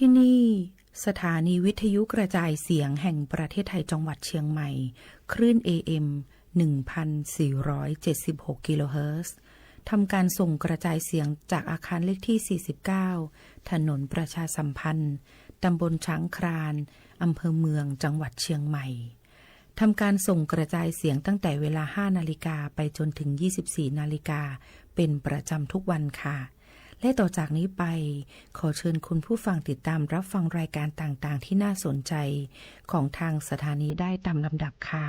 ที่นี่ สถานีวิทยุกระจายเสียงแห่งประเทศไทยจังหวัดเชียงใหม่ คลื่น เอ เอ็ม หนึ่งพันสี่ร้อยเจ็ดสิบหก กิโลเฮิรตซ์ ทำการส่งกระจายเสียงจากอาคารเลขที่ สี่สิบเก้า ถนนประชาสัมพันธ์ ตำบลช้างคลาน อำเภอเมือง จังหวัดเชียงใหม่ ทำการส่งกระจายเสียงตั้งแต่เวลา ห้า นาฬิกา ไปจนถึง ยี่สิบสี่ นาฬิกา เป็นประจำทุกวันค่ะ และต่อจากนี้ไป ขอเชิญคุณผู้ฟังติดตามรับฟังรายการต่างๆ ที่น่าสนใจของทางสถานีได้ตามลำดับค่ะ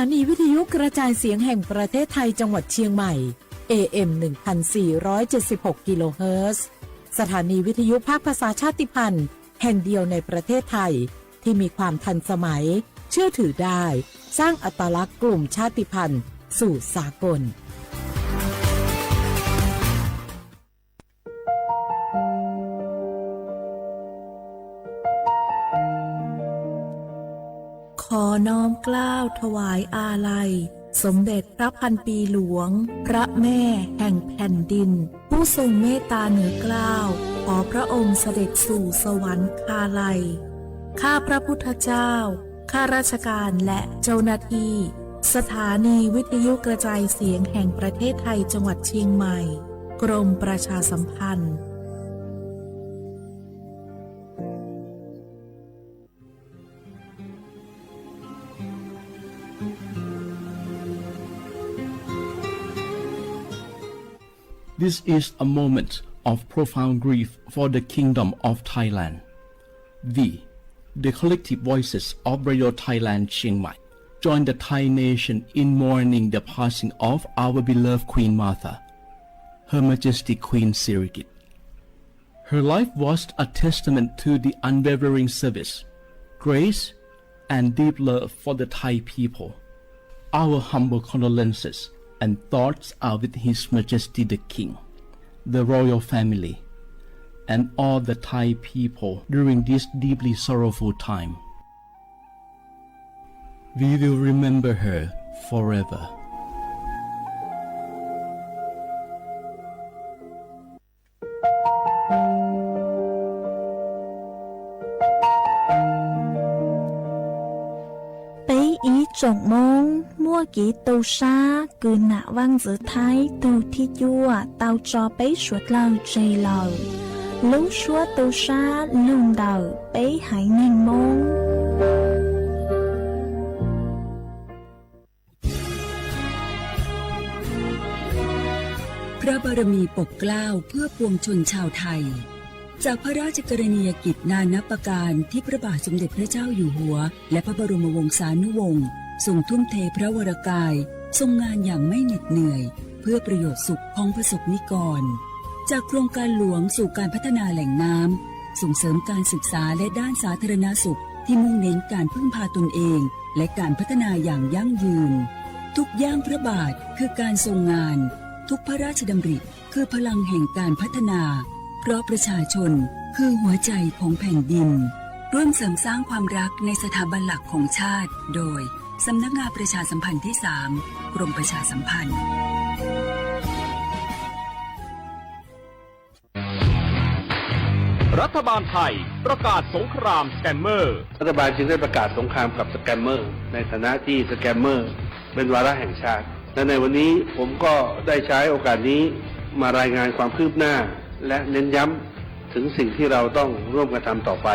ถานีวิทยุกระจายเสียงแห่งประเทศไทยจังหวัดเชียงใหม่ เอ เอ็ม หนึ่งพันสี่ร้อยเจ็ดสิบหก กิโลเฮิรตซ์ สถานีวิทยุภาคภาษาชาติพันธุ์แห่งเดียวในประเทศไทย ที่มีความทันสมัย เชื่อถือได้ สร้างอัตลักษณ์กลุ่มชาติพันธุ์สู่สากล ขอน้อมเกล้าถวายอาลัย สมเด็จพระพันปีหลวง พระแม่แห่งแผ่นดิน ผู้ทรงเมตตาเหนือเกล้า ขอพระองค์เสด็จสู่สวรรคาลัย ข้าพระพุทธเจ้า ข้าราชการและเจ้าหน้าที่ สถานีวิทยุกระจายเสียงแห่งประเทศไทยจังหวัดเชียงใหม่ กรมประชาสัมพันธ์ This is a moment of profound grief for the Kingdom of Thailand. We, the collective voices of Radio Thailand Chiang Mai, join the Thai nation in mourning the passing of our beloved Queen Mother, Her Majesty Queen Sirikit. Her life was a testament to the unwavering service, grace, and deep love for the Thai people. Our humble condolences and thoughts are with His Majesty the King, the royal family, and all the Thai people during this deeply sorrowful time. We will remember her forever. 北一总盟 muaj kev tu sab kws nam vaj ntxwv Thaib tug thib cuaj tau tso peb suav dlawg tseg lawm. Lub suab tu sab lug ntawm peb haiv neeg Moob. พระบารมีปกเกล้าเพื่อปวงชนชาวไทย จากพระราชกรณียกิจนานับประการที่พระบาทสมเด็จพระเจ้าอยู่หัว และพระบรมวงศานุวงศ์ทรงทุ่มเทพระวรกาย ทรงงานอย่างไม่เหน็ดเหนื่อย เพื่อประโยชน์สุขของประสบนิกร จากโครงการหลวงสู่การพัฒนาแหล่งน้ำ ส่งเสริมการศึกษาและด้านสาธารณสุข ที่มุ่งเน้นการพึ่งพาตนเอง และการพัฒนาอย่างยั่งยืน ทุกย่างพระบาทคือการทรงงาน ทุกพระราชดำริคือพลังแห่งการพัฒนา เพราะประชาชนคือหัวใจของแผ่นดิน ร่วมเสริมสร้างความรักในสถาบันหลักของชาติ โดย สำนักงานประชาสัมพันธ์ที่สาม กรมประชาสัมพันธ์ รัฐบาลไทยประกาศสงครามสแกมเมอร์ รัฐบาลจึงได้ประกาศสงครามกับสแกมเมอร์ ในฐานะที่สแกมเมอร์เป็นวาระแห่งชาติ และในวันนี้ผมก็ได้ใช้โอกาสนี้มารายงานความคืบหน้า และเน้นย้ำถึงสิ่งที่เราต้องร่วมกันทำต่อไป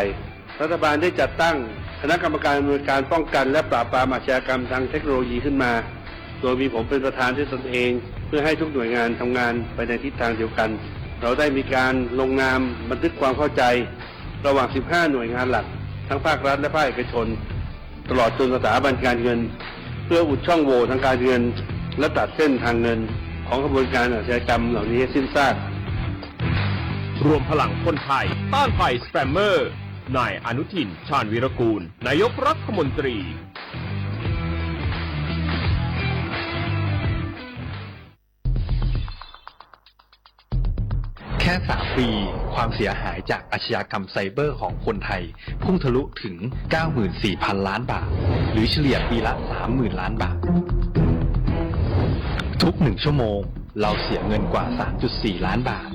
รัฐบาลได้จัดตั้งคณะกรรมการอำนวยการป้องกันและปราบปรามอาชญากรรมทางเทคโนโลยีขึ้นมา โดยมีผมเป็นประธานด้วยตนเอง เพื่อให้ทุกหน่วยงานทำงานไปในทิศทางเดียวกัน เราได้มีการลงนามบันทึกความเข้าใจ ระหว่าง สิบห้า หน่วยงานหลัก ทั้งภาครัฐและภาคเอกชน ตลอดจนสถาบันการเงิน เพื่ออุดช่องโหว่ทางการเงิน และตัดเส้นทางเงินของขบวนการอาชญากรรมเหล่านี้ให้สิ้นซาก รวมพลังคนไทยต้านภัยสแปมเมอร์ นายอนุทิน ชาญวีรกูล นายกรัฐมนตรี แค่ สาม ปี ความเสียหายจากอาชญากรรมไซเบอร์ของคนไทย พุ่งทะลุถึง เก้าหมื่นสี่พัน ล้านบาท หรือเฉลี่ยปีละ สามหมื่น ล้านบาท ทุกหนึ่งชั่วโมง เราเสียเงินกว่า สามจุดสี่ ล้านบาท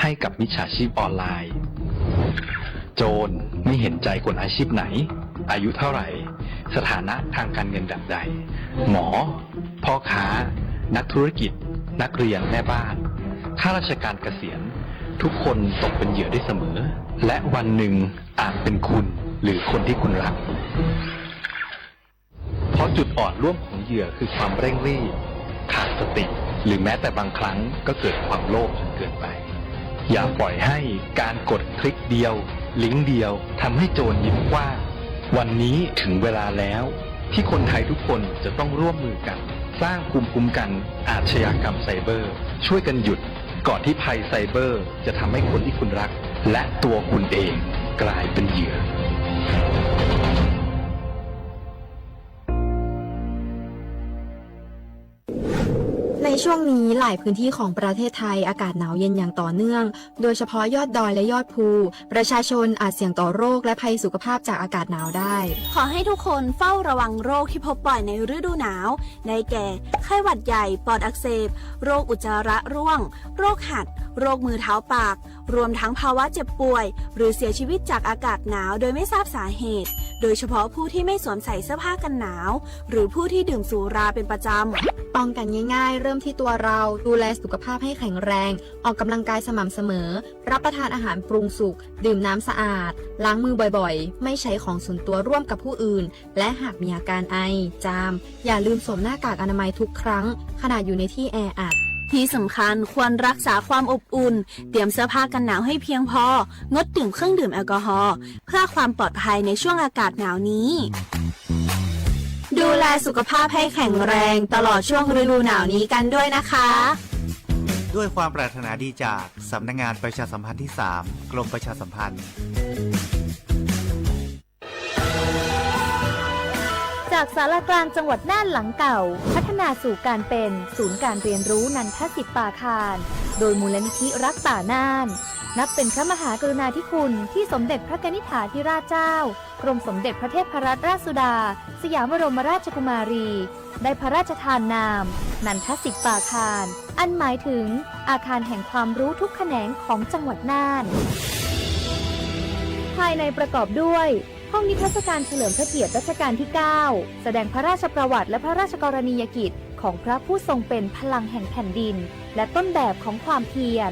ให้กับมิจฉาชีพออนไลน์ โจรไม่เห็นใจคนอาชีพไหน อายุเท่าไหร่ สถานะทางการเงินแบบใด หมอ พ่อค้า นักธุรกิจ นักเรียน แม่บ้าน ข้าราชการเกษียณ ทุกคนตกเป็นเหยื่อได้เสมอ และวันหนึ่งอาจเป็นคุณ หรือคนที่คุณรัก เพราะจุดอ่อนร่วมของเหยื่อคือความเร่งรีบ ขาดสติ หรือแม้แต่บางครั้งก็เกิดความโลภจนเกินไป อย่าปล่อยให้การกดคลิกเดียว ลิงก์เดียวทำให้โจรยิ้มกว้าง วันนี้ถึงเวลาแล้ว ที่คนไทยทุกคนจะต้องร่วมมือกันสร้างภูมิคุ้มกันอาชญากรรมไซเบอร์ ช่วยกันหยุดก่อนที่ภัยไซเบอร์จะทำให้คนที่คุณรักและตัวคุณเองกลายเป็นเหยื่อ ในช่วงนี้หลายพื้นที่ของประเทศไทยอากาศหนาวเย็นอย่างต่อเนื่อง โดยเฉพาะยอดดอยและยอดภู ประชาชนอาจเสี่ยงต่อโรคและภัยสุขภาพจากอากาศหนาวได้ ขอให้ทุกคนเฝ้าระวังโรคที่พบบ่อยในฤดูหนาว ได้แก่ ไข้หวัดใหญ่ ปอดอักเสบ โรคอุจจาระร่วง โรคหัด โรคมือเท้าปาก รวมทั้งภาวะเจ็บป่วย หรือเสียชีวิตจากอากาศหนาวโดยไม่ทราบสาเหตุ โดยเฉพาะผู้ที่ไม่สวมใส่เสื้อผ้ากันหนาว หรือผู้ที่ดื่มสุราเป็นประจำ ป้องกันง่ายๆ เริ่มที่ตัวเรา ดูแลสุขภาพให้แข็งแรง ออกกำลังกายสม่ำเสมอ รับประทานอาหารปรุงสุก ดื่มน้ำสะอาด ล้างมือบ่อยๆ ไม่ใช้ของส่วนตัวร่วมกับผู้อื่น และหากมีอาการไอ จาม อย่าลืมสวมหน้ากากอนามัยทุกครั้ง ขณะอยู่ในที่แออัด ที่สำคัญควรรักษาความอบอุ่น เตรียมเสื้อผ้ากันหนาวให้เพียงพอ งดดื่มเครื่องดื่มแอลกอฮอล์ เพื่อความปลอดภัยในช่วงอากาศหนาวนี้ ดูแลสุขภาพให้แข็งแรงตลอดช่วงฤดูหนาวนี้กันด้วยนะคะ ด้วยความปรารถนาดีจากสำนักงานประชาสัมพันธ์ที่สาม กรมประชาสัมพันธ์ จากศาลากลางจังหวัดน่านหลังเก่า พัฒนาสู่การเป็นศูนย์การเรียนรู้นันทสิทธิ์ป่าคาน โดยมูลนิธิรักป่าน่าน นับเป็นพระมหากรุณาธิคุณที่สมเด็จพระกนิษฐาธิราชเจ้า กรมสมเด็จพระเทพรัตนราชสุดา สยามบรมราชกุมารี ได้พระราชทานนาม นันทสิทธิ์ป่าคาน อันหมายถึงอาคารแห่งความรู้ทุกแขนงของจังหวัดน่าน ภายในประกอบด้วย ห้องนิทรรศการเฉลิมพระเกียรติรัชกาลที่เก้า แสดงพระราชประวัติและพระราชกรณียกิจของพระผู้ทรงเป็นพลังแห่งแผ่นดิน และต้นแบบของความเพียร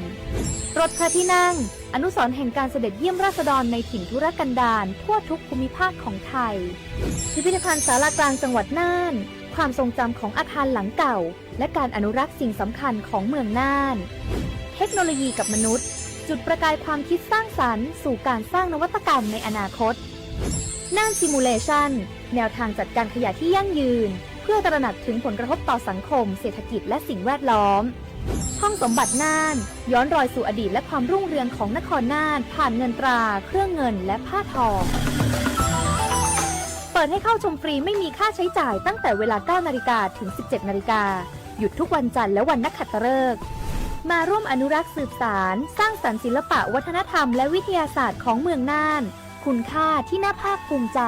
รถพระที่นั่ง อนุสรณ์แห่งการเสด็จเยี่ยมราษฎรในถิ่นทุรกันดารทั่วทุกภูมิภาคของไทย พิพิธภัณฑ์ศาลากลางจังหวัดน่าน ความทรงจำของอาคารหลังเก่า และการอนุรักษ์สิ่งสำคัญของเมืองน่าน เทคโนโลยีกับมนุษย์ จุดประกายความคิดสร้างสรรค์สู่การสร้างนวัตกรรมในอนาคต น่าน Simulation แนวทางจัดการขยะที่ยั่งยืน เพื่อตระหนักถึงผลกระทบต่อสังคม เศรษฐกิจ และสิ่งแวดล้อม ห้องสมบัติน่าน ย้อนรอยสู่อดีตและความรุ่งเรืองของนครน่าน ผ่านเงินตรา เครื่องเงิน และผ้าทอง เปิดให้เข้าชมฟรีไม่มีค่าใช้จ่ายตั้งแต่เวลา เก้านาฬิกา ถึง สิบเจ็ดนาฬิกา หยุดทุกวันจันทร์และวันนักขัตฤกษ์ มาร่วมอนุรักษ์สืบสาน สร้างสรรค์ศิลปะวัฒนธรรมและวิทยาศาสตร์ของเมืองน่าน คุณค่าที่น่าภาคภูมิใจ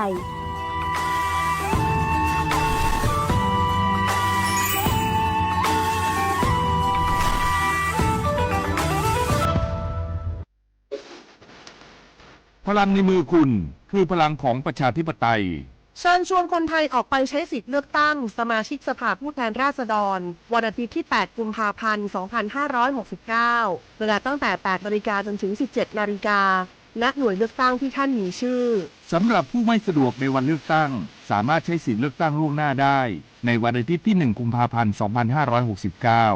พลังในมือคุณคือพลังของประชาธิปไตย เชิญชวนคนไทยออกไปใช้สิทธิ์เลือกตั้งสมาชิกสภาผู้แทนราษฎร วันอาทิตย์ที่ แปด กุมภาพันธ์ สองพันห้าร้อยหกสิบเก้า เวลาตั้งแต่ แปดนาฬิกา จนถึง สิบเจ็ดนาฬิกา ณ หน่วยเลือกตั้งที่ท่านมีชื่อ สำหรับผู้ไม่สะดวกในวันเลือกตั้ง สามารถใช้สิทธิ์เลือกตั้งล่วงหน้าได้ ในวันอาทิตย์ที่ หนึ่ง กุมภาพันธ์ สองพันห้าร้อยหกสิบเก้า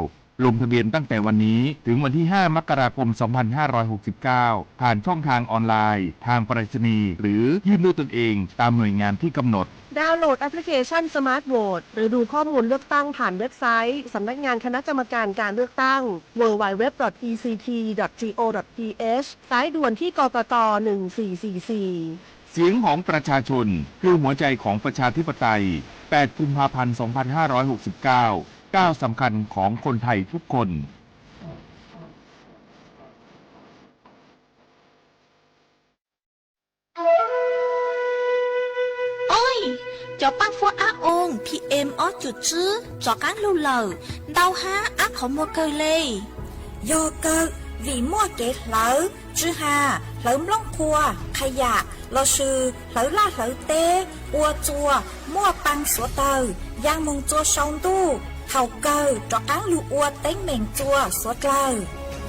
ลงทะเบียนตั้งแต่วันนี้ถึงวันที่ ห้า มกราคม สองพันห้าร้อยหกสิบเก้า ผ่านช่องทางออนไลน์ ทางไปรษณีย์ หรือยื่นด้วยตนเองตามหน่วยงานที่กำหนด ดาวน์โหลดแอปพลิเคชัน Smart Vote หรือดูข้อมูลเลือกตั้งผ่านเว็บไซต์สำนักงานคณะกรรมการการเลือกตั้ง ดับเบิลยู ดับเบิลยู ดับเบิลยู ดอท อี ซี ที ดอท จี โอ ดอท ที เอช สายด่วนที่ กกต หนึ่งสี่สี่สี่ เสียงของประชาชนคือหัวใจของประชาธิปไตย แปด กุมภาพันธ์ สองพันห้าร้อยหกสิบเก้า ก้าวสำคัญของคนไทยทุกคน Oj, cov pab fuab ab oo P M ob cum tswb rov qaab lug lawm, ntau hab ab qhov muag kawg le. Yog kawg, vim muaj kev hlawv tsw has, hlawv nplooj qhuav, qha yam lossis hlawv laj hlawv teb, ua txuas muaj paa suav dlawg, yaa moog txua sau ntuj, thaus kawg rov qaab lug ua teeb meem txua suav dlawg.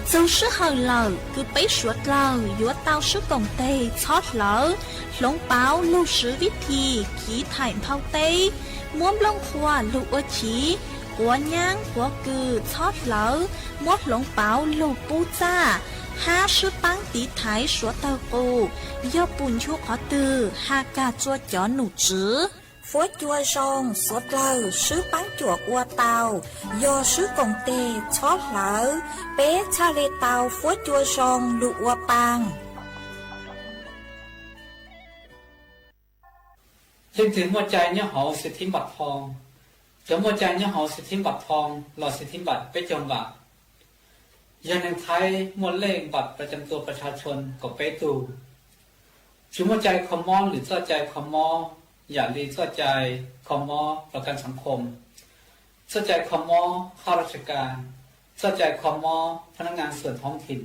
Txug sij hawm lawm kws peb suav dlawg yuav tau sib koom teg txhob hlawv, hloov pauv lug swv vib thi khiv thaim nphau teb, muab nplooj qhuav lug ua chiv, quav nyaab quav kws txhob hlawv, muab hloov pauv lug pub txaj, hab sib paab tiv thaiv suav dlawg qus, yog pum nchu qhov twg has kag tsua cov num tswv. Fuab cua zoo suav dlawg swb paab cuam ua tau, yog swb koom teg txhob hlawv, peb txhaj le tau fuab cua zoo lug ua paag. Leej twg muaj cai nyob hauv xi thib npam thoo? Cov muaj cai nyob hauv xi thib npam thoo los xi thib npam peb caug npam, yog neeg Thaib muaj lej npam pras cam tua pras tsha tshon kaum peb tug. Tsis muaj cai kho mob lwm txoj cai kho mob, yam li txoj cai kho mob rov kaj xav khom, txoj cai kho mob khab raj tsha kas, txoj cai kho mob phab nab ngas xuam thoob thim,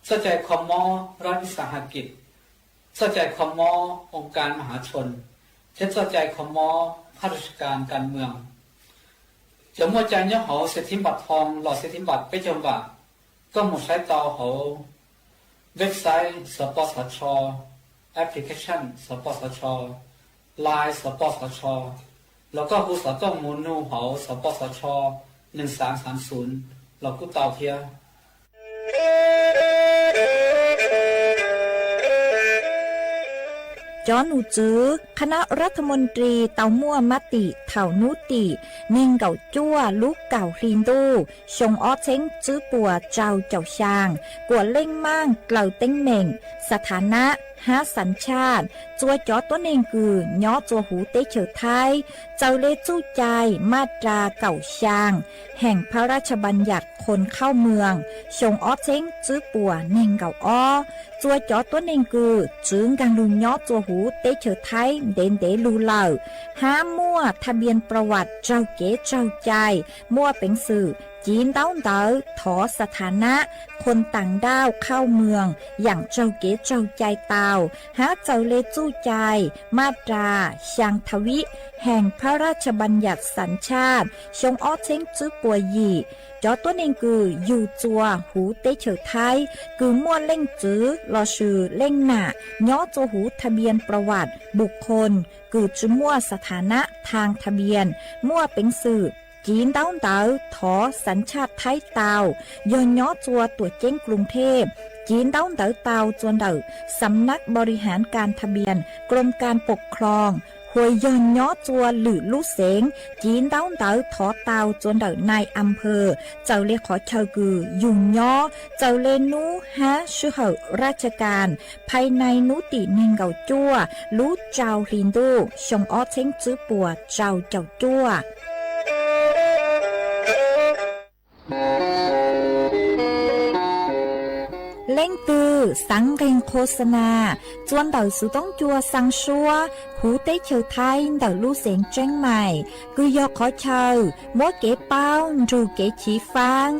txoj cai kho mob rab vis xas has kis, txoj cai kho mob oo kas ma hav tshon, thiab txoj cai kho mob khab raj tsha kas kas mws. Cov muaj cai nyob hauv xi thib npam thoo los xi thib npam peb caug npam, koj mus saib tau hauv website xov pos xov tsho, application xov pos xov tsho, line xov pos xov tsho, los koj hu xov tooj mus nug hauv xov pos xov tsho neeg xaav xaav xunv los kuj tau thiab. Cov num tswv khab nab rab tha moos ris tau muaj mab tim thaum nub tim neeg nkaum cuaj lub kaum hli ntuj xyoo ob txheeb tswb puas rau caum xyaa kuas leej maaj dlaws teeb meem, xa tha nab hab xav tshaj txua cov tuab neeg kws nyob txua huv teb chaws Thaib, txawm le txuj cai maj ras kaum xyaa heem phab raj tsha npaas yam khon khauj mws xyoo ob txheeb tswb puas neeg nkaum ob. Txua cov tuab neeg kws tsi nkaag lug nyob txua huv teb chaws Thaib ntev ntev lug lawm, hab muaj tha npias pras vam raug kev tsaug cai, muaj peev xwm civ ntaub ntawv thov xa tha nab khon taam nrauj khauj mws yaam raug kev tsaug cai tau, hab txawm le txuj cai maj ras xyaa tha vib heem phab raj tsha npaas yam xav tshaj xyoo ob txheeb tswb puas yim. Cov tuab neeg kws yug txua huv teb chaws Thaib kws muaj leej txwv lossis leej nam nyob txua huv tha npias pras vam npus khon kws tsi muaj xa tha nab thaag tha npias, muaj peev xwm civ ntaub ntawv thov xav tshaj Thaib tau. Yog nyob txua tuam ceeb Kloos Thej, civ ntaub ntawv tau txua ntawm Xam nab Npau Ri Haav Kas Tha Npias, Krom Kas Pom Khloos, hos yog nyob txua lwm lub xeev, civ ntaub ntawv thov tau txua ntawm nai a phawg, txawm le qhov chaw kws yug nyob, txawm le nub hab sij hawm raj tsha kas, phais nai nub tim neeg nkaum cuaj lub rau hli ntuj xyoo ob txheeb tswb puas rau caum cuaj. Leej twg xaav nqeeg qhua xa nas txua ntawm xuv toob cua xaa suab huv teb chaws Thaib ntawm lub xeev Tseeb Mais, kws yog qhov chaw muab kev paub nrug kev chiv faab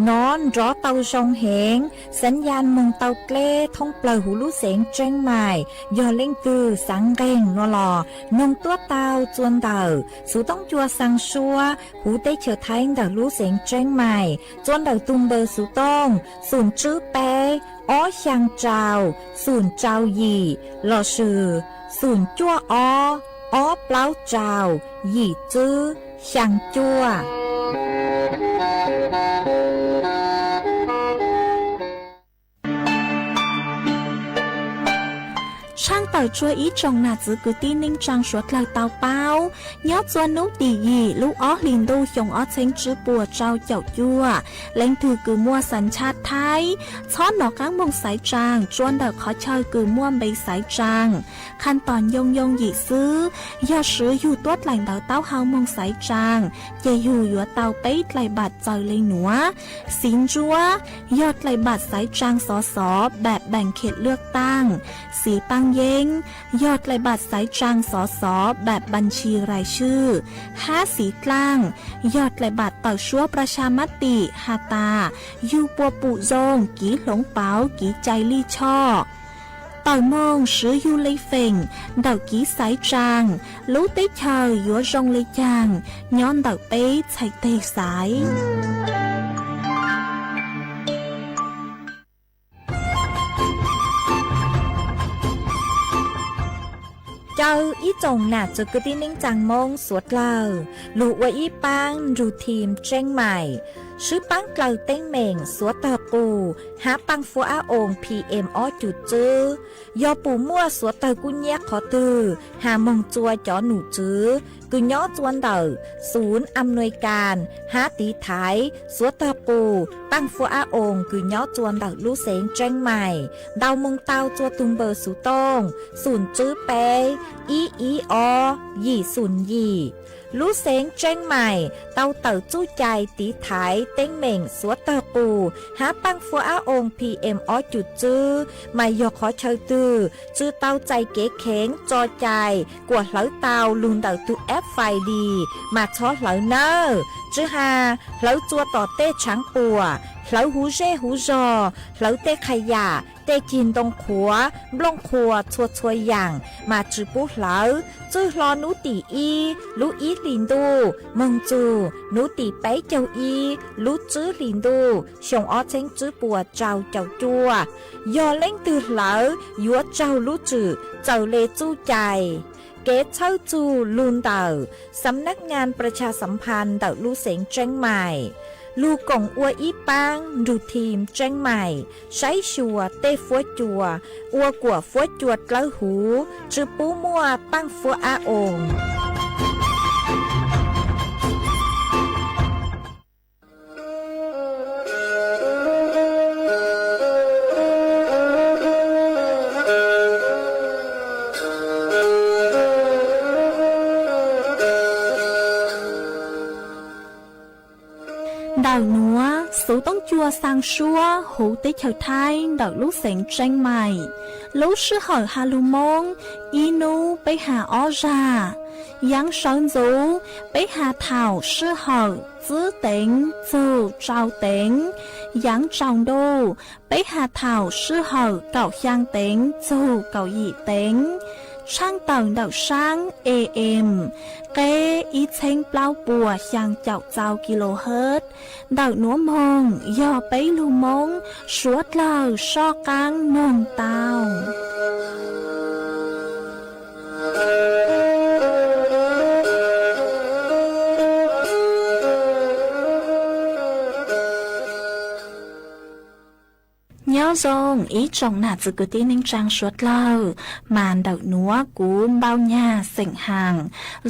nov nrov tau zoo heev, xaav ya moog tau dleb thoob plawg huv lub xeev Tseeb Mais. Yog leej twg xaav nqeeg no los noog tuab tau txua ntawm xuv toob cua xaa suab huv teb chaws Thaib ntawm lub xeev Tseeb Mais, txua ntawm tug npawb xuv tooj xum tswb peb ob xyaa rau xum rau yim lossis xum cuaj ob ob plaub rau yim tswb xyaa cuaj. Tshaaj tawm tsua ib tsoom nam txwv kwv tij neej tsaa suav dlawg tau paub, nyob txua nub tim yim lub ob hlis ntuj xyoo ob txheeb tswb puas rau caum cuaj, leej twg kws muaj xav tshaj Thaib, txhob nov qaab moog xaiv tsaa txua ntawm qhov chaw kws muaj npe xaiv tsaa. Khaj tom nyoo yoo yim xwb, yog swv yug tuab dlaim ntawv taub hau moog xaiv tsaa, ces yug yuav tau peb dlaim npaam txawm le nuav: Xiv ntsuab, yog dlaim npaam xaiv tsaa xov xov npaam npaam khiam lwaj taaj. Xiv paaj yeeb, yog dlaim npaam xaiv tsaa xov xov npaam npaam ntshis rais swj. Hab xiv dlaaj, yog dlaim npaam tawm suab pras xya mab tim has tas yug puas pum zoo, kiv hloov pauv, kiv cai lij choj. Tawm moog swv yug le feem ntawm kiv xaiv tsaa, lub teb chaws yuav zoo le caag nyob ntawm peb txhais teg xaiv. Tau ib tsoom nam txwv kwv tij neej tsaa Moob suav dlawg lug ua ib paab nrug thim Tseeb Maim, swb paab dlawg teeb meem suav tawg qus hab paaj fuab ab oos P M ob cum tswb. Yog pum muaj suav tawg kub nyab qhov twg has moog tsua cov num tswv kws nyob tsua ntawm xum am nuaj kas hab tiv thaiv suav tawg qus paaj fuab ab oos kws nyob tsua ntawm lub xeev Tseeb Maim, ntaus moog tau tsua tug npawb xuv tooj xum tswb peb ib ib ob yim xum yim. Lub xeev Tseeb Maim tau tawm txuj cai tiv thaiv teeb meem suav tawg qus hab paaj fuab ab oos P M ob cum tswb, mas yog qhov chaw twg tsi tau txais kev kheev tso cai kuas hlawv tau lug ntawm tug F I D mas txhob hlawv nawb. Tsi has hlawv tsua tom tej tshaav puam, hlawv huv zej huv zog, hlawv tej qha yam, tej cig ntoo qhuav, nplooj qhuas txhua txhua yaam mas tsi pub hlawv. Txwj hlo nub tim ib lub ib hlis ntuj moog txug nub tim peb caug ib lub tswb hlis ntuj xyoo ob txheeb tswb puas rau caum cuaj. Yog leej twg hlawv yuav raug lub tswm txawm le txuj cai. Kev txhawb txug lug ntawm Xam Nab Ngas Pras Tshas Xam Phas ntawm lub xeev Tseeb Maim lug koom ua ib paab nrug thim Tseeb Maim saib xyuas tej fuab cua, ua kuas fuab cua dlawb huv, tsi pub muaj paaj fuab ab oos. Ntawm nuav, xuv toob cua xaa suab huv teb chaws Thaib ntawm lub xeev Tseeb Maim. Lub sij hawm ha lug Moob, ib nub peb ha ob zag. Yaav sawv ntxuv, peb ha thaum sij hawm tsib teev txug rau teev. Yaav tsaus ntuj, peb ha thaum sij hawm kaum xyaa teev txug kaum yim teev. Tshaaj tawm ntawm saab A M, qeb ib txheeb plaub puas xyaa caum txau kilohertz. Ntawm nuav moog yog peb lug Moob suav dlawg soj qaab noog tau. Nyob zoo ib tsoom nam txwv kwv tij neej tsaa suav dlawg, mas ntawm nuav kuv Npauj Nyag xeem Haas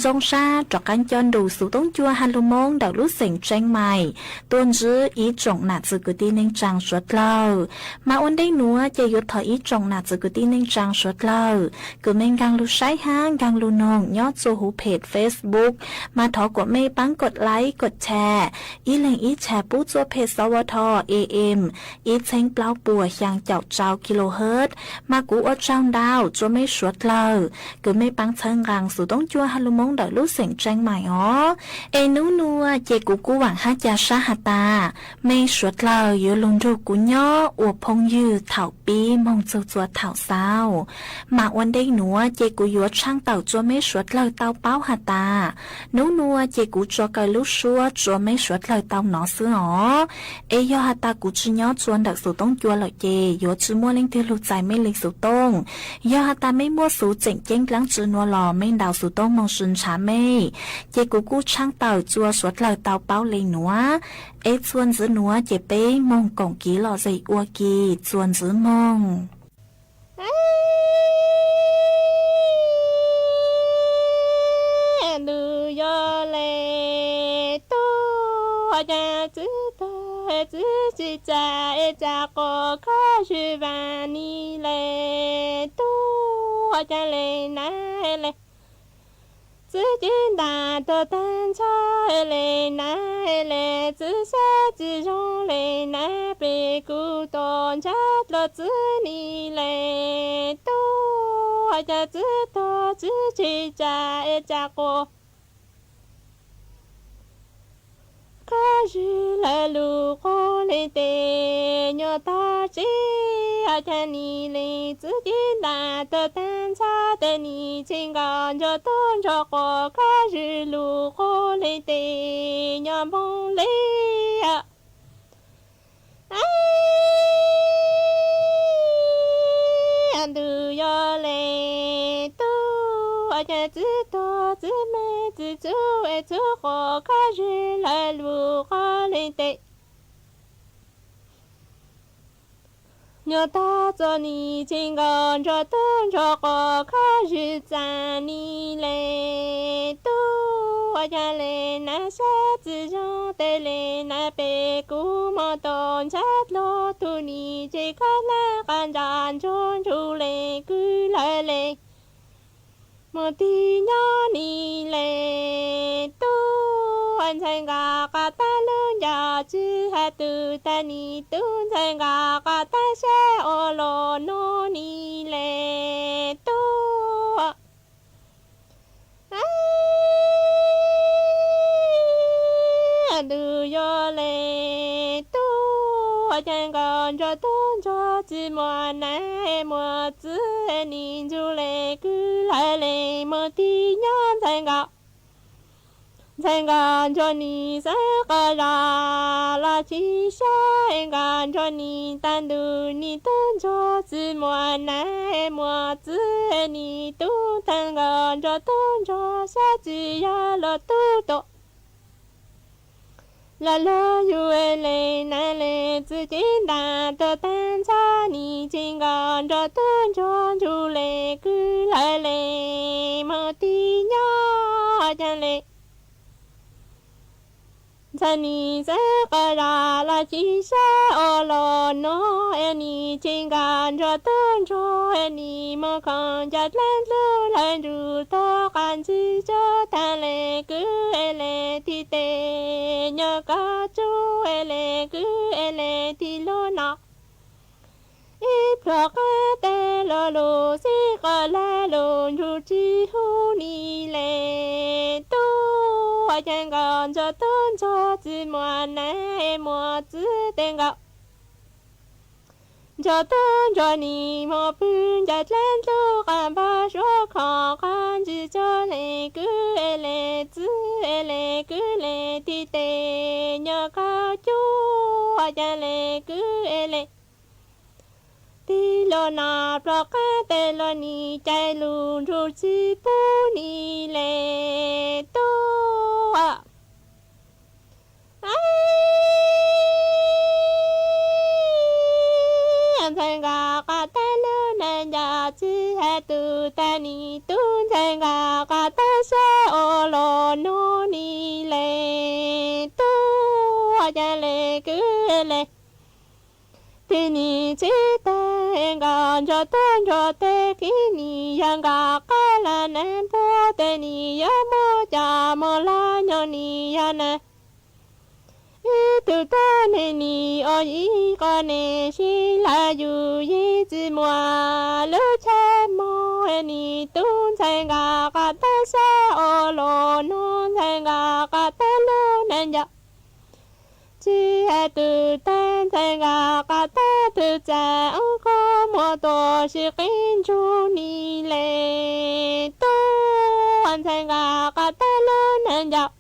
zoo sab rov qaab coj nrug xuv toob cua ha lug Moob ntawm lub xeev Tseeb Maim tuaj ntsib ib tsoom nam txwv kwv tij neej tsaa suav dlawg. Mas ua ntej nuav ces yuav thov ib tsoom nam txwv kwv tij neej tsaa suav dlawg kws mej nkaag lug saib hab nkaag lug noog nyob tsua huv phem Facebook, mas thov kuas mej paab kod like kod share, ib leeg ib share pub tsua phem xov ua tho A M ib txheeb plaub puas xyaa caum txau kilohertz. Mas kuv ua tsaug ntau tsua mej suav dlawg kws mej paab txhawb nqaa xuv toob cua ha lug Moob ntawm lub xeem Tseeb Maim os. Es nub nuav ces kuv kuj vaam hab ca sab has tas mej suav dlawg yuav lug nrug kuv nyob ua phooj ywg thaum pib moog txug tsua thaum xaus. Mas ua ntej nuav ces kuv yuav tshaaj tawm tsua mej suav dlawg tau paub has tas, nub nuav ces kuv tsuas kaw lub suab tsua mej suav dlawg tau nov xwb os. Es yog has tas kuv tsi nyob tsua ntawm xuv toob cua lawm ces yuav tsi muaj leej twg lug txais mej le xuv tooj. Yog has tas mej muaj xuv tseem ceeb dlaab tsi nuav los mej ntaus xuv tooj moog sw ntshav mej, ces kuv kuj tshaaj tawm tsua suav dlawg tau paub le nuav. Es tsua ntxiv nuav ces peb moog koom kiv lom zem ua ke tsua ntxiv moog. Ntuj yog le tub, ua caag txwv tag txwv tsi tsa, es tsa quas koj swb vaam ni le tub, ua caag le na le. Txwv ci ntaag tuag taag ntxhov le na le, txwv xav tsi zoo le na, peb kuv tos ntshaw dlua txwv ni le tub, ua caag txwv tag txwv tsi tsa, es tsa quas koj swb lawv lug quas le tes nyuas tog tsi, ua caag ni le txwv ci ntaag tuag taag ntxhov tes ni tsi nkaus ntsuag tub ntsuag quas koj swb lug quas le tes nyuas moog le. Ntuj yog le tub, txhub es txhub qhov khab zib lawv lus qhov leej tes. Nyuag tag txom nim tsis nkaus ntsuag tub ntsuag qhov khab zib txav ni le tub. Ua cas le na sab txwm zoo tej le na pem kuv mus tom ntsab dlog tus nim tsis kab laj qas ntsa ntsuag ntsuj le kwv lawv le. Mus tig nyob ni le tub. Ntxhais nqa qas tab lub ncauj tsis hais tus tag nim tub ntxhais nqa qas tab sab ua los no ni le tub. Tus yuav le tub. Ua cas nkaus ntsuag tub ntsuag tsis muaj nas muaj txwv nim ntsuj le kwv lawv le mus tig nyob ntxhais nkaus. Ntxhais nkaus ntsuag nim xeeb qos zos los tsis sab es nkaus ntsuag nim tag ntuj nim tub ntsuag tsis muaj nas muaj txwv nim tub tag nkaus ntsuag tub ntsuag sab tsis yog los tub tuaj. Los lug yug le nas le txwv cev ntas tuaj tag ntxhab nim tsis nkaus ntsuag tub ntsuag ntsuj le kwv lawv le mus tig nyob cas le. Ntxhais nim xeeb qos zos los tsis sab ua los no es nim tsis nkaus ntsuag tub ntsuag es nim mus khoom cov dlaab dlub lawv ntsug tog qas ntsis tsuag tag le kwv es le tig tes nyuag koj tsuj es le kwv es le tig lug no. Ib pluag qaab teg lug lug xib qos lawv lug ntsug tsis hu ni le tub. Ua cas nkaus ntsuag tub ntsuag tsis muaj nas muaj txwv tes nkaus. Ntsuag tub ntsuag nim mus pw ncaim dlaab dlub qas npog suav khoom qas ntsis tsuag le kwv es le txwv es le kwv le tig tes nyuag koj cub. Ua cas le kwv es le tig lug no pluag qaab teg lug nim cais lug ntsug tsis pub ni le tub. Ntxhais nkaus qas tab lug neeg ncaus tsis hais tus tag nim tub ntxhais nkaus qas tab sab ua los nug ni le tub. Ua cas le kwv le tig nim txhib tag nkaus ntsuag tub ntsuag teg kib nim yog nkaus qab los neeg npua teg nim yuav muab coj mus lug nyob nim yog na. Ib tug tuab neeg nim ua ib qho neeg sib lawv yug yeej tsis muaj lub chaw moog nim tub ntxhais nkaus qas tab sab ua los nug ntxhais nkaus qas tab lug neeg ncaus tsis hais tus tag ntxhais nkaus qas tab tug txaj ub qhov muag tuaj sib qeeb ntsug ni le tub. Ntxhais nkaus qas tab lug neeg ncaus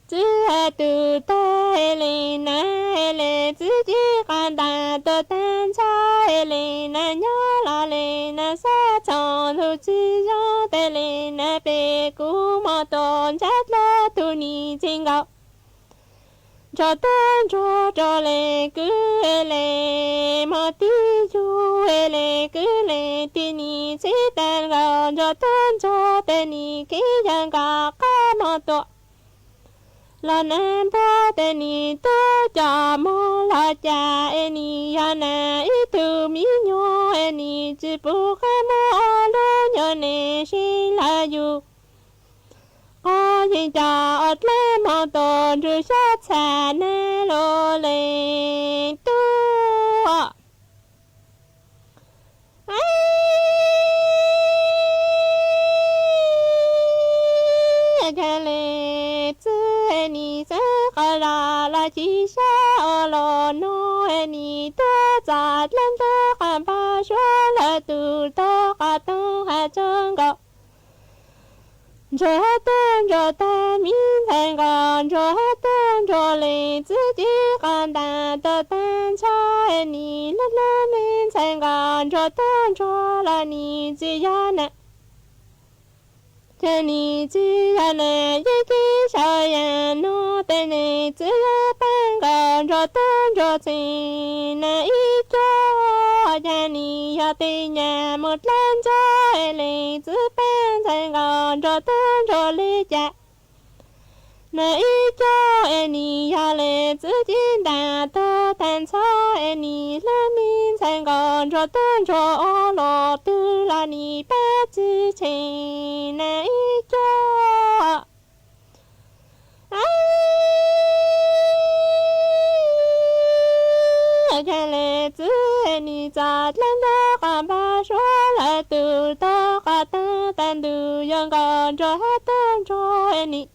tsis hais tus tag es le nas es le txwv cev qas ntaag tuaj tag ntxhab es le nas nyob los le nas sab txhoov lug tsis zoo teg le nas pem kuv moog tuaj ntsab dlog tug nim tsis nkaus. Ntsuag tub ntsuag rua le kwv es le moog tib yug es le kwv le tig nim txhib tag nkaus ntsuag tub ntsuag teg nim kib yog nkaus qab moog tuaj los nas npua teg nim tub coj moog los cas es nim yog nas ib tug mi nyuam es nim tsis pum qab moog ua lub nyuam neeg sib lawv yug. Qhov yeej coj ua dlaab moog tuaj ntsug sab txhab nas lug le tub. Cas le txwv nim xeeb qos zog los tsis sab ua los nug nim tuaj txog dlaab ntug qas npog suav lawv tus tog qas toog has tsaug nkaus. Ntsuag tuaj ntsuag tag mi ntxhais nkaus ntsuag tuaj ntsuag le txwv cev qas ntaag tuaj tag ntxhab nim lub lub me ntxhais nkaus ntsuag tuaj ntsuag los nim tsis yog na. Ces nim tsis yog nas ib cib saum yas nub, tes nim txwv yuav pab nkaus nrog tub nrog txheem nas ib cuab. Cas nim yog tes nyam mus dlaab ntsuab es lees txwv pab ntxhais nkaus nrog tub nrog li cas. Nas ib cuab es nim yog lees txwv cib ntas tug tag ntxhab es nim hlub me ntxhais nkaus nrog tub nrog ob los twg los nim pab tsi tshee nas ib cuab. Cas lees txwv nim txom dlaab ntxhab qhov npag suav lawm tus tog qhov tag tag ntuj yuav nkaus nrog hab tub nrog nim.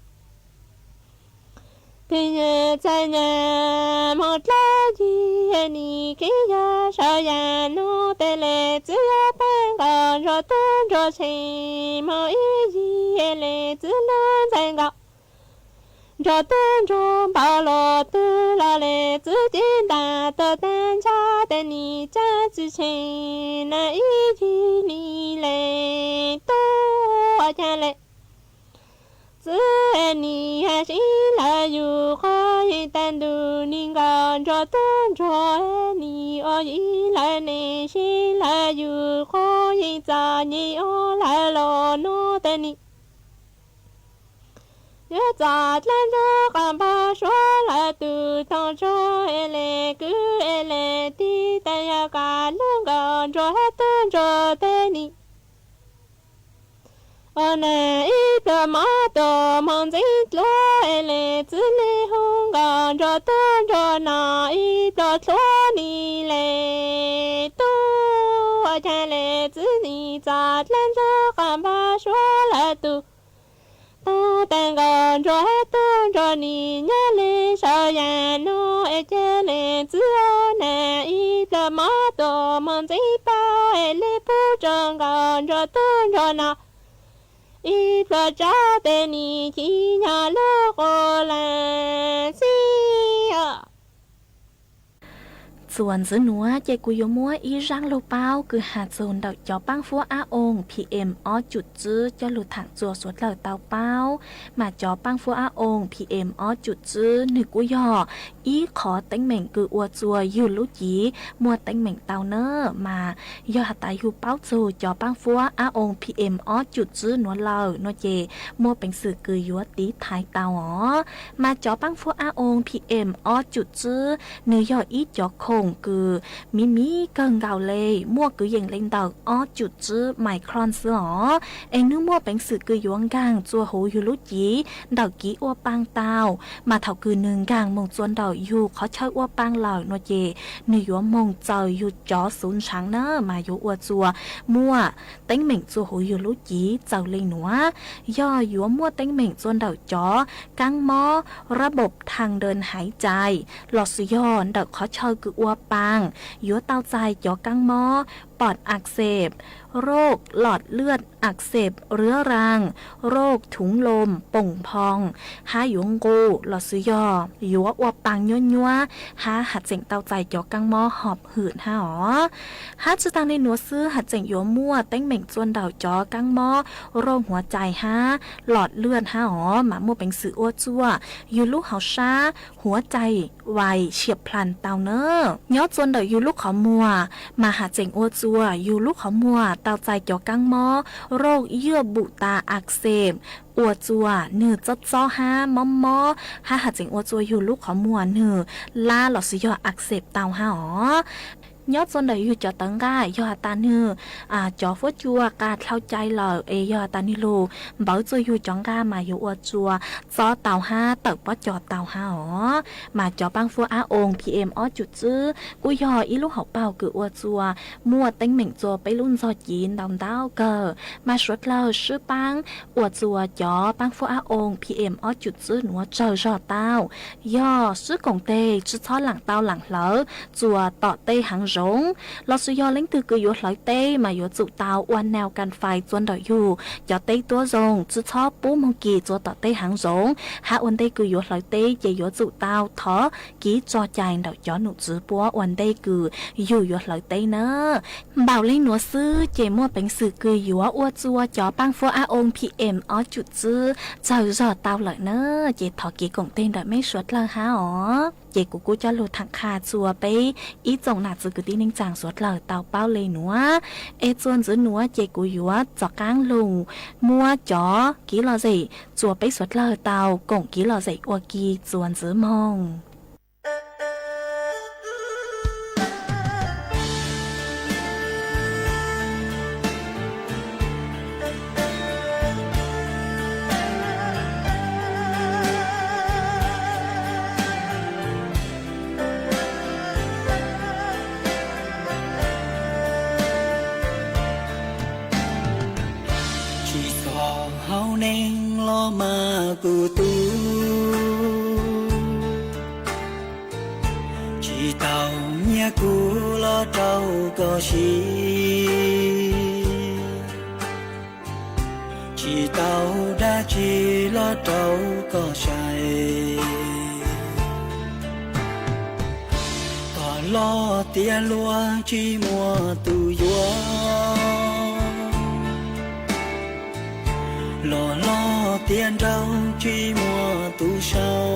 Tes nyam txhais nyam moog dlaab yig nim khib yog saum yas nub, tes lees txwv yuav pab nkaus nrog tub nrog tshee moog ib yig, lees txwv hlub ntxhais nkaus nrog tub nrog npau los twg los lees txwv cib ntas tug tag ntxhab, tes nim tsab tsi tshee nas ib yig nim lees tub. Cas lees txwv nim has sib lawv yug quag yeej tag ntuj nim nkaus nrog tub nrog nim ua yig lawv nim sib lawv yug quag yeej txom nyem ua lawv los nub tes nim yuav txom dlaab ntxhab qhov npag suav lawm tus toog tsuag es lees kwv es lees tij, tes yog kom hlub nkaus nrog hab tub nrog tes nim ua nas ib pluag mob tuag moog ntxeev dluab es lees txwv li hu nkaus nrog tub nrog no ib pluag dluab nim lees tub. Cas lees txwv nim txom dlaab ntxhab qhov npag suav lawm tus tog tag nkaus nrog hab tub nrog nim nyob li saum yas nub, es cia lees txwv ua nas ib pluag mob tuag moog ntxeev paub es li pub rua nkaus nrog tub nrog no ib pluag tsav tes nim chim nyob lub qub las xij. Txuas ntxiv nuav ces kuv yuav muab ib zaaj lug paub kws has txug ntawm cov paab fuab ab oos P M ob cum tswb coj lug thaam txuas suav dlawg tau paub. Mas cov paab fuab ab oos P M ob cum tswb nwg kuj yog ib qhov teeb meem kws ua txuas yug lub cev muaj teeb meem tau na. Mas yog has tas yug paub txug cov paab fuab ab oos P M ob cum tswb nuav lawm no ces muaj peev xwm kws yuav tiv thaiv tau os. Mas cov paab fuab ab oos P M ob cum tswb nwg yog ib cov khoom kws miv miv kawg nkaus le, muaj kwv yees le ntawm ob cum tswb micron xwb os. Es nwg muaj peev xwm kws yuav nkaag txuas huv yug lub cev ntawm kev ua paa tau. Mas thaum kws nwg nkaag moog txuas ntawm yug qhov chaw ua paa lawm no ces nwg yuav moog txaws yug cov xuv ntshaav na, mas yuav ua txuas muaj teeb meem txuas huv yug lub cev txawm le nuav. Yog yuav muaj teeb meem txuas ntawm cov kaab mob ระบบทางเดินหายใจ los sis yog ntawm qhov chaw kws ua paa, yuav tau txais cov kaab mob ปอดอักเสบ โรคหลอดเลือดอักเสบเรื้อรัง โรคถุงลมโป่งพอง hab yuav nqus los sis yog yuav ua paa nyuab nyuab hab has tseem tau txais cov kaab mob หอบหืด hab os. Hab tsi taag le nuav xwb, has tseem yuav muaj teeb meem txuas ntawm cov kaab mob โรคหัวใจ hab หลอดเลือด hab os, mas muaj peev xwm ua txuas yug lub hauv sab หัวใจวายเฉียบพลัน tau na. Nyob txuas ntawm yug lub qhov muag, mas has tseem ua txuas yug lub qhov muag tau txais cov kaab mob โรคเยื่อบุตาอักเสบ ua txuas nwg txob txob hab mob mob, hab has tseem ua txuas yug lub qhov muag nwg lab los sis yog อักเสบ tau hab os. Nyob txuas ntawm yug cov tawv nqaj, yog has tas nwg cov fuab cua qas dlhau cai lawm es yog has tas nwg lug npawv txuas yug cov nqaj mas yuav ua txuas txob tau hab tawm pob cos tau hab os. Mas cov paab fuab ab oos P M ob cum tswb kuj yog ib lub hauv paug kws ua txuas muaj teeb meem txuas peb lub ntxog cev ntau ntau kawg. Mas suav dlawg swb paab ua txuas cov paab fuab ab oos P M ob cum tswb nuav tsawg zog tau. Yog swb koom teg tsi txhob laam tau laam hlawv txuas tom tej haav zoov, lossis yog leej twg kws yuav hlawv teb mas yuav tsum tau ua nau kas fais txua nraum yug cov teb tuab zoo, tsi txhob pub moog kis txua tom teb haav zoov. Hab ua ntej kws yuav hlawv teb ces yuav tsum tau thov kiv tso cai ntawm cov nom tswv puab ua ntej kws yug yuav hlawv teb na. Npaum le nuav xwb ces muaj peev xwm kws yuav ua txua cov paab fuab ab oo P M ob cum tsib txawg zog tau lawm na. Ces thov kev koom tes ntawm meb suav dlawg hab os. Ces kuv kuj coj lug tham qha txua peb ib tsoom nam txiv kwv tij neej tsaa suav dlawg tau paub le nuav. Es txua ntxiv nuav ces kuv yuav rov qaab lug muab cov kev lom zem txua peb suav dlawg tau koom kev lom zem ua ke txua ntxiv moog. Tsi txhob haum neeg los mas kuv tub, tsi tau nyiag kuv los rau koj siv, tsi tau dab tsi los rau koj saib. Koj los tias luag tsi muaj tus yuav, los los tias nraug tsi muaj tus sau.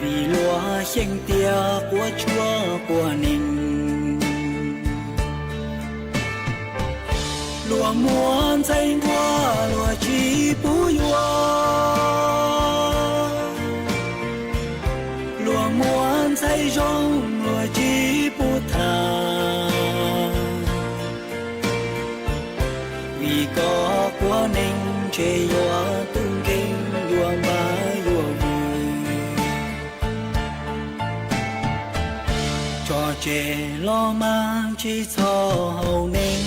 Vim luag xyeej tias quav tshuaj quav neeg, luag muab ntxhais nquag luag tsi pub yuav, luag muab ntxhais zoo luag tsi pub tham. Vim koj quav neeg ntshe yuav tub nkeeg yuav npab yuav vwm. Tso tseg los mas tsi txhob haum neeg,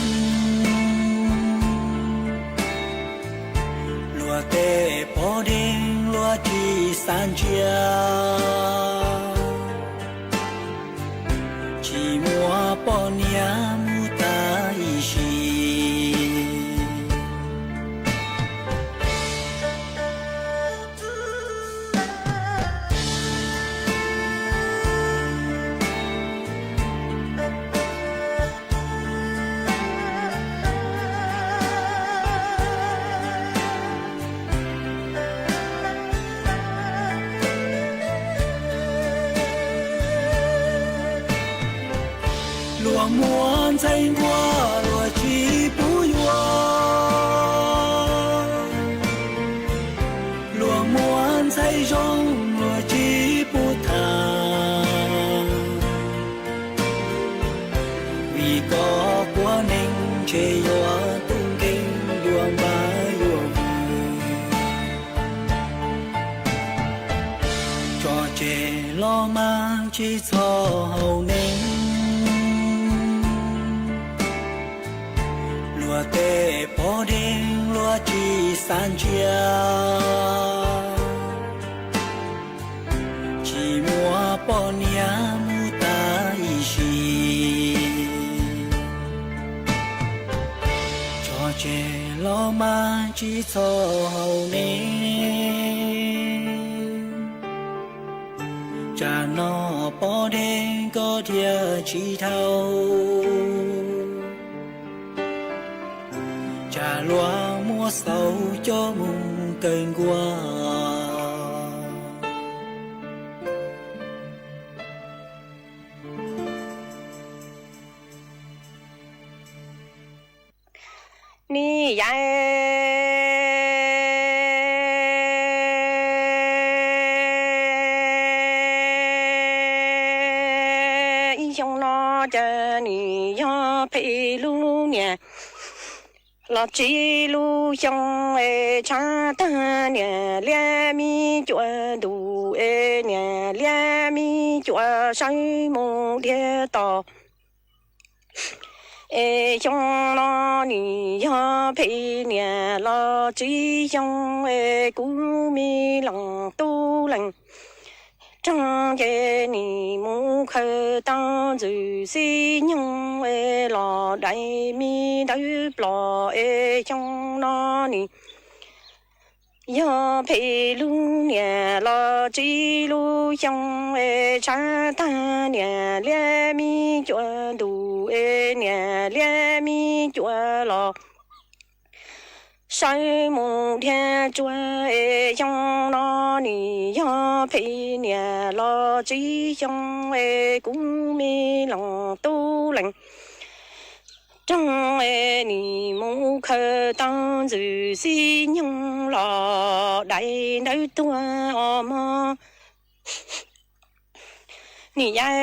luag tej poj deg luag tsi xav ntsia, tsi muaj poj niam mus tas ib sim. Luag muab ntxhais nquag luag tsi pub yuav, luag muab ntxhais zoo luag tsi pub tham. Vim koj quav neeg ntshe yuav tub nkeeg yuav npab yuav vwm. Tso tseg los mas tsi txhob haum neeg, luag tej poj deg luag tsi xav ntsia, tsi muaj poj niam mus tas ib sim. Tso tseg los mas tsi txhob haum neeg, tsam no poj deg koj dhia tsi dhau, tsam luag muab xauv coj mus kaw nkuaj. Ni yam ib xyoo no ces nws yog phem lub niam los tsis lub xyoo es tshav tag niam liab mi cuam ntuj es niam liab mi cuam sawv mus dhia tos. Es xyoo no nws yog phem niam los tsis xyoo es kuv me loos tub leej roog ces nim mus khaws tau ntxwv xib nyoog es los dai me ntawv plos es xyoo no nim yog phem lub niam los tsib lub xyoo es tshav tag niam liab me cuam ntuj es niam liab me cuam los sawv mus dhia tsuag es xyoo no nim yog phem niam los tsib xyoo es kuv me loos tub lees roog es nim mus khaws tau ntxwv xib nyoog los dai ntawv tuag os mog. Nim yog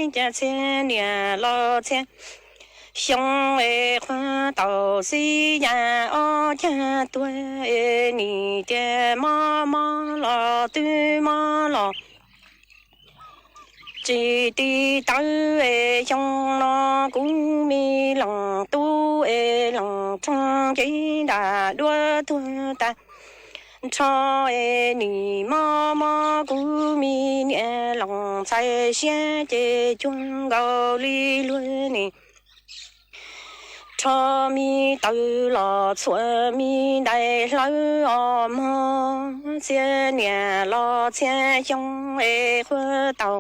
ib cag txhiab niam los txhiab xyoo es qhuav tau xib yam ob cag tuag es nim tias mob mob los twb mob los tsis ti tawv es xyoo no kuv me loos tub es loos roog ces nram duab tuag tag nrho es nim mob mob kuv me niam loos ntxhais siab ces cuag nkaus li luag nim rho me taws los txhuam me ntais hlawv os mog. Txhiab niam los txhiab xyoo es qhuav tau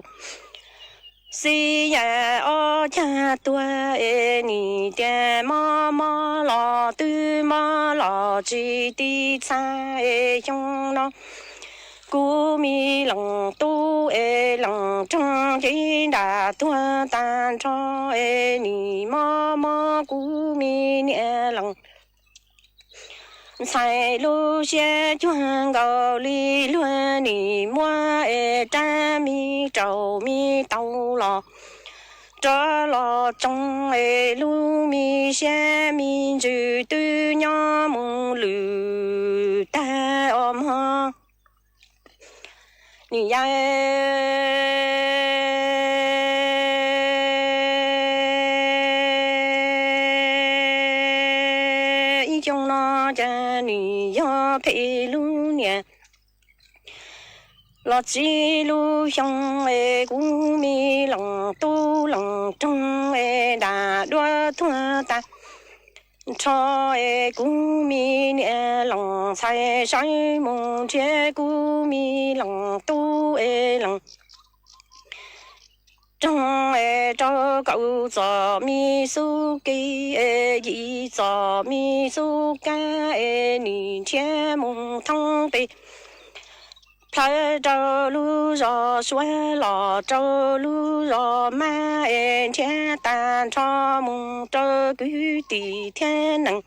xib yam ob cag tuag es nim tias mob mob los twb mob los tsis ti txha es xyoo no kuv me loos tub es loos roog ces nram tuag tag nrho es nim mob mob kuv me niam loos ntxhais lub siab cuag nkaus li luag nim muab es rab me raum me taus los rov los tsoo es lub me siab me ntsws twb nyob mus lwm tag os mog. Nim yog ib xyoo no cas nim yog phem lub niam los tsib lub xyoo es kuv me loos tub loos roog es nram duab tuag tag nrho es kuv me niam loos ntxhais sawv mus nrhiav kuv me loos tub es loos roog es rau kaum txom me xub ke es yim txom me xub kab es nim nrhiav mus thoob pes plawv rau lub zos suav los rau lub zos mab es nrhiav tag nrho mus rau kwv tij thiab nees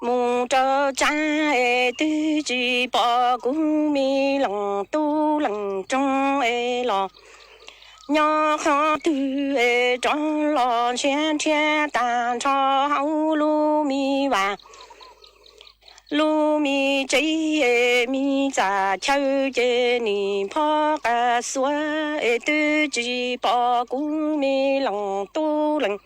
mus rau tsab es twb tsis pom kuv me loos tub loos roog es los nyob qhov twg es rov los nrhiav nrhiav tag nrho hauv lub me vas lub me tsev es me txaj chaw ces nim phob qas xuav es twb tsis pom kuv me loos tub loos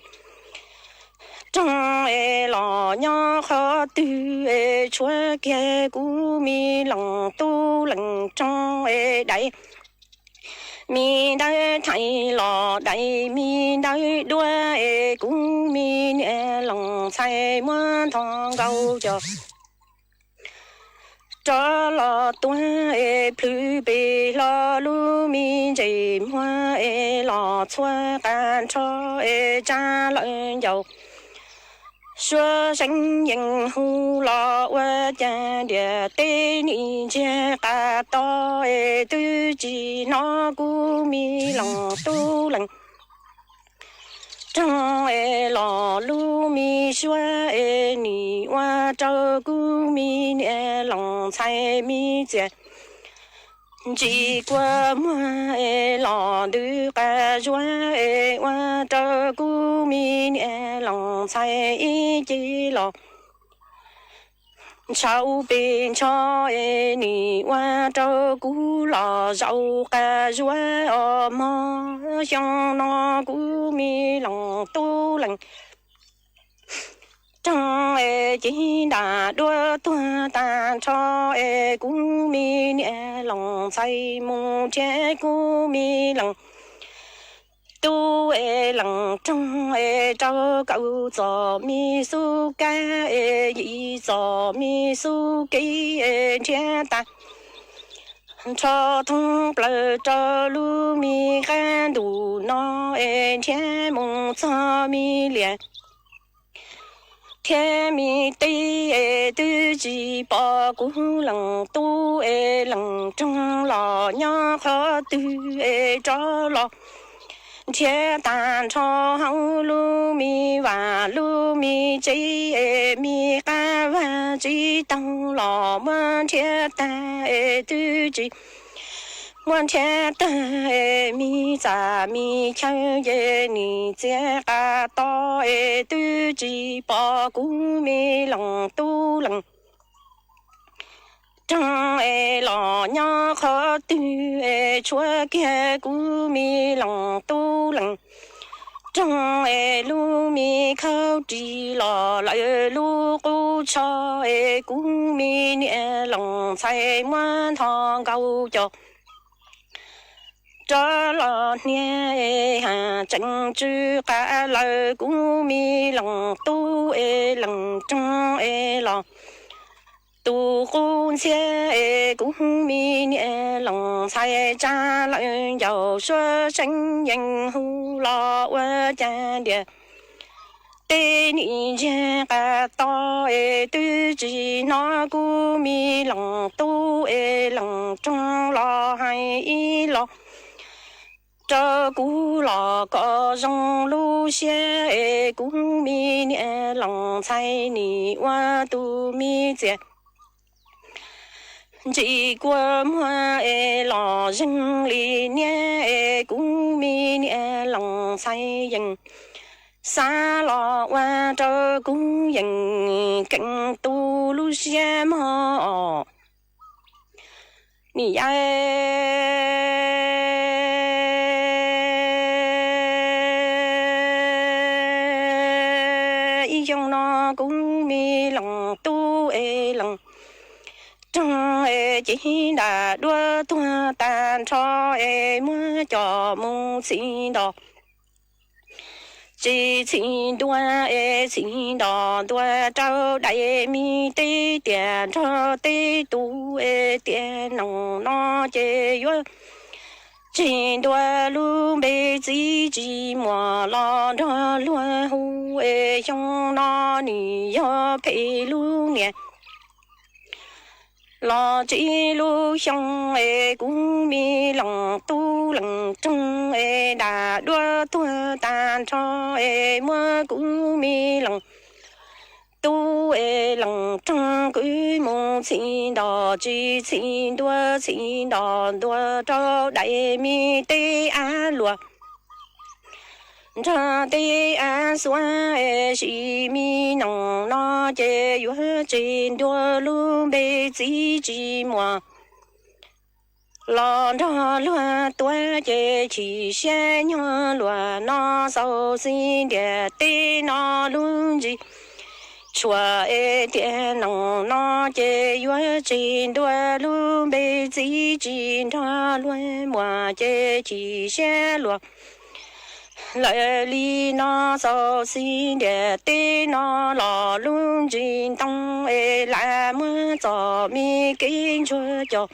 roog es los nyob qhov twg es tshuav kiag kuv me loos tub loos roog es dai me ntawv thaiv los dai me ntawv duab es kuv me niam loos ntxhais muab ntho nkaus cov rov los tuag es plhws pes hlo lub me ntses muag es los txhua qas nrho es tsa lawm ncauj suab seev yees hu los ua cas ntiaj teb nim ntsiag qas to es twb tsis hnov kuv me loos tub loos roog es los lub me suab es nim ua rau kuv me niam loos ntxhais me txiaj ntsim kua muag es los ntws qas zuav es ua rau kuv me niam loos ntxhais ib ce los ntshau pes ntsho es nim ua rau kuv los zaum qas zuav os mog. Xyoo no kuv me loos tub loos roog es cig nram duab tuag tag nrho es kuv me niam Loos Ntxhais mus nrhiav kuv me Loos Tub es Loos Roog es rau kaum txom me xub kab es yim txom me xub kev es nrhiav tag nrho thoob plaws rau lub me qab ntuj no es nrhiav mus txog me liaj thiab me teb es twb tsis pom kuv Loos Tub es Loos Roog los nyob qhov twg es rov los nrhiav tag nrho hauv lub me vaj lub me tsev es me qab vaj tsev taug los muab nrhiav tag es twb tsis muab nrhiav tag es me txaj me chaw ces nim txiav qab to es twb tsis pom kuv me Loos Tub Loos Roog es los nyob qhov twg es tshuav kiag kuv me Loos Tub Loos Roog es lub me khaub ris los lawm lub qub tsho es kuv me niam Loos Ntxhais muab ntho nkaus cov rov los hnia es has tseem tsw qab lawm kuv me Loos Tub es Loos Roog es los tus qub ntxhiab es kuv me niam Loos Ntxhais tsa lawm ncauj suab seev yees hu los ua cas ntiag teb nim ntsiag qab to es twb tsis hnov kuv me Loos Tub es Loos Roog los hais ib los rau kuv los kom zoo lub siab es kuv me niam Loos Ntxhais nim ua tus me txiaj ntsim kua muag es los zeeg li niab es kuv me niam Loos Ntxhais yeej xav los ua rau kuv yeej keej tu lub siab mog os. Nim ya ib xyoo no kuv me Loos Tub es Loos Roog es cig nram duab tuag tag nrho es muab coj mus txhim nrog tsis txhim ntua es txhim nrog ntua rau daim me teb tiaj nrog teb tus es tiaj noog no ces yuav tsis ntua lub npe txiv tsis muaj los nrog luag hu es xyoo no nim yog phem lub niag los tsis lub xyoo es kuv me Loos Tub Loos Roog es nram duab tuag tag nrho es muab kuv me Loos Tub es Loos Roog kwv mus txhim nrog tsis txhim ntua txhim nrog ntua rau daim me teb av luag nrog teb av xuav es sim me noog no ces yuav tseg ntua lub npe txiv tsis muaj los nrog luag tuav ces chim siab nyuag luag no xaus xi ntiag teb no lub ntsis tshuav es tiaj noog no ces yuav tseg ntua lub npe txiv tsis nrog luag muaj ces chim siab luag lawm li no xaus xi ntiag teb no los lub ntsis ntoo es lam muab txom me kev ntsuag coj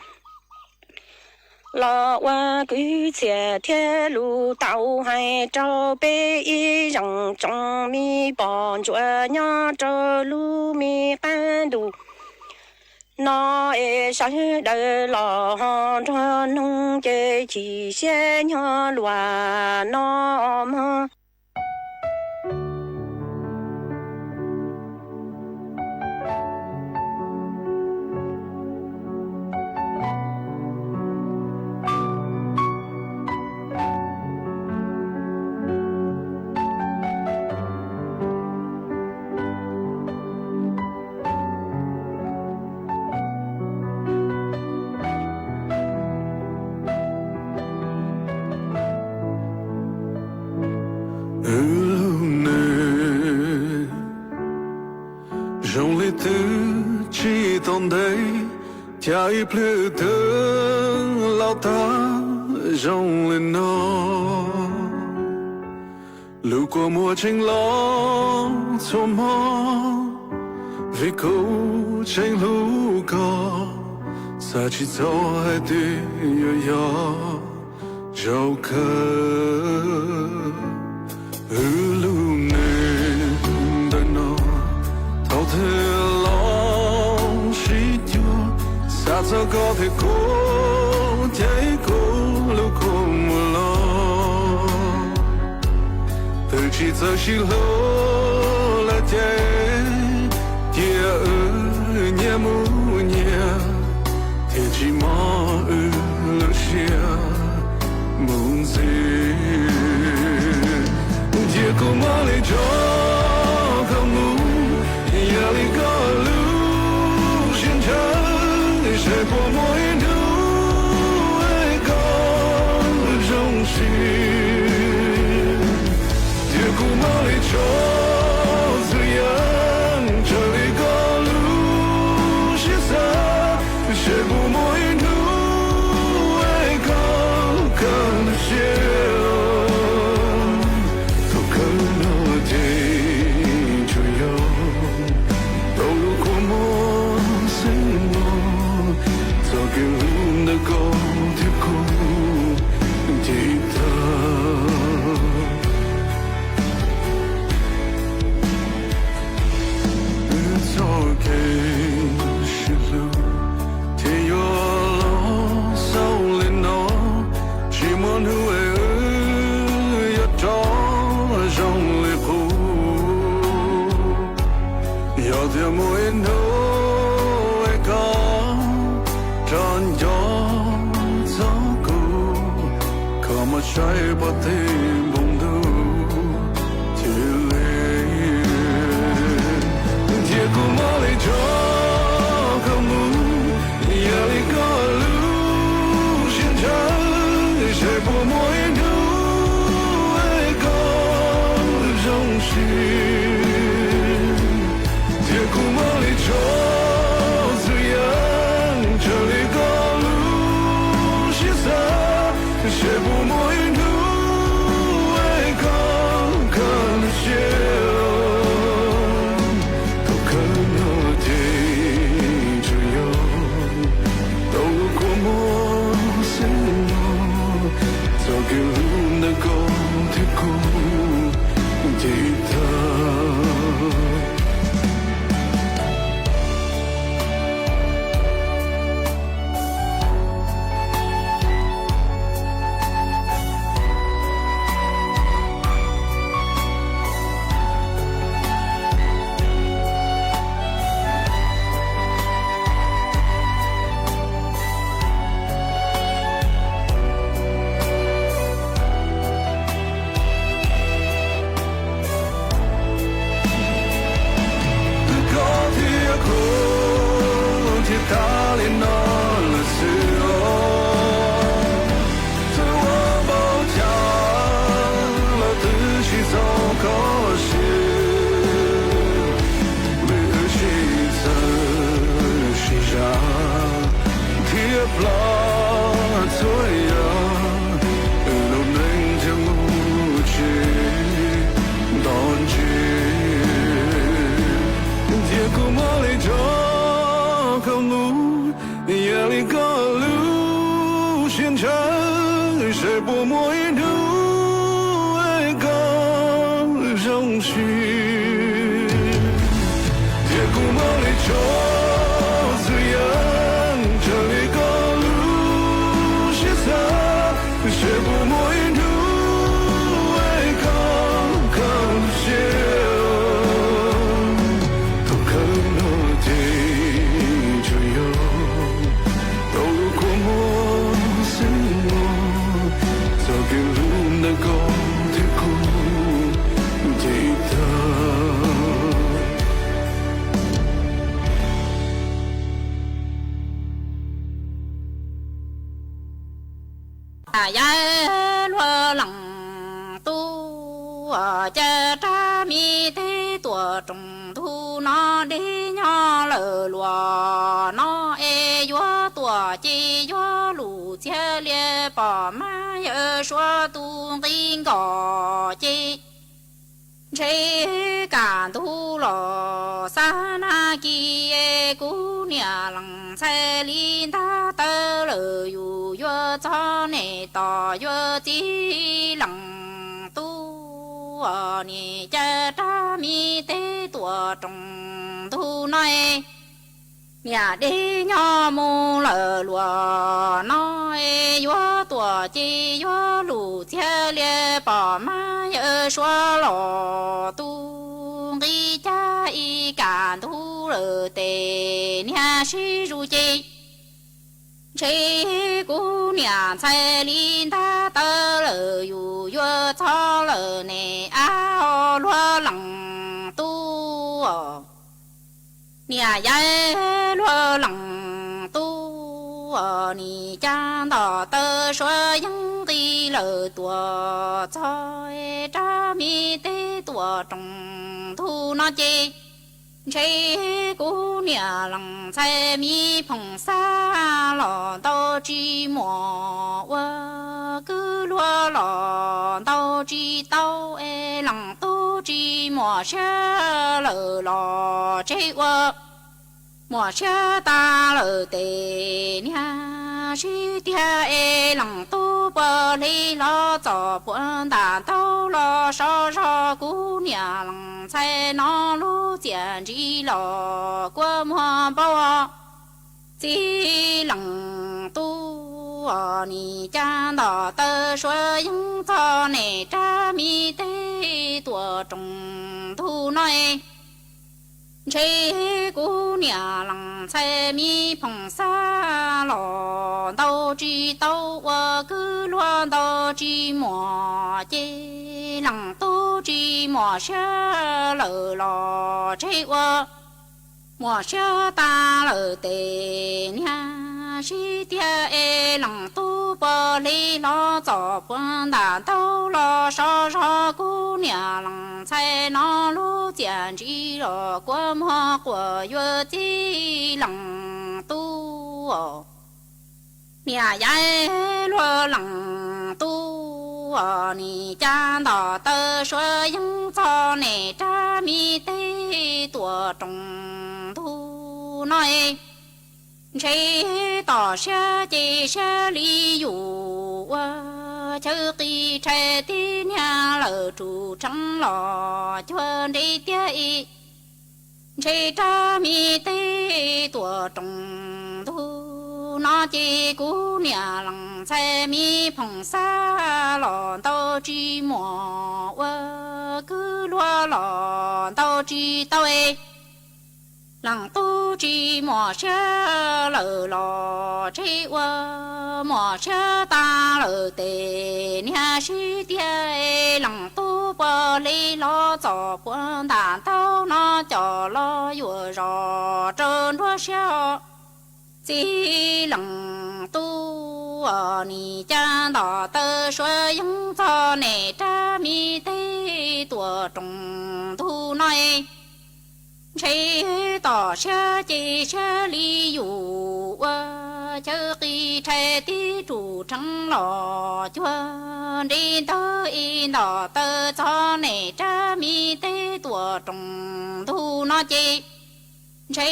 los ua kwv txhiaj thiab lus tau hais rau peb ib zaug tsoom me pog ntsuag nyob rau lub me qab ntuj no es sawv daws los ho nrog noog ces chim siab nyuag luag no mog. ntev, cas ib pliag twb los tag zoo li no. Lub kua muag tseem los txhua hmo, vim kuv tseem hlub koj, xav tsis txog hais tias yuav yog zaum kawg. Wb lub neej ntawm no, thaum twg los sib cuag, xav txog koj thiab kuv, ces kuv lub kua muag los. Twb tsis txawj sib hlub lawm ces, cia wb nyias mus nyias, thiaj tsis mob wb lub siab mus ntxiv. Cia kuv mam li tso koj mus, yog li koj lub siab ntshaw, seb puas muaj ib hnub es koj zoo siab. Cia kuv mam li tso txhua yam raws li koj lub siab xav, seb puas muaj ib hnub es koj kam siab. Thaum kawg no ces tsuas yog tau lub kua muag xwb no, txoj kev hlub ntawm koj thiab kuv ces tag. Wb txoj kev sib hlub thiaj yuav los xaus li no, tsis muaj hnub es wb yuav rov zoo li qub. Yog tias muaj ib hnub es koj rov nco txog kuv, koj mam saib pov thawj npoo ntuj cia li. Cia kuv mam li tso koj mus, yog li koj lub siab ntshaw, seb puas muaj ib hnub es koj zoo siab. Cia kuv mam li tso txhua yam raws li koj lub siab xav, seb puas muaj ib hnub es koj kam siab. Thaum kawg no ces tsuas yog tau lub kua muag xwb no, txoj kev hlub ntawm koj thiab kuv ces tag. Koj thiab kuv thiaj tag li no lawm xwb os. Txawm ua npaum cas los twb tsis txaus koj siab. Vim wb sib txawj sib zam thiab plam txhua yam, wb lub neej thiaj mus tsis nto ntsis. Cia kuv mam li tso koj mus, yog li koj lub siab ntshaw, seb puas muaj ib hnub es koj zoo siab. Cia kuv mam li tso txhua yam raws li koj lub siab xav, seb puas muaj ib hnub es koj kam siab. Thaum kawg no ces tsuas yog tau lub kua muag xwb no, txoj kev hlub ntawm koj thiab kuv ces tag. Yawg luag leej tub, caw rab me teb tuaj tuam rooj ntug no deb nyob lawm luag no es yuav tuam ces yuav lus txiag lias pom mas yawm suav tus nqi nkaus ces ntshe kaj ntug los xab nag kis es kuv niam lees ntxhais li ntag tawv lawm yus yuav txog niam tos yuav txiv leej tub niam cas rab me teb tuam rooj ntug no niam deb nyob mus lawm luag no yuav tuam ces yuav lus txiag lias pom mas yawm suav los tus nqi cas ib kaj ntug lawm tes niag sib zuj ces ntshe kuv niam ntxhais li ntag tawv lawm yus yuav txog lawm ne ab ho luag leej tub niam yawm luag leej tub nim cas ntom taw suav yeeb nqi lawm tuam txog rab me teb tuam rooj ntug no ces ntshe kuv niam lees ntxhais me phoom xab los ntau tsis muaj ua kwv luag los ntau tsis tau es leej tub tsis muaj siab lawm los tseg ua muaj siab tas lawm tes niag sib tiag es leej tub puas hli hlo txom puag ntam ntaug los sov zog kuv niam lees ntxhais no lub txiaj ntsim los kua muag npau txiv leej tub nim cas ntom taw suav yeeb txog niam rab me teb tuam rooj ntug no ntshe kuv niam lees ntxhais me phoom xab los ntau tsis tau ua kwv luag ntau tsis muaj ces leej tub tsis muaj siab lawm los tseg ua muaj siab tas lawm tes niag sib tiag es leej tub puas hli hlo txom puag ntam ntaug los sov zog kuv niam lees ntxhais no lub txiaj ntsim los kua muag quas yuav txiv leej tub niam yawm luag leej tub nim cas ntom taw suav yeeb txog niam rab me teb tuam rooj ntug no ntshe tom siab ces siab li yus ua chaw qis rhais tib niag lawm rus rheev los cuag ntev tiag i ntshe rab me teb tuam rooj ntug no ces kuv niam lees ntxhais me phoom xab los ntau tsis muaj ua kwv luag los ntau tsis tau es leej tub tsis muaj siab lawm los tseg ua muaj siab tas lawm tes niag sib tiag es leej tub puas hli hlo txom puag ntam ntaug no coj los yuav zos rau nruab siab txiv leej tub nim cas ntom taw suav yeeb txog niam rab me teb tuam rooj ntug no ntshe tom siab ces siab li yus ua chaw qis rhais tib rus rheev los cuag ntev ntawd i ntom taw txog niam rab me teb tuam rooj ntug no ces ntshe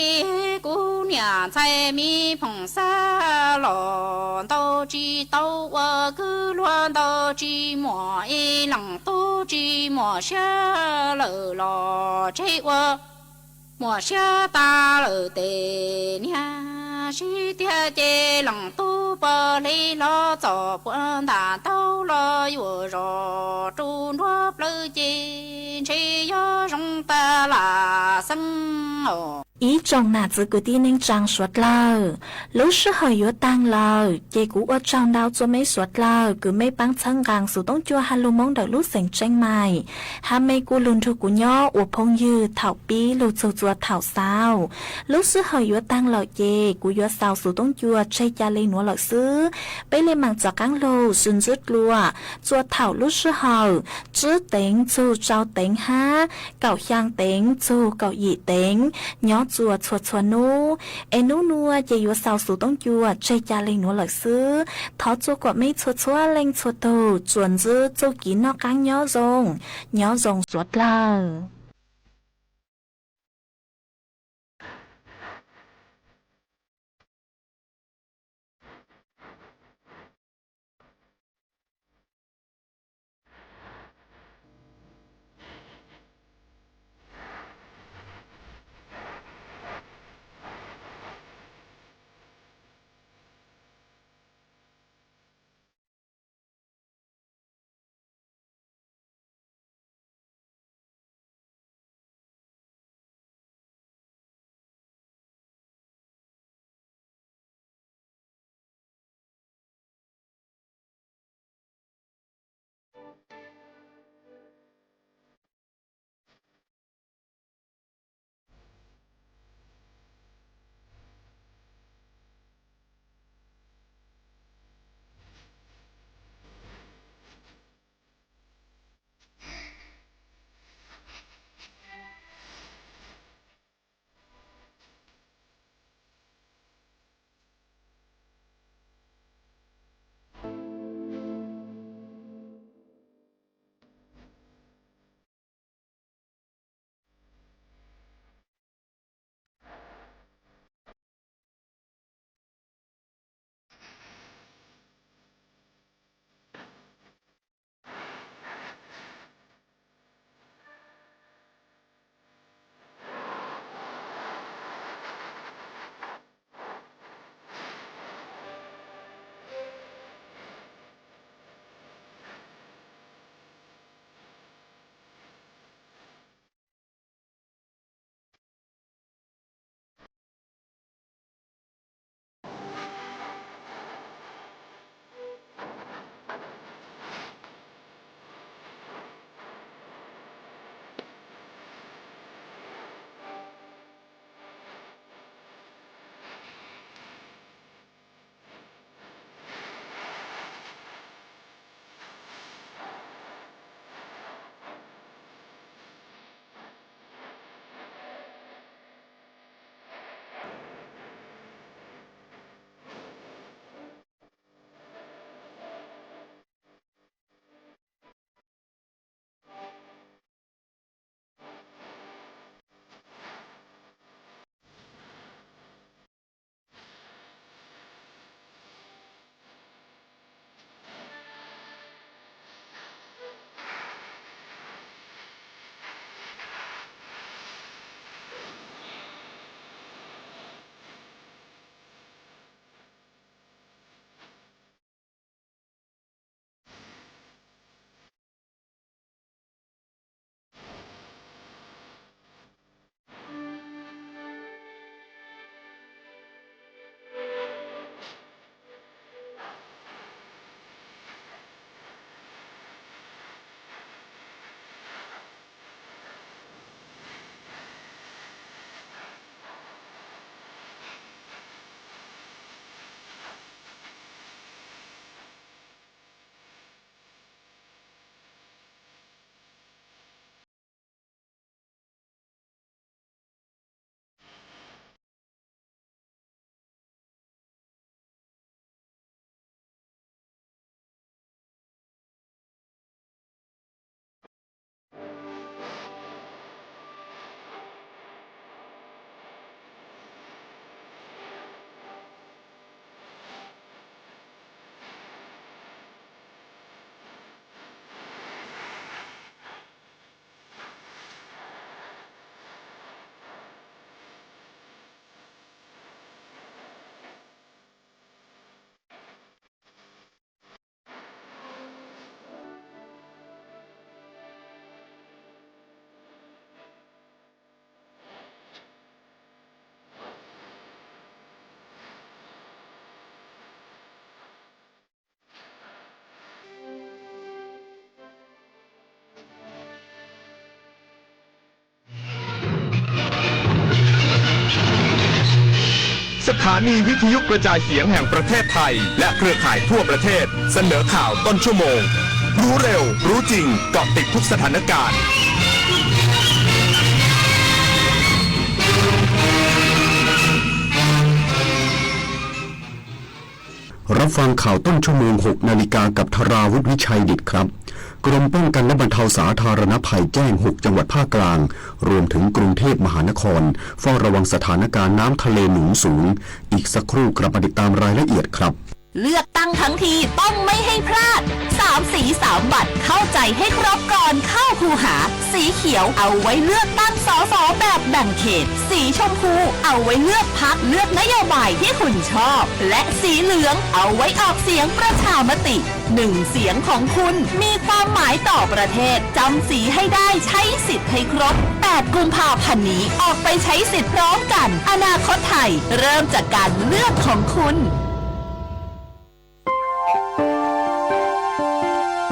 kuv niam ntxhais me phoom xab los ntau tsis tau ua kwv luag ntau tsis muaj i leej tub tsis muaj siab lawm los tseg ua muaj siab tas lawm tes niag sib tiag ces leej tub puas hli hlo txom puag ntam ntaug los yuav zos rau nruab plawv ces ntshe yuav zoo tas lam xeeb os. Ib tsoom nam txiv kwv tij neej tsaa suav dlawg, lub sij hawm yuav taag lawm ces kuv ua tsaug ntau txug meb suav dlawg kws meb paab txhawb nqaa Xuv Toob Cua hab lug Moob ntawm lub xeem Tseeb Maim, hab meb kuj lug nrug kuv nyob ua phooj ywg thaum pib lug txug txua thaum xaus. Lub sij hawm yuav taag lawm ces kuv yuav xaus Xuv Toob Cua tseg ca le nuav lawm xwb. Peb le maam rov qaab lug sib ntsib dlua txua thaum lub sij hawm tsib teev txug rau teev hab kaum xyaa teev txug kaum yim teev nyob txua txhua txhua nub. Es nub nua ces yuav xaus Xuv Toob Cua tseg ca le nuav lawm xwb. Thov txua kuam meb txhua txhua leej txhua tug tsuas ntsib txuj kev noj qaab nyob zoo, nyob zoo suav dlawg. สถานีวิทยุกระจายเสียงแห่งประเทศไทยและเครือข่ายทั่วประเทศเสนอข่าวต้นชั่วโมง รู้เร็ว รู้จริง เกาะติดทุกสถานการณ์ รับฟังข่าวต้นชั่วโมง หกนาฬิกา กับธราวุฒิ วิชัยดิษฐครับ กรมป้องกันและบรรเทาสาธารณภัยแจ้ง หกจังหวัดภาคกลาง รวมถึงกรุงเทพมหานคร เฝ้าระวังสถานการณ์น้ำทะเลหนุนสูง อีกสักครู่ครับ มาติดตามรายละเอียดครับ เลือกตั้งทั้งทีต้องไม่ให้พลาด สามสีสามบัตร เข้าใจให้ครบก่อนเข้าคูหา สีเขียวเอาไว้เลือกตั้ง สส แบบแบ่งเขต สีชมพูเอาไว้เลือกพรรค เลือกนโยบายที่คุณชอบ และสีเหลืองเอาไว้ออกเสียงประชามติ หนึ่งเสียงของคุณมีความหมายต่อประเทศ จำสีให้ได้ ใช้สิทธิ์ให้ครบ แปดกุมภาพันธ์นี้ ออกไปใช้สิทธิ์พร้อมกัน อนาคตไทย เริ่มจากการเลือกของคุณ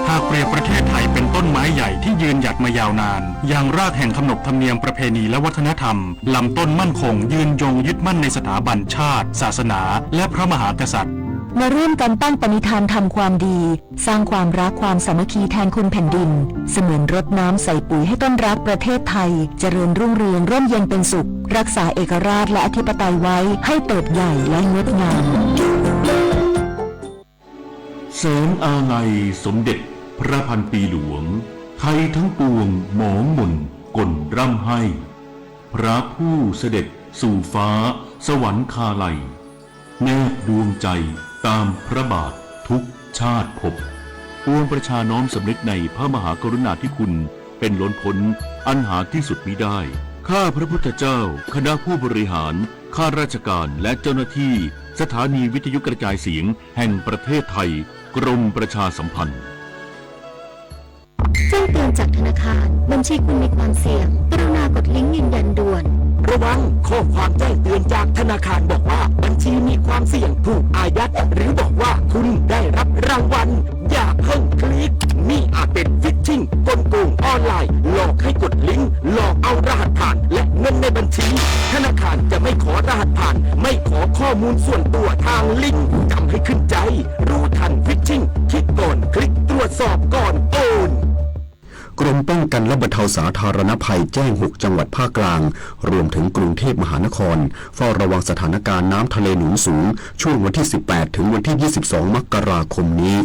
หากเปรียบประเทศไทยเป็นต้นไม้ใหญ่ที่ยืนหยัดมายาวนาน ยางรากแห่งขนบธรรมเนียมประเพณีและวัฒนธรรม ลำต้นมั่นคง ยืนยงยึดมั่นในสถาบันชาติ ศาสนา และพระมหากษัตริย์ มาร่วมกันตั้งปณิธานทำความดี สร้างความรักความสามัคคีแทนคุณแผ่นดิน เสมือนรดน้ำใส่ปุ๋ยให้ต้นรักประเทศไทย เจริญรุ่งเรืองร่มเย็นเป็นสุข รักษาเอกราชและอธิปไตยไว้ให้เติบใหญ่และงดงาม แสงอาลัยสมเด็จพระพันปีหลวง ไทยทั้งปวงหมองหม่นก่นร่ำไห้ พระผู้เสด็จสู่ฟ้าสวรรคาลัย แนบดวงใจตามพระบาททุกชาติภพ ปวงประชาน้อมสำนึกในพระมหากรุณาธิคุณเป็นล้นพ้นอันหาที่สุดมิได้ ข้าพระพุทธเจ้า คณะผู้บริหาร ข้าราชการและเจ้าหน้าที่สถานีวิทยุกระจายเสียงแห่งประเทศไทย กรมประชาสัมพันธ์ แจ้งเตือนจากธนาคาร บัญชีคุณมีความเสี่ยง กรุณากดลิงก์ยืนยันด่วน ระวัง ข้อความแจ้งเตือนจากธนาคารบอกว่าบัญชีมีความเสี่ยงถูกอายัด หรือบอกว่าคุณได้รับรางวัล อย่าเพิ่งคลิก นี่อาจเป็น phishing กลโกงออนไลน์ หลอกให้กดลิงก์ หลอกเอารหัสผ่าน และเงินในบัญชี ธนาคารจะไม่ขอรหัสผ่าน ไม่ขอข้อมูลส่วนตัวทางลิงก์ จำให้ขึ้นใจ รู้ทัน phishing คิดก่อนคลิก ตรวจสอบก่อนโอน กรมป้องกันและบรรเทาสาธารณภัยแจ้ง หกจังหวัดภาคกลาง รวมถึงกรุงเทพมหานคร เฝ้าระวังสถานการณ์น้ำทะเลหนุนสูง ช่วงวันที่ สิบแปด ถึงวันที่ ยี่สิบสอง มกราคมนี้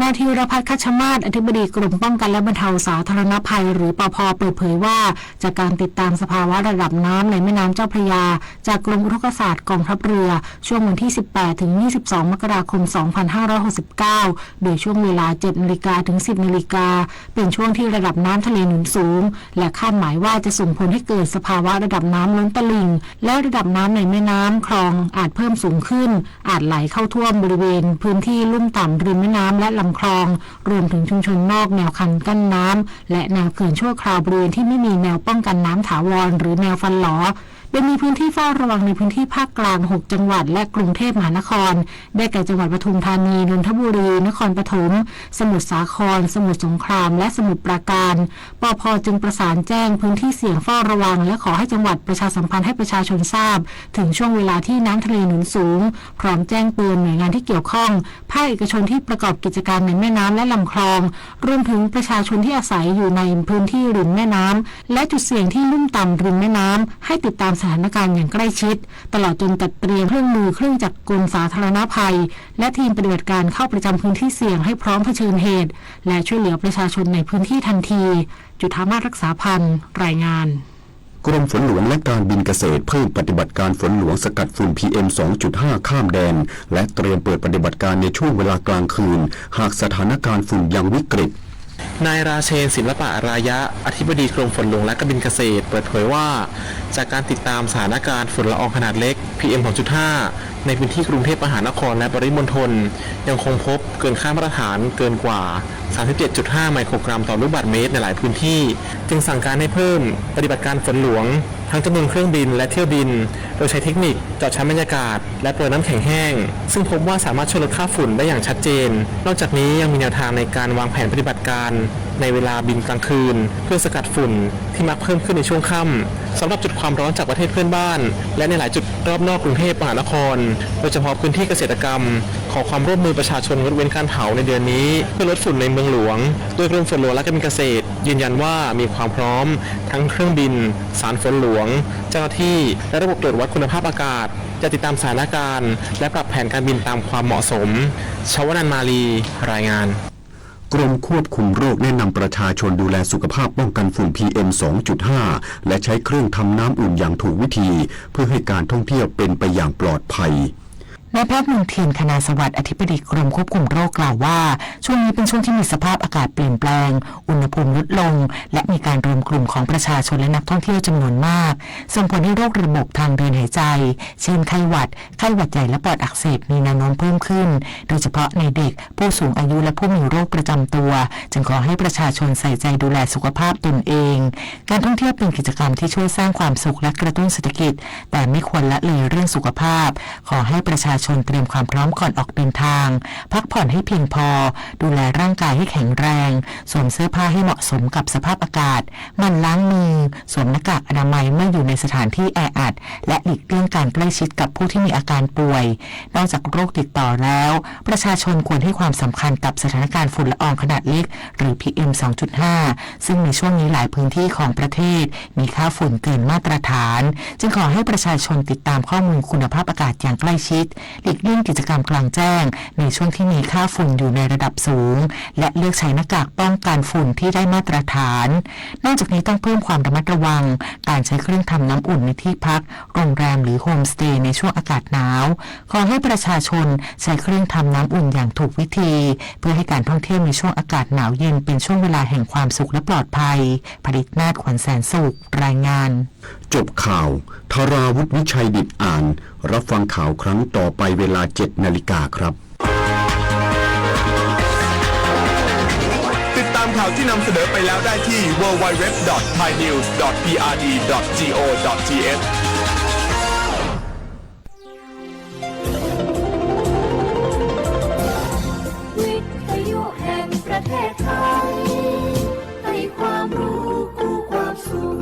นายธีรพัฒน์ คัชมาศ อธิบดีกรมป้องกันและบรรเทาสาธารณภัย หรือ ปภ เปิดเผยว่า จากการติดตามสภาวะระดับน้ำในแม่น้ำเจ้าพระยา จากกรมอุทกศาสตร์กองทัพเรือ ช่วงวันที่ สิบแปด ถึง ยี่สิบสอง มกราคม สองพันห้าร้อยหกสิบเก้า โดยช่วงเวลา เจ็ดนาฬิกา ถึง สิบนาฬิกา เป็นช่วงที่ระดับน้ำทะเลหนุนสูง และคาดหมายว่าจะส่งผลให้เกิดสภาวะระดับน้ำล้นตลิ่ง และระดับน้ำในแม่น้ำคลองอาจเพิ่มสูงขึ้น อาจไหลเข้าท่วมบริเวณพื้นที่ลุ่มต่ำริมแม่น้ำและลำคลอง รวมถึงชุมชนนอกแนวคันกั้นน้ำ และแนวเขื่อนชั่วคราวบริเวณที่ไม่มีแนวป้องกันน้ำถาวร หรือแนวฟันหลอ โดยมีพื้นที่เฝ้าระวังในพื้นที่ภาคกลาง หกจังหวัด และกรุงเทพมหานคร ได้แก่จังหวัดปทุมธานี นนทบุรี นครปฐม สมุทรสาคร สมุทรสงคราม และสมุทรปราการ ปภ จึงประสานแจ้งพื้นที่เสี่ยงเฝ้าระวัง และขอให้จังหวัดประชาสัมพันธ์ให้ประชาชนทราบ ถึงช่วงเวลาที่น้ำทะเลหนุนสูง พร้อมแจ้งเตือนหน่วยงานที่เกี่ยวข้อง ภาคเอกชนที่ประกอบกิจการในแม่น้ำและลำคลอง รวมถึงประชาชนที่อาศัยอยู่ในพื้นที่ริมแม่น้ำ และจุดเสี่ยงที่ลุ่มต่ำริมแม่น้ำ ให้ติดตามสถานการณ์อย่างใกล้ชิด ตลอดจนจัดเตรียมเครื่องมือเครื่องจักรกลสาธารณภัย และทีมปฏิบัติการเข้าประจำพื้นที่เสี่ยงให้พร้อมเผชิญเหตุ และช่วยเหลือประชาชนในพื้นที่ทันที จุฑามาศ รักษาพันธ์ รายงาน กรมฝนหลวงและการบินเกษตรเพิ่มปฏิบัติการฝนหลวงสกัดฝุ่น พีเอ็ม สองจุดห้า ข้ามแดน และเตรียมเปิดปฏิบัติการในช่วงเวลากลางคืน หากสถานการณ์ฝุ่นยังวิกฤต นายราเชน ศิลปะอารายะ อธิบดีกรมฝนหลวงและการบินเกษตร เปิดเผยว่า จากการติดตามสถานการณ์ฝุ่นละอองขนาดเล็ก พีเอ็ม สองจุดห้า ในพื้นที่กรุงเทพมหานครและปริมณฑล ยังคงพบเกินค่ามาตรฐานเกินกว่า สามสิบเจ็ดจุดห้า ไมโครกรัมต่อลูกบาศก์เมตรในหลายพื้นที่ จึงสั่งการให้เพิ่มปฏิบัติการฝนหลวง ทั้งจำนวนเครื่องบินและเที่ยวบิน โดยใช้เทคนิคเจาะชั้นบรรยากาศ และโปรยน้ำแข็งแห้ง ซึ่งพบว่าสามารถช่วยลดค่าฝุ่นได้อย่างชัดเจน นอกจากนี้ยังมีแนวทางในการวางแผนปฏิบัติการ ในเวลาบินกลางคืนเพื่อสกัดฝุ่นที่มักเพิ่มขึ้นในช่วงค่ำ สำหรับจุดความร้อนจากประเทศเพื่อนบ้าน และในหลายจุดรอบนอกกรุงเทพมหานคร โดยเฉพาะพื้นที่เกษตรกรรม ขอความร่วมมือประชาชนงดเว้นการเผาในเดือนนี้ เพื่อลดฝุ่นในเมืองหลวง โดยกรมฝนหลวงและการบินเกษตรยืนยันว่ามีความพร้อมทั้งเครื่องบิน สารฝนหลวง เจ้าหน้าที่ และระบบตรวจวัดคุณภาพอากาศ จะติดตามสถานการณ์ และปรับแผนการบินตามความเหมาะสม ชวนันท์ มาลี รายงาน กรมควบคุมโรคแนะนำประชาชนดูแลสุขภาพป้องกันฝุ่น พีเอ็ม สองจุดห้า และใช้เครื่องทำน้ำอุ่นอย่างถูกวิธี เพื่อให้การท่องเที่ยวเป็นไปอย่างปลอดภัย นายแพทย์มนเทียน คณาสวัสดิ์ อธิบดีกรมควบคุมโรคกล่าวว่า ช่วงนี้เป็นช่วงที่มีสภาพอากาศเปลี่ยนแปลง อุณหภูมิลดลง และมีการรวมกลุ่มของประชาชนและนักท่องเที่ยวจำนวนมาก ส่งผลให้โรคระบบทางเดินหายใจ เช่นไข้หวัด ไข้หวัดใหญ่และปอดอักเสบมีแนวโน้มเพิ่มขึ้น โดยเฉพาะในเด็ก ผู้สูงอายุและผู้มีโรคประจำตัว จึงขอให้ประชาชนใส่ใจดูแลสุขภาพตนเอง การท่องเที่ยวเป็นกิจกรรมที่ช่วยสร้างความสุขและกระตุ้นเศรษฐกิจ แต่ไม่ควรละเลยเรื่องสุขภาพ ขอให้ประชาชนเตรียมความพร้อมก่อนออกเดินทาง พักผ่อนให้เพียงพอ ดูแลร่างกายให้แข็งแรง สวมเสื้อผ้าให้เหมาะสมกับสภาพอากาศ หมั่นล้างมือ สวมหน้ากากอนามัยเมื่ออยู่ในสถานที่แออัด และหลีกเลี่ยงการใกล้ชิดกับผู้ที่มีอาการป่วย นอกจากโรคติดต่อแล้ว ประชาชนควรให้ความสำคัญกับสถานการณ์ฝุ่นละอองขนาดเล็ก หรือ พีเอ็ม สองจุดห้า ซึ่งในช่วงนี้หลายพื้นที่ของประเทศมีค่าฝุ่นเกินมาตรฐาน จึงขอให้ประชาชนติดตามข้อมูลคุณภาพอากาศอย่างใกล้ชิด หลีกเลี่ยงกิจกรรมกลางแจ้งในช่วงที่มีค่าฝุ่นอยู่ในระดับสูง และเลือกใช้หน้ากากป้องกันฝุ่นที่ได้มาตรฐาน นอกจากนี้ต้องเพิ่มความระมัดระวังการใช้เครื่องทำน้ำอุ่นในที่พัก โรงแรมหรือโฮมสเตย์ในช่วงอากาศหนาว ขอให้ประชาชนใช้เครื่องทำน้ำอุ่นอย่างถูกวิธี เพื่อให้การท่องเที่ยวในช่วงอากาศหนาวเย็นเป็นช่วงเวลาแห่งความสุขและปลอดภัย ผลิตนาถ ขวัญแสนสุข รายงาน จบข่าว ธราวุฒิ วิชัยดิตอ่าน รับฟังข่าวครั้งต่อไปเวลาเจ็ดนาฬิกาครับ ติดตามข่าวที่นำเสนอไปแล้วได้ที่ ดับเบิลยู ดับเบิลยู ดับเบิลยู ดอท ไทยนิวส์ ดอท พีอาร์ดี ดอท จี โอ ดอท ที เอช วิทยุแห่งประเทศไทย ให้ความรู้คู่ความสุข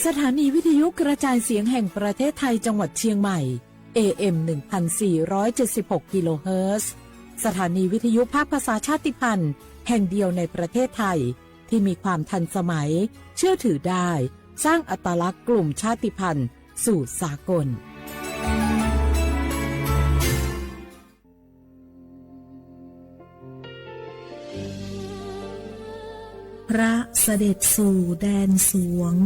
สถานีวิทยุกระจายเสียงแห่งประเทศไทยจังหวัดเชียงใหม่ เอ เอ็ม หนึ่งพันสี่ร้อยเจ็ดสิบหก กิโลเฮิรตซ์ สถานีวิทยุภาคภาษาชาติพันธุ์แห่งเดียวในประเทศไทย ที่มีความทันสมัย เชื่อถือได้ สร้างอัตลักษณ์กลุ่มชาติพันธุ์สู่สากล พระเสด็จสู่แดนสวง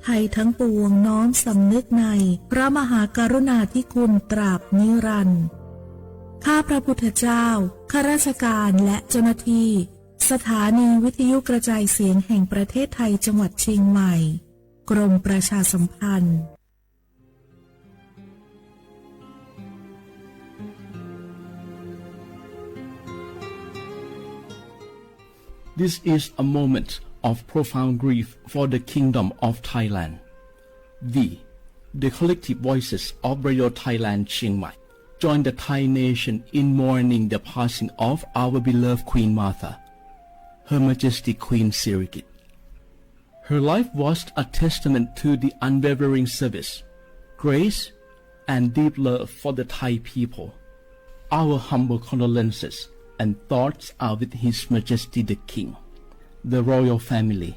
ไทยทั้งปวงน้อมสำนึกในพระมหากรุณาธิคุณตราบนิรันดร์ ข้าพระพุทธเจ้า ข้าราชการและเจ้าหน้าที่ สถานีวิทยุกระจายเสียงแห่งประเทศไทยจังหวัดเชียงใหม่ กรมประชาสัมพันธ์ This is a moment of profound grief for the Kingdom of Thailand. We, the collective voices of Radio Thailand Chiang Mai, join the Thai nation in mourning the passing of our beloved Queen Mother, Her Majesty Queen Sirikit. Her life was a testament to the unwavering service, grace, and deep love for the Thai people. Our humble condolences and thoughts are with His Majesty the King, the royal family,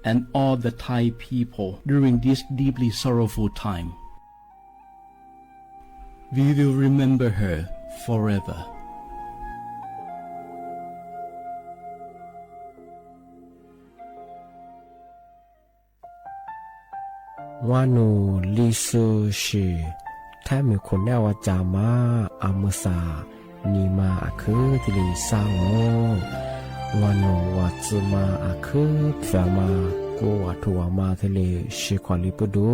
and all the Thai people during this deeply sorrowful time. We will remember her forever. งอหนู ลีซือ สิ แทบมีคนแน่ว่าจะมา อามือสา นีมาอาคือที่ลีสร้างโง่ งอหนูว่าจะมาอาคือเผื่อมา กูว่าถูกว่ามาที่ลี สิขอลีปื้ดู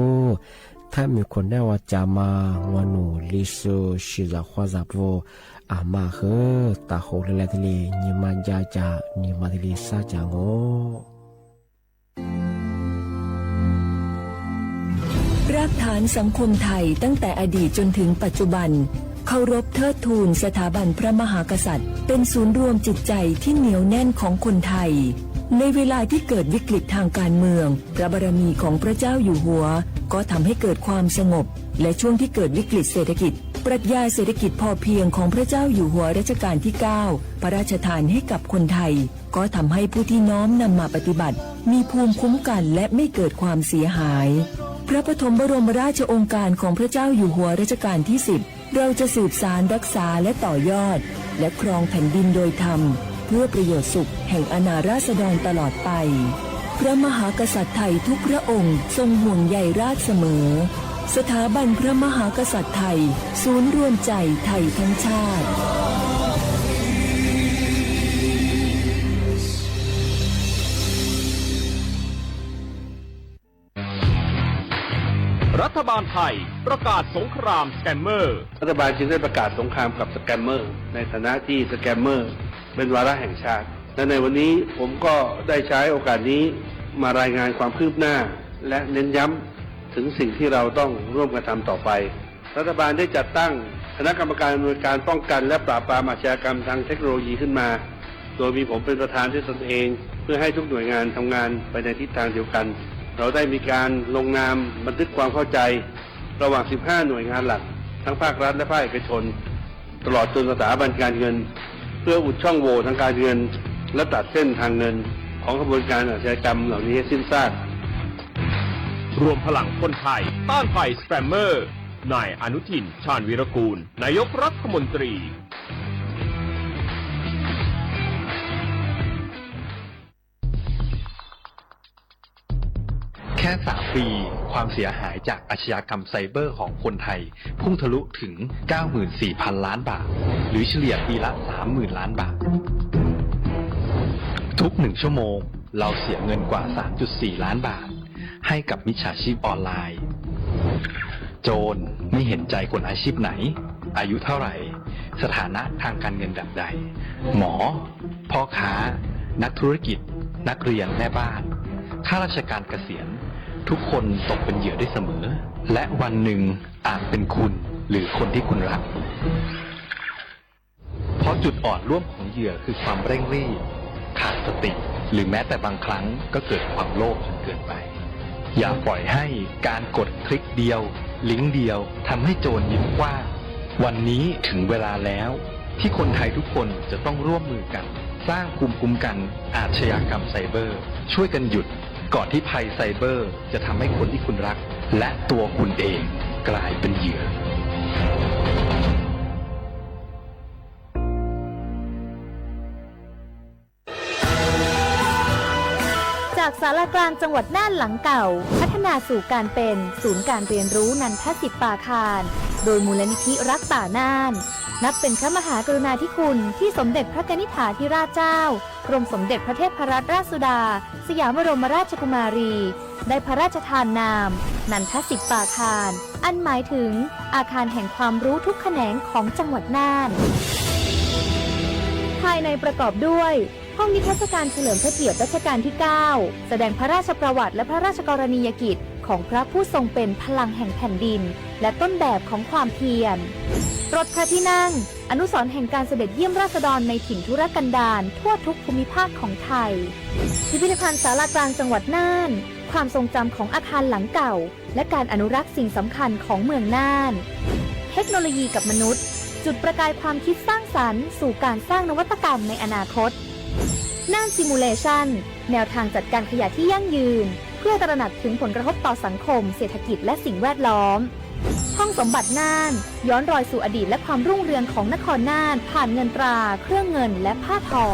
แทบมีคนแน่ว่าจะมา งอหนู ลีซือ สิ ยาควา ยาปู อามาคือ ตาโหเลยแลที่ลี นีมา ยาจา นีมาที่ลีสร้างจาโง่ รากฐานสังคมไทยตั้งแต่อดีตจนถึงปัจจุบัน เคารพเทิดทูนสถาบันพระมหากษัตริย์เป็นศูนย์รวมจิตใจที่เหนียวแน่นของคนไทย ในเวลาที่เกิดวิกฤตทางการเมือง พระบารมีของพระเจ้าอยู่หัวก็ทำให้เกิดความสงบ และช่วงที่เกิดวิกฤตเศรษฐกิจ ปรัชญาเศรษฐกิจพอเพียงของพระเจ้าอยู่หัวรัชกาลที่เก้า พระราชทานให้กับคนไทย ก็ทำให้ผู้ที่น้อมนำมาปฏิบัติ มีภูมิคุ้มกันและไม่เกิดความเสียหาย พระปฐมบรมราชโองการของพระเจ้าอยู่หัวรัชกาลที่สิบ เราจะสืบสานรักษาและต่อยอด และครองแผ่นดินโดยธรรม เพื่อประโยชน์สุขแห่งอาณาราษฎรตลอดไป พระมหากษัตริย์ไทยทุกพระองค์ทรงห่วงใยราษฎรเสมอ สถาบันพระมหากษัตริย์ไทย ศูนย์รวมใจไทยทั้งชาติ รัฐบาลไทยประกาศสงครามสแกมเมอร์ รัฐบาลจึงได้ประกาศสงครามกับสแกมเมอร์ ในฐานะที่สแกมเมอร์เป็นวาระแห่งชาติ และในวันนี้ผมก็ได้ใช้โอกาสนี้มารายงานความคืบหน้า และเน้นย้ำถึงสิ่งที่เราต้องร่วมกันทำต่อไป รัฐบาลได้จัดตั้งคณะกรรมการอำนวยการป้องกันและปราบปรามอาชญากรรมทางเทคโนโลยีขึ้นมา โดยมีผมเป็นประธานด้วยตนเอง เพื่อให้ทุกหน่วยงานทำงานไปในทิศทางเดียวกัน เราได้มีการลงนามบันทึกความเข้าใจ ระหว่าง สิบห้า หน่วยงานหลัก ทั้งภาครัฐและภาคเอกชน ตลอดจนสถาบันการเงิน เพื่ออุดช่องโหว่ทางการเงิน และตัดเส้นทางเงินของขบวนการอาชญากรรมเหล่านี้ให้สิ้นซาก รวมพลังคนไทยต้านภัยสแกมเมอร์ นายอนุทิน ชาญวีรกูล นายกรัฐมนตรี แค่ สาม ปี ความเสียหายจากอาชญากรรมไซเบอร์ของคนไทย พุ่งทะลุถึง เก้าหมื่นสี่พัน ล้านบาท หรือเฉลี่ยปีละ สามหมื่น ล้านบาท ทุกหนึ่งชั่วโมง เราเสียเงินกว่า สามจุดสี่ ล้านบาท ให้กับมิจฉาชีพออนไลน์ โจรไม่เห็นใจคนอาชีพไหน อายุเท่าไหร่ สถานะทางการเงินแบบใด หมอ พ่อค้า นักธุรกิจ นักเรียน แม่บ้าน ข้าราชการเกษียณ ทุกคนตกเป็นเหยื่อได้เสมอ และวันหนึ่งอาจเป็นคุณหรือคนที่คุณรัก เพราะจุดอ่อนร่วมของเหยื่อคือความเร่งรีบ ขาดสติ หรือแม้แต่บางครั้งก็เกิดความโลภจนเกินไป อย่าปล่อยให้การกดคลิกเดียว ลิงก์เดียวทำให้โจรยิ้มกว้าง วันนี้ถึงเวลาแล้ว ที่คนไทยทุกคนจะต้องร่วมมือกัน สร้างภูมิคุ้มกันอาชญากรรมไซเบอร์ ช่วยกันหยุด ก่อนที่ภัยไซเบอร์จะทำให้คนที่คุณรัก และตัวคุณเองกลายเป็นเหยื่อ จากศาลากลางจังหวัดน่านหลังเก่า พัฒนาสู่การเป็นศูนย์การเรียนรู้นันทสิทธิ์ปาคาร โดยมูลนิธิรักป่าน่าน นับเป็นพระมหากรุณาธิคุณที่สมเด็จพระกนิษฐาธิราชเจ้า กรมสมเด็จพระเทพรัตนราชสุดา สยามบรมราชกุมารี ได้พระราชทานนาม นันทสิทธิ์ปาคาร อันหมายถึงอาคารแห่งความรู้ทุกแขนงของจังหวัดน่าน ภายในประกอบด้วย ห้องนิทรรศการเฉลิมพระเกียรติรัชกาลที่ เก้า แสดงพระราชประวัติและพระราชกรณียกิจของพระผู้ทรงเป็นพลังแห่งแผ่นดิน และต้นแบบของความเพียร รถพระที่นั่ง อนุสรณ์แห่งการเสด็จเยี่ยมราษฎรในถิ่นทุรกันดารทั่วทุกภูมิภาคของไทย พิพิธภัณฑ์ศาลากลางจังหวัดน่าน ความทรงจำของอาคารหลังเก่า และการอนุรักษ์สิ่งสำคัญของเมืองน่าน เทคโนโลยีกับมนุษย์ จุดประกายความคิดสร้างสรรค์สู่การสร้างนวัตกรรมในอนาคต น่าน Simulation แนวทางจัดการขยะที่ยั่งยืน เพื่อตระหนักถึงผลกระทบต่อสังคม เศรษฐกิจ และสิ่งแวดล้อม ห้องสมบัติน่าน ย้อนรอยสู่อดีตและความรุ่งเรืองของนครน่าน ผ่านเงินตรา เครื่องเงิน และผ้าทอ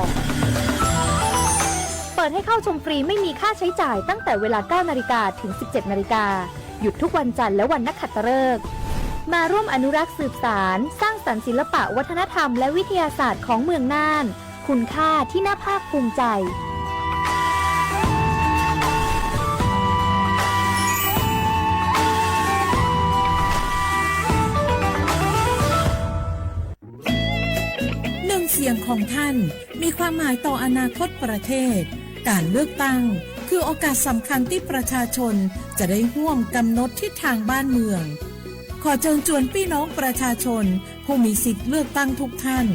เปิดให้เข้าชมฟรีไม่มีค่าใช้จ่ายตั้งแต่เวลา เก้านาฬิกา ถึง สิบเจ็ดนาฬิกา หยุดทุกวันจันทร์และวันนักขัตฤกษ์ มาร่วมอนุรักษ์สืบสาน สร้างสรรค์ศิลปะวัฒนธรรมและวิทยาศาสตร์ของเมืองน่าน คุณค่าที่น่าภาคภูมิใจ หนึ่งเสียงของท่านมีความหมายต่ออนาคตประเทศ การเลือกตั้งคือโอกาสสำคัญที่ประชาชนจะได้ร่วมกำหนดทิศทางบ้านเมือง ขอเชิญชวนพี่น้องประชาชนผู้มีสิทธิ์เลือกตั้งทุกท่าน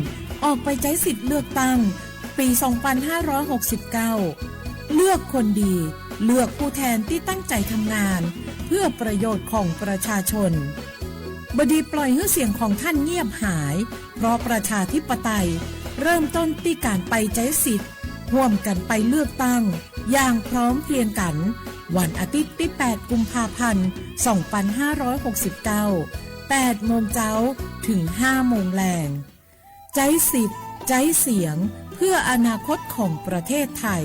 ออกไปใช้สิทธิ์เลือกตั้งปี สองพันห้าร้อยหกสิบเก้า เลือกคนดี เลือกผู้แทนที่ตั้งใจทำงาน เพื่อประโยชน์ของประชาชน บดีปล่อยให้เสียงของท่านเงียบหาย เพราะประชาธิปไตย เริ่มต้นที่การไปใช้สิทธิ์ ร่วมกันไปเลือกตั้ง อย่างพร้อมเพรียงกัน วันอาทิตย์ที่ แปด กุมภาพันธ์ สองพันห้าร้อยหกสิบเก้า แปดโมงเช้า ถึง ห้าโมงแลง ใช้สิทธิ์ ใช้เสียง เพื่ออนาคตของประเทศไทย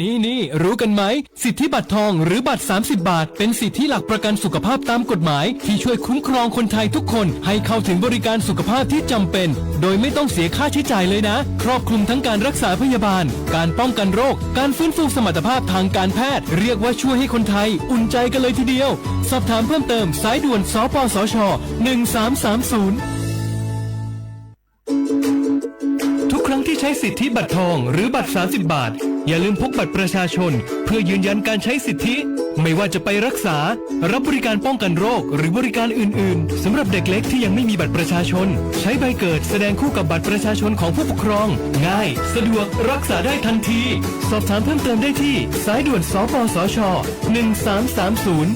นี่นี่ รู้กันไหม สิทธิบัตรทองหรือบัตร สามสิบบาท เป็นสิทธิหลักประกันสุขภาพตามกฎหมาย ที่ช่วยคุ้มครองคนไทยทุกคนให้เข้าถึงบริการสุขภาพที่จำเป็น โดยไม่ต้องเสียค่าใช้จ่ายเลยนะ ครอบคลุมทั้งการรักษาพยาบาล การป้องกันโรค การฟื้นฟูสมรรถภาพทางการแพทย์ เรียกว่าช่วยให้คนไทยอุ่นใจกันเลยทีเดียว สอบถามเพิ่มเติมสายด่วน สปสช หนึ่งสามสามศูนย์ ทุกครั้งที่ใช้สิทธิบัตรทองหรือบัตร สามสิบบาท อย่าลืมพกบัตรประชาชน เพื่อยืนยันการใช้สิทธิ ไม่ว่าจะไปรักษา รับบริการป้องกันโรค หรือบริการอื่นๆ สำหรับเด็กเล็กที่ยังไม่มีบัตรประชาชน ใช้ใบเกิดแสดงคู่กับบัตรประชาชนของผู้ปกครอง ง่าย สะดวก รักษาได้ทันที สอบถามเพิ่มเติมได้ที่สายด่วน สปสช หนึ่งสามสามศูนย์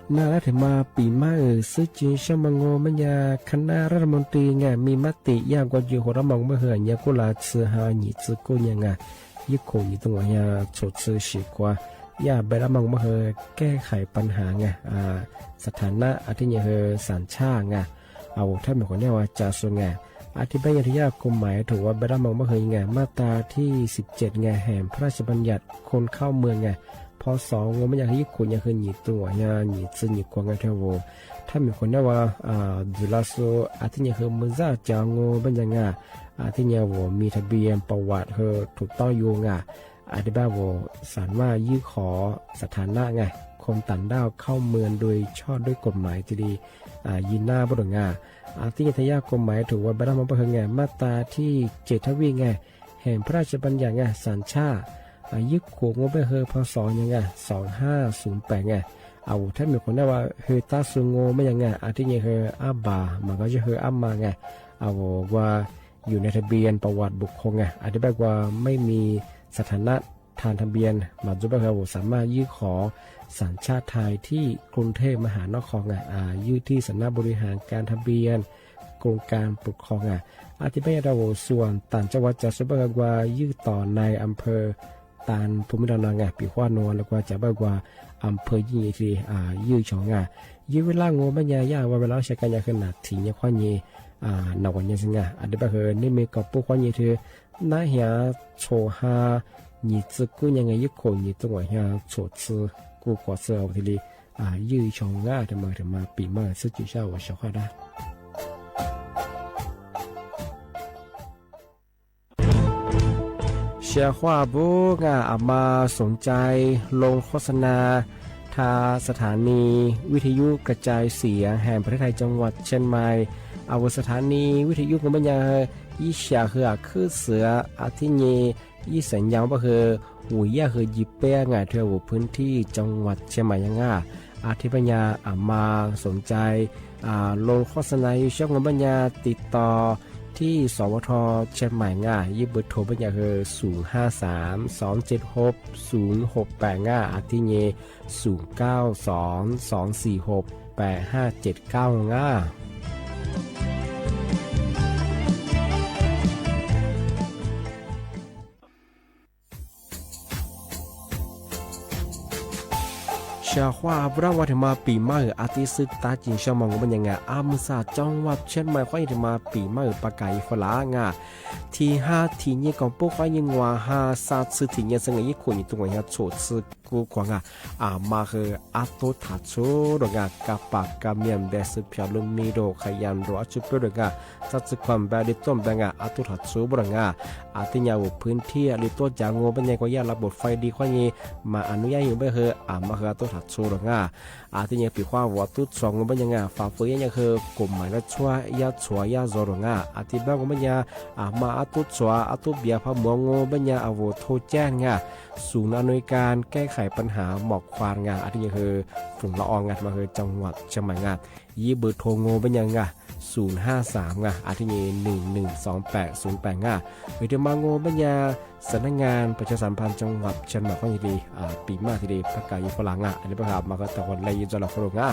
Na lab thim mas pim maj wm xwb tsis sab mas ngo maj nyas khab nab rab lam moos ti nga mim mab tim yaj nkuaj ywm hauv dab moos maj hwm nyaj kuj lav txwv ha nyim txwv kuj nyaj nga ywj khoom nyim txwv nkuaj nyaj txhum txwv sim kuaj yaj npaj dab moos maj hwm kej hais pab has nga xav thas nab a thiab nyaj hwm xav tshaj nga a ua thab mem khuam nej ua tsa xu nga a thiab peb nyaj thib yaj kuj mais thum ua npaj dab moos maj hwm nga maj tas thib xib ceg nga hem pha raj xi paj nyaj khon khauj mws nga pho xov ngo maj nyaj hwm ywj khoom nyaj hwm nyim txwv nkuaj nyaj nyim txwv nyim kuaj nga thiab ua thab mem khuam nej ua ntxwv laj xu a thiab nyaj hwm mus zaj cov ngo maj nyaj nga a thiab nyaj ua mis thas npias pas vam hwm thum toj yuav nga a thiab pab ua xav maj ywj qhov xav thas nab nga khon tas ntaj khauj mws dua tshoj dua kom mais cia li yig nab pab dua nga a thiab nyaj thib yaj kuj mais thum ua npaj dab moos maj hwm nga maj tas thib ceg thab vij nga hem pha raj xi paj nyaj nga xav tshaj ywj khoom ngo maj hwm pho xov nyaj nga xov haj xu pem nga a ua thab mem khuam nej ua hwm tab xu ngo maj nyaj nga a thiab nyaj hwm ab npas mas koj zaj hwm ab mas nga a ua ua yus naj thas npias pas vam bus khon nga a thiab pab ua mej mis xav thas nab thas thas npias mas txug pab hwm ua xav maj ywj qhov xav tshaj thais thib kruj thej maj has noj qhov nga ywj thib xav nab npu li has kas thas npias kruj kas pus qhov nga a thiab pab nyaj rau ua xuas tas tsa ua tsa xu pab hwm ua ywj tom nais am phawj tas phu mej rau no nga pim huaj nua los ua cas pab ua am phawj ywj nyim hli ywj tshoo nga ywj vij laj ngo maj nyaj yaj ua vij laj xya kas nyaj hwm nam thim nyaj khuab nyim nam ua nyaj xwb nga a thiab pab hwm nej me kom pub khuab nyim hli nab hiav txhum ha nyim txwv kuj nyaj nga ywj khoom nyim txwv nkuaj nyaj txhum txwv kuj khuam xwb ua thiaj li ywj tshoo nga thiab mas thiab mas pim maj xwb tsis sab ua sab huaj dab Xya huaj pub nga a mas xoom cai loo kho xa na tha สถานีวิทยุกระจายเสียงแห่งประเทศไทยจังหวัดเชียงใหม่ a ua สถานีวิทยุ ngo maj nyaj ywj xya hwm a khwb xwm a thiab nyaj ywj xeem nyaj pab hwm ua yaj hwm yim peb nga thiab ua พื้นที่จังหวัดเชียงใหม่ nyaj nga a thiab pab nyaj a mas xoom cai loo kho xa na ywj xya ngo maj nyaj tiv tos thib xov ua tho Chiang Mai nga ywj pab thum pab nyaj hwm xoom haj xaam xoom ceg hop xoom hop pam nga a thiab nyaj xoom kaub xoom xoom xis hop pam haj ceg kaub nga Xya huaj pub dab ua thiaj mas pim maj hwm a tib xwb tab sis xya moos ngo maj nyaj nga a mas xa cov ua Chiang Mai khuab nyim thiaj mas pim maj hwm pa kam ib fa lav nga thim haj thim nyaj kom pub khuab nyim nua haj xa txhwb thim nyaj xwb nga ywj khoom nyim txwv nkuaj nyaj txhum txwv kuj khuam nga a mas hwm a tub tham txhub dua nga kab pam kab miam npe xwb phiab lub mi dua qha yam dua ob txhub peb dua nga txhab txwv khuam npe li tuaj npe nga a tub tham txhub pab dua nga a thiab nyaj ua พื้นที่ li tuaj cas ngo maj nyaj kua yaj lav pum fai di khuab nyim mas a nub yaj yus pab hwm a mas hwm a tub tham txhua lawm nga. Thiab nyias pim huab vos tub txhua ngu npab nyag nga, fab fwb yab nyab hw, kum mais lab txhua yab txhua yab zoo lawm nga. Thiab npab ngu npab nyag, mas ab tub txhua ab tub npias phab muav ngu npab nyag a vus thauj cab nga, xum na nui kas keb khais pab has mom khuas nga, thiab nyias hw, foom los o nga mas hw cov huam tshaj mais nga. Yib npws thau ngu npab nyag nga, xum hab xaam nga, thiab nyias nws nws xoom pam xoom pam nga. Vim thiaj mas ngu npab nyag xam nab ngas pab chaw xam phaj cov huam tshaj mais qoob yog li, pim maj thiaj li pab kam yus faj las nga, li pab has mas qhov tau qhov le yus txo los qhov lus nga.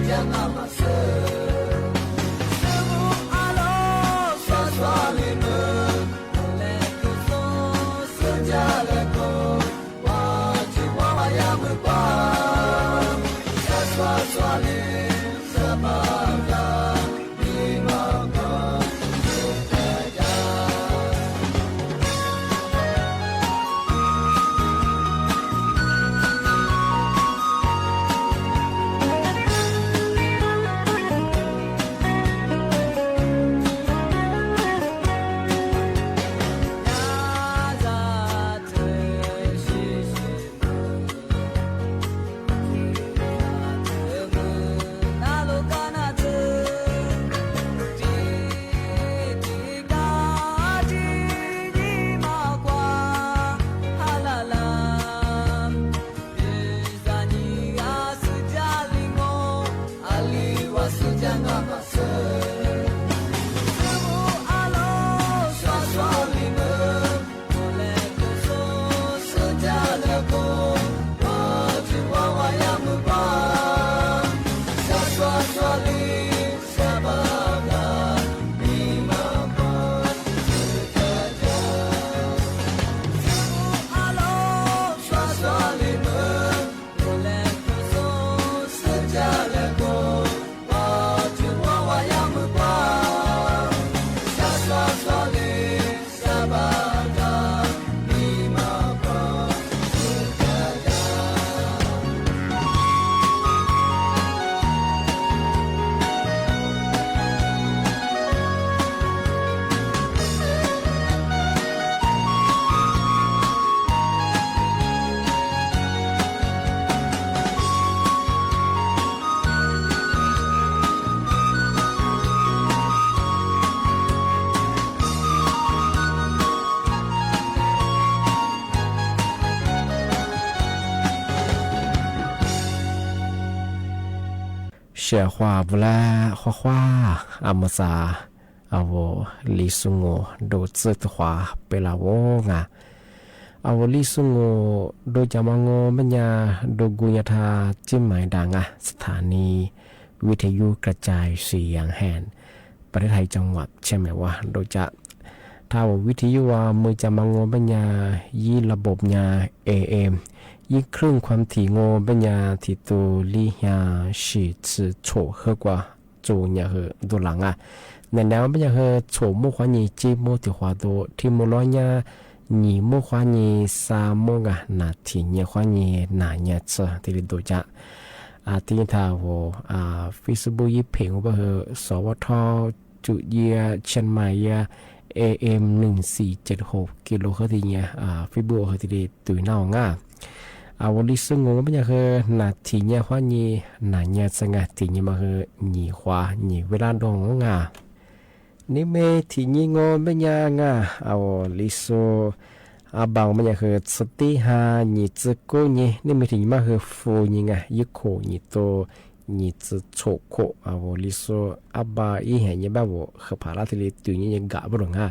Yaj nqa mas xwb, xwb mus a los suav suav li mws, le kws xoob xwb ncaj le kws, ua tsis ua ua yaj mws pab, suav suav suav li, suav pab nqa, li mog koj, yaj yaj. Sia huaj vus lab huaj huaj, a mus xav, a vus Li Xu Ngu du txwj tug huav peb lab vus nga. A vus Li Xu Ngu du cas mas ngu npej nyag du nku nyag dhab tsib mais das nga, xab thas ni vib thib yub ka cai si yas hen, pas thib thais cov muam tshiab me ua du cas. Dhab vus vib thib yub ua mus cas mas ngu npej nyag yib lab npauj nyag A M, yib khwj khuam thim ngu npej nyag thim tus li nyag sim txwm txhum hwb kua txus nyag hwm ntuj las nga. Nim no npej nyag hwm txhum muaj huab nyis tsib muaj tim huav tus thib mus loj nyab nyim muaj huab nyis xab muaj nga, nas thim nyiaj huab nyis nas nyiaj txhab thiaj li du cas. Tib thaj vus Facebook yib phem ngu npej hwm xov vaj thoj tsum yia Chiang Mai yia A M nees xis ces hauv kis lus hwb thiaj nyiaj Facebook hwb thiaj li tws naj nga. A vus Li Xu Ngu npej nyag hwm nas thim nyiaj huab nyis nas nyiaj txhab nga, thim nyiaj mas hwm nyim huab nyim vij lab doo nga. Nib me thim nyiaj ngu npej nyag nga, a vus Li Xu A Npa npej nyag hwm txhab tib ha nyim txwm kub nyis, nib me thim nyiaj mas hwm fu nyis nga, yib khum nyim tus nyim txwm txhum khum, a vus Li Xu A Npa ib hem nyiaj npaj vus hwm pham lab thiaj li tws nyiaj nyiaj gam npaj rau nga.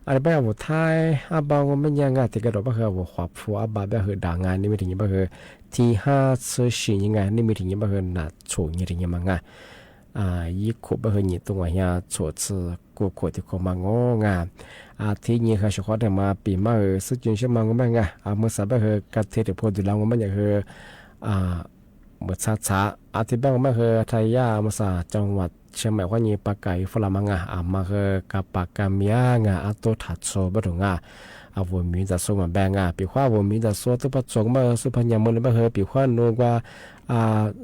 A li npaj vus Thaib A Npa ngu npej nyag nga, tis ka dam npaj hwm vus Huav Phu A Npa npaj hwm dam nga, nib me thim nyiaj npaj hwm thim ha txhab sim nyis nga, nib me thim nyiaj npaj hwm nas txhum nyis thim nyiaj mas nga. Yib khum npaj hwm nyim tus ua nyab txhum txhab kuj khum tis khum mas ngu nga. Thib nyis hwm sawv qhov dam mas pim maj hwm xwb ces ntshe mas ngu maj nga, a mus xav npaj hwm ka thib tim phua tus lab ngu maj nyag hwm mus txhab txhab. A thib npaj ngu maj hwm thaj yaj mus xav cov uas Chiang Mai huab nyis pas kam ib faj las mas nga, a mas hwm ka pas kam miab nga, ab tub tham txhua npaj rau nga. A vus miv ntxas xua mas npaj nga, pim huab vus miv ntxas xua tub paj txuas npaj hwm xub paj nyas mus li npaj hwm pim huab nus ua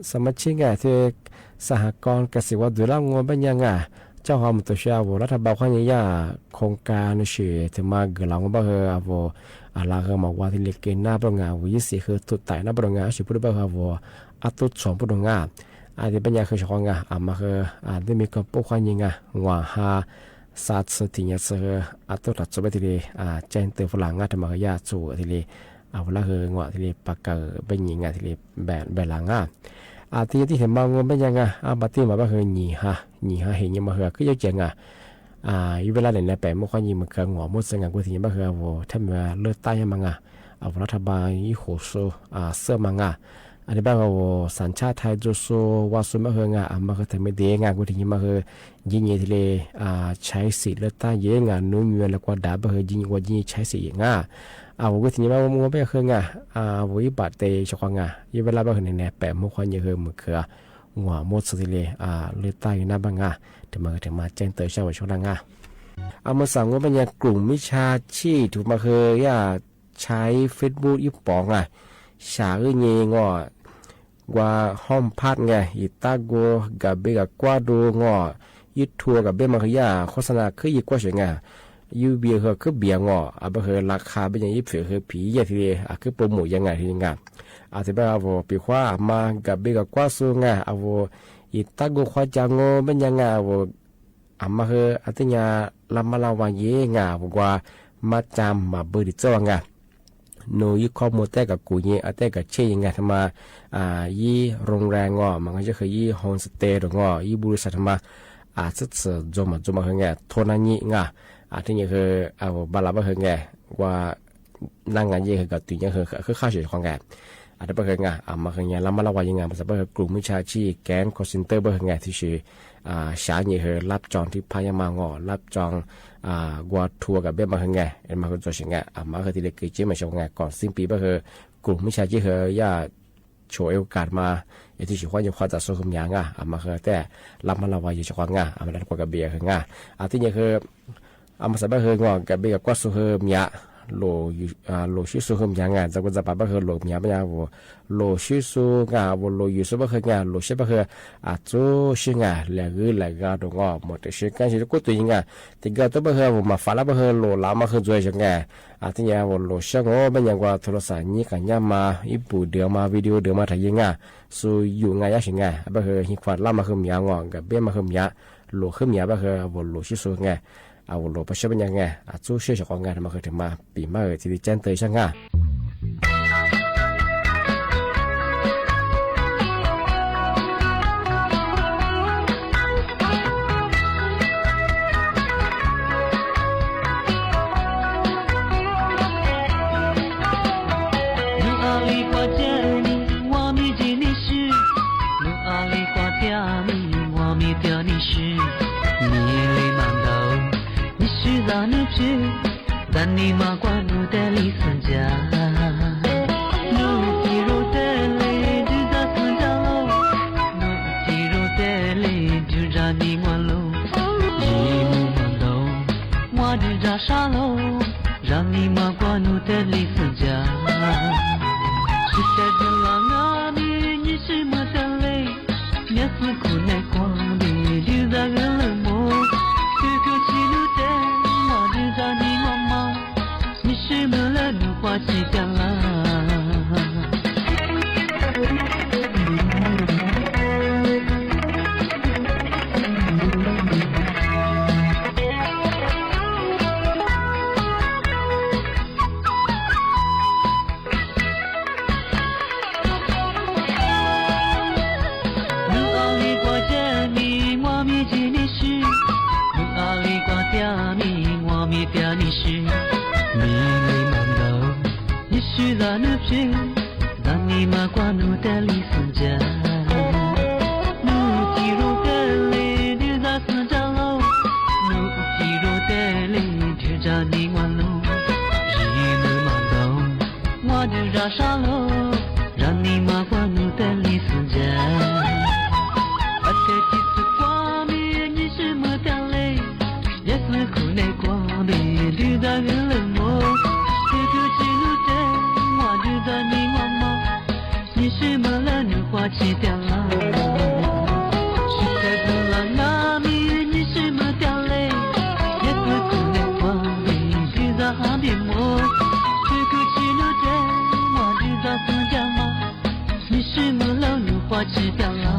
xa mab tshib nga thiab xa has ko ka xim ua tus lab ngu npaj nyag nga. Coj ho mus tu siab vus lab thaj npaj huab nyis yaj khoos kas nws sim tus mas gws los ngu npaj hwm vus a las hwm mas ua thiaj li kev nab npaj rau nga, vus yib xim hwm thum tais nab npaj rau nga, ab sim pub npaj hwm vus ab tub txhua npaj rau nga. A thib npaj nyag hwm sawv qhov nga, a mas hwm ntuj me koj pub huab nyis nga, nguas ha xa txhab thim nyas txhab hwm ab tub tham txhua npaj thiaj li tseeb tw faj las nga, rau mas hwm yaj txhua thiaj li vus lab hwm nguas thiaj li pas kawm npaj nyis nga thiaj li npaj las nga. A thib nyis tib thim mas ngu npaj nyag nga, ab npaj tib mas npaj hwm nyim ha, nyim ha him nyis mas hwm kwj yog cia nga. Ib vij lab nim no pem muaj huab nyis mus kawm nguas muaj txhab nga kuj thim nyis npaj hwm vus thaj me lwj tab yog mas nga, vus lab thaj npaj ib huv xub xwb mas nga. Aw, pab hu xav tshaj thaiv txu xu, ua xu pab hu nga, aw, mas hu thaiv me ntev nga kuv tig nyi mas hu nci nyi thiaj li tshaiv xim lawv tab yev nga nub nyuas lawv kua dav pab hu nci nyi ua nci nyi tshaiv xim yeem nga. Aw, kuv tig nyi mas ua pab hu nga, aw, ib pam tes xyov qhov nga, ib pab lab pab hu ne ne pem hmoob qhov nyi hu mus khwv, ua muab txhua thiaj li lawv tab yev nab pab nga, tus mas hu tus mas ceeb taw sab ua sab na nga. Aw, mas xav ua pab nyag krum mib tshaj chij tus mas hu yaj tshaiv Facebook ib pom nga, sam wb nyi ngo ua hom phaj nga, ib tab gu kam peb kam kuab du ngo, YouTube kam peb mas hu yaj qhob xab na khwb yig kuab seem nga, YouTube hu khwb npias ngo, aw, pab hu laj qha peb nyag ib phim hu phim yaj thiaj li khwb pab mus yaj nga thiaj li nga. Aw, thiab pab hu piv qhuab mas kam peb kam kuab xu nga, aw, ib tab gu qhuab ca ngo peb nyag nga, aw, aw, mas hu aw tej nyag laj mab laj vaj yev nga, aw, ua mab ca mas pw tim txawj nga. Nws ib khob mus tej kam kuv nyi, aw, tej kam tshej nyi nga, tus mas ib rooj ra ngo mas nqa zeb hu ib homestay rau ngo, ib npu li sas tus mas aw, txhib txhim ntxuag mas ntxuag mas hu nga thua na nyi nga. Aw, tej nyag hu, aw, pab lab pab hu nga, ua nab nga nyi hu kom tus nyag hu khwb qhab seem qhov nga. Aw, pab hu nga, aw, mas hu nyag laj mab laj vaj yev nga, mas xav pab hu krum mib tshaj chij kev call center pab hu nga, tiam sis sam nyi hu lab tso thib phaj yaj mas ngo, lab tso ua thua kam peb mas hu nga, mas hu txog seem nga, aw, mas hu thiaj li kev ceb mas seem nga kom xib pib pab hu krum mib tshaj chij hu yaj tshuav ua kam mas, yog tiam sis qhuab nyuag qhuab txav xu hu miav nga, aw, mas hu tej laj mab laj vaj yev seem qhov nga, aw, mas dab kuab kam peb hu nga. Aw, tej nyag hu, aw, mas xav pab hu ngo kam peb kam kuab xu hu miav, lus sib xu hu miav nga, txav kuv txav pab pab hu lus miav pab nyag, aw, lus sib xu nga, aw, lus yus xu pab hu nga, lus siab pab hu, aw, txhua siab nga, lam wb lam ga rau ngo mus tam sim kab sis kuj tus yeej nga, tes kawg tuaj pab hu, aw, mas fam lab pab hu lus lav mas hu ntxuav seem nga. Aw, tej nyag, aw, lus siab ngo peb nyag ua thau las xam nyib qas nyab mas ib pum dwm mas video dwm mas rhais yeej nga, xu yus nga yab seem nga, pab hu yeej khuam laj mas hu miav ngo, kam peb mas hu miav, lus khwb miav pab hu, aw, lus sib xu nga, aw, lus pab siab pab nyag nga, aw, txhua siab seem qhov nga mas hu mas pib mas hu thiaj li ceeb taw sab nga. Nws a li kuaj ceg ni, ua mi tsis nij swb, nws a li kuaj tiag ni, ua mi tiag nij swb, nij li mas ntau, nij swb zam nws tswv, zam nij mas kuaj nws tej li xwm ntxa. Nws tsis rau tej li, nws zam xwm ntxa lauj, nws tsis rau tej li, nws zam nij mas lauj, nij mas ntau, ua nws zam sab lauj, zam nij mas kuaj nws tej li xwm ntxa. Tsis tas nws los nga mi, nij swb mus tas li, nij xwb kuj nij kuaj mi, nws zam nws lwm mus, twb kuj tsis nws tej, ua nws zam nij mas mas, nij swb mus lawm nws quaj tsis tas lawm. Nws a li kuaj ceg ni, ua mi tsis nij swb, nws a li kuaj tiag ni, ua mi tiag nij swb, nij li mas ntau, nij swb zam nws tswv, zam nij mas kuaj nws tej li xwm ntxa. Nws tsis rau tej li, nws zam xwm ntxa lauj, nws tsis rau tej li, nws zam nij mas lauj, nij nws mas ntau, ua nws zam sab lauj, zam nij mas kuaj nws tej li xwm ntxa. Ab teg tsis xwm kuaj mi, nij swb mus tas li, nij xwb kuj nij kuaj mi, nws zam nws lwm mus, twb kuj tsis nws tej, ua nws zam nij mas mas, nij swb mus lawm nws quaj tsis tas lawm. Tsis tas nws los nga mi, nij swb mus tas li, nij xwb kuj nij kuaj mi, nws zam hab npij mus, twb kuj tsis nws tej, ua nws zam xwm ntxa mas, nij swb mus lawm nws quaj tsis tas lawm.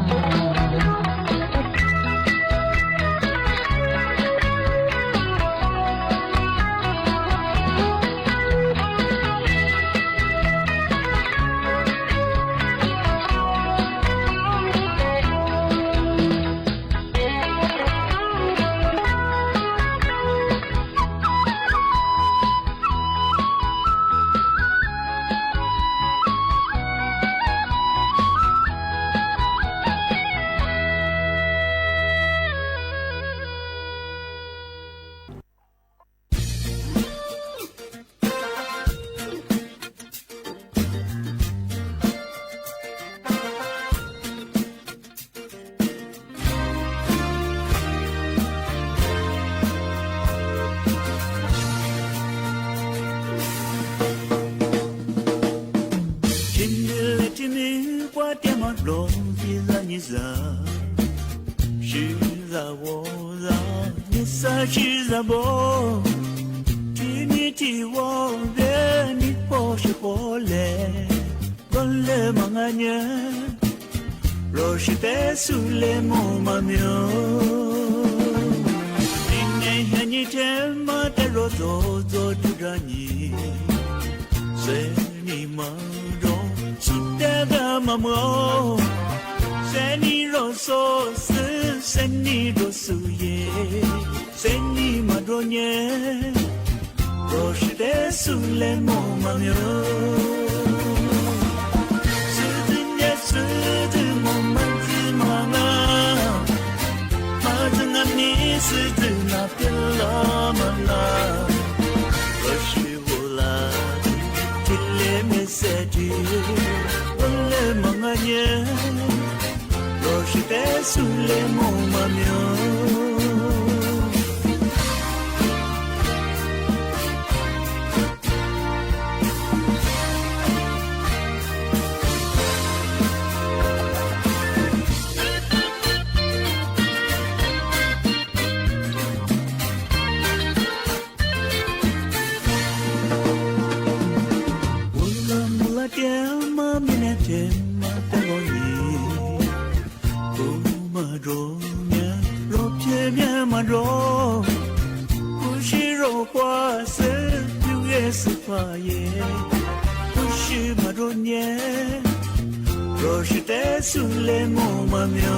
Tsis zam ua zam, nws xav tsis zam npaum, tsis nij tsis ua, nws pom sawv qhov lem, koj le mas nqa nyiaj, los sis teb xwm le mus mas miv. Tib neeg hais nyiaj thiab mas tej zaum txog txog tug dab nyim, xev nij mas rov xub teb dag mas mus, xev nij rov xov xwb, xev nij rov xub ye, xev nij mas rov nyem, los sis teb xwm le mus mas miv. Xwm txwv nyem xwm txwv mus mas txwv mas nqa, mas txwv nqa nij xwm txwv nqa peb los mas nqa, los sis ua laj tib le me xev tsis, ua le mas nqa nyiaj, los sis teb xwm le mus mas miv. Ua laj mus laj tiag mas me neeg thiab mas tej zaum yim, kuv mas rov nyem, rov phiaj nyem mas rov, kuv sib rov quaj xwb, yus ye xwb pab ye, kuv sib mas rov nyem, los sis teb xwm le mus mas miv.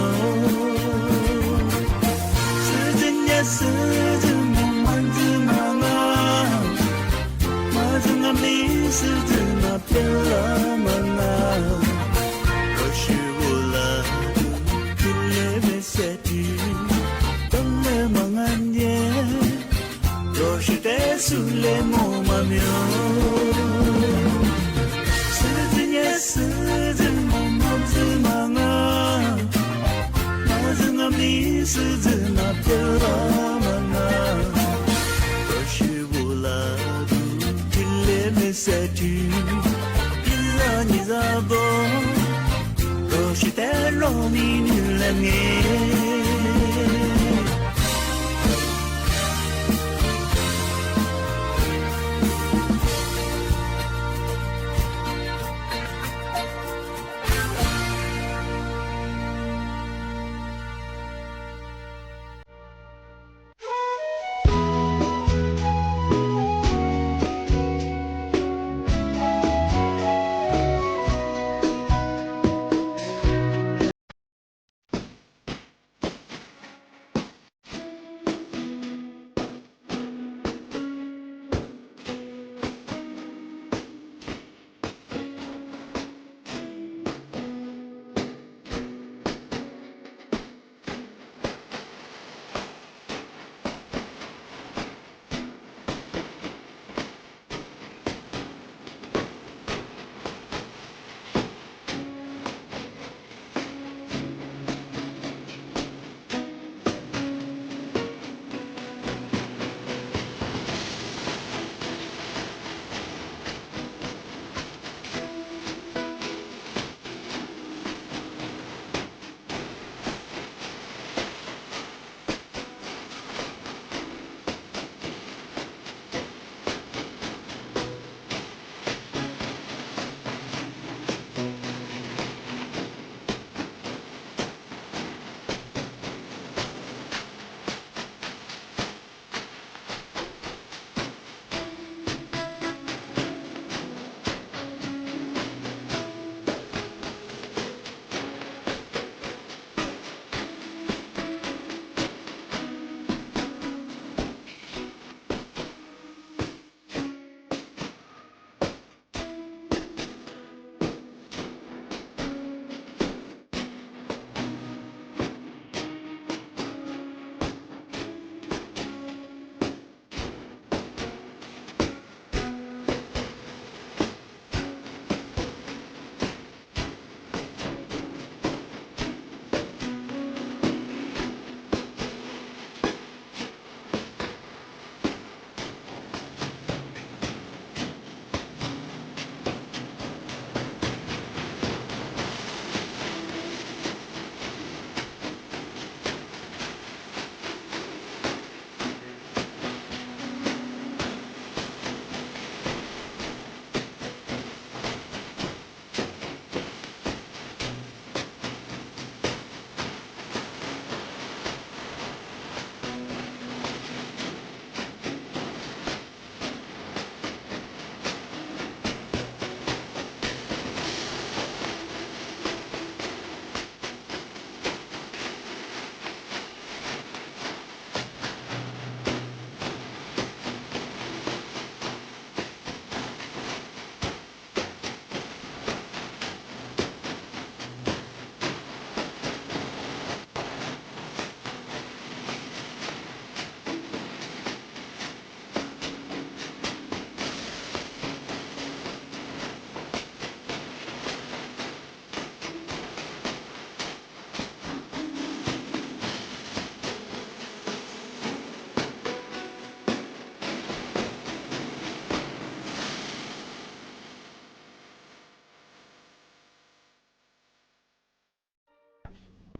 Xwm txwv nyem xwm txwv mus mas txwv mas nqa, mas txwv nqa nij xwm txwv nqa peb los mas nqa, los sis ua laj tib le me xev tsis, tau le mas nqa nyiaj, los sis teb xwm le mus mas miv. Xwm txwv nyem xwm txwv mus mas txwv mas nqa, mas txwv nqa nij xwm txwv nqa peb los mas nqa, los sis ua laj tib le me xev tsis, tib zaj nyim zaj npau, los sis teb los nij nws le me.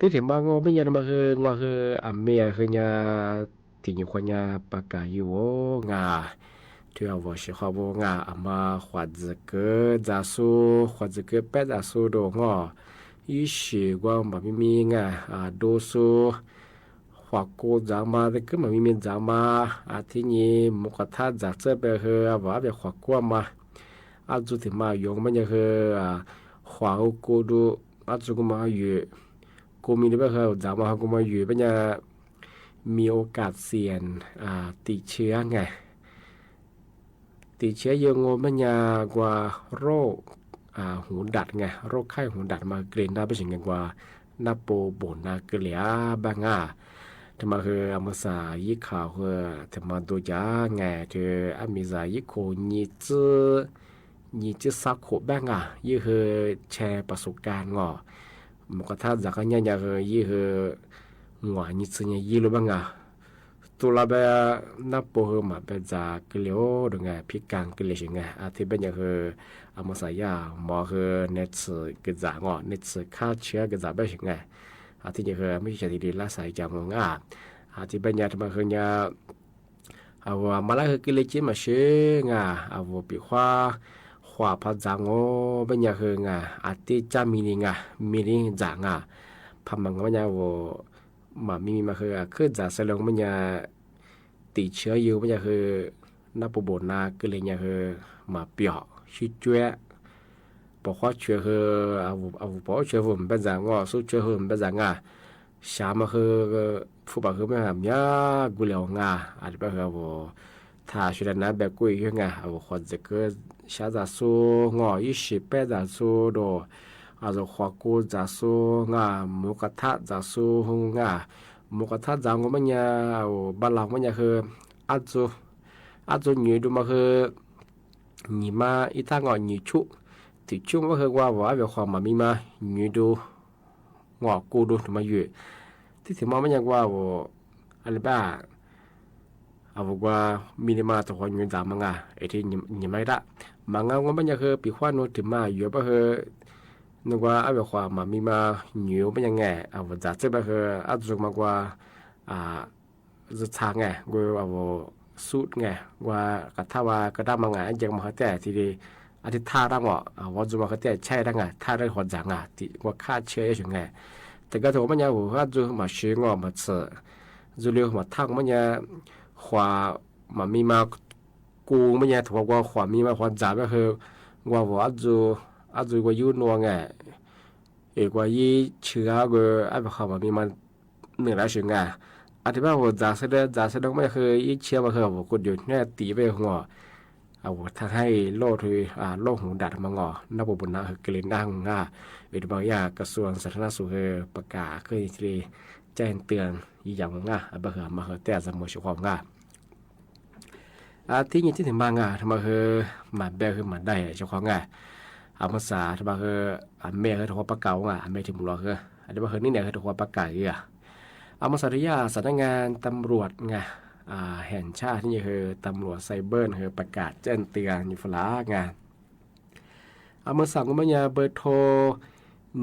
Tib thim mas ngu me nyuam no mas hu ngu hu a me hu nyuam, tim nyuam qhuav nyuam pas kam yus a nga, tug a vos sim qhov vos nga a mas Huam Txwm Kwv ntxav xu, Huam Txwm Kwv peb ntxav xu rau ngu, ib sim ua mam me me nga, a du xu, Huam Ku ntxav mas teb kwv mam me me ntxav mas, a thib nyim mus kom thab ntxav txawj peb hu a vos ab peb Huam Ku mas, ab txug tim mas yuav me nyuam hu, Huam Ku du, ab txug ku mas yuav, ku me li peb hu ntxav mas hu ku mas yuav peb nyuam, mi ua kam xias, tim tshiab nga, tim tshiab yog ngu me nyuam ua roj huv dam nga, roj khaij huv dam mas kws li nab peb sim nga ua nab pus npum nab kws li a pab nga. Tug mas hu a mus xav yib khaus hu, tug mas ntu cav nga tug ab mi xav yib khu nyi txwb, nyi txwb xab khu pab nga, yib hu tshe pas xu kas ngu, mus kom thab ntxav koj nyaj nyaj hu yib hu, nguam nyi txwb nyaj yib lub pab nga. Tub lab peb nab pus hu mam peb ntxav kws li a rau nga phib kas kws li sim nga, a thib peb nyuam hu a mus xav yaj mov hu nej txwm kws ntxav ngu, nej txwm khab tshiab kws ntxav peb sim nga. A thib nyuam hu muaj sib xyaw tim li lab xav cas mus nga. A thib peb nyuam tug mas hu nyuam, a vos mas lab hu kws li tsib mam sib nga, a vos pim huab, Huam Phaj ntxav ngu peb nyuam hu nga, a tib caj mi li nga, mi li ntxav nga, Phaj mas ngu peb nyuam a vos mam me me mas hu khwb ntxav xav li peb nyuam, tim tshiab yug peb nyuam hu nab pus npum nab kws li nyuam hu mas piom sib cuab, pos huab tshuav hu, a vos pos huab tshuav hu peb ntxav ngu, xub tshuav hu peb ntxav nga, xyav mas hu, phuj pam hu peb nyuam miab kws li a nga, a peb hu a vos tham sawv daws nab peb kuj yug nga, a vos Huam Txwm Kwv xya ntxav xu ngu, ib sim peb ntxav xu rau, a vos Huam Ku ntxav xu nga, mus kom thab ntxav xu hu nga, mus kom thab ntxav ngu peb nyuam, a vos pab laus peb nyuam hu, ab txug, ab txug nyuam du mas hu, nyim mas ib thaj ngu nyim tshuj, tim tshuj mas hu ua vos ab peb Huam mam me mas nyuam du, ngu ku du tug mas yuav, tib thim mas peb nyuam ua vos, a li pab, a vos ua mi li mas tug huav nyuam ntxav mas nga, es thib nyim mas ib thaj, mas nga ngu peb nyuam hu pim huab nug tim mas yuav peb hu, nug ua ab peb Huam mam me mas nyuam peb nyuam nga, a vos ntxav txawj peb hu, ab txug mas ua, zws txha nga, ua a vos xub nga, ua kom thab ua koj dab mas nga, ab nce mas hu tej thib li, ab thib thaj dab ngu, vov txug mas hu tej tshaib dab nga, thaj dab huav ntxav nga, ua khab tshiab ib sim nga, tes koj tug peb nyuam vos ab txug mam sib ngu mas txhim, txug li mas thaj ngu peb nyuam, Huam mam me mas ku peb nyuam tug ua Huam me mas huav ntxav peb hu, ua vos ab txug, ab txug ua yub nua nga, es ua yib tshwm ua ab peb Huam mam me mas nwm lab sim nga, a thib peb vos ntxav xwb, ntxav xwb dab peb nyuam hu ib tshiab mas hu vos kuj yus hnab tim peb hu ngu, a vos thaj haib loj, loj huv dam mas ngu, nab pus npum nab hu kws li nab hu nga, es tug mas yaj kas xuas xav nab xu hu pas kam koj li caij twg yam mus nga, a peb hu mas hu tej a xav mus sim huam nga. A thib nyim tib thim mas nga tug mas hu, mas npe hu mas dai sim huam nga, a mus xav tug mas hu, a me hu tug huav pas kam nga, a me thim mus los hu, a li pab hu nib niam hu tug huav pas kam, a mus xav tug yaj xav nab nga tam luam nga, hem tshaj thib nyim hu tam luam xais npawj hu pas kam caij twg nyuam fas lav nga, a mus xav ngu peb nyuam npawj thau,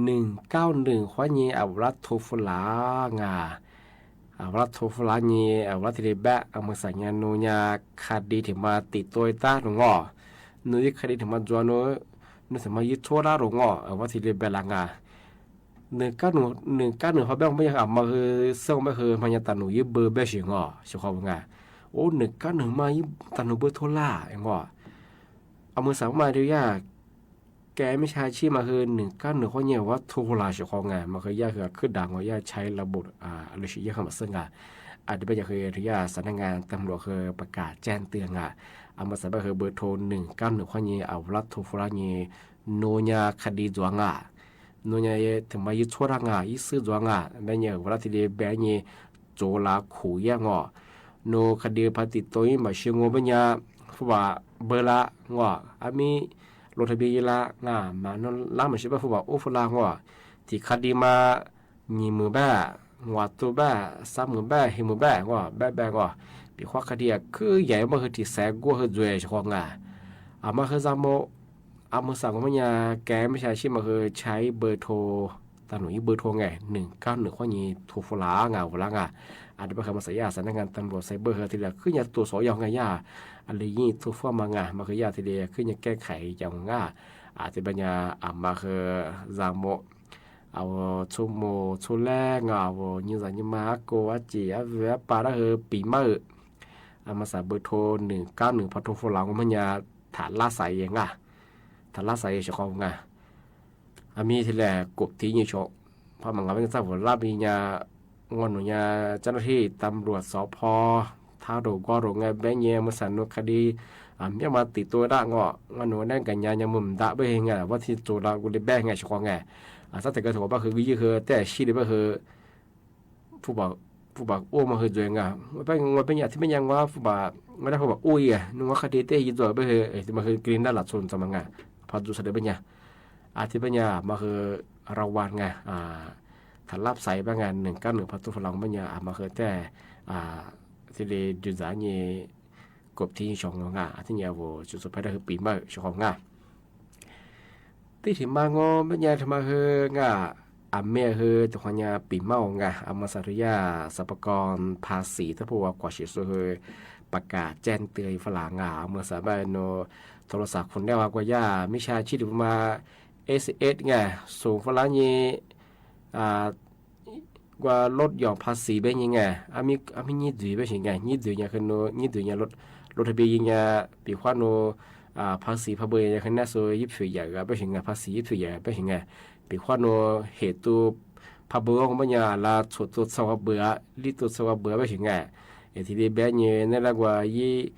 nwm kab nwm huab nyim a vos lab thu fas lav nga, a vos lab thu fas lav nyim a vos lab thib li pab, a mus xav nyuam nug nyuam kha di thim mas tim tua ib tab rau ngu, nug yib kha di thim mas ntxuav, nug thim mas yib txhua dab rau ngu, a vos lab thib li pab lav nga, nwm kab nwm huab pab ngu peb nyuam a mas hu, xab ngu peb hu mas nyuam tas num yib npawj pab sim ngu sim huam nga, ua nwm kab nwm mas yib tas num npawj thau laj ngu, a mus xav mas tug yaj kev me ntsis mas hu nwm kab nwm huab nyim a vos lab thu fas lav sim huam nga, mas hu yaj hu khwb dam ngu yaj tshaib lab npum, lub sim yaj hu mam xwb nga, a li peb nyuam hu tug yaj xav nab nga tam luam hu pas kam caij twg nga, a mus xav pab hu npawj thau nwm kab nwm huab nyim a vos lab thu fas lav nyim, nug nyuam kha di ntxuav nga, nug nyuam thim mas yib txhua dab nga yib xwb ntxuav nga, pab nyuam a vos lab thib li pab nyim, txuav lav khuv yaj ngu, nug kha di phaj tim tua yib mam sim ngu peb nyuam, fas vam npawj lav ngu, a mi luas thaj bi yib lav nga, mas nug lab mam sim pab fas vam ub fas lav ngu, tim kha di mas nyim mus pab, nqua tu pab, xab mus pab, him mus pab ngu, pab pab ngu, pim huab kha di khwb yaim mas hu tim xaiv nkuaj hu ntxuav sim huam nga, a mas hu zaj mus, a mus xav ngu peb nyuam kev me ntsis mas hu tshaib npawj thau tag num ib pw thua nga, nws kab nws qhuab nyis thua fua la nga ua la nga. Ab, pab hwv mas xav yaj xav neej nga tam luas xaiv pab hwv thiaj li khwb nyas tua xov yog nga yaj, li yeej thua fua mas nga mas hwv yaj thiaj li khwb nyas kev khais cov nga. Ab, thiaj pab nyas mas hwv zam mus, txhua mus txhua le nga, nyias zam nyias mas, ab ko ab ci ab vwm ab pa dab hwv pim maj, mas xav pw thua nws kab nws phaj thua fua la ua pab nyas tham lab xaiv nga, tham lab xaiv sib qhov nga. Ab, me thiaj li kuv thib nyuj tso, phaj mas nga pab nyas txaj vus lab pib nyas, nua nus nyas cov nab thij tam luas xov pho thab rau koj rau nga peb nyas mus xav nua kha di, miab mas tim tua dab ngo, nua nus neb nkaum nyas nyas mus ntam pab hwv nga, vaj thij txus los kuv li peb nga sib qhov nga. Xab tes kawg thaum pab hwv ywj hwv tej sib li pab hwv, pab ua mas hwv txuas nga, peb ua peb nyas thiab peb nyas ua pab, ua dab pab ua ib nua kha di tej yij txuas pab hwv mas hwv kis li ntab lam txhua txog mas nga, phaj txus sawv daws pab nyas. Ab, thiaj pab nyas mas hwv ra vas nga, tham lab xaiv pab nga nws kab nws phaj thua fua la pab nyas mas hwv thiaj, thiaj li dws zam nyas kuv thib nyuj tso nga, thiab nyas vus txhua txhua phaj dab hwv pim maj sib qhov nga. Tib thim mas ngo peb nyas thim mas hwv nga, ab, me hwv tus qhov nyas pim maj nga, ab, mas xav rau yaj xav pab koj phaj xis thab pab ua kuam sim xu hwv, pab kam caj ntws fua la nga, ab, mas xav pab nua thau los xav khum neb ua kuas yaj mib sab tsib lis mas, S S nga, xus fua la nyas, kua lub yos phaj xis peb nyas nga, ab, me nyib ntxwv peb sim nga, nyib ntxwv nyas hwv nua nyib ntxwv nyas lub thaj pib nyas pim huab nua, phaj xis phaj pw nyas hwv nab xu yib fwm yam peb sim nga, phaj xis yib fwm yam peb sim nga, pim huab nua hem tus phaj pw pab nyas las txhua tus txhua ua pw, li tus txhua ua pw peb sim nga. Es thiaj li peb nyas neb lab ua yib,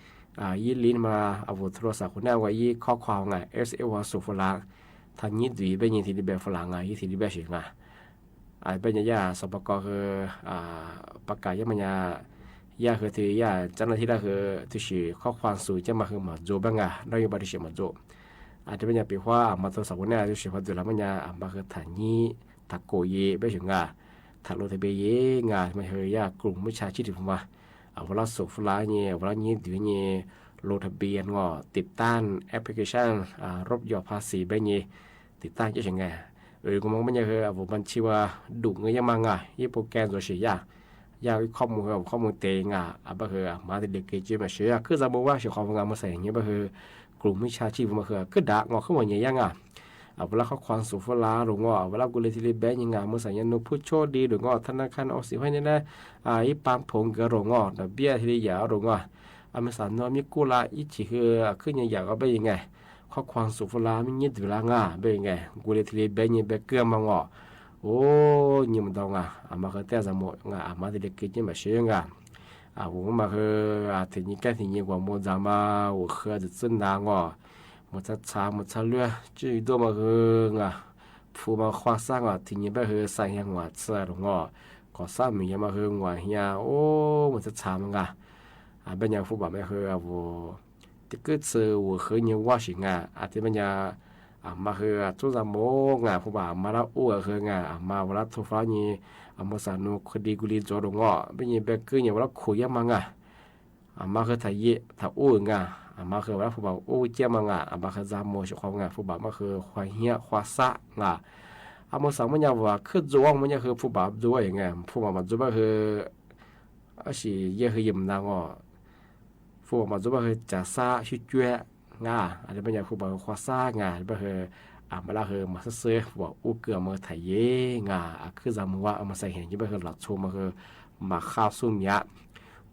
yib li mas, ab, vus thau los xav khum neb ua yib khob khuas nga, S S ua xus fua la, thaum nyib ntxwv peb nyas thiaj li peb fua la nga, yib thiaj li peb sim nga. Peb nyas yaj xav pab koj hwv, pab kam yaj mas nyas, yaj hwv thiaj yaj cab nab thij dab hwv tib si khob khuas xus cab mas hwv mam txus pab nga, dab yuav pab tib si mam txus. Thiab peb nyas pim huab mas thau los xav khum neb tib si phaj txus los pab nyas mas hwv tham nyib tham kuv yim peb sim nga, tham lub thaj pib yim nga mas hwv yaj kws mub tshaj tsib lis mas, vus lab xus fua la nyas, vus lab nyib ntxwv nyas, lub thaj pib ngo, tim taj application, rob yos phaj xis peb nyas, tim taj cab sim nga. Kuv mas peb nyas hwv vus npaj tshij ua dum nga yaj mas nga, yib pub kev ntxuav sim yaj, yaj ib khob mus hwv vus khob mus tes nga, pab hwv mas thiaj li kev ceb mam siv khwb zam mus ua sim qhov nga mas xav nyas pab hwv kws mub tshaj tsib lis mas hwv khwb dam ngo khwb mam nyas yaj nga. Vus lab khob khuas xus fua la rau ngo, vus lab kuv li thiaj li peb nyas nga mas xav nyas nua phub tshuab di rau ngo, thab nab khab no xim huab nyas na, ib pab phoov nkawd rau ngo, dam piaj thiaj li yam rau ngo. Mas xav nua me kuj la ib chim hwv khwb nyas yam ko peb nyas nga, khob khuas xus fua la me nyib ntxwv la nga peb nyas nga, kuv li thiaj li peb nyas peb kawg mas ngo. Ua nyas mus ntau nga, mas hwv tej zam mus nga, mas thiaj li kev ceb mam siv nga. Vus mas hwv thim nyas kab thim nyas kuas mus ntxas mas vus hwv txwv txwb ntas ngo, mus txhav txhav mus txhav luag tswj tuaj mas hwv nga, phu mas qhuav xab ngo, thim nyas pab hwv xav hias nguas txhab rau ngo, kom xab mus yas mas hwv nguas hias ub mus txhav txhav mas nga. Peb nyas hwv pab mas hwv vus tib kwj txhia vus hwv nyas ua sim nga, thiab peb nyas mas hwv txhub zam mus nga, hwv pab mas lab ub hwv nga, mas vus lab thau fab nyas, mas xav nua khuv di kuv li ntxuav rau ngo, peb nyas peb kwj nyas vus lab khuv yaj mas nga. Mas hwv tham yim tham ub nga, mas hwv vus lab hwv pab ub ciaj mas nga, mas hwv zam mus sim qhov nga, hwv pab mas hwv qhuav hias qhuav xab nga. Mas xav mas nyas vus khwb ntxuav mas nyas hwv hwv pab ntxuav nga, hwv pab mas ntxuav mas hwv, tab sis yaj hwv yim ntas ngo, hwv pab mas ntxuav mas hwv cav xab sib cuab nga, peb nyas hwv pab hwv qhuav xab nga, peb hwv mas lab hwv mas xwb xwb, hwv pab ub kawg mas hwv tham yim nga, khwb zam mus ua mas xav hias nyas peb hwv los txhua mas hwv mas qha xub miav.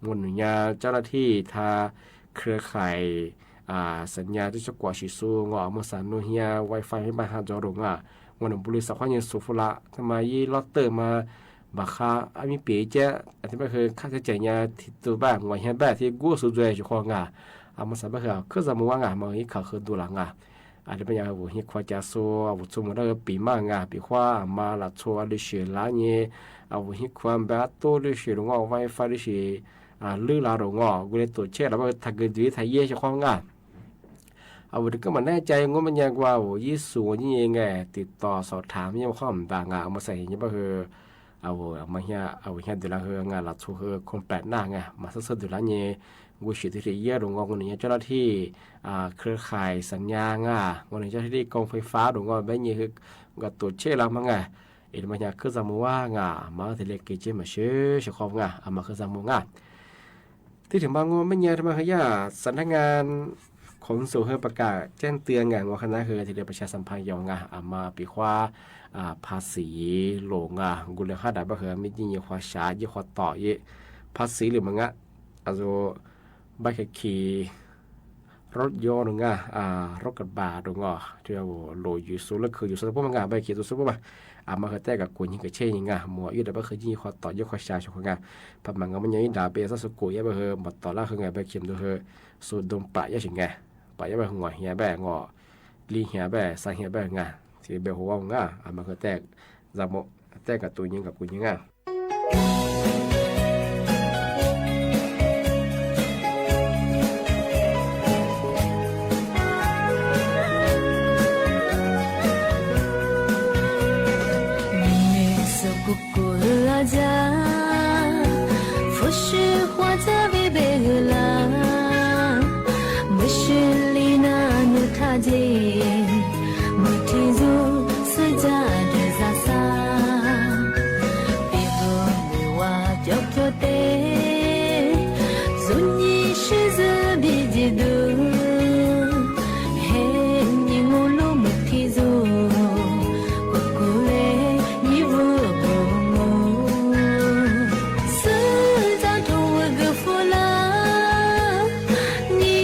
Nua nus nyas cov nab thij thab khwv khais, xam nyas tib tsob kuam sim xu ngo, mas xav nua hias wifi me paj ha ntxuav rau nga. Nua nus npu li xav qhuab nyas xus fua la, mas yib lob tawj mas npam qha, me piv ciab, thiab peb hwv khab cov cais nyas thib tu paj nguas hias paj thiab kuj xu ntxuav sim qhov nga. Mas xav peb hwv khwb zam mus ua nga, mas ib kham hwv ntu lam nga. Thiab peb nyas hwv vus hias khuav cav xu, vus txhua mus dab hwv pim maj nga, pim huab mas lam txhua li sim lav nyas, vus hias khuav npaj tub li sim rau ngo, wifi li sim lwb lav rau ngo, kuv li tus tsheb los peb hwv tham kws ntxwv tham yim sim qhov nga. Vus rau koj mam nab cai ngu mas nyas kuas vus yib xus nyas nga, tiv tos xov tham nyas qhov ntas nga, mas xav hias nyas peb hwv, vus hias tus lav hwv nga los txhua hwv khoo pam naj nga, mas xwb xwb tus lav nyas, nku sim tus li yaj rau ngo, nua nus nyas cov nab thij khwv khais xam nyas nga, nua nus nyas cov nab thij koom fais fab rau ngo, peb nyas hwv kom tus tsheb los mas nga. Es mas nyas khwb zaj mus a nga, mas thiaj li kev ceb mas sib sib qhov nga, mas khwb zaj mus nga. Tib thim mas ngua mej nyas mas hwv yaj xam nab nga khoom ntxum hwv pas kam ceeb tw nga ngua qhab nab hwv thiaj li pas tsha xam phaj yau nga, mas piv qhuab phav xiv lus nga, nkuj li hab dam paj hwv mej yeej nyiam qhuav xyav yeej qhuav tom yeej phav xiv li mas nga, a zoo paj khi khi rub yob rau nga, rub kas pas rau nga, lus yus xub lab khw yus xub puab mas nga paj khi xub puab mas, mas hwv tej kam kuv nyeeg kam tshej nga mus ib dam paj hwv yeej qhuav tom yeej qhuav xyav xyoo qhuav nga, pab mas nga mej nyas ib dam peb xab xu kuv yab paj hwv mas tom lab hwv nga paj khi mus hwv xu doo pam yab sim nga, pam yab paj hwv ngos hiav paj ngos li hiav paj xav hiav paj nga, txiv paj hu ua nga, mas hwv tej zaj mus tej kam tus nyeeg kam kuv nyeeg nga. Nws xu kuv kuv a zaj, fub sw huab zaj vij peb hwv laj, muaj sw li na nws thaj ze, mus thim zug xwb zaj dwg zaj xab, pib hwv nws ua cov cuab teb, zug nyi sib zwb dib dib dug, he nyi mus lub mus thim zug, kuv kuv le nyi vwm vwm mus, xwb zaj rau ua gw fub laj, nyi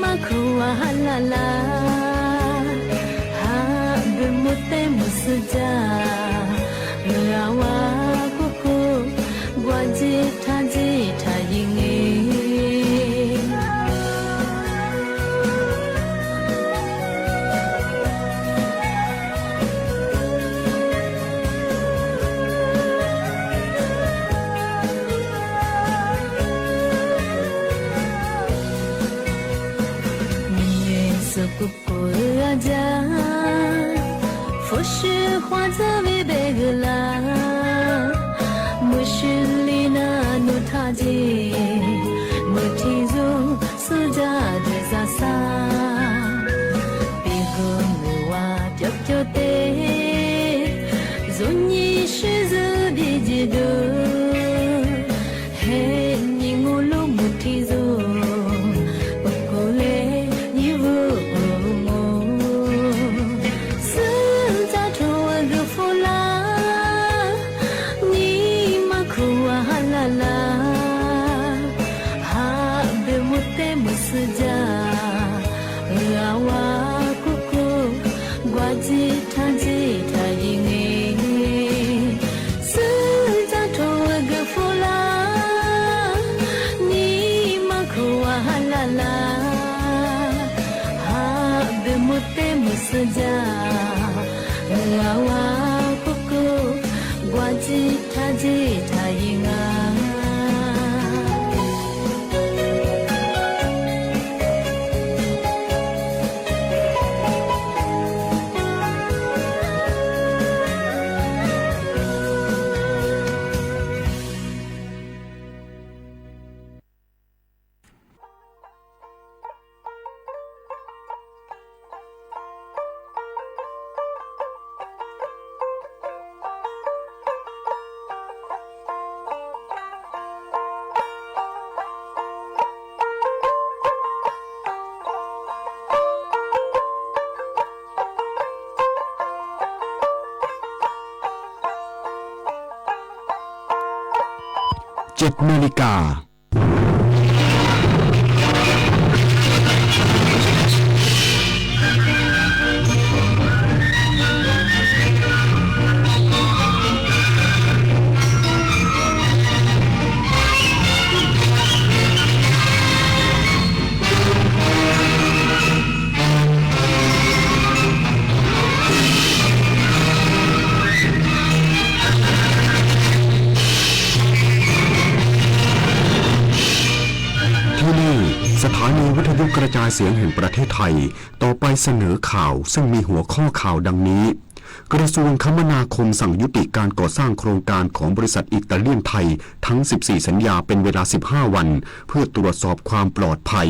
mas khuv ua ha la la, ha npws mus tej mus xwb zaj, ua kuv kuv, nkuaj ntxim thaj ntxim thaj yees e. Nws xu kuv kuv a zaj, fub sw huab zaj vij peb hwv laj, muaj sw li na nws thaj ze, mus thim zug xwb zaj dwg zaj xab, pib hwv nws ua cov cuab teb, zug nyi sib zwb dib dib dug, he nyi mus lub mus thim zug, kuv kuv le nyi vwm vwm mus, xwb zaj rau ua gw fub laj, nyi mas khuv ua ha la la, ha npws mus tej mus xwb zaj, ua kuv kuv, nkuaj ntxim thaj ntxim thaj yees e. Xwb zaj rau ua gw fub laj, nyi mas khuv ua ha la la, ha npws mus tej mus xwb zaj, ua kuv kuv, nkuaj ntxim thaj ntxim thaj yees a. Jet America.ที่นี่ สถานีวิทยุกระจายเสียงแห่งประเทศไทย ต่อไปเสนอข่าวซึ่งมีหัวข้อข่าวดังนี้ กระทรวงคมนาคมสั่งยุติการก่อสร้างโครงการของบริษัทอิตาเลียนไทยทั้ง สิบสี่ สัญญาเป็นเวลา สิบห้า วัน เพื่อตรวจสอบความปลอดภัย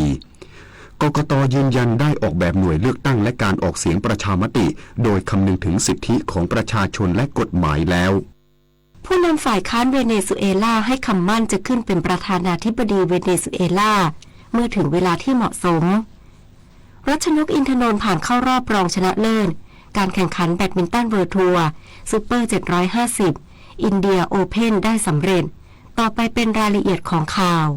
ก กกต ยืนยันได้ออกแบบหน่วยเลือกตั้งและการออกเสียงประชามติ โดยคำนึงถึงสิทธิของประชาชนและกฎหมายแล้ว ผู้นำฝ่ายค้านเวเนซุเอลาให้คำมั่นจะขึ้นเป็นประธานาธิบดีเวเนซุเอลาเมื่อถึงเวลาที่เหมาะสม รัชนก อินทนนท์ ผ่านเข้ารอบรองชนะเลิศการแข่งขันแบดมินตันเวิลด์ทัวร์ซูเปอร์ เจ็ดร้อยห้าสิบ อินเดียโอเพ่นได้สำเร็จ ต่อไปเป็นรายละเอียดของข่าว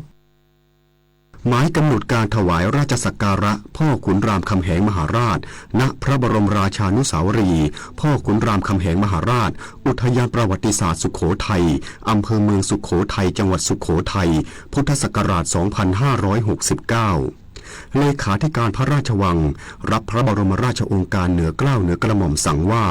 หมายกำหนดการถวายราชสักการะพ่อขุนรามคำแหงมหาราช ณ พระบรมราชานุสาวรีย์พ่อขุนรามคำแหงมหาราช อุทยานประวัติศาสตร์สุโขทัย อำเภอเมืองสุโขทัย จังหวัดสุโขทัย พุทธศักราช สองพันห้าร้อยหกสิบเก้า เลขาธิการพระราชวัง รับพระบรมราชโองการเหนือเกล้าเหนือกระหม่อมสั่งว่า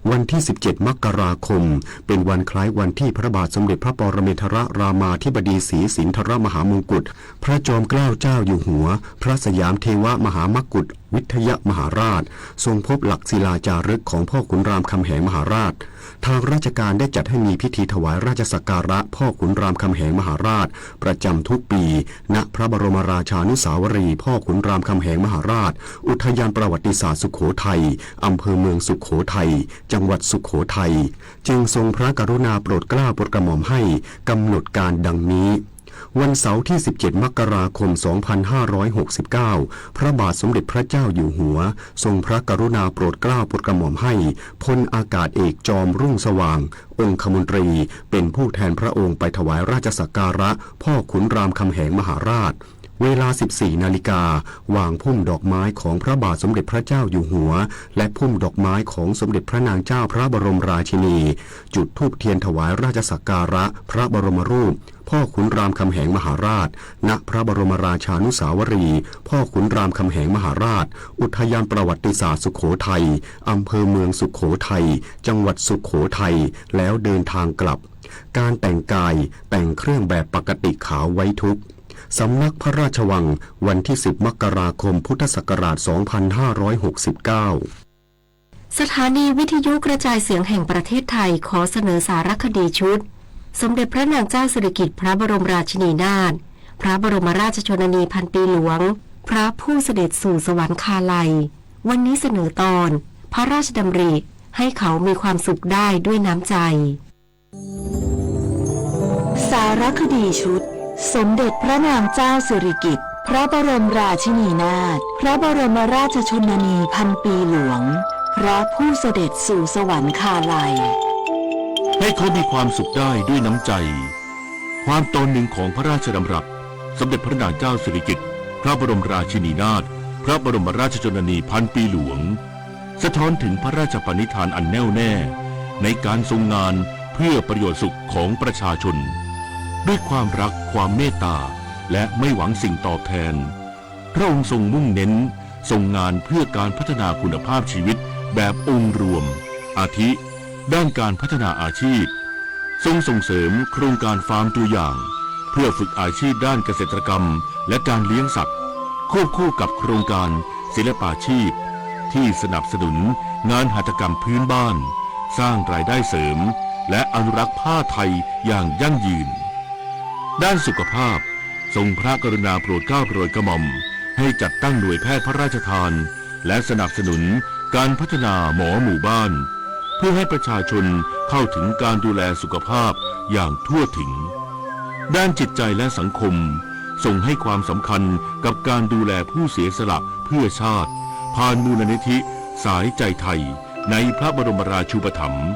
วันที่ สิบเจ็ด มกราคม เป็นวันคล้ายวันที่พระบาทสมเด็จพระปรมินทรรามาธิบดีศรีสินทรมหามงกุฎ พระจอมเกล้าเจ้าอยู่หัว พระสยามเทวมหามกุฏวิทยมหาราช ทรงพบหลักศิลาจารึกของพ่อขุนรามคำแหงมหาราช ทางราชการได้จัดให้มีพิธีถวายราชสักการะพ่อขุนรามคำแหงมหาราช ประจำทุกปี ณ พระบรมราชานุสาวรีย์พ่อขุนรามคำแหงมหาราช อุทยานประวัติศาสตร์สุโขทัย อำเภอเมืองสุโขทัย จังหวัดสุโขทัย จึงทรงพระกรุณาโปรดเกล้าโปรดกระหม่อมให้กำหนดการดังนี้ วันเสาร์ที่ สิบเจ็ด มกราคม สองพันห้าร้อยหกสิบเก้า พระบาทสมเด็จพระเจ้าอยู่หัว ทรงพระกรุณาโปรดเกล้าโปรดกระหม่อมให้พลอากาศเอกจอมรุ่งสว่าง องคมนตรี เป็นผู้แทนพระองค์ไปถวายราชสักการะพ่อขุนรามคำแหงมหาราช เวลา สิบสี่ นาฬิกา วางพุ่มดอกไม้ของพระบาทสมเด็จพระเจ้าอยู่หัว และพุ่มดอกไม้ของสมเด็จพระนางเจ้าพระบรมราชินี จุดธูปเทียนถวายราชสักการะพระบรมรูป พ่อขุนรามคำแหงมหาราช ณ พระบรมราชานุสาวรีย์พ่อขุนรามคำแหงมหาราช อุทยานประวัติศาสตร์สุโขทัย อำเภอเมืองสุโขทัย จังหวัดสุโขทัย แล้วเดินทางกลับ การแต่งกายแต่งเครื่องแบบปกติขาวไว้ทุก สำนักพระราชวัง วันที่ สิบ มกราคม พุทธศักราช สองพันห้าร้อยหกสิบเก้า สถานีวิทยุกระจายเสียงแห่งประเทศไทยขอเสนอสารคดีชุด สมเด็จพระนางเจ้าสิริกิติ์พระบรมราชินีนาถ พระบรมราชชนนีพันปีหลวง พระผู้เสด็จสู่สวรรคาลัย วันนี้เสนอตอน พระราชดำริให้เขามีความสุขได้ด้วยน้ำใจ สารคดีชุด สมเด็จพระนางเจ้าสิริกิติ์พระบรมราชินีนาถ พระบรมราชชนนีพันปีหลวง พระผู้เสด็จสู่สวรรคาลัย ให้เขามีความสุขได้ด้วยน้ำใจ ความตอนหนึ่งของพระราชดำรัสสมเด็จพระนางเจ้าสิริกิติ์พระบรมราชินีนาถ พระบรมราชชนนีพันปีหลวง สะท้อนถึงพระราชปณิธานอันแน่วแน่ในการทรงงานเพื่อประโยชน์สุขของประชาชน ด้วยความรักความเมตตา และไม่หวังสิ่งตอบแทน พระองค์ทรงมุ่งเน้นทรงงานเพื่อการพัฒนาคุณภาพชีวิตแบบองค์รวม อาทิ ด้านการพัฒนาอาชีพ ทรงส่งเสริมโครงการฟาร์มตัวอย่าง เพื่อฝึกอาชีพด้านเกษตรกรรมและการเลี้ยงสัตว์ ควบคู่กับโครงการศิลปาชีพ ที่สนับสนุนงานหัตถกรรมพื้นบ้าน สร้างรายได้เสริม และอนุรักษ์ผ้าไทยอย่างยั่งยืน ด้านสุขภาพ ทรงพระกรุณาโปรดเกล้าโปรดกระหม่อม ให้จัดตั้งหน่วยแพทย์พระราชทาน และสนับสนุนการพัฒนาหมอหมู่บ้าน เพื่อให้ประชาชนเข้าถึงการดูแลสุขภาพอย่างทั่วถึง ด้านจิตใจและสังคม ทรงให้ความสำคัญกับการดูแลผู้เสียสละเพื่อชาติ ผ่านมูลนิธิสายใจไทยในพระบรมราชูปถัมภ์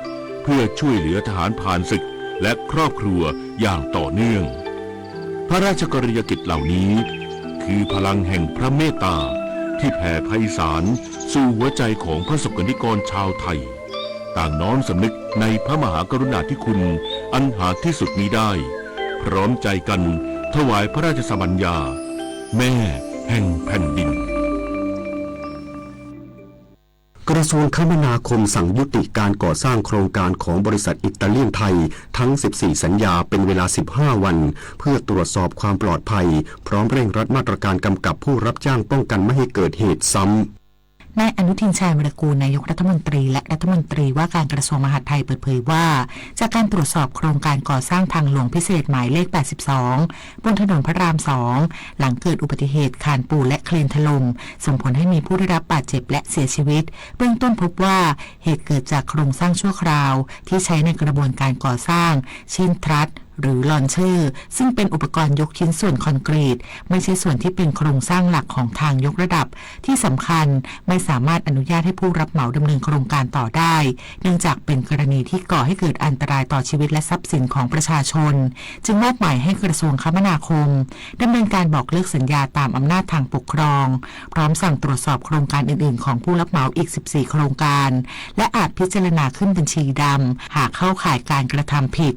เพื่อช่วยเหลือทหารผ่านศึกและครอบครัวอย่างต่อเนื่อง พระราชกรณียกิจเหล่านี้ คือพลังแห่งพระเมตตาที่แผ่ไพศาลสู่หัวใจของพระสกนิกรชาวไทย ต่างน้อมสำนึกในพระมหากรุณาธิคุณอันหาที่สุดมิได้ พร้อมใจกันถวายพระราชสมัญญา แม่แห่งแผ่นดิน กระทรวงคมนาคมสั่งยุติการก่อสร้างโครงการของบริษัทอิตาเลียนไทยทั้ง สิบสี่ สัญญาเป็นเวลา สิบห้า วัน เพื่อตรวจสอบความปลอดภัย พร้อมเร่งรัดมาตรการกำกับผู้รับจ้างป้องกันไม่ให้เกิดเหตุซ้ำ นายอนุทิน ชาญวีรกูร นายกรัฐมนตรีและรัฐมนตรีว่าการกระทรวงมหาดไทยเปิดเผยว่า จากการตรวจสอบโครงการก่อสร้างทางหลวงพิเศษหมายเลข แปดสิบสอง บนถนนพระราม สอง หลังเกิดอุบัติเหตุคานปูนและเครนถล่ม ส่งผลให้มีผู้ได้รับบาดเจ็บและเสียชีวิต เบื้องต้นพบว่าเหตุเกิดจากโครงสร้างชั่วคราวที่ใช้ในกระบวนการก่อสร้าง เช่น ทรัส หรือ ลอนเชอร์ ซึ่งเป็นอุปกรณ์ยกชิ้นส่วนคอนกรีต ไม่ใช่ส่วนที่เป็นโครงสร้างหลักของทางยกระดับ ที่สำคัญไม่สามารถอนุญาตให้ผู้รับเหมาดำเนินโครงการต่อได้ เนื่องจากเป็นกรณีที่ก่อให้เกิดอันตรายต่อชีวิตและทรัพย์สินของประชาชน จึงมอบหมายให้กระทรวงคมนาคมดำเนินการบอกเลิกสัญญาตามอำนาจทางปกครอง พร้อมสั่งตรวจสอบโครงการอื่นๆของผู้รับเหมาอีก สิบสี่ โครงการ และอาจพิจารณาขึ้นบัญชีดำ หากเข้าข่ายการกระทำผิด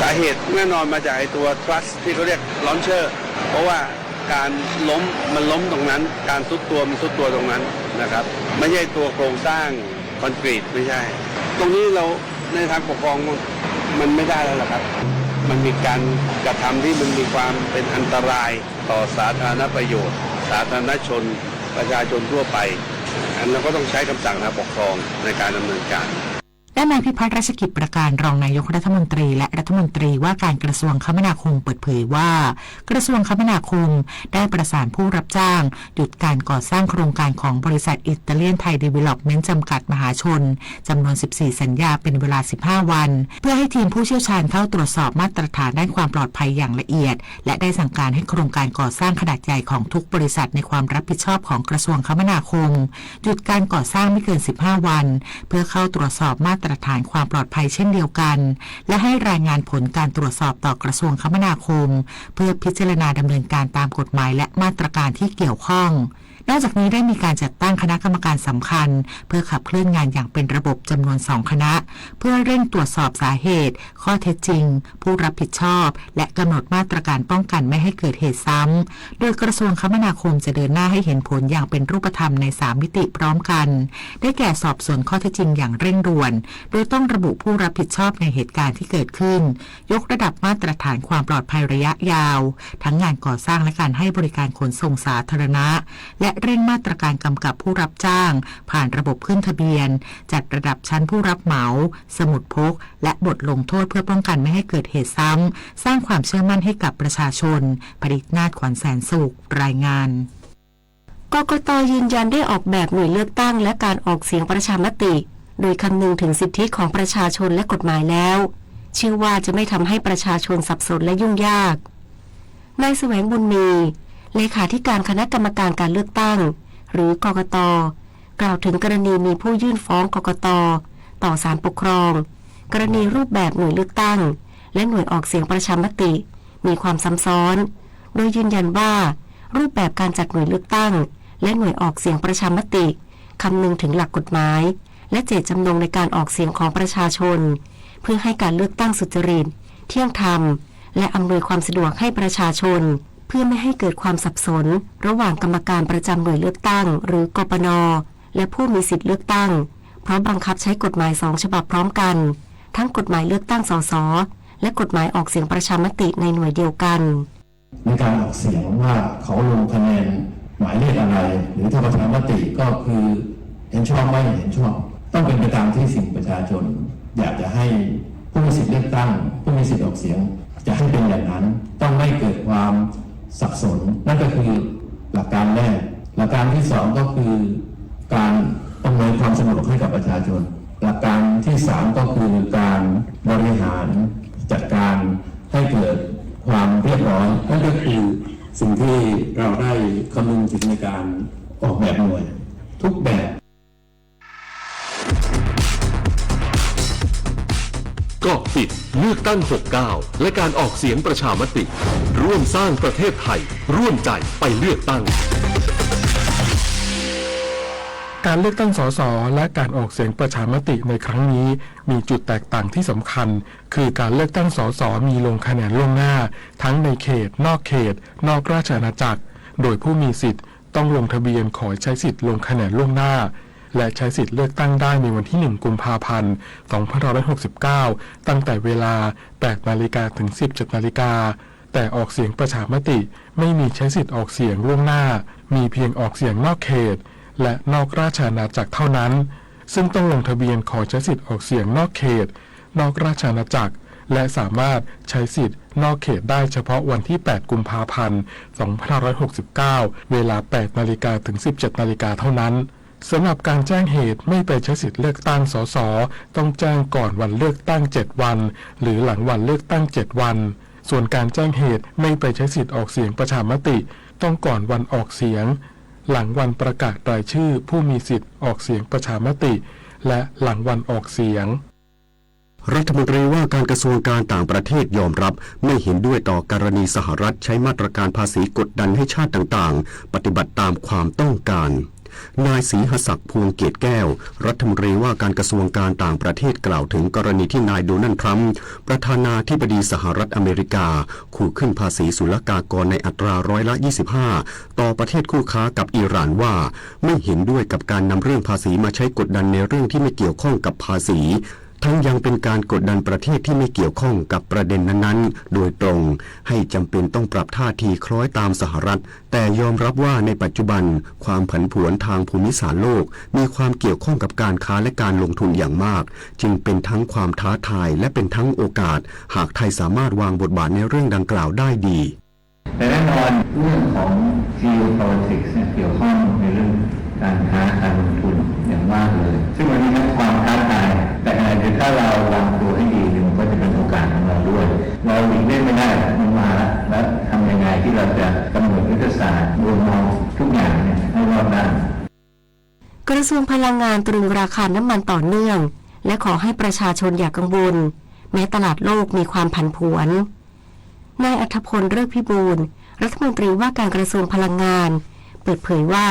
สาเหตุแน่นอนมาจากไอ้ตัว ทรัส ที่เขาเรียก ลอนเชอร์ เพราะว่าการล้มมันล้มตรงนั้น การทรุดตัวมันทรุดตัวตรงนั้นนะครับ ไม่ใช่ตัวโครงสร้างคอนกรีต ไม่ใช่ ตรงนี้เราในทางปกครองมันไม่ได้แล้วล่ะครับ มันมีการกระทำที่มันมีความเป็นอันตรายต่อสาธารณประโยชน์ สาธารณชน ประชาชนทั่วไป อันนั้นก็ต้องใช้คำสั่งทางปกครองในการดำเนินการ ด้านนายพิพัฒน์ รัชกิจประการ รองนายกรัฐมนตรีและรัฐมนตรีว่าการกระทรวงคมนาคมเปิดเผยว่า กระทรวงคมนาคมได้ประสานผู้รับจ้างหยุดการก่อสร้างโครงการของบริษัท Italian Thai Development จำกัดมหาชน จำนวน สิบสี่ สัญญาเป็นเวลา สิบห้า วัน เพื่อให้ทีมผู้เชี่ยวชาญเข้าตรวจสอบมาตรฐานด้านความปลอดภัยอย่างละเอียด และได้สั่งการให้โครงการก่อสร้างขนาดใหญ่ของทุกบริษัทในความรับผิดชอบของกระทรวงคมนาคม หยุดการก่อสร้างไม่เกิน สิบห้า วัน เพื่อเข้าตรวจสอบมาตรฐานความปลอดภัยเช่นเดียวกัน และให้รายงานผลการตรวจสอบต่อกระทรวงคมนาคม เพื่อพิจารณาดำเนินการตามกฎหมายและมาตรการที่เกี่ยวข้อง นอกจากนี้ได้มีการจัดตั้งคณะกรรมการสำคัญ เพื่อขับเคลื่อนงานอย่างเป็นระบบจำนวนสองคณะ เพื่อเร่งตรวจสอบสาเหตุ ข้อเท็จจริง ผู้รับผิดชอบ และกำหนดมาตรการป้องกันไม่ให้เกิดเหตุซ้ำ โดยกระทรวงคมนาคมจะเดินหน้าให้เห็นผลอย่างเป็นรูปธรรมในสามมิติพร้อมกัน ได้แก่สอบสวนข้อเท็จจริงอย่างเร่งด่วน โดยต้องระบุผู้รับผิดชอบในเหตุการณ์ที่เกิดขึ้น ยกระดับมาตรฐานความปลอดภัยระยะยาว ทั้งงานก่อสร้างและการให้บริการขนส่งสาธารณะ และเร่งมาตรการกำกับผู้รับจ้าง ผ่านระบบขึ้นทะเบียน จัดระดับชั้นผู้รับเหมา สมุดพก และบทลงโทษเพื่อป้องกันไม่ให้เกิดเหตุซ้ำ สร้างความเชื่อมั่นให้กับประชาชน ผลิตนาถ ขวัญแสนสุข รายงาน กกต ยืนยันได้ออกแบบหน่วยเลือกตั้งและการออกเสียงประชามติ โดยคำนึงถึงสิทธิของประชาชนและกฎหมายแล้ว เชื่อว่าจะไม่ทำให้ประชาชนสับสนและยุ่งยาก นายแสวงบุญมี เลขาธิการคณะกรรมการการเลือกตั้ง หรือกกต กล่าวถึงกรณีมีผู้ยื่นฟ้องกกต ต่อศาลปกครอง กรณีรูปแบบหน่วยเลือกตั้ง และหน่วยออกเสียงประชามติ มีความซ้ำซ้อน โดยยืนยันว่า รูปแบบการจัดหน่วยเลือกตั้ง และหน่วยออกเสียงประชามติ คำนึงถึงหลักกฎหมาย และเจตจำนงในการออกเสียงของประชาชน เพื่อให้การเลือกตั้งสุจริต เที่ยงธรรม และอำนวยความสะดวกให้ประชาชน เพื่อไม่ให้เกิดความสับสน ระหว่างกรรมการประจำหน่วยเลือกตั้ง หรือกปน และผู้มีสิทธิ์เลือกตั้ง เพราะบังคับใช้กฎหมายสองฉบับพร้อมกัน ทั้งกฎหมายเลือกตั้ง สส และกฎหมายออกเสียงประชามติในหน่วยเดียวกัน ในการออกเสียงว่าเขาลงคะแนนหมายเลขอะไร หรือถ้าประชามติก็คือเห็นชอบไม่เห็นชอบ ต้องเป็นไปตามที่เสียงประชาชน อยากจะให้ผู้มีสิทธิ์เลือกตั้ง ผู้มีสิทธิ์ออกเสียง จะให้เป็นอย่างนั้น ต้องไม่เกิดความสับสน นั่นก็คือหลักการแรก หลักการที่สองก็คือการอำนวยความสะดวกให้กับประชาชน หลักการที่สามก็คือการบริหารจัดการให้เกิดความเรียบร้อย นั่นก็คือสิ่งที่เราได้คำนึงถึงในการออกแบบหน่วยทุกแบบ เกาะติดเลือกตั้ง หกเก้า และการออกเสียงประชามติ ร่วมสร้างประเทศไทย ร่วมใจไปเลือกตั้ง การเลือกตั้ง สส และการออกเสียงประชามติในครั้งนี้ มีจุดแตกต่างที่สำคัญ คือการเลือกตั้ง สส มีลงคะแนนล่วงหน้า ทั้งในเขต นอกเขต นอกราชอาณาจักร โดยผู้มีสิทธิ์ต้องลงทะเบียนขอใช้สิทธิ์ลงคะแนนล่วงหน้า และใช้สิทธิ์เลือกตั้งได้ในวันที่ หนึ่ง กุมภาพันธ์ สองพันห้าร้อยหกสิบเก้า ตั้งแต่เวลา แปดนาฬิกา ถึง สิบเจ็ดนาฬิกา แต่ออกเสียงประชามติ ไม่มีใช้สิทธิ์ออกเสียงล่วงหน้า มีเพียงออกเสียงนอกเขต และนอกราชอาณาจักรเท่านั้น ซึ่งต้องลงทะเบียนขอใช้สิทธิ์ออกเสียงนอกเขต นอกราชอาณาจักร และสามารถใช้สิทธิ์นอกเขตได้เฉพาะวันที่ แปด กุมภาพันธ์ สองพันห้าร้อยหกสิบเก้า เวลา แปด นาฬิกา ถึง สิบเจ็ด นาฬิกาเท่านั้น สำหรับการแจ้งเหตุไม่ไปใช้สิทธิ์เลือกตั้ง สส ต้องแจ้งก่อนวันเลือกตั้ง เจ็ด วัน หรือหลังวันเลือกตั้ง เจ็ด วัน ส่วนการแจ้งเหตุไม่ไปใช้สิทธิ์ออกเสียงประชามติ ต้องก่อนวันออกเสียง หลังวันประกาศรายชื่อผู้มีสิทธิ์ออกเสียงประชามติ และหลังวันออกเสียง รัฐมนตรีว่าการกระทรวงการต่างประเทศยอมรับไม่เห็นด้วยต่อกรณีสหรัฐใช้มาตรการภาษีกดดันให้ชาติต่างๆ ปฏิบัติตามความต้องการ นายศรีหศักดิ์ พวงเกตแก้ว รัฐมนตรีว่าการกระทรวงการต่างประเทศกล่าวถึงกรณีที่นายโดนัลด์ ทรัมป์ ประธานาธิบดีสหรัฐอเมริกา ขู่ขึ้นภาษีศุลกากรในอัตราร้อยละ ยี่สิบห้า ต่อประเทศคู่ค้ากับอิหร่านว่า ไม่เห็นด้วยกับการนำเรื่องภาษีมาใช้กดดันในเรื่องที่ไม่เกี่ยวข้องกับภาษี ทั้งยังเป็นการกดดันประเทศที่ไม่เกี่ยวข้องกับประเด็นนั้นๆ โดยตรง ให้จำเป็นต้องปรับท่าทีคล้อยตามสหรัฐ แต่ยอมรับว่าในปัจจุบันความผันผวนทางภูมิศาสตร์โลกมีความเกี่ยวข้องกับการค้าและการลงทุนอย่างมาก จึงเป็นทั้งความท้าทายและเป็นทั้งโอกาส หากไทยสามารถวางบทบาทในเรื่องดังกล่าวได้ดี แต่แน่นอนเรื่องของ geopolitics เนี่ยเกี่ยวข้องในเรื่องการค้าการลงทุนอย่างมากเลย ซึ่งวันนี้ทั้งความท้าทาย แต่ขณะเดียวกันถ้าเราวางตัวให้ดีเนี่ยมันก็จะเป็นโอกาสของเราด้วย เราหลีกเลี่ยงไม่ได้ มันมาแล้ว แล้วทำยังไงที่เราจะกำหนดยุทธศาสตร์มุมมองทุกอย่างเนี่ยให้รอบด้าน กระทรวงพลังงานตรึงราคาน้ำมันต่อเนื่อง และขอให้ประชาชนอย่ากังวล แม้ตลาดโลกมีความผันผวน นายอัธพล ฤกษ์พิบูล รัฐมนตรีว่าการกระทรวงพลังงาน เปิดเผยว่า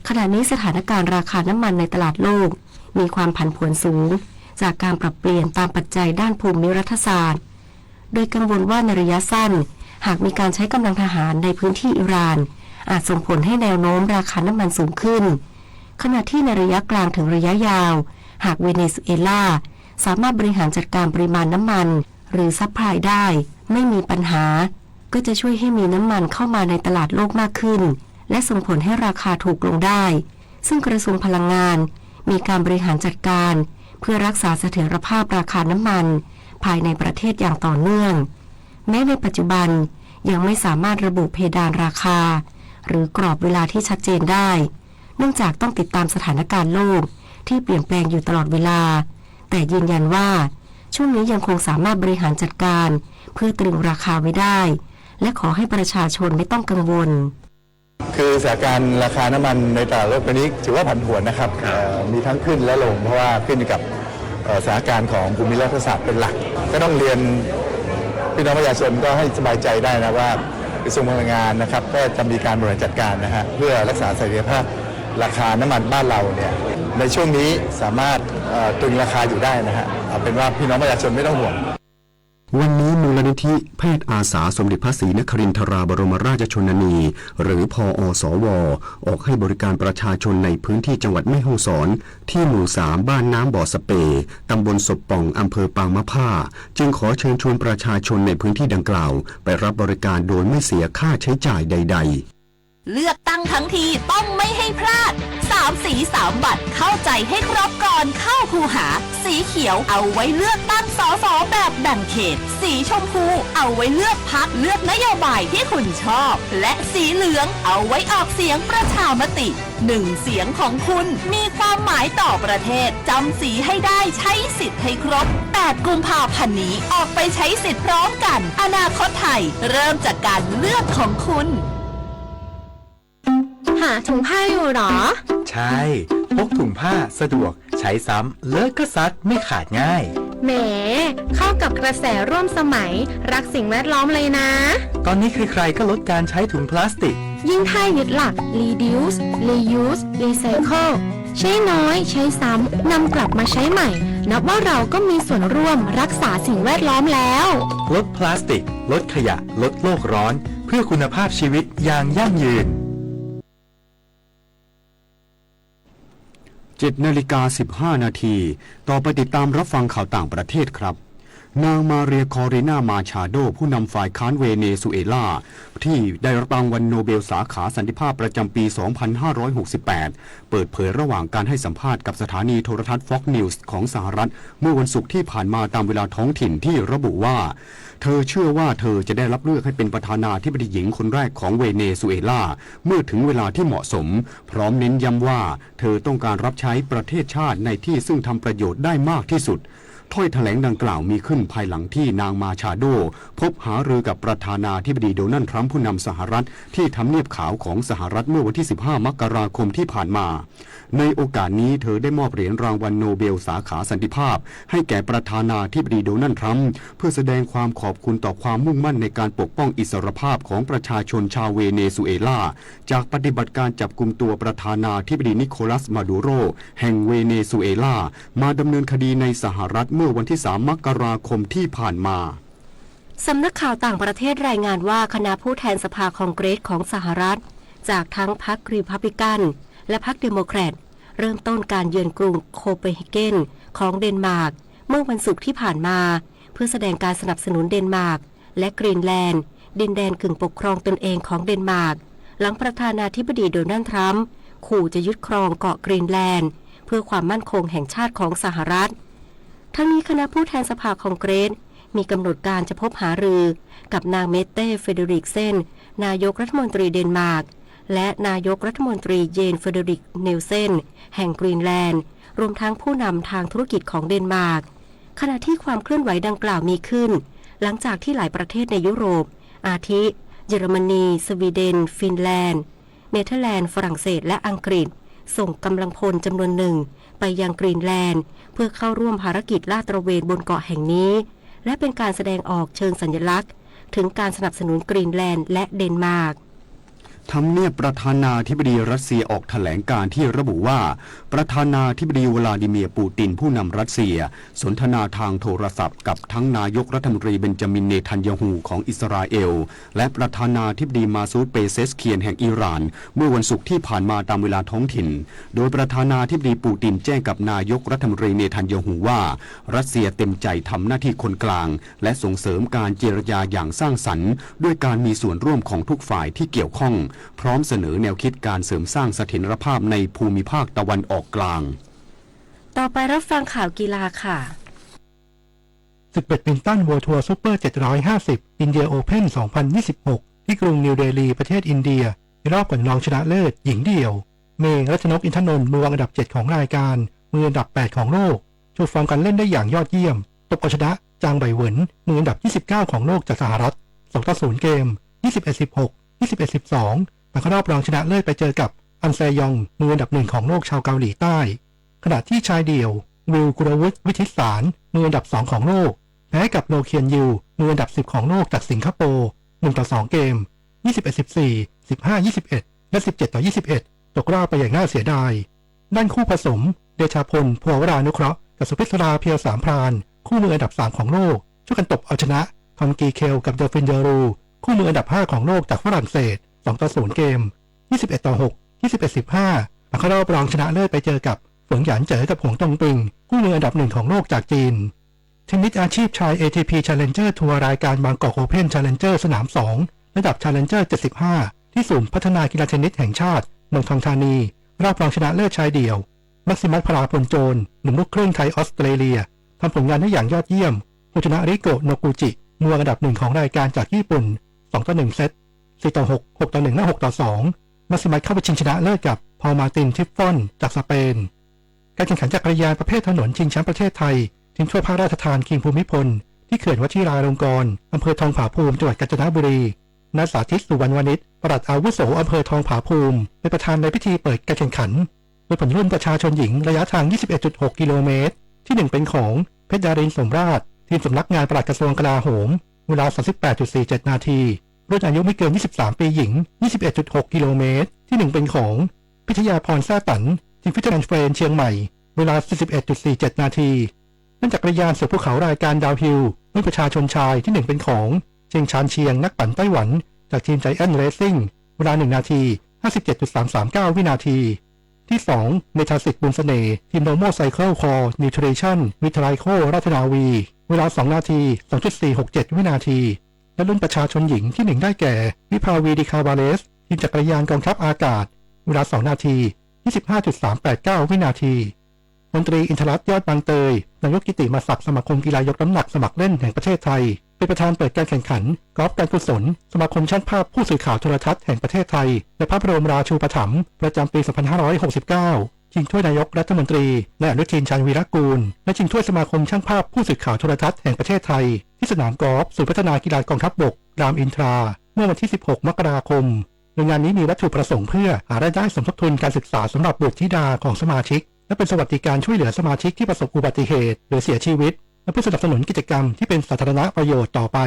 ขณะนี้สถานการณ์ราคาน้ำมันในตลาดโลก มีความผันผวนสูง จากการปรับเปลี่ยนตามปัจจัยด้านภูมิรัฐศาสตร์ โดยกังวลว่าในระยะสั้น หากมีการใช้กำลังทหารในพื้นที่อิหร่าน อาจส่งผลให้แนวโน้มราคาน้ำมันสูงขึ้น ขณะที่ในระยะกลางถึงระยะยาว หากเวเนซุเอลา สามารถบริหารจัดการปริมาณน้ำมัน หรือ supply ได้ ไม่มีปัญหา ก็จะช่วยให้มีน้ำมันเข้ามาในตลาดโลกมากขึ้น และส่งผลให้ราคาถูกลงได้ ซึ่งกระทรวงพลังงาน มีการบริหารจัดการ เพื่อรักษาเสถียรภาพราคาน้ำมัน ภายในประเทศอย่างต่อเนื่อง แม้ในปัจจุบัน ยังไม่สามารถระบุเพดานราคา หรือกรอบเวลาที่ชัดเจนได้ เนื่องจากต้องติดตามสถานการณ์โลก ที่เปลี่ยนแปลงอยู่ตลอดเวลา แต่ยืนยันว่า ช่วงนี้ยังคงสามารถบริหารจัดการ เพื่อตรึงราคาไว้ได้ และขอให้ประชาชนไม่ต้องกังวล คือสถานการณ์ราคาน้ำมันในตลาดโลกตอนนี้ถือว่าผันผวนนะครับ ครับ เอ่อ มีทั้งขึ้นและลง เพราะว่าขึ้นอยู่กับ เอ่อ สถานการณ์ของภูมิรัฐศาสตร์เป็นหลัก ก็ต้องเรียนพี่น้องประชาชนก็ให้สบายใจได้นะว่ากระทรวงพลังงานนะครับ ก็จะมีการบริหารจัดการนะฮะ เพื่อรักษาเสถียรภาพราคาน้ำมันบ้านเราเนี่ย ในช่วงนี้สามารถ เอ่อ ตรึงราคาอยู่ได้นะฮะ เอาเป็นว่าพี่น้องประชาชนไม่ต้องห่วง วันนี้มูลนิธิแพทย์อาสาสมเด็จพระศรีนครินทราบรมราชชนนี หรือ พอสว ออกให้บริการประชาชนในพื้นที่จังหวัดแม่ฮ่องสอน ที่หมู่ สาม บ้านน้ำบ่อสะเป ตำบลศพป่อง อำเภอปางมะผ้า จึงขอเชิญชวนประชาชนในพื้นที่ดังกล่าว ไปรับบริการโดยไม่เสียค่าใช้จ่ายใดๆ เลือกตั้งทั้งทีต้องไม่ให้พลาด สามสีสามบัตร เข้าใจให้ครบก่อนเข้าคูหา สีเขียวเอาไว้เลือกตั้ง สส แบบแบ่งเขต สีชมพูเอาไว้เลือกพรรค เลือกนโยบายที่คุณชอบ และสีเหลืองเอาไว้ออกเสียงประชามติ หนึ่งเสียงของคุณมีความหมายต่อประเทศ จำสีให้ได้ ใช้สิทธิ์ให้ครบ แปด กุมภาพันธ์นี้ ออกไปใช้สิทธิ์พร้อมกัน อนาคตไทย เริ่มจากการเลือกของคุณ หาถุงผ้าอยู่หรอ ใช่ พกถุงผ้าสะดวก ใช้ซ้ำ เลอะก็ซัก ไม่ขาดง่าย แหม เข้ากับกระแสร่วมสมัย รักสิ่งแวดล้อมเลยนะ ตอนนี้ใครๆ ก็ลดการใช้ถุงพลาสติก ยิ่งถ้ายึดหลัก reduce reuse recycle ใช้น้อย ใช้ซ้ำ นำกลับมาใช้ใหม่ นับว่าเราก็มีส่วนร่วมรักษาสิ่งแวดล้อมแล้ว ลดพลาสติก ลดขยะ ลดโลกร้อน เพื่อคุณภาพชีวิตอย่างยั่งยืน เจ็ดนาฬิกาสิบห้านาที ต่อไปติดตามรับฟังข่าวต่างประเทศครับ นางมาเรีย คอรินา มาชาโด ผู้นำฝ่ายค้านเวเนซุเอลา ที่ได้รับรางวัลโนเบลสาขาสันติภาพประจำปี สองพันห้าร้อยหกสิบแปด เปิดเผยระหว่างการให้สัมภาษณ์กับสถานีโทรทัศน์ Fox News ของสหรัฐ เมื่อวันศุกร์ที่ผ่านมาตามเวลาท้องถิ่น ที่ระบุว่า เธอเชื่อว่าเธอจะได้รับเลือกให้เป็นประธานาธิบดีหญิงคนแรกของเวเนซุเอลา เมื่อถึงเวลาที่เหมาะสม พร้อมเน้นย้ำว่าเธอต้องการรับใช้ประเทศชาติในที่ซึ่งทำประโยชน์ได้มากที่สุด ถ้อยแถลงดังกล่าวมีขึ้นภายหลังที่นางมาชาโด พบหารือกับประธานาธิบดีโดนัลด์ทรัมป์ ผู้นำสหรัฐ ที่ทำเนียบขาวของสหรัฐเมื่อวันที่ สิบห้า มกราคมที่ผ่านมา ในโอกาสนี้เธอได้มอบเหรียญรางวัลโนเบลสาขาสันติภาพ ให้แก่ประธานาธิบดีโดนัลด์ทรัมป์ เพื่อแสดงความขอบคุณต่อความมุ่งมั่นในการปกป้องอิสรภาพของประชาชนชาวเวเนซุเอลา จากปฏิบัติการจับกุมตัวประธานาธิบดีนิโคลัส มาดูโร แห่งเวเนซุเอลา มาดำเนินคดีในสหรัฐเมื่อวันที่ สาม มกราคมที่ผ่านมา สำนักข่าวต่างประเทศรายงานว่าคณะผู้แทนสภาคองเกรสของสหรัฐ จากทั้งพรรครีพับลิกัน และพรรคเดโมแครต เริ่มต้นการเยือนกรุงโคเปนเฮเกนของเดนมาร์ก เมื่อวันศุกร์ที่ผ่านมา เพื่อแสดงการสนับสนุนเดนมาร์ก และกรีนแลนด์ ดินแดนกึ่งปกครองตนเองของเดนมาร์ก หลังประธานาธิบดีโดนัลด์ทรัมป์ ขู่จะยึดครองเกาะกรีนแลนด์ เพื่อความมั่นคงแห่งชาติของสหรัฐ ทั้งนี้คณะผู้แทนสภาคองเกรส มีกำหนดการจะพบหารือกับนางเมเต้ เฟเดริกเซน นายกรัฐมนตรีเดนมาร์ก และนายกรัฐมนตรีเยน เฟเดริก เนลเซน แห่งกรีนแลนด์ รวมทั้งผู้นำทางธุรกิจของเดนมาร์ก ขณะที่ความเคลื่อนไหวดังกล่าวมีขึ้น หลังจากที่หลายประเทศในยุโรป อาทิ เยอรมนี สวีเดน ฟินแลนด์ เนเธอร์แลนด์ ฝรั่งเศส และอังกฤษ ส่งกำลังพลจำนวนหนึ่งไปยังกรีนแลนด์ เพื่อเข้าร่วมภารกิจลาดตระเวนบนเกาะแห่งนี้ และเป็นการแสดงออกเชิงสัญลักษณ์ ถึงการสนับสนุนกรีนแลนด์และเดนมาร์ก ทำเนียบประธานาธิบดีรัสเซียออกแถลงการณ์ที่ระบุว่า ประธานาธิบดีวลาดิเมียร์ ปูติน ผู้นำรัสเซีย สนทนาทางโทรศัพท์กับทั้งนายกรัฐมนตรีเบนจามิน เนทันยาฮูของอิสราเอล และประธานาธิบดีมาซูด เปเซชเคียนแห่งอิหร่าน เมื่อวันศุกร์ที่ผ่านมาตามเวลาท้องถิ่น โดยประธานาธิบดีปูตินแจ้งกับนายกรัฐมนตรีเนทันยาฮูว่า รัสเซียเต็มใจทำหน้าที่คนกลาง และส่งเสริมการเจรจาอย่างสร้างสรรค์ ด้วยการมีส่วนร่วมของทุกฝ่ายที่เกี่ยวข้อง พร้อมเสนอแนวคิดการเสริมสร้างเสถียรภาพในภูมิภาคตะวันออกกลาง ต่อไปรับฟังข่าวกีฬาค่ะ ศึกแบดมินตัน World Tour Super เจ็ดร้อยห้าสิบ India Open สองพันยี่สิบหก ที่กรุงนิวเดลี ประเทศอินเดีย ในรอบก่อนรองชนะเลิศหญิงเดี่ยว เมย์ รัชนก อินทนนท์ มือวางอันดับ เจ็ด ของรายการ มืออันดับ แปด ของโลก โชว์ฟอร์มการเล่นได้อย่างยอดเยี่ยม ตบเอาชนะ จาง ไบเหวิน มืออันดับ ยี่สิบเก้า ของโลกจากสหรัฐ สองต่อศูนย์ เกม ยี่สิบเอ็ดสิบหก ยี่สิบเอ็ดสิบสอง ผ่านเข้ารอบรองชนะเลิศไปเจอกับ อัน แซยอง มืออันดับ หนึ่ง ของโลกชาวเกาหลีใต้ ขณะที่ชายเดี่ยว วิว กุลวุฒิ วิทิตสาร มืออันดับ สอง ของโลก แพ้ให้กับ โลเคียน ยิว มืออันดับ สิบ ของโลกจากสิงคโปร์ หนึ่งต่อสอง เกม ยี่สิบเอ็ดสิบสี่ สิบห้ายี่สิบเอ็ด และ สิบเจ็ดต่อยี่สิบเอ็ด ตกรอบไปอย่างน่าเสียดาย ด้านคู่ผสม เดชาพล ภัวรานุเคราะห์ กับสุพิศรา เพียวสามพราน คู่มืออันดับ สาม ของโลก ช่วยกันตบเอาชนะ ทอม กีเคล กับ เดลฟิน เดอรู คู่มืออันดับ ห้า ของโลกจากฝรั่งเศส สองต่อศูนย์ เกม ยี่สิบเอ็ดต่อหก ยี่สิบเอ็ดสิบห้า ผ่านเข้ารอบรองชนะเลิศไปเจอกับ เฟิงหยานเจ๋อ กับ หงตงปิง คู่มืออันดับ หนึ่ง ของโลกจากจีน เทนนิสอาชีพชาย เอ ที พี Challenger Tour รายการ Bangkok Open Challenger สนาม สอง ระดับ Challenger เจ็ดสิบห้า ที่ศูนย์พัฒนากีฬาเทนนิสแห่งชาติ เมืองทองธานี รอบรองชนะเลิศชายเดี่ยว แม็กซิมัส พลาพลโจร หนุ่มลูกครึ่งไทยออสเตรเลีย ทำผลงานได้อย่างยอดเยี่ยม ฟูจินาริโกะ โนกุจิ มือวางอันดับ หนึ่ง ของรายการจากญี่ปุ่น สองต่อหนึ่ง เซต สี่ต่อหก หกต่อหนึ่ง และ หกต่อสอง แม็กซิมัสเข้าไปชิงชนะเลิศกับ พอล มาร์ติน ทิฟฟอน จากสเปน การแข่งขันจักรยานประเภทถนนชิงแชมป์ประเทศไทย ชิงถ้วยพระราชทานคิงส์ภูมิพล ที่เขื่อนวชิราลงกรณ์ อำเภอทองผาภูมิ จังหวัดกาญจนบุรี นายสาธิต สุวรรณวณิช ปลัดอาวุโสอำเภอทองผาภูมิ เป็นประธานในพิธีเปิดการแข่งขัน โดยผลรุ่นประชาชนหญิงระยะทาง ยี่สิบเอ็ดจุดหก กิโลเมตร ที่ หนึ่ง เป็นของ เพชรดาริน สมราช ทีมสำนักงานปลัดกระทรวงกลาโหม เวลา สามสิบแปดจุดสี่เจ็ด นาที รุ่นอายุไม่เกิน ยี่สิบสาม ปีหญิง ยี่สิบเอ็ดจุดหก กิโลเมตร ที่ หนึ่ง เป็นของ พิทยาพร แซ่ตัน ทีม Fit and Train เชียงใหม่ เวลา สี่สิบเอ็ดจุดสี่เจ็ด นาที เล่นจักรยานเสือภูเขารายการดาวน์ฮิลล์ รุ่นประชาชนชาย ที่ หนึ่ง เป็นของ เชงชานเชียง นักปั่นไต้หวัน จากทีม Giant Racing เวลา หนึ่ง นาที ห้าสิบเจ็ดจุดสามสามเก้า วินาที ที่ สอง เมธาสิทธิ์ บุญเสน่ห์ ทีม Normal Cycle Core Nutrition วิทยาลัยโคราชนาวี เวลา สอง นาที สองจุดสี่หกเจ็ด วินาที และรุ่นประชาชนหญิงที่ หนึ่ง ได้แก่ วิภาวี ดีคาบาเลส ทีมจักรยานกองทัพอากาศ เวลา สอง นาที ยี่สิบห้าจุดสามแปดเก้า วินาที พลตรีอินทรัตน์ ยอดบางเตย นายกกิติมศักดิ์สมาคมกีฬายกน้ำหนักสมัครเล่นแห่งประเทศไทย เป็นประธานเปิดการแข่งขันกอล์ฟการกุศลสมาคมช่างภาพผู้สื่อข่าวโทรทัศน์แห่งประเทศไทย ในพระบรมราชูปถัมภ์ประจำปี สองพันห้าร้อยหกสิบเก้า ชิงถ้วยนายกรัฐมนตรี นายอนุทิน ชาญวีรกูร และชิงถ้วยสมาคมช่างภาพผู้สื่อข่าวโทรทัศน์แห่งประเทศไทย ที่สนามกอล์ฟศูนย์พัฒนากีฬากองทัพบก รามอินทรา เมื่อวันที่ สิบหก มกราคม โดยงานนี้มีวัตถุประสงค์เพื่อหารายได้สมทบทุนการศึกษาสำหรับบุตรธิดาของสมาชิก และเป็นสวัสดิการช่วยเหลือสมาชิกที่ประสบอุบัติเหตุหรือเสียชีวิต และเพื่อสนับสนุนกิจกรรมที่เป็นสาธารณประโยชน์ต่อไป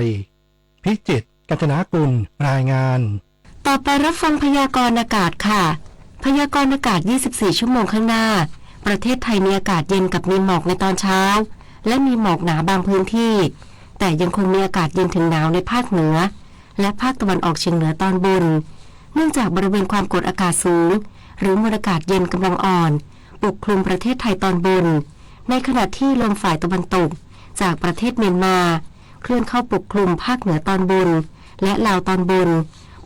พิจิตร กัญจนากุล รายงาน ต่อไปรับฟังพยากรณ์อากาศค่ะ พยากรณ์อากาศ ยี่สิบสี่ ชั่วโมงข้างหน้า ประเทศไทยมีอากาศเย็นกับมีหมอกในตอนเช้า และมีหมอกหนาบางพื้นที่ แต่ยังคงมีอากาศเย็นถึงหนาวในภาคเหนือ และภาคตะวันออกเฉียงเหนือตอนบน เนื่องจากบริเวณความกดอากาศสูง หรือมวลอากาศเย็นกำลังอ่อน ปกคลุมประเทศไทยตอนบน ในขณะที่ลมฝ่ายตะวันตก จากประเทศเมียนมา เคลื่อนเข้าปกคลุมภาคเหนือตอนบน และลาวตอนบน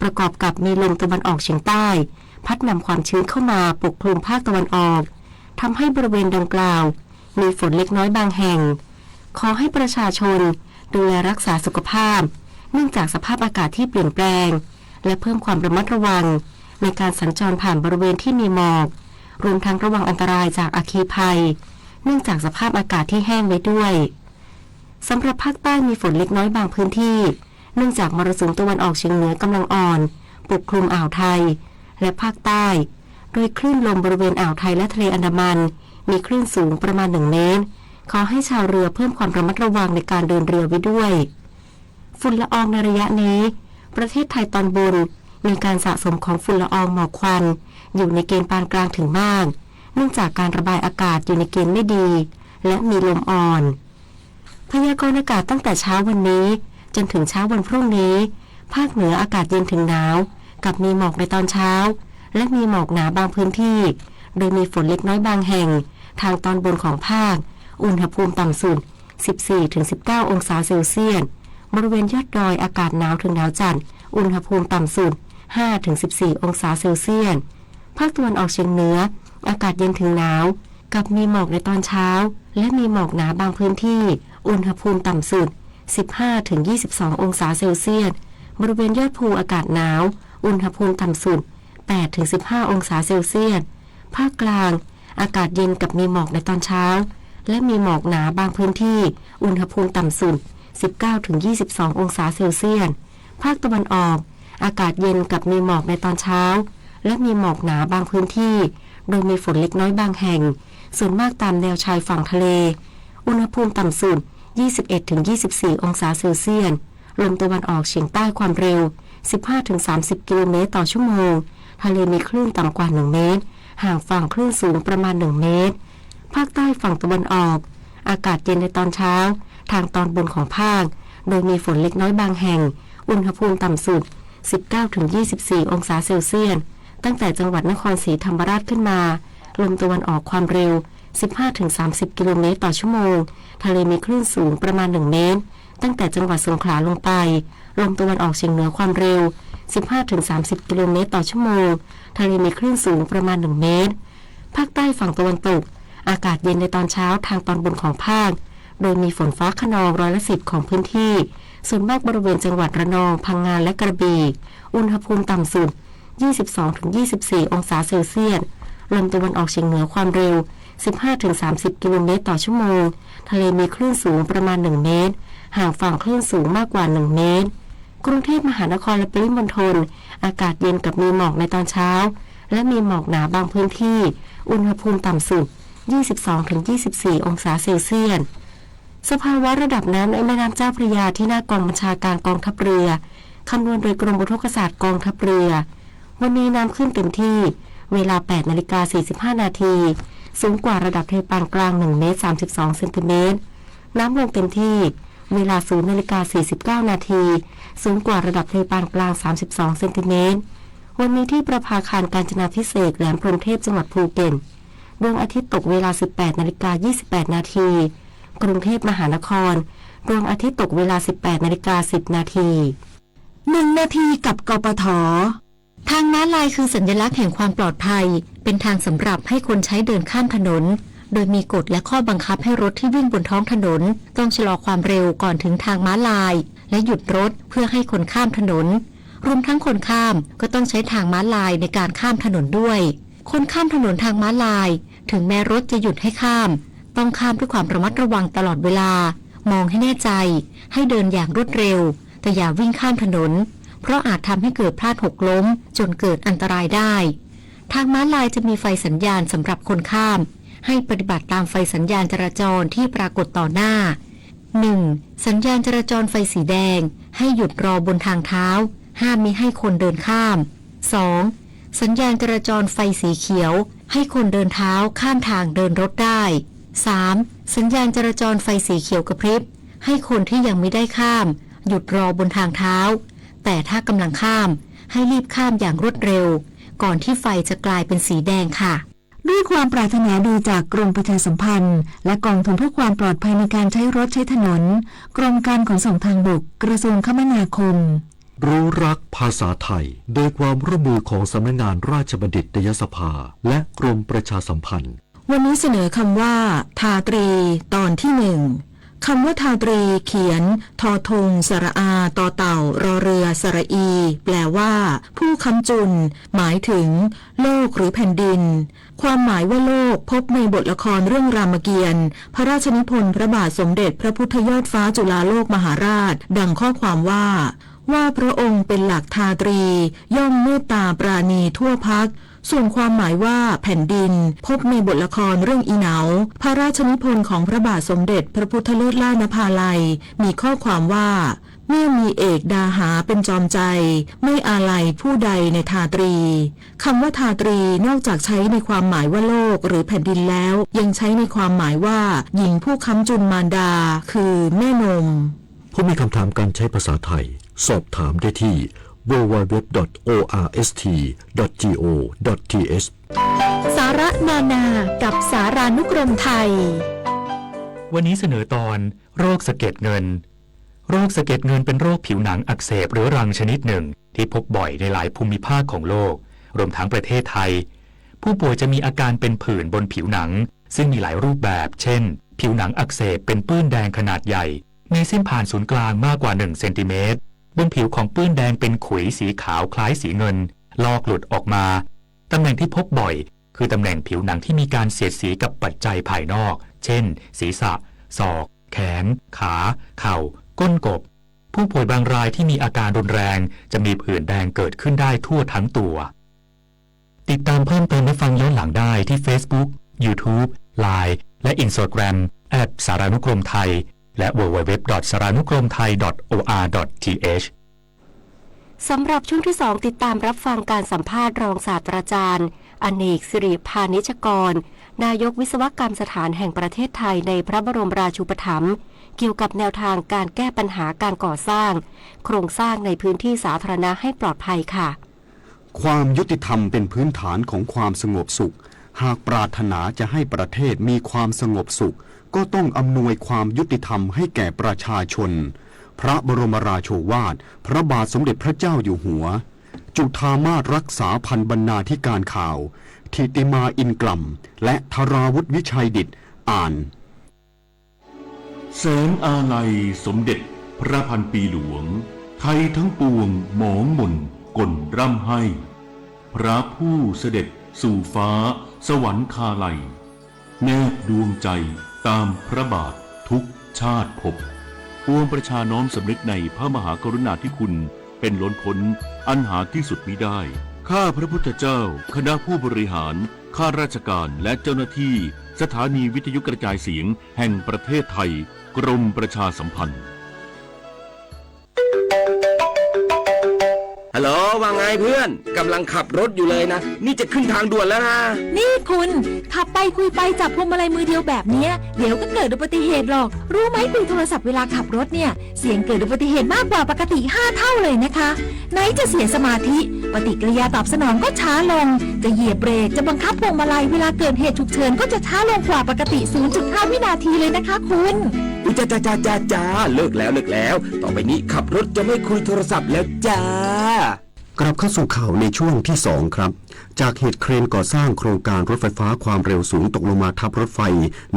ประกอบกับมีลมตะวันออกเฉียงใต้ พัดนำความชื้นเข้ามาปกคลุมภาคตะวันออก ทำให้บริเวณดังกล่าว มีฝนเล็กน้อยบางแห่ง ขอให้ประชาชนดูแลรักษาสุขภาพ เนื่องจากสภาพอากาศที่เปลี่ยนแปลง และเพิ่มความระมัดระวัง ในการสัญจรผ่านบริเวณที่มีหมอก รวมทั้งระวังอันตรายจากอัคคีภัย เนื่องจากสภาพอากาศที่แห้งไว้ด้วย สำหรับภาคใต้มีฝนเล็กน้อยบางพื้นที่ เนื่องจากมรสุมตะวันออกเฉียงเหนือกำลังอ่อน ปกคลุมอ่าวไทย และภาคใต้ โดยคลื่นลมบริเวณอ่าวไทยและทะเลอันดามัน มีคลื่นสูงประมาณ หนึ่ง เมตร ขอให้ชาวเรือเพิ่มความระมัดระวังในการเดินเรือไว้ด้วย ฝุ่นละอองในระยะนี้ ประเทศไทยตอนบน มีการสะสมของฝุ่นละอองหมอกควัน อยู่ในเกณฑ์ปานกลางถึงมาก เนื่องจากการระบายอากาศอยู่ในเกณฑ์ไม่ดี และมีลมอ่อน พยากรณ์อากาศตั้งแต่เช้าวันนี้ จนถึงเช้าวันพรุ่งนี้ ภาคเหนืออากาศเย็นถึงหนาว กับมีหมอกในตอนเช้า และมีหมอกหนาบางพื้นที่ โดยมีฝนเล็กน้อยบางแห่ง ทางตอนบนของภาค อุณหภูมิต่ำสุด สิบสี่ถึงสิบเก้า องศาเซลเซียส บริเวณยอดดอยอากาศหนาวถึงหนาวจัด อุณหภูมิต่ำสุด ห้าถึงสิบสี่ องศาเซลเซียส ภาคตะวันออกเฉียงเหนือ อากาศเย็นถึงหนาว กับมีหมอกในตอนเช้า และมีหมอกหนาบางพื้นที่ อุณหภูมิต่ำสุด สิบห้าถึงยี่สิบสอง องศาเซลเซียส บริเวณยอดภูอากาศหนาว อุณหภูมิต่ำสุด แปดถึงสิบห้า องศาเซลเซียส ภาคกลาง อากาศเย็นกับมีหมอกในตอนเช้า และมีหมอกหนาบางพื้นที่ อุณหภูมิต่ำสุด สิบเก้าถึงยี่สิบสอง องศาเซลเซียส ภาคตะวันออก อากาศเย็นกับมีหมอกในตอนเช้า และมีหมอกหนาบางพื้นที่ โดยมีฝนเล็กน้อยบางแห่ง ส่วนมากตามแนวชายฝั่งทะเล อุณหภูมิต่ำสุด ยี่สิบเอ็ดถึงยี่สิบสี่ องศาเซลเซียส ลมตะวันออกเฉียงใต้ความเร็ว สิบห้าถึงสามสิบ กิโลเมตรต่อชั่วโมง ทะเลมีคลื่นต่ำกว่า หนึ่ง เมตร ห่างฝั่งคลื่นสูงประมาณ หนึ่ง เมตร ภาคใต้ฝั่งตะวันออก อากาศเย็นในตอนเช้า ทางตอนบนของภาค โดยมีฝนเล็กน้อยบางแห่ง อุณหภูมิต่ำสุด สิบเก้าถึงยี่สิบสี่ องศาเซลเซียส ตั้งแต่จังหวัดนครศรีธรรมราชขึ้นมา ลมตะวันออกความเร็ว สิบห้าถึงสามสิบ กิโลเมตรต่อชั่วโมง ทะเลมีคลื่นสูงประมาณ หนึ่ง เมตร ตั้งแต่จังหวัดสงขลาลงไป ลมตะวันออกเฉียงเหนือความเร็ว สิบห้าถึงสามสิบ กิโลเมตรต่อชั่วโมง ทะเลมีคลื่นสูงประมาณ หนึ่ง เมตร ภาคใต้ฝั่งตะวันตก อากาศเย็นในตอนเช้าทางตอนบนของภาค โดยมีฝนฟ้าคะนองร้อยละสิบของพื้นที่ ส่วนมากบริเวณจังหวัดระนอง พังงา และกระบี่ อุณหภูมิต่ำสุด ยี่สิบสองถึงยี่สิบสี่ องศาเซลเซียส ลมตะวันออกเฉียงเหนือความเร็ว สิบห้าถึงสามสิบ กิโลเมตรต่อชั่วโมง ทะเลมีคลื่นสูงประมาณ หนึ่ง เมตร ห่างฝั่งคลื่นสูงมากกว่า หนึ่ง เมตร กรุงเทพมหานครและปริมณฑล อากาศเย็นกับมีหมอกในตอนเช้า และมีหมอกหนาบางพื้นที่ อุณหภูมิต่ำสุด ยี่สิบสองถึงยี่สิบสี่ องศาเซลเซียส สภาวะระดับน้ำในแม่น้ำเจ้าพระยาที่หน้ากองบัญชาการกองทัพเรือ คำนวณโดยกรมอุทกศาสตร์กองทัพเรือ วันนี้น้ำขึ้นเต็มที่ เวลา แปดนาฬิกา สี่สิบห้า นาที สูงกว่าระดับทะเลปานกลาง หนึ่ง เมตร สามสิบสอง เซนติเมตร น้ำลงเต็มที่ เวลา ศูนย์นาฬิกา สี่สิบเก้า นาที สูงกว่าระดับทะเลปานกลาง สามสิบสอง เซนติเมตร วันนี้ที่ประภาคารกาญจนาภิเษก แหลมพรหมเทพ จังหวัดภูเก็ต ดวงอาทิตย์ตกเวลา สิบแปดนาฬิกา ยี่สิบแปด นาที กรุงเทพมหานคร ดวงอาทิตย์ตกเวลา สิบแปดนาฬิกา สิบนาที หนึ่งนาทีกับ กปท ทางม้าลายคือสัญลักษณ์แห่งความปลอดภัย เป็นทางสำหรับให้คนใช้เดินข้ามถนน โดยมีกฎและข้อบังคับให้รถที่วิ่งบนท้องถนน ต้องชะลอความเร็วก่อนถึงทางม้าลาย และหยุดรถเพื่อให้คนข้ามถนน รวมทั้งคนข้ามก็ต้องใช้ทางม้าลายในการข้ามถนนด้วย คนข้ามถนนทางม้าลาย ถึงแม้รถจะหยุดให้ข้าม ต้องข้ามด้วยความระมัดระวังตลอดเวลา มองให้แน่ใจ ให้เดินอย่างรวดเร็ว แต่อย่าวิ่งข้ามถนน เพราะอาจทำให้เกิดพลาดหกล้ม จนเกิดอันตรายได้ ทางม้าลายจะมีไฟสัญญาณสำหรับคนข้าม ให้ปฏิบัติตามไฟสัญญาณจราจรที่ปรากฏต่อหน้า หนึ่ง สัญญาณจราจรไฟสีแดง ให้หยุดรอบนทางเท้า ห้ามมิให้คนเดินข้าม สอง สัญญาณจราจรไฟสีเขียว ให้คนเดินเท้าข้ามทางเดินรถได้ สาม สัญญาณจราจรไฟสีเขียวกระพริบ ให้คนที่ยังไม่ได้ข้าม หยุดรอบนทางเท้า แต่ถ้ากำลังข้าม ให้รีบข้ามอย่างรวดเร็ว ก่อนที่ไฟจะกลายเป็นสีแดงค่ะ ด้วยความปรารถนาดีจากกรมประชาสัมพันธ์ และกองทุนเพื่อความปลอดภัยในการใช้รถใช้ถนน กรมการขนส่งทางบก กระทรวงคมนาคม รู้รักภาษาไทย โดยความร่วมมือของสำนักงานราชบัณฑิตยสภา และกรมประชาสัมพันธ์ วันนี้เสนอคำว่า ทาตรี ตอนที่หนึ่ง คำว่าทาตรี เขียน ทอธง สระอา ตอเต่า รอเรือ สระอี แปลว่า ผู้ค้ำจุน หมายถึง โลกหรือแผ่นดิน ความหมายว่าโลก พบในบทละครเรื่องรามเกียรติ์ พระราชนิพนธ์พระบาทสมเด็จพระพุทธยอดฟ้าจุฬาโลกมหาราช ดังข้อความว่า ว่าพระองค์เป็นหลักทาตรี ย่อมเมตตาปราณีทั่วพรรค ส่วนความหมายว่าแผ่นดิน พบในบทละครเรื่องอีเหนา พระราชนิพนธ์ของพระบาทสมเด็จพระพุทธเลิศล่านภาลัย มีข้อความว่า เมื่อมีเอกดาหาเป็นจอมใจ ไม่อาลัยผู้ใดในทาตรี คำว่าทาตรี นอกจากใช้ในความหมายว่าโลกหรือแผ่นดินแล้ว ยังใช้ในความหมายว่า หญิงผู้ค้ำจุนมารดา คือแม่นม ผู้มีคำถามการใช้ภาษาไทย สอบถามได้ที่ www.orst.go.th สาระนานากับสารานุกรมไทย วันนี้เสนอตอน โรคสะเก็ดเงิน โรคสะเก็ดเงินเป็นโรคผิวหนังอักเสบเรื้อรังชนิดหนึ่งที่พบบ่อยในหลายภูมิภาคของโลก รวมทั้งประเทศไทย ผู้ป่วยจะมีอาการเป็นผื่นบนผิวหนัง ซึ่งมีหลายรูปแบบ เช่น ผิวหนังอักเสบเป็นปื้นแดงขนาดใหญ่ มีเส้นผ่านศูนย์กลางมากกว่า หนึ่งเซนติเมตร บนผิวของปื้นแดงเป็นขุยสีขาวคล้ายสีเงิน ลอกหลุดออกมา ตำแหน่งที่พบบ่อย คือตำแหน่งผิวหนังที่มีการเสียดสีกับปัจจัยภายนอก เช่น ศีรษะ ศอก แขน ขา เข่า ก้นกบ ผู้ป่วยบางรายที่มีอาการรุนแรง จะมีผื่นแดงเกิดขึ้นได้ทั่วทั้งตัว ติดตามเพิ่มเติมและฟังย้อนหลังได้ที่ Facebook YouTube Line และ Instagram แอดสารานุกรมไทย และ ดับเบิลยู ดับเบิลยู ดับเบิลยู ดอท สารานุกรมไทย ดอท โอ อาร์ ดอท ที เอช สำหรับช่วงที่สอง ติดตามรับฟังการสัมภาษณ์รองศาสตราจารย์ อเนก สิริพานิชกร นายกวิศวกรรมสถานแห่งประเทศไทยในพระบรมราชูปถัมภ์ เกี่ยวกับแนวทางการแก้ปัญหาการก่อสร้าง โครงสร้างในพื้นที่สาธารณะให้ปลอดภัยค่ะ ความยุติธรรมเป็นพื้นฐานของความสงบสุข หากปรารถนาจะให้ประเทศมีความสงบสุข ก็ต้องอำนวยความยุติธรรมให้แก่ประชาชน พระบรมราโชวาท พระบาทสมเด็จพระเจ้าอยู่หัว จุฑามาส รักษาพันบรรณาธิการข่าว ถิติมา อินกล่ำ และธราวุฒิ วิชัยดิษฐ อ่าน แสงอาลัยสมเด็จพระพันปีหลวง ไทยทั้งปวงหมองหม่นก่นร่ำไห้ พระผู้เสด็จสู่ฟ้าสวรรคาลัย แนบดวงใจตามพระบาททุกชาติภพ ปวงประชาน้อมสำนึกในพระมหากรุณาธิคุณเป็นล้นพ้นอันหาที่สุดมิได้ ข้าพระพุทธเจ้า คณะผู้บริหาร ข้าราชการ และเจ้าหน้าที่ สถานีวิทยุกระจายเสียงแห่งประเทศไทย กรมประชาสัมพันธ์ ฮัลโหล ว่าไงเพื่อน กำลังขับรถอยู่เลยนะ นี่จะขึ้นทางด่วนแล้วนะ นี่คุณ ขับไปคุยไปจับพวงมาลัยมือเดียวแบบเนี้ย เดี๋ยวก็เกิดอุบัติเหตุหรอก รู้ไหม คุยโทรศัพท์เวลาขับรถเนี่ย เสี่ยงเกิดอุบัติเหตุมากกว่าปกติห้าเท่าเลยนะคะ ไหนจะเสียสมาธิ ปฏิกิริยาตอบสนองก็ช้าลง จะเหยียบเบรก จะบังคับพวงมาลัย เวลาเกิดเหตุฉุกเฉินก็จะช้าลงกว่าปกติศูนย์จุดห้าวินาทีเลยนะคะคุณ อุ๊ย จ้า จ้า จ้า จ้า จ้า เลิกแล้ว เลิกแล้ว ต่อไปนี้ขับรถจะไม่คุยโทรศัพท์แล้วจ้า กลับเข้าสู่ข่าวในช่วงที่สองครับ จากเหตุเครนก่อสร้างโครงการรถไฟฟ้าความเร็วสูงตกลงมาทับรถไฟ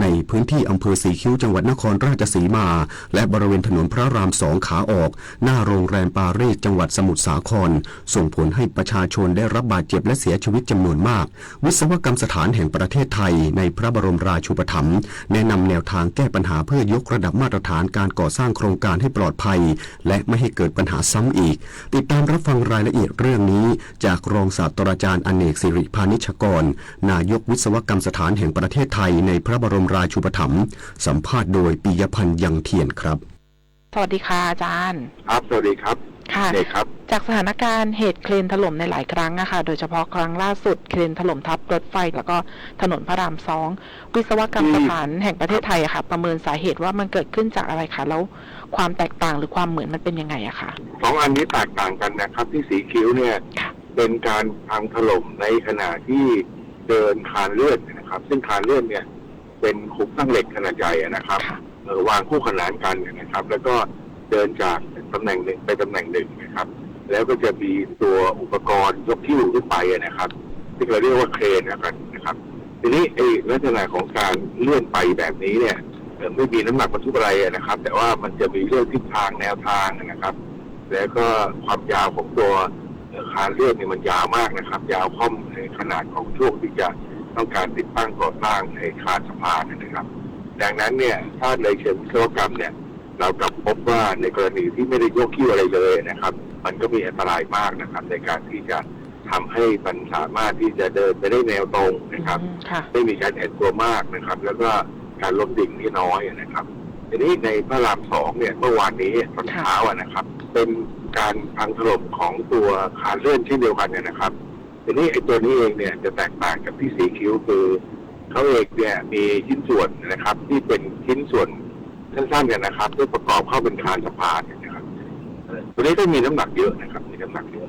ในพื้นที่อำเภอสีคิ้วจังหวัดนครราชสีมา และบริเวณถนนพระรามสองขาออก หน้าโรงแรมปารีสจังหวัดสมุทรสาคร ส่งผลให้ประชาชนได้รับบาดเจ็บและเสียชีวิตจำนวนมาก วิศวกรรมสถานแห่งประเทศไทยในพระบรมราชูปถัมภ์ แนะนำแนวทางแก้ปัญหาเพื่อยกระดับมาตรฐานการก่อสร้างโครงการให้ปลอดภัย และไม่ให้เกิดปัญหาซ้ำอีก ติดตามรับฟังรายละเอียดเรื่องนี้ จากรองศาสตราจารย์อเนก สิริพานิชกร นายกวิศวกรรมสถานแห่งประเทศไทยในพระบรมราชูปถัมภ์ สัมภาษณ์โดย ปิยพันธ์ ยังเทียน ครับ สวัสดีค่ะอาจารย์ ครับ สวัสดีครับ ค่ะ เอกครับ จากสถานการณ์เหตุเครนถล่มในหลายครั้งอะค่ะ โดยเฉพาะครั้งล่าสุดเครนถล่มทับรถไฟ แล้วก็ถนนพระรามสอง วิศวกรรมสถานแห่งประเทศไทยอะค่ะ ประเมินสาเหตุว่ามันเกิดขึ้นจากอะไรคะ แล้วความแตกต่างหรือความเหมือนมันเป็นยังไงอะคะ สองอันนี้แตกต่างกันนะครับ ที่สีคิ้วเนี่ย ค่ะ เป็นการพังถล่มในขณะที่เดินคานเลื่อนนะครับ ซึ่งคานเลื่อนเนี่ย เป็นโครงสร้างเหล็กขนาดใหญ่อะนะครับ ค่ะ เอ่อ วางคู่ขนานกันนะครับ แล้วก็เดินจากตำแหน่งหนึ่งไปตำแหน่งหนึ่งนะครับ แล้วก็จะมีตัวอุปกรณ์ยกหิ้วขึ้นไปอะนะครับ ที่เราเรียกว่าเครนแล้วกันนะครับ ทีนี้ไอ้ลักษณะของการเลื่อนไปแบบนี้เนี่ย เอ่อ ไม่มีน้ำหนักบรรทุกอะไรอะนะครับ แต่ว่ามันจะมีเรื่องทิศทางแนวทางนะครับ แล้วก็ความยาวของตัว เอ่อ คานเลื่อนเนี่ยมันยาวมากนะครับ ยาวค่อนในขนาดของช่วงที่จะต้องการติดตั้งก่อสร้างไอ้คานสะพานนะครับ ดังนั้นเนี่ย ถ้าในเชิงวิศวกรรมเนี่ย เรากลับพบว่าในกรณีที่ไม่ได้ยกหิ้วอะไรเลยนะครับ มันก็มีอันตรายมากนะครับ ในการที่จะทำให้มันสามารถที่จะเดินไปได้แนวตรงนะครับ อืม ค่ะ ไม่มีการแอนตัวมากนะครับ แล้วก็การล้มดิ่งนี่น้อยนะครับ ทีนี้ในพระรามสองเนี่ย เมื่อวานนี้ตอนเช้าอะนะครับ เป็นการพังถล่มของตัวคานเลื่อนเช่นเดียวกันเนี่ยนะครับ ทีนี้ไอ้ตัวนี้เองเนี่ยจะแตกต่างกับที่สีคิ้ว คือเขาเองเนี่ยมีชิ้นส่วนนะครับ ที่เป็นชิ้นส่วนสั้นๆกันนะครับ เพื่อประกอบเข้าเป็นคานสะพานเนี่ยนะครับ เอ่อ ตัวนี้ก็มีน้ำหนักเยอะนะครับ มีน้ำหนักเยอะ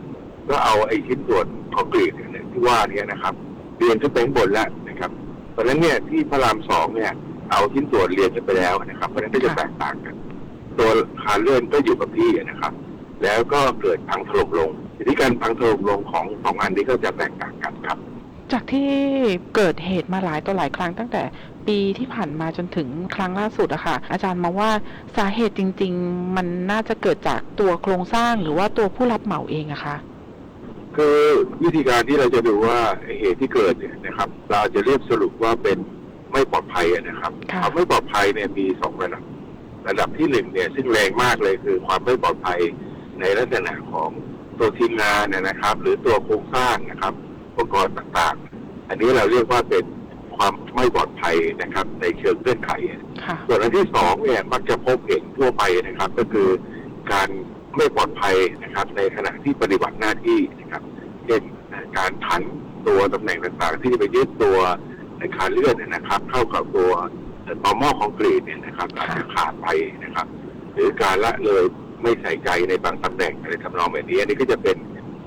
ก็เอาไอ้ชิ้นส่วนคอนกรีตเนี่ยที่ว่านี้นะครับ เรียงขึ้นไปข้างบนแล้วนะครับ เพราะฉะนั้นเนี่ยที่พระรามสองเนี่ยเอาชิ้นส่วนเรียงขึ้นไปแล้วนะครับ เพราะฉะนั้นก็จะแตกต่างกัน ตัวคานเลื่อนก็อยู่กับที่นะครับ แล้วก็เกิดพังถล่มลง ทีนี้การพังถล่มลงของสองอันนี้ก็จะแตกต่างกันครับ จากที่เกิดเหตุมาหลายต่อหลายครั้งตั้งแต่ปีที่ผ่านมาจนถึงครั้งล่าสุดอะค่ะ อาจารย์มองว่าสาเหตุจริงๆมันน่าจะเกิดจากตัวโครงสร้างหรือว่าตัวผู้รับเหมาเองอะคะ คือวิธีการที่เราจะดูว่าเหตุที่เกิดเนี่ยนะครับ เราอาจจะเรียกสรุปว่าเป็นไม่ปลอดภัยอะนะครับ ค่ะ ความไม่ปลอดภัยเนี่ยมีสองระดับ ระดับที่หนึ่งเนี่ยซึ่งแรงมากเลยคือความไม่ปลอดภัยในลักษณะของตัวทีมงานนะครับ หรือตัวโครงสร้างนะครับ อุปกรณ์ต่างๆ อันนี้เราเรียกว่าเป็นความไม่ปลอดภัยนะครับ ในเชิงเงื่อนไข ค่ะ ส่วนอันที่สองเนี่ยมักจะพบเห็นทั่วไปนะครับ ก็คือการไม่ปลอดภัยนะครับ ในขณะที่ปฏิบัติหน้าที่นะครับ เช่น การผันตัวตำแหน่งต่างๆ ที่จะไปยึดตัวอาคารเลื่อนเนี่ยนะครับ เข้ากับตัวตอหม้อคอนกรีตเนี่ยนะครับ อาจจะขาดไปนะครับ หรือการละเลยไม่ใส่ใจในบางตำแหน่งอะไรทำนองแบบนี้ อันนี้ก็จะเป็น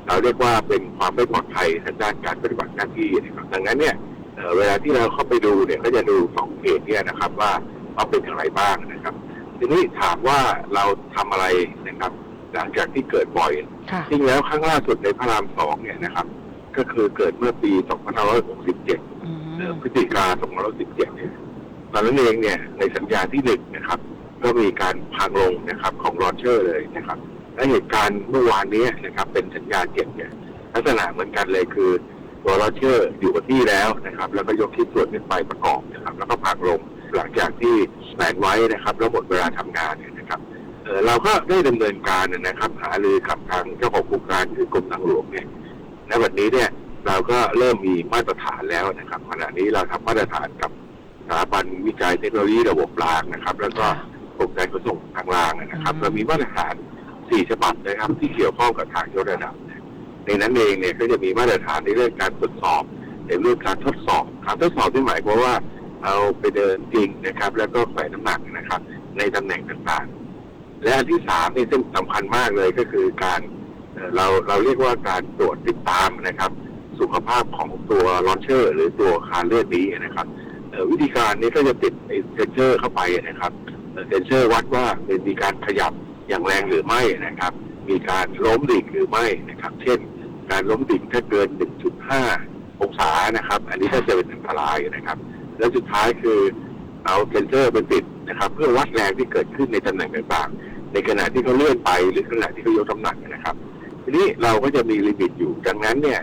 เราเรียกว่าเป็นความไม่ปลอดภัยทางด้านการปฏิบัติหน้าที่นะครับ ดังนั้นเนี่ย เอ่อ เวลาที่เราเข้าไปดูเนี่ย ก็จะดูสองเหตุเนี่ยนะครับ ว่าว่าเป็นอย่างไรบ้างนะครับ ทีนี้ถามว่าเราทำอะไรนะครับ หลังจากที่เกิดบ่อย ค่ะ จริงแล้วครั้งล่าสุดในพระรามสองเนี่ยนะครับ ก็คือเกิดเมื่อปีสองพันห้าร้อยหกสิบเจ็ด อืม เอ่อ พฤศจิกาสองพันห้าร้อยหกสิบเจ็ดเนี่ย ตอนนั้นเองเนี่ยในสัญญาที่หนึ่งนะครับ ก็มีการพังลงนะครับของลอนเชอร์เลยนะครับ และเหตุการณ์เมื่อวานนี้นะครับเป็นสัญญาเจ็ดเนี่ย ลักษณะเหมือนกันเลยคือตัวลอนเชอร์อยู่กับที่แล้วนะครับ แล้วก็ยกชิ้นส่วนขึ้นไปประกอบนะครับ แล้วก็พังลงหลังจากที่แผนไว้นะครับ แล้วหมดเวลาทำงานเนี่ยนะครับ เอ่อ เราก็ได้ดำเนินการนะครับ หารือกับทางเจ้าของโครงการคือกรมทางหลวงเนี่ย ณ วันนี้เนี่ยเราก็เริ่มมีมาตรฐานแล้วนะครับ ขณะนี้เราทำมาตรฐานกับสถาบันวิจัยเทคโนโลยีระบบรางนะครับ แล้วก็กรมการขนส่งทางรางนะครับ เรามีมาตรฐานสี่ฉบับนะครับ ที่เกี่ยวข้องกับทางยกระดับ ในนั้นเองเนี่ยก็จะมีมาตรฐานในเรื่องการตรวจสอบ ในเรื่องการทดสอบ การทดสอบที่หมายความว่าเอาไปเดินจริงนะครับ แล้วก็แขวนน้ำหนักนะครับ ในตำแหน่งต่างๆ และอันที่สามนี่ซึ่งสำคัญมากเลยก็คือการเอ่อเราเราเรียกว่าการตรวจติดตามนะครับ สุขภาพของตัว launcher หรือตัวคานเลื่อนนี้นะครับ เอ่อวิธีการนี้ก็จะติดไอ้เซ็นเซอร์เข้าไปนะครับ เอ่อเซ็นเซอร์วัดว่ามันมีการขยับอย่างแรงหรือไม่นะครับ มีการล้มดิ่งหรือไม่นะครับ เช่น การล้มดิ่งถ้าเกิน หนึ่งจุดห้า องศานะครับ อันนี้ก็จะเป็นอันตรายนะครับ และสุดท้ายคือเอาเซ็นเซอร์ไปติดนะครับ เพื่อวัดแรงที่เกิดขึ้นในตำแหน่งต่างๆ ในขณะที่เขาเลื่อนไปหรือขณะที่เขายกน้ำหนักนะครับ ทีนี้เราก็จะมีลิมิตอยู่ ดังนั้นเนี่ย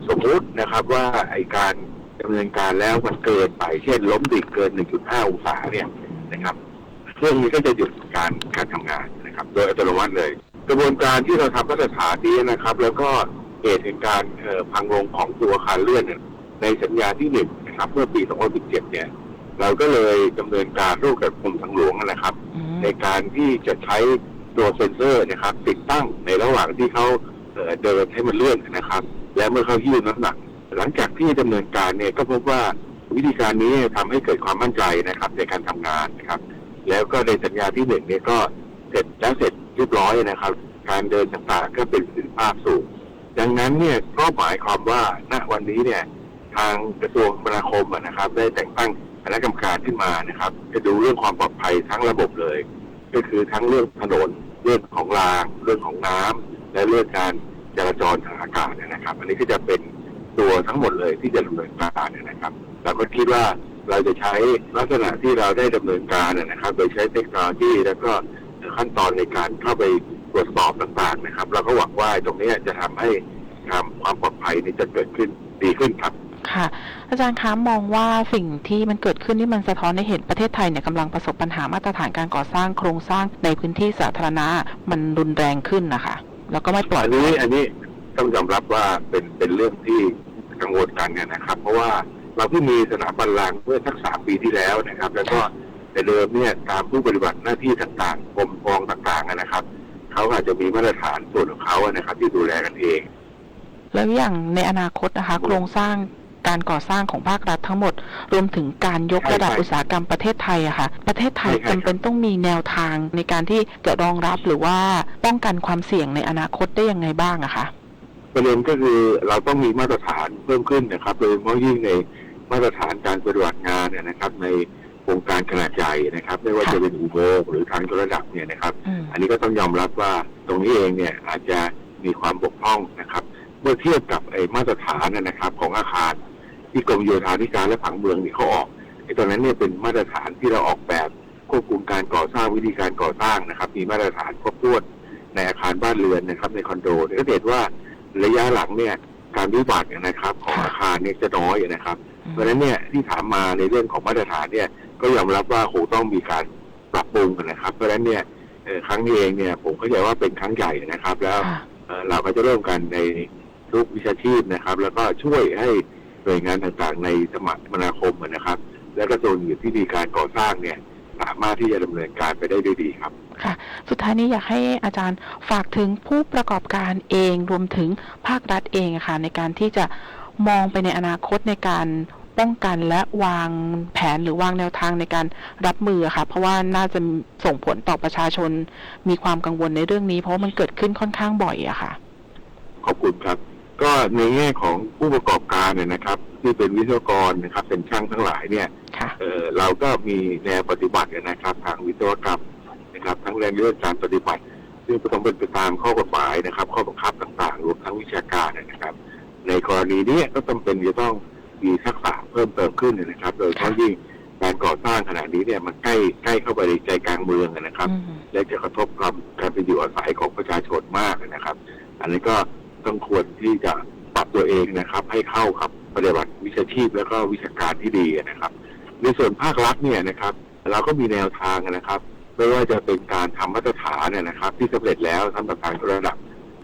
สมมุตินะครับว่าไอ้การดำเนินการแล้วมันเกินไป เช่นล้มดิ่งเกิน หนึ่งจุดห้า องศาเนี่ยนะครับ เครื่องนี้ก็จะหยุดการการทำงานนะครับ โดยอัตโนมัติเลย กระบวนการที่เราทำมาตรฐานนี้นะครับ แล้วก็เหตุแห่งการเอ่อพังลงของตัวอาคารเลื่อนเนี่ยในสัญญาที่หนึ่งนะครับ เมื่อปี สองพันสิบเจ็ด เนี่ย เราก็เลยดำเนินการร่วมกับกรมทางหลวงนะครับ ในการที่จะใช้ตัวเซ็นเซอร์นะครับ ติดตั้งในระหว่างที่เขาเอ่อเดินให้มันเลื่อนนะครับ และเมื่อเขาหิ้วน้ำหนัก หลังจากที่ดำเนินการเนี่ยก็พบว่าวิธีการนี้ทำให้เกิดความมั่นใจนะครับในการทำงานนะครับ แล้วก็ในสัญญาที่หนึ่งเนี่ยก็เสร็จแล้วเสร็จเรียบร้อยนะครับ การเดินต่างๆก็เป็นประสิทธิภาพสูง ดังนั้นเนี่ยก็หมายความว่าณวันนี้เนี่ยทางกระทรวงคมนาคมอะนะครับ ได้แต่งตั้งคณะกรรมการขึ้นมานะครับ จะดูเรื่องความปลอดภัยทั้งระบบเลย ก็คือทั้งเรื่องถนน เรื่องของราง เรื่องของน้ำ และเรื่องการจราจรทางอากาศนะครับ อันนี้ก็จะเป็นตัวทั้งหมดเลยที่จะดำเนินการนะครับ เราก็คิดว่าเราจะใช้ลักษณะที่เราได้ดำเนินการนะครับ โดยใช้เทคโนโลยีแล้วก็ขั้นตอนในการเข้าไปตรวจสอบต่างๆนะครับ เราก็หวังว่าตรงนี้จะทำให้ทางความปลอดภัยนี้จะเกิดขึ้นดีขึ้นครับ ค่ะ อาจารย์คะ มองว่าสิ่งที่มันเกิดขึ้นนี่มันสะท้อนให้เห็นประเทศไทยเนี่ยกำลังประสบปัญหามาตรฐานการก่อสร้างโครงสร้างในพื้นที่สาธารณะมันรุนแรงขึ้นนะคะ แล้วก็ไม่ปลอดภัย อันนี้อันนี้ต้องยอมรับว่าเป็นเป็นเรื่องที่กังวลกันนะครับ เพราะว่าเราเพิ่งมีสนามบัลลังก์เมื่อสักสามปีที่แล้วนะครับ แล้วก็แต่เดิมเนี่ยตามผู้ปฏิบัติหน้าที่ต่างๆกรมกองต่างๆนะครับ เขาอาจจะมีมาตรฐานส่วนของเขานะครับที่ดูแลกันเอง แล้วอย่างในอนาคตนะคะ โครงสร้างการก่อสร้างของภาครัฐทั้งหมด รวมถึงการยกระดับอุตสาหกรรมประเทศไทยอะค่ะ ประเทศไทยจำเป็นต้องมีแนวทางในการที่จะรองรับหรือว่าป้องกันความเสี่ยงในอนาคตได้ยังไงบ้างอะคะ ประเด็นก็คือเราต้องมีมาตรฐานเพิ่มขึ้นนะครับ โดยเฉพาะยิ่งในมาตรฐานการปฏิบัติงานนะครับ ในโครงการขนาดใหญ่นะครับ ไม่ว่าจะเป็นอุโมงค์หรือทางยกระดับเนี่ยนะครับ อันนี้ก็ต้องยอมรับว่าตรงนี้เองเนี่ยอาจจะมีความบกพร่องนะครับ เมื่อเทียบกับไอ้มาตรฐานนะครับของอาคารที่กรมโยธาธิการและผังเมืองเนี่ยเขาออก ไอ้ตรงนั้นเนี่ยเป็นมาตรฐานที่เราออกแบบควบคุมการก่อสร้าง วิธีการก่อสร้างนะครับ มีมาตรฐานครบถ้วนในอาคารบ้านเรือนนะครับ ในคอนโดเนี่ยก็จะเห็นว่าระยะหลังเนี่ยการวิบัตินะครับของอาคารเนี่ยจะน้อยนะครับ เพราะฉะนั้นเนี่ยที่ถามมาในเรื่องของมาตรฐานเนี่ยก็ยอมรับว่าคงต้องมีการปรับปรุงนะครับ เพราะฉะนั้นเนี่ยเอ่อครั้งนี้เองเนี่ยผมเข้าใจว่าเป็นครั้งใหญ่นะครับ แล้วเอ่อเราก็จะร่วมกันในทุกวิชาชีพนะครับ แล้วก็ช่วยให้หน่วยงานต่างๆในสมาคมนะครับ และกระทรวงอื่นที่มีการก่อสร้างเนี่ยสามารถที่จะดำเนินการไปได้ด้วยดีครับ ค่ะ สุดท้ายนี้อยากให้อาจารย์ฝากถึงผู้ประกอบการเอง รวมถึงภาครัฐเองอะค่ะ ในการที่จะมองไปในอนาคตในการป้องกันและวางแผนหรือวางแนวทางในการรับมืออะค่ะ เพราะว่าน่าจะส่งผลต่อประชาชน มีความกังวลในเรื่องนี้ เพราะว่ามันเกิดขึ้นค่อนข้างบ่อยอะค่ะ ขอบคุณครับ ก็ในแง่ของผู้ประกอบการเนี่ยนะครับ ที่เป็นวิศวกรนะครับ เป็นช่างทั้งหลายเนี่ย เอ่อ เราก็มีแนวปฏิบัตินะครับ ทางวิศวกรรมนะครับ ทั้งในเรื่องการปฏิบัติ ซึ่งก็ต้องเป็นไปตามข้อกฎหมายนะครับ ข้อบังคับต่างๆ รวมทั้งวิชาการนะครับ ในกรณีนี้ก็จำเป็นจะต้องมีทักษะเพิ่มเติมขึ้นนะครับ โดยเฉพาะยิ่งการก่อสร้างขณะนี้เนี่ยมันใกล้ใกล้เข้าไปในใจกลางเมืองนะครับ และจะกระทบความการเป็นอยู่อาศัยของประชาชนมากนะครับ อันนี้ก็ต้องควรที่จะปรับตัวเองนะครับ ให้เข้ากับปฏิบัติวิชาชีพแล้วก็วิชาการที่ดีนะครับ ในส่วนภาครัฐเนี่ยนะครับ เราก็มีแนวทางนะครับ ไม่ว่าจะเป็นการทำมาตรฐานนะครับ ที่สำเร็จแล้วสำหรับทางระดับ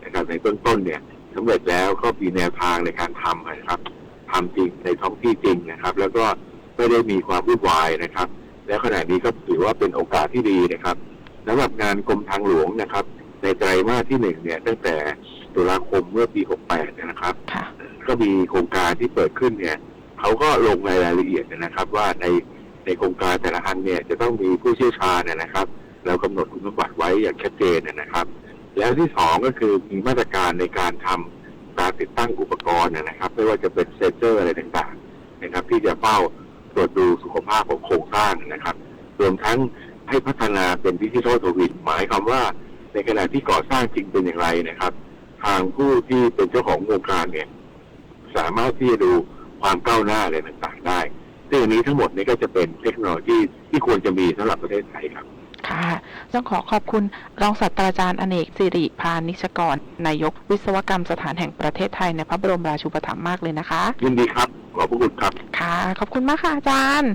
นะครับ ในเบื้องต้นเนี่ยสำเร็จแล้วก็มีแนวทางในการทำนะครับ ทำจริงในท้องที่จริงนะครับ แล้วก็ไม่ได้มีความวุ่นวายนะครับ แล้วขณะนี้ก็ถือว่าเป็นโอกาสที่ดีนะครับ สำหรับงานกรมทางหลวงนะครับ ในไตรมาสที่หนึ่งเนี่ยตั้งแต่ ตุลาคมเมื่อปี หกแปด เนี่ยนะครับ ค่ะ ก็มีโครงการที่เปิดขึ้นเนี่ย เขาก็ลงในรายละเอียดนะครับ ว่าในในโครงการแต่ละอันเนี่ยจะต้องมีผู้เชี่ยวชาญนะครับ เรากำหนดคุณสมบัติไว้อย่างชัดเจนนะครับ แล้วที่สองก็คือมีมาตรการในการทำการติดตั้งอุปกรณ์นะครับ ไม่ว่าจะเป็นเซ็นเซอร์อะไรต่างๆนะครับ ที่จะเฝ้าตรวจดูสุขภาพของโครงสร้างนะครับ รวมทั้งให้พัฒนาเป็นดิจิทัลทวิน หมายความว่าในขณะที่ก่อสร้างจริงเป็นอย่างไรนะครับ ทางผู้ที่เป็นเจ้าของโครงการเนี่ย สามารถที่จะดูความก้าวหน้าอะไรต่างๆได้ ซึ่งอันนี้ทั้งหมดนี้ก็จะเป็นเทคโนโลยีที่ควรจะมีสำหรับประเทศไทยครับ ค่ะ ต้องขอขอบคุณรองศาสตราจารย์อเนก สิริพานิชกร นายกวิศวกรรมสถานแห่งประเทศไทยในพระบรมราชูปถัมภ์มากเลยนะคะ ยินดีครับ ขอบพระคุณครับ ค่ะ ขอบคุณมากค่ะอาจารย์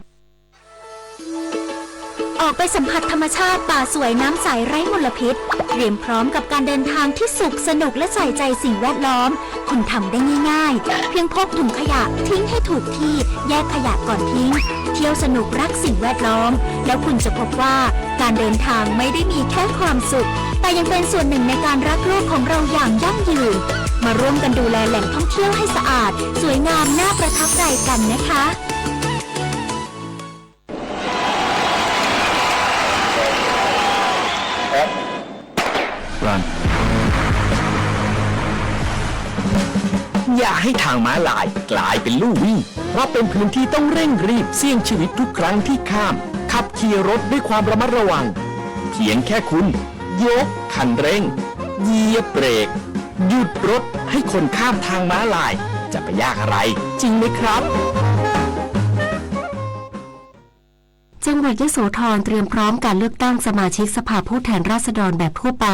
ออกไปสัมผัสธรรมชาติป่าสวยน้ำใสไร้มลพิษ เตรียมพร้อมกับการเดินทางที่สุขสนุกและใส่ใจสิ่งแวดล้อม คุณทำได้ง่ายๆ เพียงพกถุงขยะทิ้งให้ถูกที่ แยกขยะก่อนทิ้ง เที่ยวสนุกรักสิ่งแวดล้อม แล้วคุณจะพบว่าการเดินทางไม่ได้มีแค่ความสุข แต่ยังเป็นส่วนหนึ่งในการรักโลกของเราอย่างยั่งยืน มาร่วมกันดูแลแหล่งท่องเที่ยวให้สะอาด สวยงามน่าประทับใจกันนะคะ อย่าให้ทางม้าลายกลายเป็นลู่วิ่ง เพราะเป็นพื้นที่ต้องเร่งรีบเสี่ยงชีวิตทุกครั้งที่ข้าม ขับขี่รถด้วยความระมัดระวัง เพียงแค่คุณยกคันเร่ง เหยียบเบรก หยุดรถให้คนข้ามทางม้าลาย จะไปยากอะไร จริงไหมครับ จังหวัดยโสธรเตรียมพร้อมการเลือกตั้งสมาชิกสภาผู้แทนราษฎรแบบทั่วไป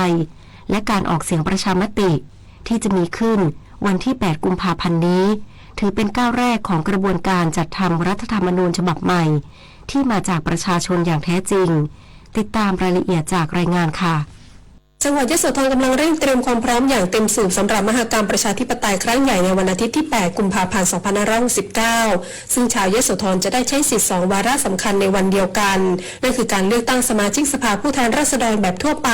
และการออกเสียงประชามติ ที่จะมีขึ้นวันที่ แปด กุมภาพันธ์นี้ ถือเป็นก้าวแรกของกระบวนการจัดทำรัฐธรรมนูญฉบับใหม่ ที่มาจากประชาชนอย่างแท้จริง ติดตามรายละเอียดจากรายงานค่ะ จังหวัดยโสธรกำลังเร่งเตรียมความพร้อมอย่างเต็มสูบสำหรับมหกรรมประชาธิปไตยครั้งใหญ่ในวันอาทิตย์ที่ แปด กุมภาพันธ์ สองพันห้าร้อยหกสิบเก้า ซึ่งชาวยโสธรจะได้ใช้สิทธิ์สองวาระสำคัญในวันเดียวกัน นั่นคือการเลือกตั้งสมาชิกสภาผู้แทนราษฎรแบบทั่วไป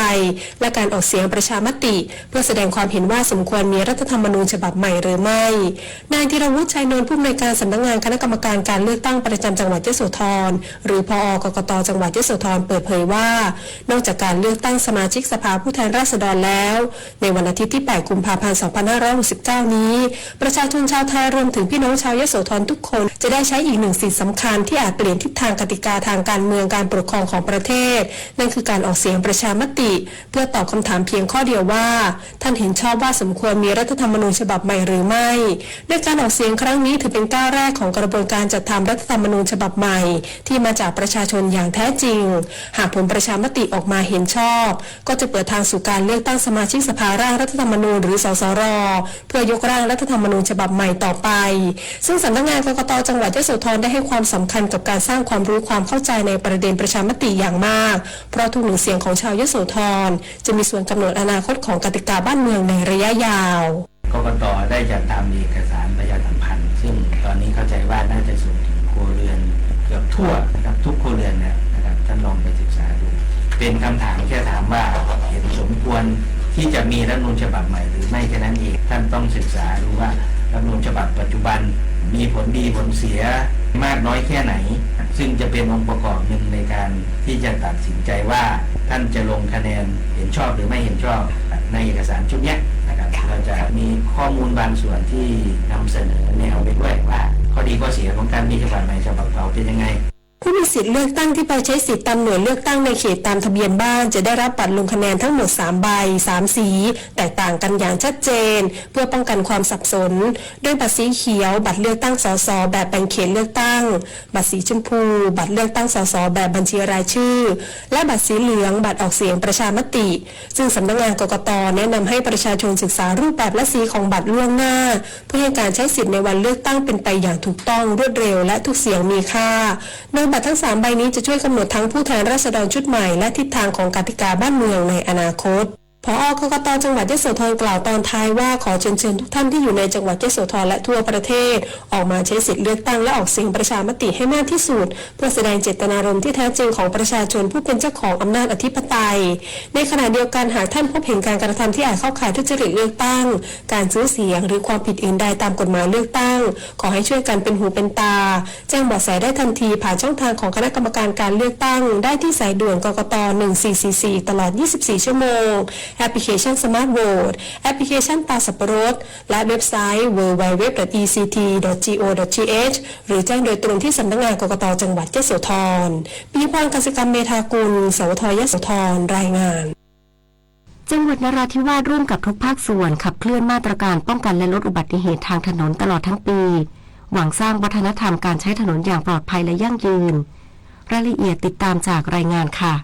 และการออกเสียงประชามติ เพื่อแสดงความเห็นว่าสมควรมีรัฐธรรมนูญฉบับใหม่หรือไม่ นายธีรวุฒิ ชัยนนท์ ผู้อำนวยการสำนักงานคณะกรรมการการเลือกตั้งประจำจังหวัดยโสธร หรือ ผอ กกต จังหวัดยโสธร เปิดเผยว่า นอกจากการเลือกตั้งสมาชิกสภาผู้แทนราษฎรแล้ว ในวันอาทิตย์ที่ แปด กุมภาพันธ์ สองพันห้าร้อยหกสิบเก้า นี้ ประชาชนชาวไทยรวมถึงพี่น้องชาวยโสธรทุกคนจะได้ใช้อีกหนึ่งสิทธิ์สำคัญที่อาจเปลี่ยนทิศทางกติกาทางการเมืองการปกครองของประเทศ นั่นคือการออกเสียงประชามติ เพื่อตอบคำถามเพียงข้อเดียวว่า ท่านเห็นชอบว่าสมควรมีรัฐธรรมนูญฉบับใหม่หรือไม่ ด้วยการออกเสียงครั้งนี้ถือเป็นก้าวแรกของกระบวนการจัดทำรัฐธรรมนูญฉบับใหม่ ที่มาจากประชาชนอย่างแท้จริง หากผลประชามติออกมาเห็นชอบ ก็จะเปิดทางสู่การเลือกตั้งสมาชิกสภาร่างรัฐธรรมนูญหรือ สสร เพื่อยกร่างรัฐธรรมนูญฉบับใหม่ต่อไป ซึ่งสำนักงานกกต จังหวัดยโสธรได้ให้ความสำคัญกับการสร้างความรู้ความเข้าใจในประเด็นประชามติอย่างมาก เพราะทุกหนึ่งเสียงของชาวยโสธรจะมีส่วนกำหนดอนาคตของกติกาบ้านเมืองในระยะยาว กกต ได้จัดทำเอกสารประชาสัมพันธ์ ซึ่งตอนนี้เข้าใจว่าน่าจะส่งถึงครัวเรือนเกือบทั่วนะครับ ทุกครัวเรือนเนี่ยนะครับ ท่านลองไปศึกษาดู เป็นคำถามแค่ถามว่าเห็นสมควรที่จะมีรัฐธรรมนูญฉบับใหม่หรือไม่แค่นั้นเอง ท่านต้องศึกษาดูว่ารัฐธรรมนูญฉบับปัจจุบันมีผลดีผลเสียมากน้อยแค่ไหน ซึ่งจะเป็นองค์ประกอบหนึ่งในการที่จะตัดสินใจว่าท่านจะลงคะแนนเห็นชอบหรือไม่เห็นชอบในเอกสารชุดเนี้ยนะครับ เราจะมีข้อมูลบางส่วนที่นำเสนอแนวไปด้วยว่าข้อดีข้อเสียของการมีฉบับใหม่ฉบับเก่าเป็นยังไง ผู้มีสิทธิ์เลือกตั้งที่ไปใช้สิทธิ์ตามหน่วยเลือกตั้งในเขตตามทะเบียนบ้านจะได้รับบัตรลงคะแนนทั้งหมดสามใบ สามสี แตกต่างกันอย่างชัดเจน เพื่อป้องกันความสับสน ด้วยบัตรสีเขียว บัตรเลือกตั้ง สส แบบแบ่งเขตเลือกตั้ง บัตรสีชมพู บัตรเลือกตั้ง สส แบบบัญชีรายชื่อ และบัตรสีเหลือง บัตรออกเสียงประชามติ ซึ่งสำนักงานกกต แนะนำให้ประชาชนศึกษารูปแบบและสีของบัตรล่วงหน้า เพื่อให้การใช้สิทธิ์ในวันเลือกตั้งเป็นไปอย่างถูกต้อง รวดเร็ว และทุกเสียงมีค่า โดยบัตรทั้งสามใบนี้จะช่วยกำหนดทั้งผู้แทนราษฎรชุดใหม่และทิศทางของกติกาบ้านเมืองในอนาคต ผอ.กกต.จังหวัดยโสธรกล่าวตอนท้ายว่า ขอเชิญชวนทุกท่านที่อยู่ในจังหวัดยโสธรและทั่วประเทศ ออกมาใช้สิทธิ์เลือกตั้งและออกเสียงประชามติให้มากที่สุด เพื่อแสดงเจตนารมณ์ที่แท้จริงของประชาชนผู้เป็นเจ้าของอำนาจอธิปไตย ในขณะเดียวกัน หากท่านพบเห็นการกระทำที่อาจเข้าข่ายทุจริตเลือกตั้ง การซื้อเสียง หรือความผิดอื่นใดตามกฎหมายเลือกตั้ง ขอให้ช่วยกันเป็นหูเป็นตา แจ้งเบาะแสได้ทันทีผ่านช่องทางของคณะกรรมการการเลือกตั้งได้ที่สายด่วน กกต หนึ่งสี่สี่สี่ ตลอด ยี่สิบสี่ ชั่วโมง แอปพลิเคชัน Smart Vote แอปพลิเคชันตาสับปะรด และเว็บไซต์ ดับเบิลยู ดับเบิลยู ดับเบิลยู ดอท อี ซี ที ดอท จี โอ ดอท ที เอช หรือแจ้งโดยตรงที่สำนักงาน กกต จังหวัดยโสธร ปีพร กสิกรรมเมธากุล สวท ยโสธร รายงาน จังหวัดนราธิวาสร่วมกับทุกภาคส่วนขับเคลื่อนมาตรการป้องกันและลดอุบัติเหตุทางถนนตลอดทั้งปี หวังสร้างวัฒนธรรมการใช้ถนนอย่างปลอดภัยและยั่งยืน รายละเอียดติดตามจากรายงานค่ะ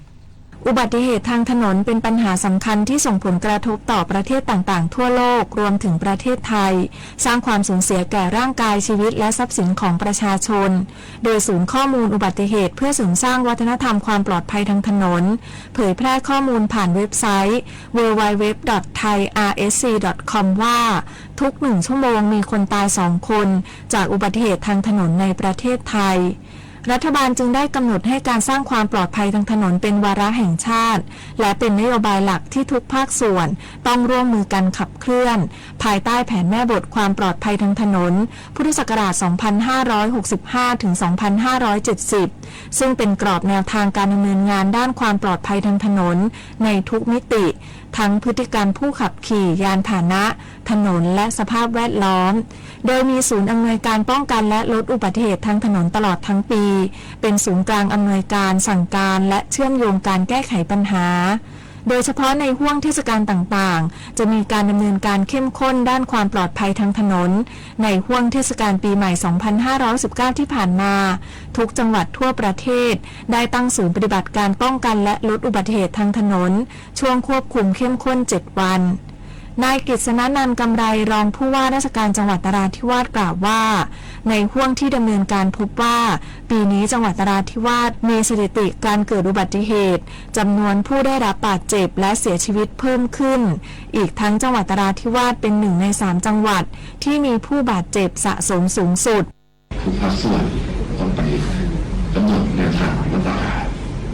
อุบัติเหตุทางถนนเป็นปัญหาสำคัญที่ส่งผลกระทบต่อประเทศต่างๆทั่วโลก รวมถึงประเทศไทย สร้างความสูญเสียแก่ร่างกาย ชีวิต และทรัพย์สินของประชาชน โดยศูนย์ข้อมูลอุบัติเหตุเพื่อเสริมสร้างวัฒนธรรมความปลอดภัยทางถนน เผยแพร่ข้อมูลผ่านเว็บไซต์ ดับเบิลยู ดับเบิลยู ดับเบิลยู ดอท ไทย อาร์ เอส ซี ดอท คอม ว่า ทุกหนึ่งชั่วโมงมีคนตายสองคน จากอุบัติเหตุทางถนนในประเทศไทย รัฐบาลจึงได้กำหนดให้การสร้างความปลอดภัยทางถนนเป็นวาระแห่งชาติ และเป็นนโยบายหลักที่ทุกภาคส่วนต้องร่วมมือกันขับเคลื่อน ภายใต้แผนแม่บทความปลอดภัยทางถนน พุทธศักราช สองพันห้าร้อยหกสิบห้า ถึง สองพันห้าร้อยเจ็ดสิบ ซึ่งเป็นกรอบแนวทางการดำเนินงานด้านความปลอดภัยทางถนนในทุกมิติ ทั้งพฤติกรรมผู้ขับขี่ยานพาหนะ ถนน และสภาพแวดล้อม โดยมีศูนย์อำนวยการป้องกันและลดอุบัติเหตุทางถนนตลอดทั้งปี เป็นศูนย์กลางอำนวยการสั่งการและเชื่อมโยงการแก้ไขปัญหา โดยเฉพาะในห่วงเทศกาลต่างๆ จะมีการดำเนินการเข้มข้นด้านความปลอดภัยทางถนน ในห่วงเทศกาลปีใหม่ สองพันห้าร้อยหกสิบเก้า ที่ผ่านมา ทุกจังหวัดทั่วประเทศ ได้ตั้งศูนย์ปฏิบัติการป้องกันและลดอุบัติเหตุทางถนน ช่วงควบคุมเข้มข้น เจ็ด วัน นายกฤษณนันท์ กำไร รองผู้ว่าราชการจังหวัดนราธิวาสกล่าวว่า ในห่วงที่ดำเนินการพบว่า ปีนี้จังหวัดนราธิวาสมีสถิติการเกิดอุบัติเหตุ จำนวนผู้ได้รับบาดเจ็บและเสียชีวิตเพิ่มขึ้น อีกทั้งจังหวัดนราธิวาสเป็นหนึ่งในสามจังหวัดที่มีผู้บาดเจ็บสะสมสูงสุด ทุกภาคส่วนต้องไปกำหนดแนวทางมาตรการ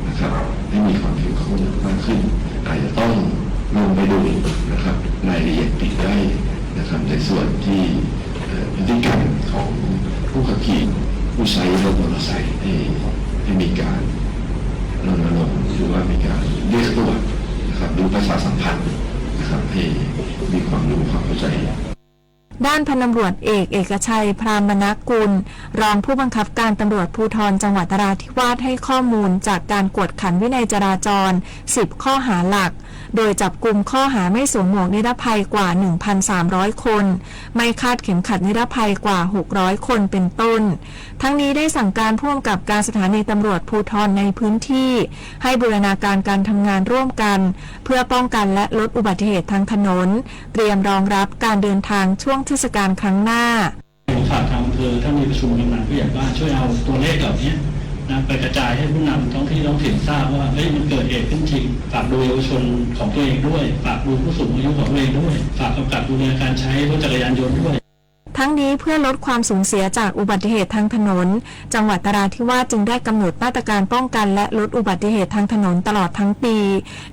นะครับให้มีความเข้มข้นมากขึ้น อาจจะต้องลงไปดูนะครับรายละเอียดปลีกย่อยนะครับในส่วนที่เอ่อพฤติกรรมของผู้ขับขี่ผู้ใช้รถมอเตอร์ไซค์ให้ให้มีการรณรงค์หรือว่ามีการเรียกตรวจนะครับหรือประชาสัมพันธ์นะครับให้มีความรู้ความเข้าใจ ด้านพันตำรวจเอก เอกชัย พรามณกุล รองผู้บังคับการตำรวจภูธรจังหวัดนราธิวาสให้ข้อมูลจากการกวดขันวินัยจราจร สิบ ข้อหาหลัก โดยจับกุมข้อหาไม่สวมหมวกนิรภัยกว่า หนึ่งพันสามร้อย คน ไม่คาดเข็มขัดนิรภัยกว่า หกร้อย คน เป็นต้น ทั้งนี้ได้สั่งการผู้กำกับการสถานีตำรวจภูธรในพื้นที่ ให้บูรณาการการทำงานร่วมกัน เพื่อป้องกันและลดอุบัติเหตุทางถนน เตรียมรองรับการเดินทางช่วงเทศกาลครั้งหน้า ผมฝากทางอำเภอ ถ้ามีประชุมกำนันผู้ใหญ่บ้าน ช่วยเอาตัวเลขเหล่านี้นะไปกระจายให้ผู้นำท้องที่ท้องถิ่นทราบว่า เฮ้ย มันเกิดเหตุขึ้นจริง ฝากดูเยาวชนของตัวเองด้วย ฝากดูผู้สูงอายุของตัวเองด้วย ฝากกำกับดูแลการใช้รถจักรยานยนต์ด้วย ทั้งนี้เพื่อลดความสูญเสียจากอุบัติเหตุทางถนน จังหวัดนราธิวาสจึงได้กำหนดมาตรการป้องกันและลดอุบัติเหตุทางถนนตลอดทั้งปี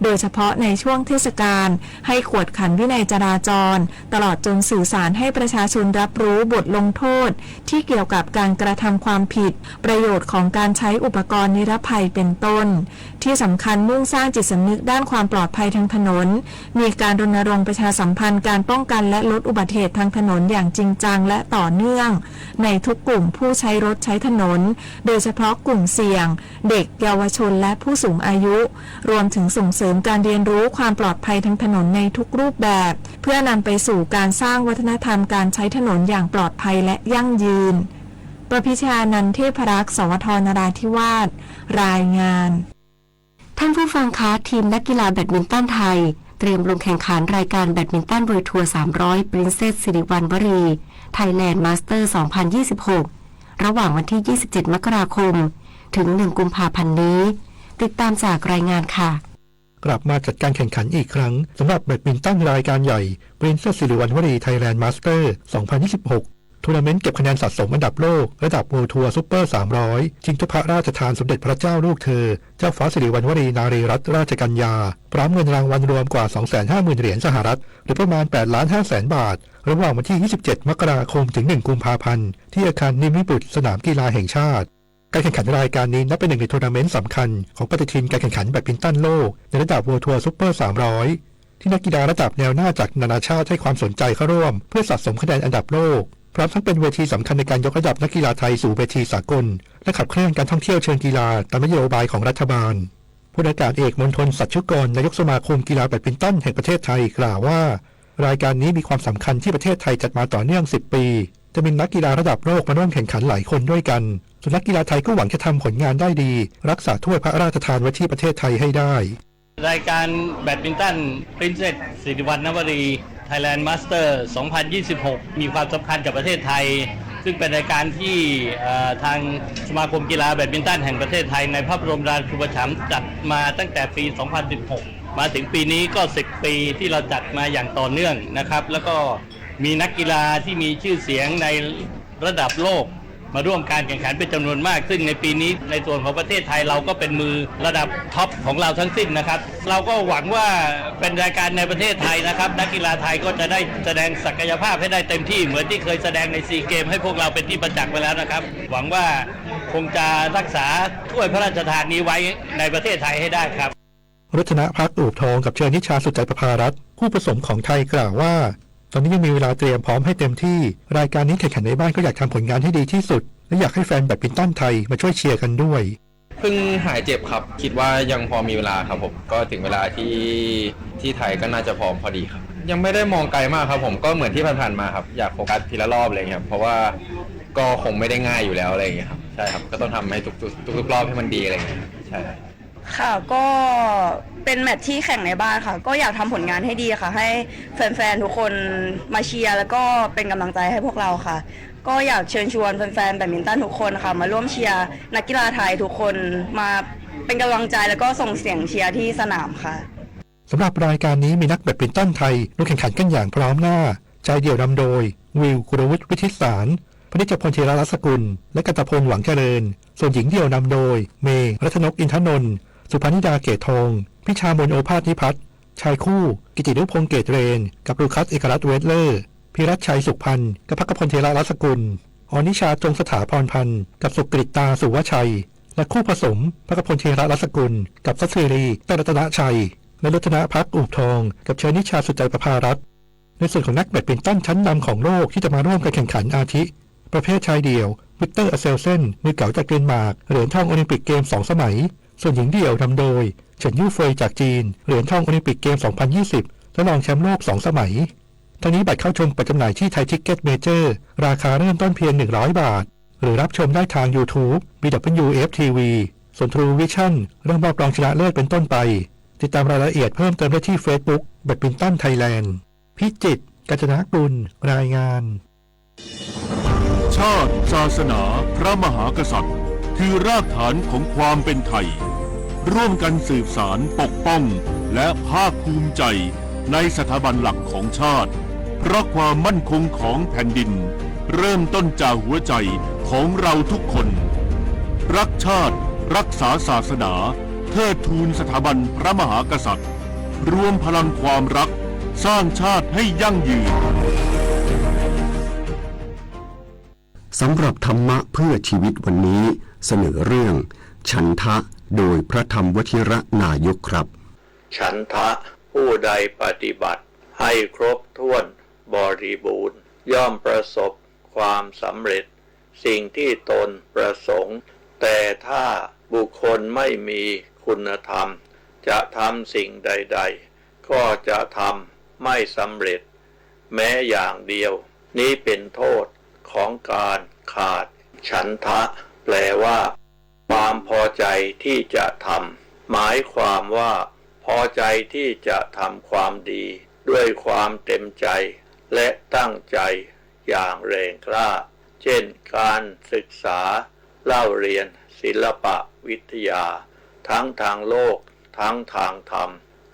โดยเฉพาะในช่วงเทศกาล ให้กวดขันวินัยจราจร ตลอดจนสื่อสารให้ประชาชนรับรู้บทลงโทษที่เกี่ยวกับการกระทำความผิด ประโยชน์ของการใช้อุปกรณ์นิรภัยเป็นต้น ที่สำคัญมุ่งสร้างจิตสำนึกด้านความปลอดภัยทางถนน มีการรณรงค์ประชาสัมพันธ์การป้องกันและลดอุบัติเหตุทางถนนอย่างจริงจังและต่อเนื่อง ในทุกกลุ่มผู้ใช้รถใช้ถนน โดยเฉพาะกลุ่มเสี่ยง เด็ก เยาวชน และผู้สูงอายุ รวมถึงส่งเสริมการเรียนรู้ความปลอดภัยทางถนนในทุกรูปแบบ เพื่อนำไปสู่การสร้างวัฒนธรรมการใช้ถนนอย่างปลอดภัยและยั่งยืน ประพิชยานันท์ เทพรักษ์ สวท นราธิวาส รายงาน ท่านผู้ฟังคะ ทีมนักกีฬาแบดมินตันไทย เตรียมลงแข่งขันรายการแบดมินตันเวิลด์ทัวร์ สามร้อย Princess Sirivan วรี Thailand Master สองพันยี่สิบหก ระหว่างวันที่ ยี่สิบเจ็ด มกราคม ถึง หนึ่ง กุมภาพันธ์นี้ ติดตามจากรายงานค่ะ กลับมาจัดการแข่งขันอีกครั้งสำหรับแบดมินตันรายการใหญ่ Princess Sirivannavari Thailand Master สองพันยี่สิบหก ทัวร์นาเมนต์เก็บคะแนนสะสมอันดับโลกระดับ World Tour Super สามร้อย ชิงถ้วยพระราชทานสมเด็จพระเจ้าลูกเธอ เจ้าฟ้าสิริวัณณวรีนารีรัตนราชกัญญา พร้อมเงินรางวัลรวมกว่า สองแสนห้าหมื่น เหรียญสหรัฐ หรือประมาณ แปดล้านห้าแสน บาท ระหว่างวันที่ ยี่สิบเจ็ด มกราคม ถึง หนึ่ง กุมภาพันธ์ ที่อาคารนิมิตรบุตร สนามกีฬาแห่งชาติ การแข่งขันรายการนี้นับเป็นหนึ่งในทัวร์นาเมนต์สำคัญของปฏิทินการแข่งขันแบดมินตันโลกในระดับ World Tour Super สามร้อย ที่นักกีฬาระดับแนวหน้าจากนานาชาติให้ความสนใจเข้าร่วมเพื่อสะสมคะแนนอันดับโลก พร้อมทั้งเป็นเวทีสำคัญในการยกระดับนักกีฬาไทยสู่เวทีสากล และขับเคลื่อนการท่องเที่ยวเชิงกีฬาตามนโยบายของรัฐบาล พลอากาศเอก มณฑล สัชชุกร นายกสมาคมกีฬาแบดมินตันแห่งประเทศไทยกล่าวว่า รายการนี้มีความสำคัญที่ประเทศไทยจัดมาต่อเนื่อง สิบ ปี จะมีนักกีฬาระดับโลกมาร่วมแข่งขันหลายคนด้วยกัน ส่วนนักกีฬาไทยก็หวังจะทำผลงานได้ดี รักษาถ้วยพระราชทานไว้ที่ประเทศไทยให้ได้ รายการแบดมินตัน Princess Sirivannavari Thailand Master สองพันยี่สิบหก มีความสำคัญกับประเทศไทย ซึ่งเป็นรายการที่เอ่อทางสมาคมกีฬาแบดมินตันแห่งประเทศไทยในพระบรมราชูปถัมภ์จัดมาตั้งแต่ปี สองพันสิบหก มาถึงปีนี้ก็ สิบ ปีที่เราจัดมาอย่างต่อเนื่องนะครับ แล้วก็มีนักกีฬาที่มีชื่อเสียงในระดับโลกมาร่วมการแข่งขันเป็นจำนวนมาก ซึ่งในปีนี้ในส่วนของประเทศไทยเราก็เป็นมือระดับท็อปของเราทั้งสิ้นนะครับ เราก็หวังว่าเป็นรายการในประเทศไทยนะครับ นักกีฬาไทยก็จะได้แสดงศักยภาพให้ได้เต็มที่เหมือนที่เคยแสดงในซีเกมให้พวกเราเป็นที่ประจักษ์ไปแล้วนะครับ หวังว่าคงจะรักษาถ้วยพระราชทานนี้ไว้ในประเทศไทยให้ได้ครับ รัตนพัก อูบทอง กับเชอนิชา สุจัยประภารัตน์ คู่ผสมของไทยกล่าวว่า ตอนนี้ยังมีเวลาเตรียมพร้อมให้เต็มที่ รายการนี้แข่งขันในบ้านก็อยากทำผลงานให้ดีที่สุด และอยากให้แฟนแบดมินตันไทยมาช่วยเชียร์กันด้วย เพิ่งหายเจ็บครับ คิดว่ายังพอมีเวลาครับผม ก็ถึงเวลาที่ที่ไทยก็น่าจะพร้อมพอดีครับ ยังไม่ได้มองไกลมากครับผม ก็เหมือนที่ผ่านๆมาครับ อยากโฟกัสทีละรอบอะไรเงี้ยครับ เพราะว่าก็คงไม่ได้ง่ายอยู่แล้วอะไรเงี้ยครับ ใช่ครับ ก็ต้องทำให้ทุกๆทุกๆรอบให้มันดีอะไรเงี้ยครับ ใช่ครับ ค่ะ ก็เป็นแมตช์ที่แข่งในบ้านค่ะ ก็อยากทำผลงานให้ดีค่ะ ให้แฟนๆทุกคนมาเชียร์ แล้วก็เป็นกำลังใจให้พวกเราค่ะ ก็อยากเชิญชวนแฟนๆแบดมินตันทุกคนค่ะ มาร่วมเชียร์นักกีฬาไทยทุกคน มาเป็นกำลังใจแล้วก็ส่งเสียงเชียร์ที่สนามค่ะ สำหรับรายการนี้มีนักแบดมินตันไทยลงแข่งขันกันอย่างพร้อมหน้า ชายเดี่ยวนำโดย วิว กุลวุฒิ วิทิตสาร พนิชพล ธีรรัตนสกุล และกันตพล หวังเจริญ ส่วนหญิงเดี่ยวนำโดย เมย์ รัตนก อินทนนท์ สุภานิดา เกตทอง พิชามน โอภาสนิพัฒน์ ชายคู่ กิตินุพงษ์ เกตเรน กับ ลูคัส เอกรัตน์ เวสเลอร์ พีรัชชัย สุขพันธ์ กับภักพล ธีรรัตนสกุล ออนิชา จงสถาพรพันธ์ กับ สุกฤตตา สุวชัย และคู่ผสม ภักพล ธีรรัตนสกุล กับ ทัศรี แต้รัตนชัย และรัตนพัก อูบทอง กับเชอนิชา สุจัยประภารัตน์ ในส่วนของนักแบดมินตันชั้นนำของโลกที่จะมาร่วมการแข่งขันอาทิ ประเภทชายเดี่ยว วิกเตอร์ อเซลเซน มือเก๋าจากเดนมาร์ก เหรียญทองโอลิมปิกเกมสองสมัย ส่วนหญิงเดี่ยวนำโดย เฉินยู่เฟยจากจีน เหรียญทองโอลิมปิกเกม สองพันยี่สิบ และรองแชมป์โลกสองสมัย ทั้งนี้บัตรเข้าชมเปิดจำหน่ายที่ไทยทิกเก็ตเมเจอร์ ราคาเริ่มต้นเพียง หนึ่งร้อย บาท หรือรับชมได้ทาง YouTube บีดับเบิลยูเอฟ ทีวี ส่วน True Vision เริ่มมอบรองชนะเลิศเป็นต้นไป ติดตามรายละเอียดเพิ่มเติมได้ที่ Facebook แบดมินตันไทยแลนด์ พิจิตร กาญจนกุล รายงาน ชาติ ศาสนา พระมหากษัตริย์ คือรากฐานของความเป็นไทย ร่วมกันสืบสานปกป้อง และภาคภูมิใจในสถาบันหลักของชาติ เพราะความมั่นคงของแผ่นดิน เริ่มต้นจากหัวใจของเราทุกคน รักชาติ รักษาศาสนา เทิดทูนสถาบันพระมหากษัตริย์ รวมพลังความรัก สร้างชาติให้ยั่งยืน สำหรับธรรมะเพื่อชีวิตวันนี้ เสนอเรื่อง ฉันทะ โดยพระธรรมวชิรนายกครับ ฉันทะ ผู้ใดปฏิบัติให้ครบถ้วนบริบูรณ์ ย่อมประสบความสำเร็จสิ่งที่ตนประสงค์ แต่ถ้าบุคคลไม่มีคุณธรรม จะทำสิ่งใดๆ ก็จะทำไม่สำเร็จแม้อย่างเดียว นี้เป็นโทษของการขาดฉันทะ แปลว่า ความพอใจที่จะทำ หมายความว่าพอใจที่จะทำความดีด้วยความเต็มใจ และตั้งใจอย่างแรงกล้า เช่นการศึกษาเล่าเรียนศิลปวิทยา ทั้งทางโลกทั้งทางธรรม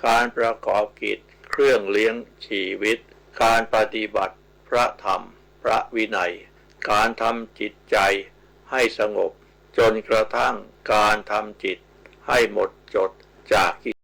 การประกอบกิจเครื่องเลี้ยงชีวิต การปฏิบัติพระธรรมพระวินัย การทำจิตใจให้สงบ จนกระทั่งการทำจิตให้หมดจดจากกิเลส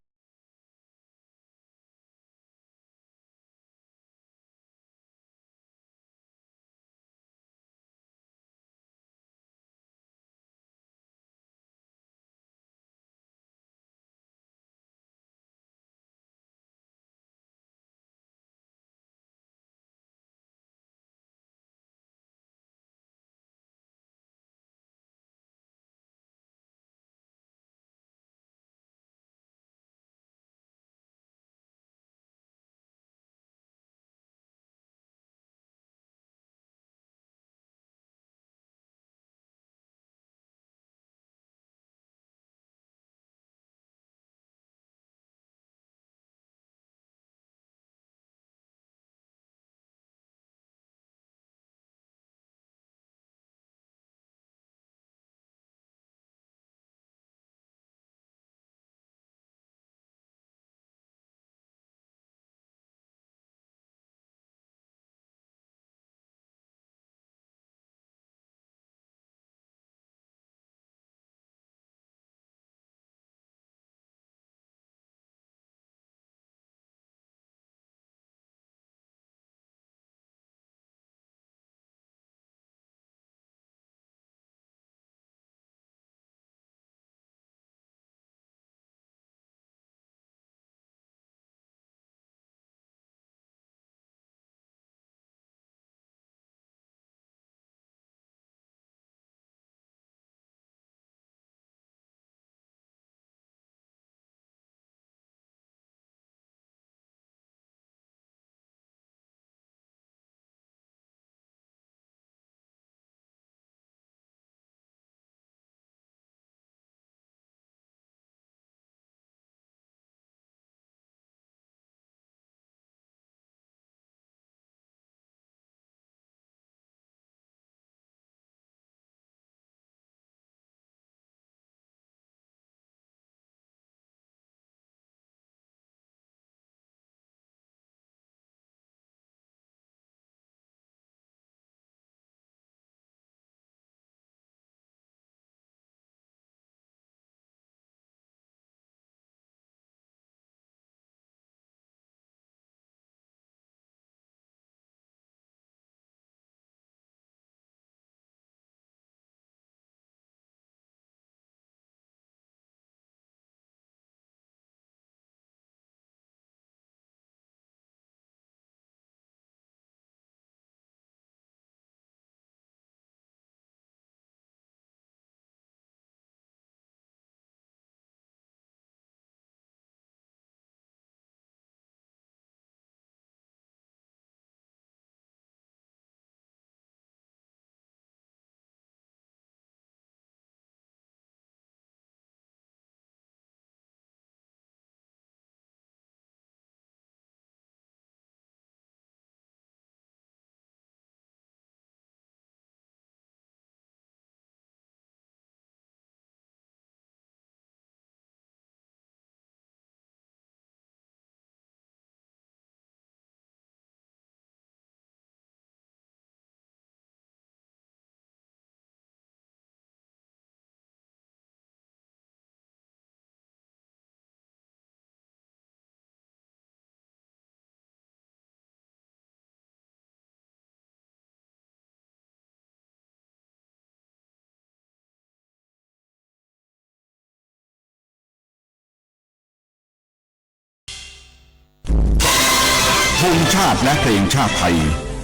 ธงชาติและเพลงชาติไทย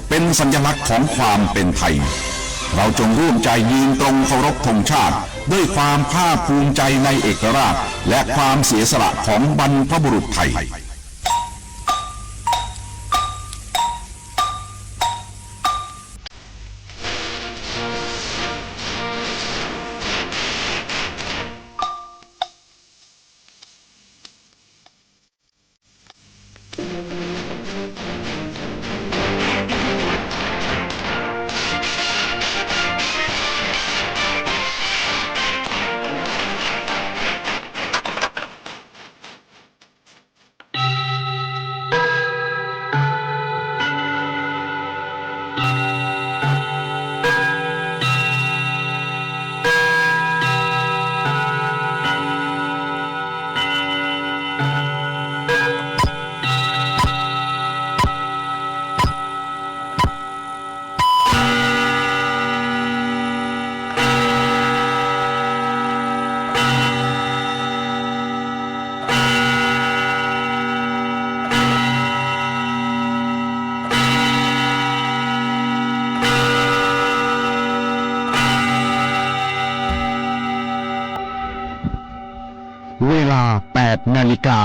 เป็นสัญลักษณ์ของความเป็นไทย เราจงร่วมใจยืนตรงเคารพธงชาติ ด้วยความภาคภูมิใจในเอกราช และความเสียสละของบรรพบุรุษไทย นาฬิกา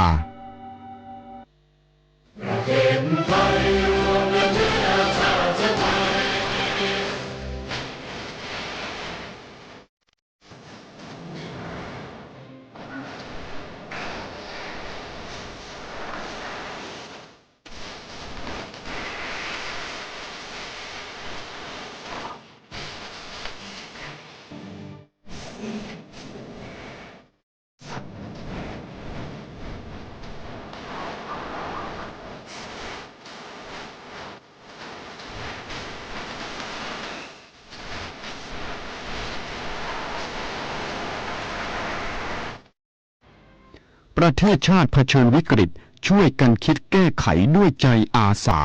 ประเทศชาติเผชิญวิกฤต ช่วยกันคิดแก้ไขด้วยใจอาสา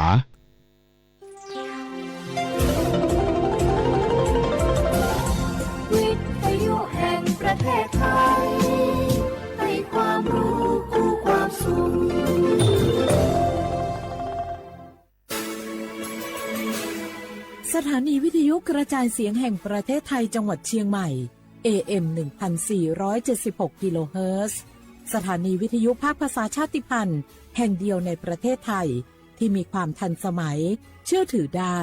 วิทยุแห่งประเทศไทย ให้ความรู้คู่ความสุข สถานีวิทยุกระจายเสียงแห่งประเทศไทยจังหวัดเชียงใหม่ เอ เอ็ม หนึ่งพันสี่ร้อยเจ็ดสิบหก กิโลเฮิรตซ์ สถานีวิทยุภาคภาษาชาติพันธุ์แห่งเดียวในประเทศไทย ที่มีความทันสมัย เชื่อถือได้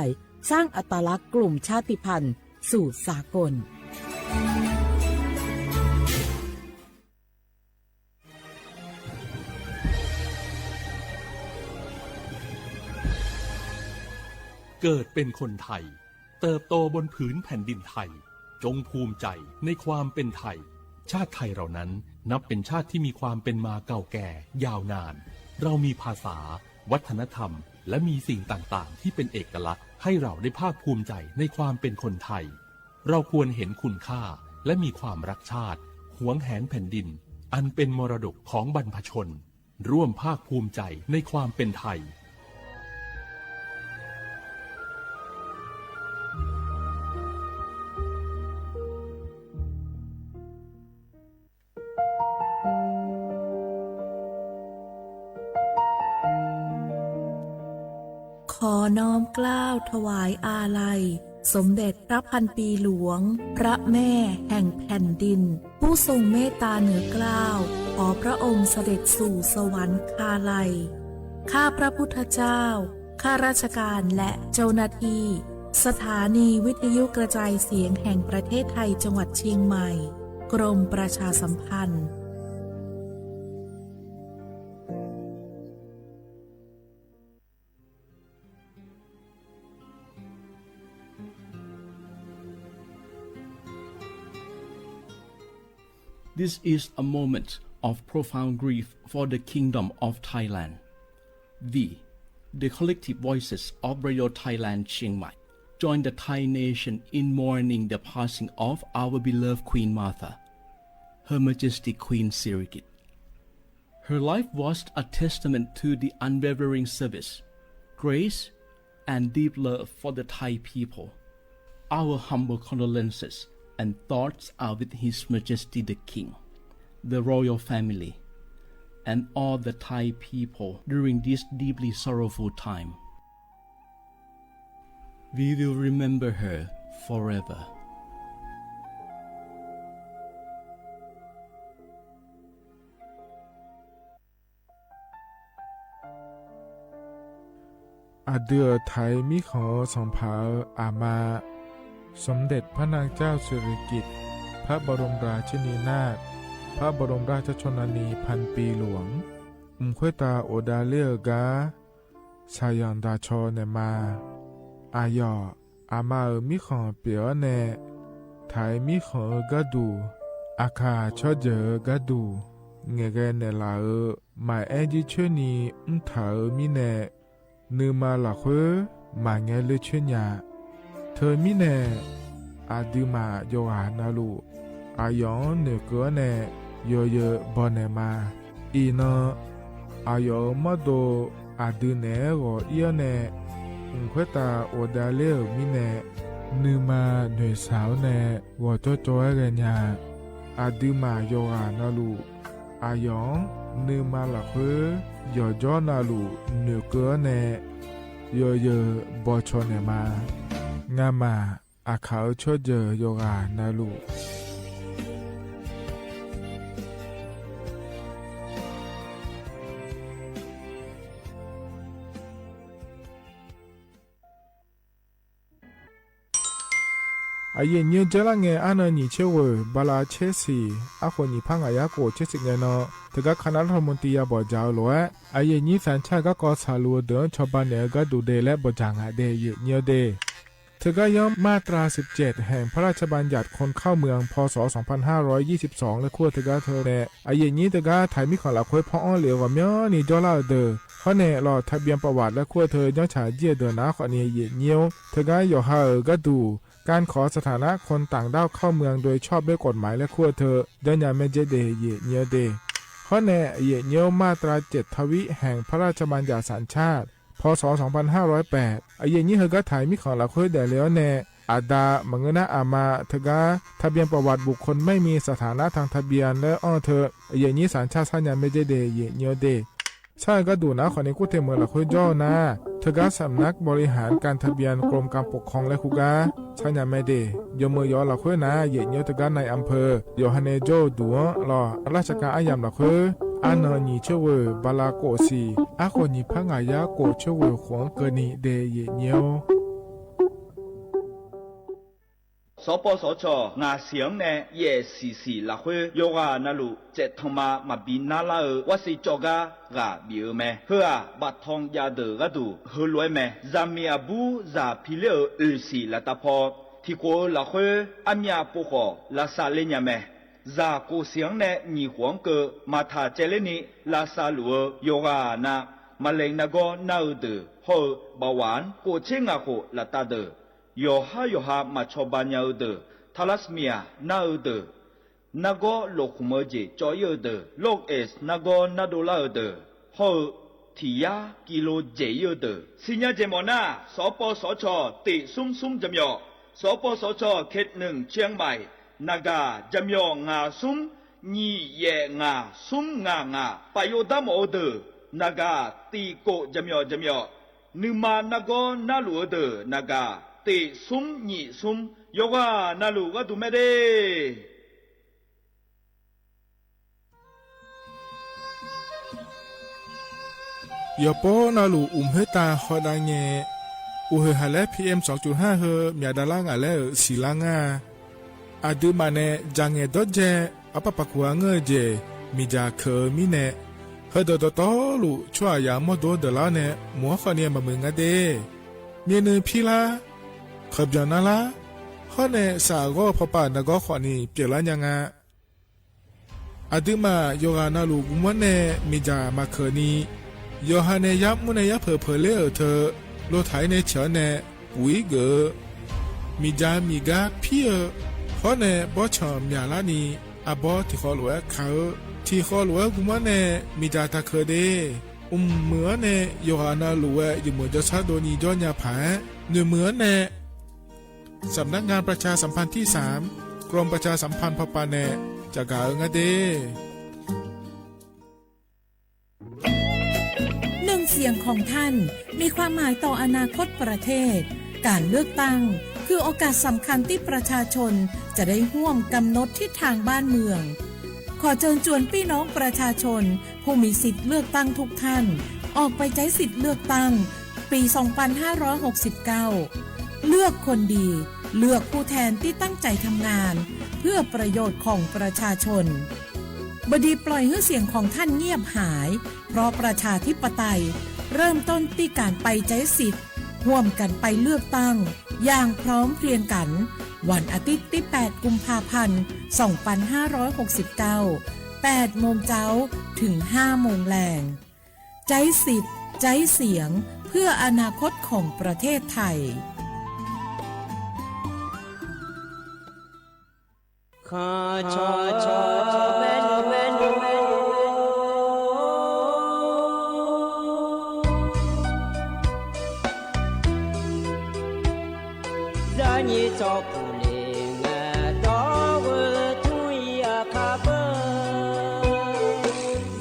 สร้างอัตลักษณ์กลุ่มชาติพันธุ์สู่สากล เกิดเป็นคนไทย เติบโตบนผืนแผ่นดินไทย จงภูมิใจในความเป็นไทย ชาติไทยเรานั้นนับเป็นชาติที่มีความเป็นมาเก่าแก่ยาวนาน เรามีภาษา วัฒนธรรม และมีสิ่งต่างๆ ที่เป็นเอกลักษณ์ให้เราได้ภาคภูมิใจในความเป็นคนไทย เราควรเห็นคุณค่า และมีความรักชาติ หวงแหนแผ่นดิน อันเป็นมรดกของบรรพชน ร่วมภาคภูมิใจในความเป็นไทย ขอน้อมเกล้าถวายอาลัย สมเด็จพระพันปีหลวง พระแม่แห่งแผ่นดิน ผู้ทรงเมตตาเหนือเกล้า ขอพระองค์เสด็จสู่สวรรคาลัย ข้าพระพุทธเจ้า ข้าราชการและเจ้าหน้าที่ สถานีวิทยุกระจายเสียงแห่งประเทศไทยจังหวัดเชียงใหม่ กรมประชาสัมพันธ์ This is a moment of profound grief for the Kingdom of Thailand. We, the collective voices of Radio Thailand Chiang Mai, join the Thai nation in mourning the passing of our beloved Queen Mother, Her Majesty Queen Sirikit. Her life was a testament to the unwavering service, grace, and deep love for the Thai people. Our humble condolences and thoughts are with His Majesty the King, the royal family, and all the Thai people during this deeply sorrowful time. We will remember her forever. อาเดือไถมิขอสองผาอามา สมเด็จพระนางเจ้าสิริกิติ์ พระบรมราชินีนาถ พระบรมราชชนนีพันปีหลวง Mus khuaj tas ua da lej kav, txhaj yam ntas tsho nim ma. As yog, a ma aw mib khoom piam ob ne, thaiv mib khoom aw kab tug, a kham tshob cawg kab tug, nqe nqe nim lawm, mas eb ntsis tsheb ni mb thawv mib ne, nws mas lam qhwv mas nqe lej tsheb nyam. Thawv mib ne, a dw mam yog as na lus, a yom nws kwv ne, yog yawg npog nim ma. Ib no, a yom mob tus, a dw nim zos iab ne, mus khuaj tas ua da lej mib ne, nws mas nws xav ne, zos cov cov nyam. A dw mam yog as na lus, a yom, nws mas lam qhwv, yog cov na lus nws kwv ne, yog yawg npog tsho nim ma. Nqa mas, a kham tshob cawg yog as na lus. Aya nyib jab laj nge ab no nyim tsheb vwm ba la tsheb xis ab qhuas nyim phab nga yab kaum tsheb xis nge no, thawj kab kha nab laj rho mus ti ya pom jav luav. Aya nyib xav tshaj kab ko txhas lus dwm tsho ba niam kab dum de lab pom jav nga de yim nyib de. Thawj kab yob maj tras xib ceg heem phab laj tshaj ba nyam khoos khauj mws phos xoos phav hab rob yib xib xoos lab khuaj thawj kab thawj ne. Aya nyib thawj kab thaiv mib khoom lam khuab phob ob li qhov myob ni jab laj dwm hab ne los thaj bias pam vam lab khuaj thawj nyob tshav ncej dwm nav qhov ni yim nyib. Thawj kab yos ha kab dum kab khov xab thas nab khoos taam daj khauj mws dua tshoj peb kom maiv lab khuaj thawj nyob nyam me ntsej de yim nyib de. Hab ne yim nyib maj tras ceg thav vib heem phab laj tshaj ba nyam xav tshaj phos xoos phav hab rob pem. Aya nyib thawj kab thaiv mib khoom lam khuab daim li ob ne, a da mas ngwb nab a ma thawj kab thaj bias pam vam bum khoos meej mi xab thas nab thaj bias lab ob thawj. Aya nyib xav tshaj tshaj nyam me ntsej de yim nyib de. Tshaj kab dum nav qhov ni kuj thej mws lam khuab ntsoj na, thawj kab xam nab npau li has kas thaj bias krom kas pom khoos lab khuj kab tshaj nyam me de. Yog mws yos lam khuab na yim nyib thawj kab nais am phawv yos ha ne ntsoj dum los laj tshaj kas ab yam lam khuab ab no nyim tsheb vwm ba la kaum xis ab qhuas nyim phab nga yab kaum tsheb vwm qhuas kawg ni de yim nyib. Xov poj xov tshos nga xiav ne yim xim xim lam khuab yos ha na lus txem thoo ma mas piv nab laj ua xim tso kab ham piv me hwj a pam thoo ya dwm kab dum hwv luav me zam mi a bub zam phi liab ua xim lam tas pho thim quav lam khuab ab mi a pub qhov lam xav li nyam me. Zam kaum xiav ne nyim quav kawg mas tham tseg li ni lam xav lus yos ha na, mas lees nab nkob nab ua dwm hauj pam vam kaum tsheb nga qhuas lam tas dwm. Yos hab yos ha mas tsho ba nyam ua dwm thalasmia nab ua dwm, nab nkob los qhuas mws ces tso ib ua dwm loj es nab nkob nab do laj ua dwm hauj thim yab kis lus ces ib ua dwm xib nyab ces mos naj xov poj xov tshos tim xub xub jam yom, xov poj xov tshos khe neem tshia mais, Naga jam yom nga xub nyim yim nga xub nga nga pam yuav dab mos ua dwm, Naga tim kaum jam yom jam yom, nws mas nab nkob nab lus ua dwm Naga tim xub nyim xub yos ha na lus kab dum me de. Yog pob no lus um hwb tas ho da nyem, ua hwm has lab P M xoov cum haj hwm miam da lab nga lab xim lab nga. As dwm mas ne, ja nge dob ntseg, ab pab pas kuv a ngaj ces, mi ja khawv mi ne. Hawm dawm tau tau lus tshuaj yam muaj duab dawm lab ne, muab qhov niag mas mws nga de. Mi nws phij lab, qhov npyas na lab, hab ne xam goj phov pam nag nkob qhov ni piam lab nyam nga. As dwm mas yos ha na lus kuv muab ne, mi ja mas khawv ni. Yos ha ne yab muaj ne yab phawv phawv leb awm thawv, luag thaiv ne chaw ne, puv ib gawm. Mi ja mi kab phij, hab ne pob tshaum miam lab ni, ab pob thim qhov lus khav, thim qhov lus kuv muab ne, mi ja tag khawv de. Um mws ne, yos ha na lus yus mws cov txhab dua ni nco nyam phav, nws mws ne. Xam nab nga pas tshas xam phaj thib xam, krom pas tshas xam phaj phov pas ne, cam kav nga de. หนึ่งเสียงของท่านมีความหมายต่ออนาคตประเทศ การเลือกตั้งคือโอกาสสำคัญที่ประชาชนจะได้ร่วมกำหนดทิศทางบ้านเมือง ขอเชิญชวนพี่น้องประชาชนผู้มีสิทธิ์เลือกตั้งทุกท่าน ออกไปใช้สิทธิ์เลือกตั้งปี สองพันห้าร้อยหกสิบเก้า เลือกคนดี เลือกผู้แทนที่ตั้งใจทำงาน เพื่อประโยชน์ของประชาชน บดีปล่อยให้เสียงของท่านเงียบหาย เพราะประชาธิปไตยเริ่มต้นที่การไปใช้สิทธิ์ ร่วมกันไปเลือกตั้ง อย่างพร้อมเพรียงกัน วันอาทิตย์ที่ แปด กุมภาพันธ์ สองพันห้าร้อยหกสิบเก้า แปด โมงเช้า ถึง ห้า โมงแลง ใช้สิทธิ์ ใช้เสียง เพื่ออนาคตของประเทศไทย Zaj nyim txoj pum le nga dog ua thoob ya kha pawg.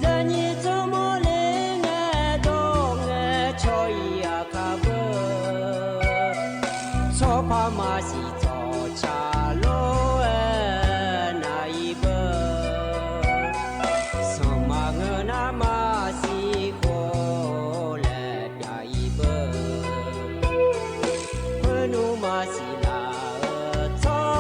Zaj nyim txoj muag le nga dog nga tsho ya kha pawg. Txhob phab mas xis txoj tshav loj na ib pawg. Xav mas ngwj nab mas xis kho lawm ya ib pawg. Pawg nub mas xis lam txhob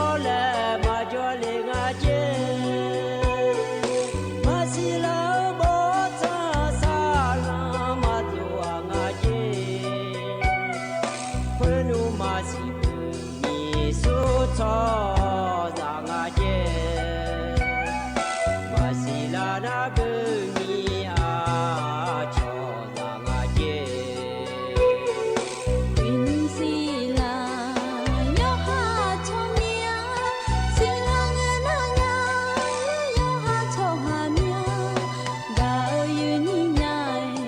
Txhob zam nqa ces, mas xis las dab pw ni a, txhob zam nqa ces. Xis las nyob haj txhoj miaj, xis las nyob haj txhoj miaj, nqa yus niag nais,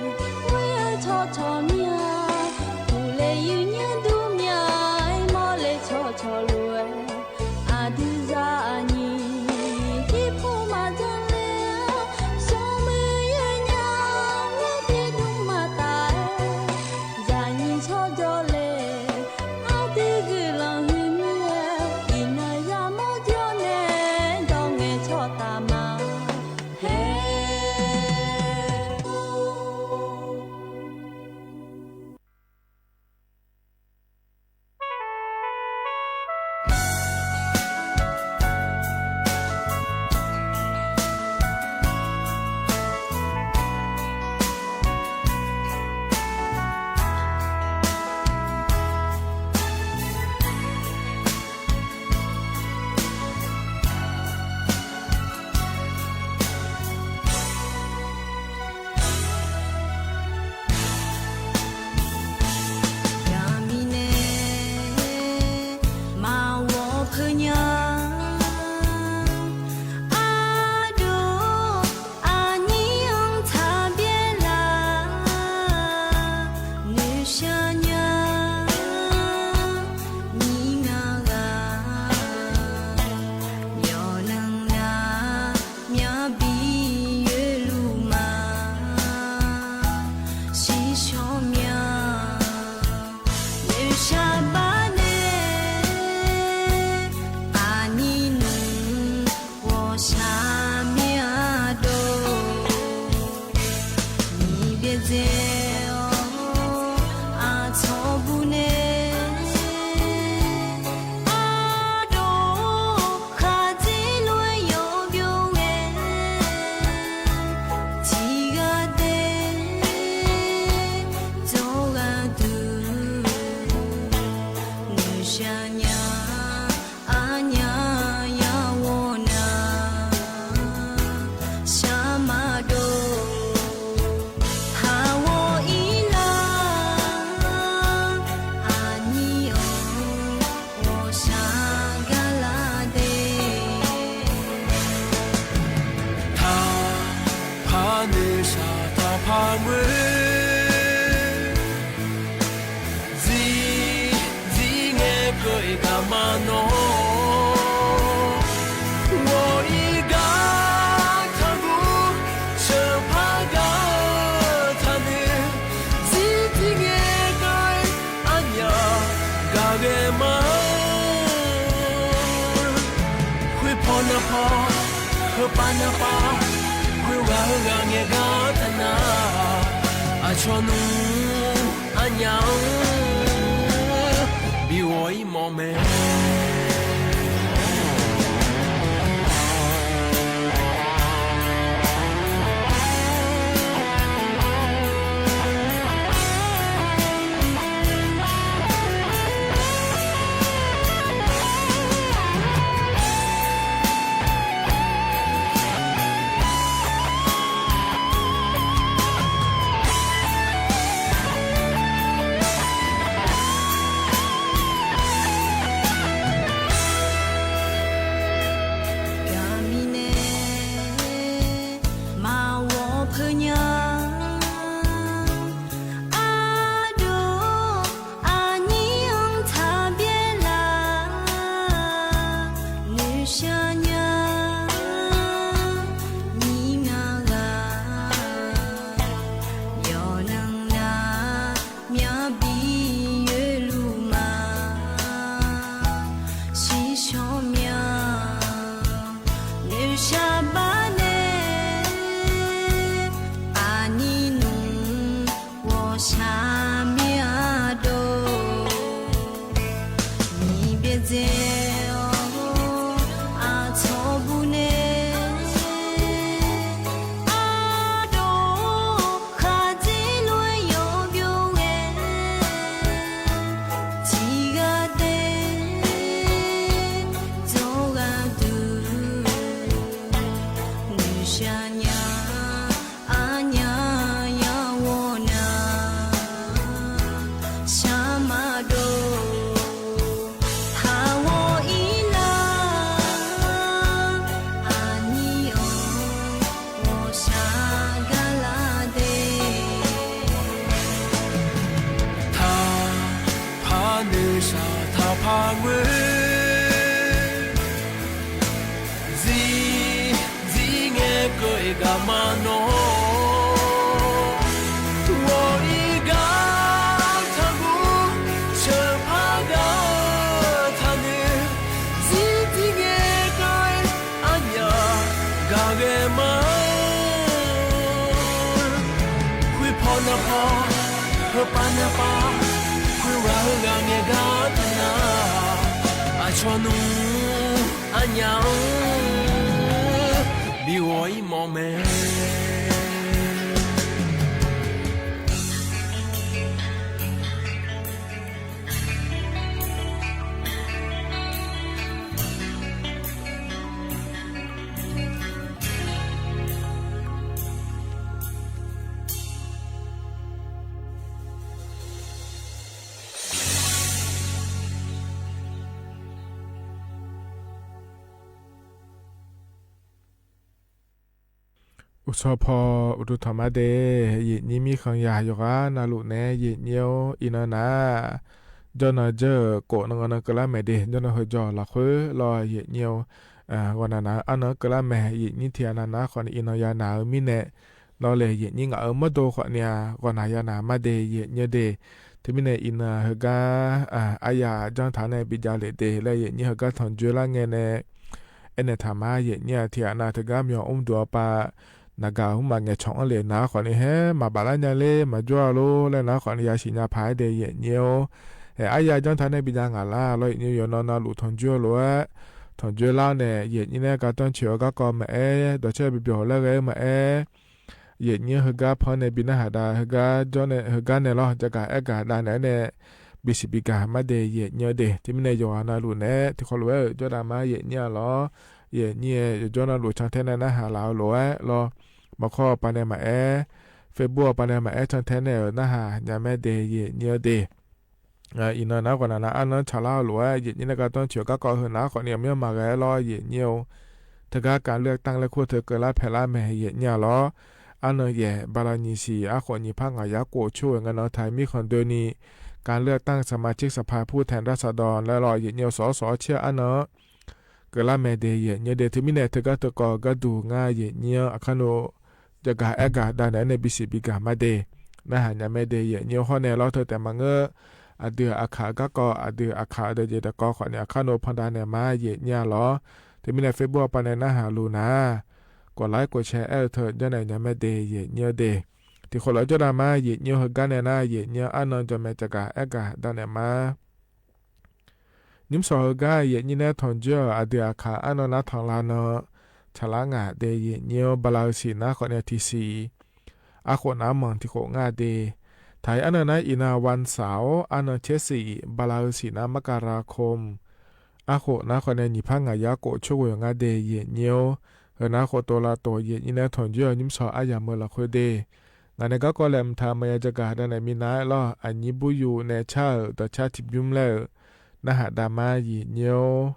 ua txhoj txhoj miaj, kuv le yus niag ntug miaj, mob le txhoj txhoj luaj. Ab twb zam nyim, tib phuj mas txog le, xyoo mas yog nyab, muaj tib dub mas tas, zam nyim txhob txog le, ab twb kwv los hwj nyiaj, ib nag zam mob cog ne, nto nqe txhob tas mas he. Yog mi ne mas ua phawj nyab, ab dub, ab nyib txhab npiab laj, nws sab nyab, nyib nyab qa, yog neeg nab, nyab pib yuav lug mas, sib sob miaj, nws sab pab ne, ab nyib nus ua sab miaj dub, nyib npiab txiaj, ab txhob pub ne, ab dub, qhov txij luag yuav npiu e, txij qa teb, txoj qa twg, nws sab nyab, ab nyab yog ua nab, sab mas dub, thab ua ib lag, ab nyib ua sab nka la teb. Thab phab nws sab thab phab nqus, ntxim ntxim nge kawg ib kab mas no, ua ib kab thab nqus, sab phab kab thab nws, ntxim ntxim nge kawg ab nyab nka le mas. Hwj pho nab pho, hwj pab nab pab, hwj ua hwj ua nyiaj kab tag nab, ab tso nub ab nyab, pib ua ib mos me. Kab mi ne mas ua phawj nyab, ab dub, ab nyib txhab npiab laj, nws sab nyab, nyib nyab qa, yog neeg nab, nyab pib yuav lug mas, sib sob miaj, nws sab pab ne, ab nyib nus ua sab miaj dub, nyib npiab txiaj, ab txhob pub ne, ab dub, qhov txij luag yuav npiu e, txij qa teb, Ka mas no, ua ib kab thab nkuj, tshaw phab kab thab nws, txib txib nge koj, ab nyam, ka ge mas, hwj phom na phom, hwj pab na pab, hwj vas hwj ga nge kab thab na, a tsho nus, ab nyam, vim ua ib mos me. Ua txog pho ua rau thaum mas de, yim nyib mib qee yas yog qab na lus ne yim nyib ib no na. Nco no jawj kom no no kawg lab me de, nco no hwj jog los qhwb los yim nyib, qhov na na ab no kawg lab me yim nyib thiab na na qhov ib no yog na mib ne. Los li yim nyib ngam muab tau qhov niag qhov na yog na mas de yim nyib de. Tus mib ne ib no hwj kab, ab yam joob thav ne pis cas li de, los yim nyib hwj kab thom ntsuab lab nge ne. Es ne tham mas yim nyib thiab na hwj kab me nyuam ub ntuav pa na kas hub mas nge tshoom li na qhov ni he mas pam lab nyab li mas ntsuab lub li na qhov ni yog sim nyab phaj de yim nyib. Es ab yam joob thav ne pis cas ngam lab los yim nyib yuav no no lus thom ntsuab lus, thom ntsuab lab ne yim nyib ne koj toob tshwm kab ko mas es dov tsheb pis pis hauv lab gab mas es yim nyib hwj kab phab ne pis na has das hwj kab ne los cov kas ab kas das ne ne, pis sim pis kas mas de yim nyib de. Tus mib ne yuav no lus ne tus qhov lus coj das mas yim nyib los, yim nyib yuav coj no lus tshaj theb ne na has lawm lus los, mos qhoj pa ne mas es, Facebook pa ne mas es tshaj theb ne na has nyab me de yim nyib de. Ib no na qhov na na ab no tshaj lab lus, yim nyib ne koj toob tshwm kab ko hwj na qhov ni mas mas gab los yim nyib. Thawj kab kas lwj taaj lej khuj thawj kawg lab phem lab me yim nyib los, ab no yog npa las nyis xis ab qhuam nyis phab ngam yav kuam tshuaj nqa no thaiv mib qhov ntawd ni, kas lwj taaj xa mas tsib xa phaj phuj thaiv nrab xa dos lawm los yim nyib xov xov tshiab ab no kawg lab me de yim nyib de. Tus mib ne thawj kab thawj ko kab tug nqa yim nyib a qhab nus, cov kas ab kas das ne ne pis sim pis kas mas de na has nyab me de yim nyib. Qhov ne los thawj tes mas ngab, a dwg a kham kab ko a dwg a kham da ces da ko qhov ni a qhab nus phaj das ne mas yim nyib los. Tus mib ne Facebook pa ne na has lus na, kuam laiv kuam tshee ab thawj coj ne nyab me de yim nyib de. Tus qhov lawv coj das mas yim nyib hwj kab ne na yim nyib ab no cov me cov kas ab kas das ne mas Nyub xov hawv kab yim nyib neb thom ntsuab a dwg a kham ab no nab thom las no, tsham lab ngam de yim nyib npaj lawv xim nab qhov niag thib xim, ab qhuam nab moos thib qhuam ngaj de. Thaiv ab no nab ib nab vas xaum ab no tshiab xim npaj lawv xim nab mab kas ras khom, ab qhuam nab qhov niag nyis phab ngam yab kaum tshuaj kuj yuav ngaj de yim nyib. Hawv nab qhuam tua las tuam yim nyib neb thom ntsuab nyub xov ab yam mawv los qhwv de. Ngam ne kab ko lem thav mas yog cov kas dag nam mi nab loj a nyib pub yus ne tshaj tom tshaj thib pub lawm, nab has dag mas yim nyib.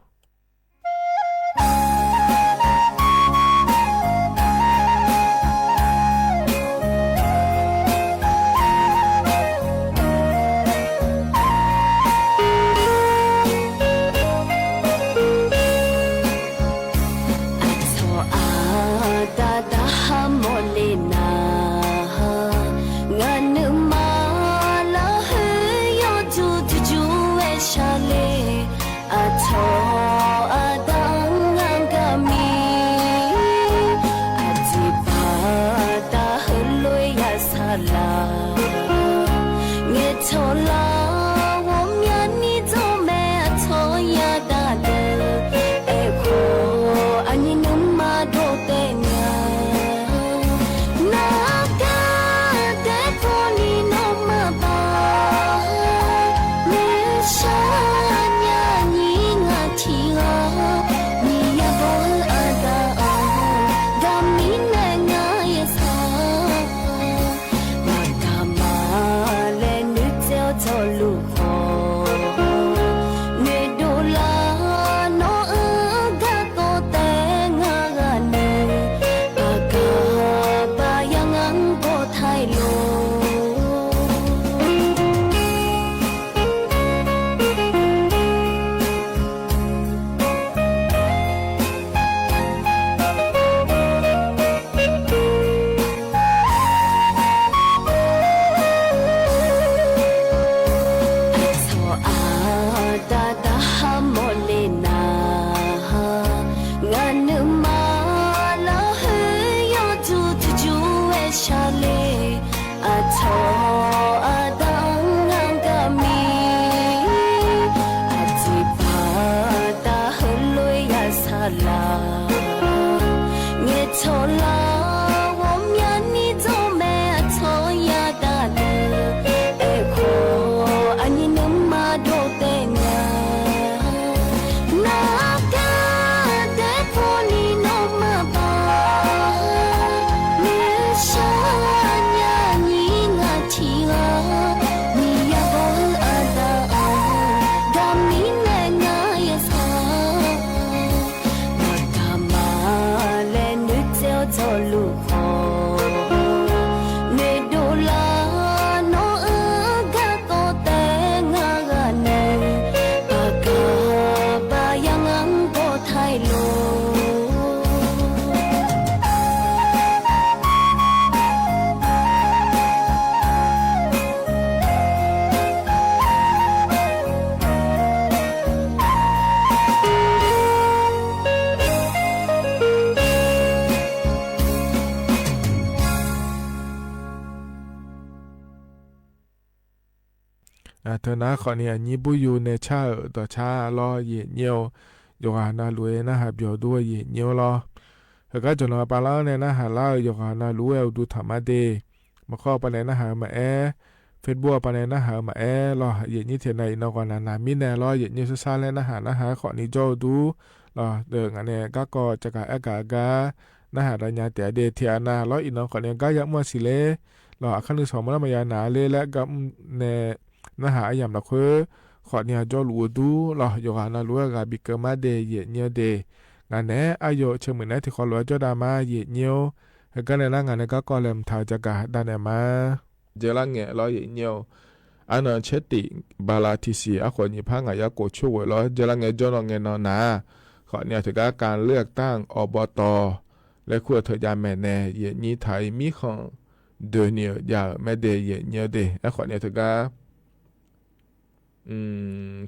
Txhua ab tag tag hab mom li nab, ngab nwb mas lawv hwj yog tug tug tsuj sab li. Ab txhua tawg nab qhov niag nyib pub yug ne tshaj tom tshab los yem nyiab, yog has na lub nab has npias dua yem nyiab los. Hawv kab tsoom no pa lab ne nab has lab yog has na lub ua du tham mab dej, mas qhov pa ne nab has mas eb, Facebook pa ne nab has mas eb los yem nyiab thiab na ib no qhov na na mib ne los yem nyiab sab sab le nab has nab has qhov niag ntsuab dub los. Nqa ne kab ko ca kab ab kab kab, nab has rau nyab tias dej thiab na los ib no qhov niag kab yam muaj xis le los a khab nws xov muaj lab mas yam na le lab kab ne, nab has ab yam los qhwb qhov niag ntsuab lus ua dub los yog has na lub ua has npias kaw mab dej yem nyiab dej. Nqa ne ab yam tsheej mem nab thiab qhov lus coj dag mas yem nyiab. Hawv kab ne nab nqa ne kab ko le tham ca kab dag ne mas, ntsia lab nge los yem nyiab, ab no tsheb tim npa la ti xis ab qhuas nyim phab nqa yab kaum tshuaj vawm los ntsia lab nge ntsuab no nge no na, qhov niag thiab kab ka lwj taaj ob pov tog le khuaj thawj ca me ne yem nyiab thaiv mib qhov ntws niam yam mab dej yem nyiab dej ab qhov niag thiab kab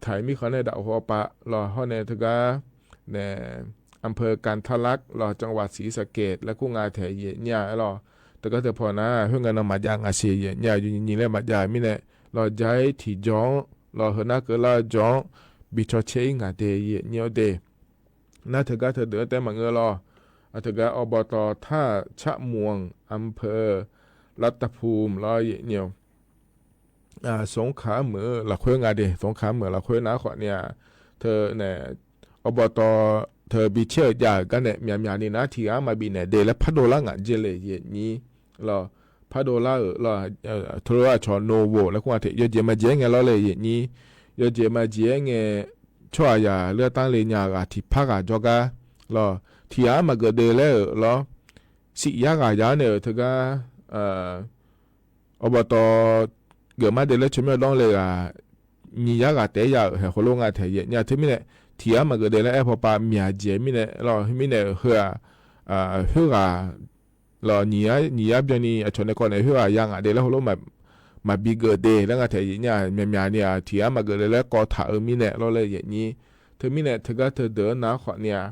thaiv mib qhov ne dam huv pa los hov ne thiab kab ne, am phawv Kas Thab Lab los tseem vas xiv xa kes le kuj nqa thiab yem nyiab los. Thiab kab thiab phom na hwj nqa no mas ca nqa xis yem nyiab yus nyi le mas ca mib ne los jaib thim ntsoov los hawv nab kaw laj ntsoov, npis tsho tsheb ib nqa dej yem nyiab dej. Nab thiab kab thiab dwm teb mas nqa los, thiab kab ob pov tog Thaj Tshaj Muas, am phawv Lab Taj Phum los yem nyiab Xoov Khav Mem los qhwb nqa dej, Xoov Khav Mem los qhwb na qhov niag thawj ne, ob pov tog thawj npis tshiab yam kab ne miam miam ni na thim ab mas npis ne dej le phab dua lab nqa ntsia le yem nyiab los, phab dua lab los, thawj lub tsho no vos le kuj nqa thiab yog ntsia mas ntsia nge los le yem nyiab, yog ntsia mas ntsia nge, tshuaj yam lwj taaj le nyam has thim phab has ntsoov kab los thim ab mas kaw dej le los, xim yab has yab ne thiab kab ob pov tog kaw mab dej le tsho mej doob le has, nyi yab has teb yam has qhuas lub nqa thiab yem nyiab thiab mib ne, thim ab mas kaw dej le eb pho pa miam ntsia mib ne los mib ne hwj, hwj has los nyi yab npio ni tsho ne ko ne hwj has yam nqa dej le hauv lub mas npis kaw dej le nqa thiab yem nyiab miam miam ni thim ab mas kaw dej le ko tham mib ne los le yem nyiab. Thiab mib ne thiab kab thiab dwm na qhov niag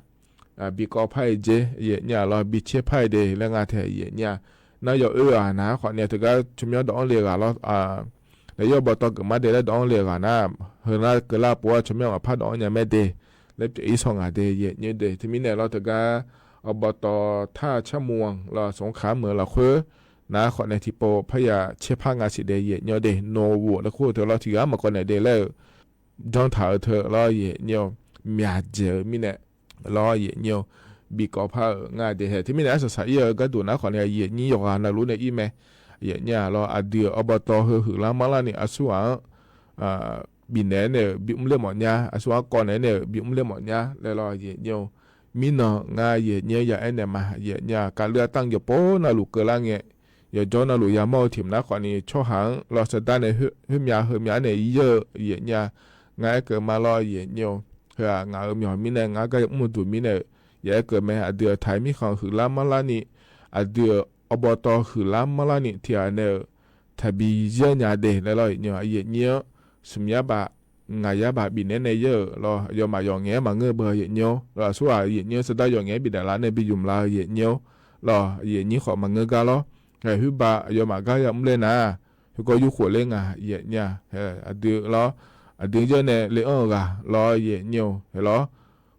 npis ko phaj ntse yem nyiab los npis tshiab phaj dej le nqa thiab yem nyiab. Nab yog wb na qhov niag thiab kab tsho mej doob le has los, nab yog pov tog kaw mab dej le doob le has na, hwj nab kaw laj puab tsho mej mas phab doob nyam mab dej le ib xo nqa dej yem nyiab dej thiab mib ne los thiab kab ob pov tog Thaj Tshaj Muas los Xoov Khav Mem los qhwb na qhov niag thim pau phaj yam tshiab phaj nqa xim dej yem nyiab dej no vos le kuj thiab los thim ab mas ko ne dej le ntsoov tham thiab los yem nyiab miam ntsia mib ne los yem nyiab npis ko phaj nqa dej thiab mib ne ab xav xav ib yam kab dum na qhov niag yem nyiab yog has na lub ne ib me yem nyiab los a dwm ob pov tog hwj hwm lab mab lab ni a xub a npis ne ne npis um le mom nyab a xub a ko ne ne npis um le mom nyab le los yem nyiab. Mib no nqa yem nyiab yam eb ne mas yem nyiab ka lwj taaj yog pab na lus kaw laj nge, yog ntsoov na lus yam muaj thim na qhov niag tshuaj heev los xav dab ne hwj miam hwj miam ne yawg yem nyiab, nqa eb kaw mas los yem nyiab, hwj nqa miam mib ne nqa kab yam muaj dum mib ne, yam eb kaw me a dwm thaiv mib qhov hwm lab mab lab ni, a dwm ob pov tog hwm lab mab lab ni thiab ne thaiv npis yab nyam dej le los yem nyiab, yem nyiab xum yab pam, nqa yab pam npis ne ne yawg los yog mas yog nge mas nqa pag yem nyiab los xub a yem nyiab xav dab yog nge npis dam lab ne npis yum laj yem nyiab los yem nyiab qhov mas nqa kab los hwj pam yog mas kab yam um le na, hwj koj yug quas le nqa yem nyiab a dwm los a dwm yawg ne le ob has los yem nyiab los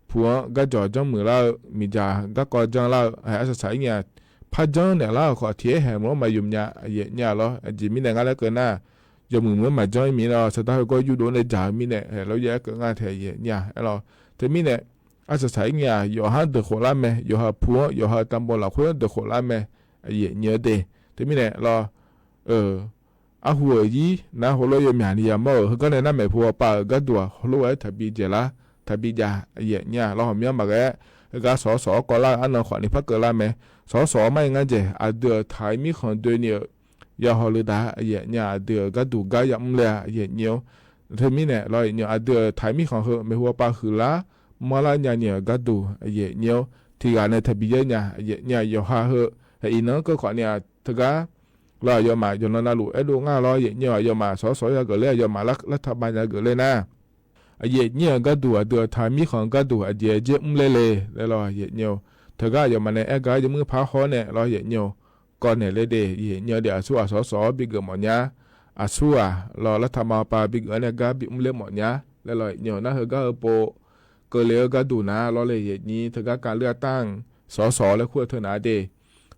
phuam kab tso tsob mws lawm mim cas kab ko tsob lawm a xav xav ib nyuag phab tsob ne lawm qhov thiab has mus mas yum nyam yem nyiab los ntsis mib ne nqa le kaw na, yog mws mus mas tsob mib no xav tau hwj koj yug dua ne cas mib ne los yam eb kaw nqa thiab yem nyiab los thiab mib ne a xav xav ib nyuag yog hab ntawm quas lab me yog has phuam yog has tas npau los qhwb ntawm quas lab me yem nyiab dej thiab mib ne los ab hu yib na hauv lub yuav miam ni yam muaj hwj kab ne nab me phu pam kab dum hauv lub ua thaiv npis ces lab thaiv npis cas yem nyiab los hom mib mas kab, kab xov xov ko laj ab no qhom ni phab kaw laj me, xov xov maj nqa ces a dwm thaiv mib qhov ntws niam yog hauv lwm tas yem nyiab a dwm kab dum kab yam um le yem nyiab thiab mib ne los yem nyiab a dwm thaiv mib qhov hwm me hu pam hwm lab mab lab nyam niam kab dum yem nyiab thim gas ne thaiv npis yab nyam yem nyiab yog has hwm has ib no koj qhom niam thiab kab los yog mas yog no na lus eb dua nqa los yem nyiab yog mas xov xov yog kawm le yog mas lab thaj npa nyam kawm le na. Yem nyiab kab dum a dwm thaiv mib qhov kab dum a ces ntsej um le le le los yem nyiab thiab kab yog mas ne eb kab yog muaj phab hob ne los yem nyiab ko ne le dej yem nyiab dej a xub a xov xov npis kawm mom nyab a xub as los lab thas mas pas bi gawm ne gab bi ub leb mom nyab le los yam nyuj na hawv gab hawv pum kaw le gab dum na los le yam nyuj thawv gab kas lwaj taaj xov xov le khuj thawv na dej,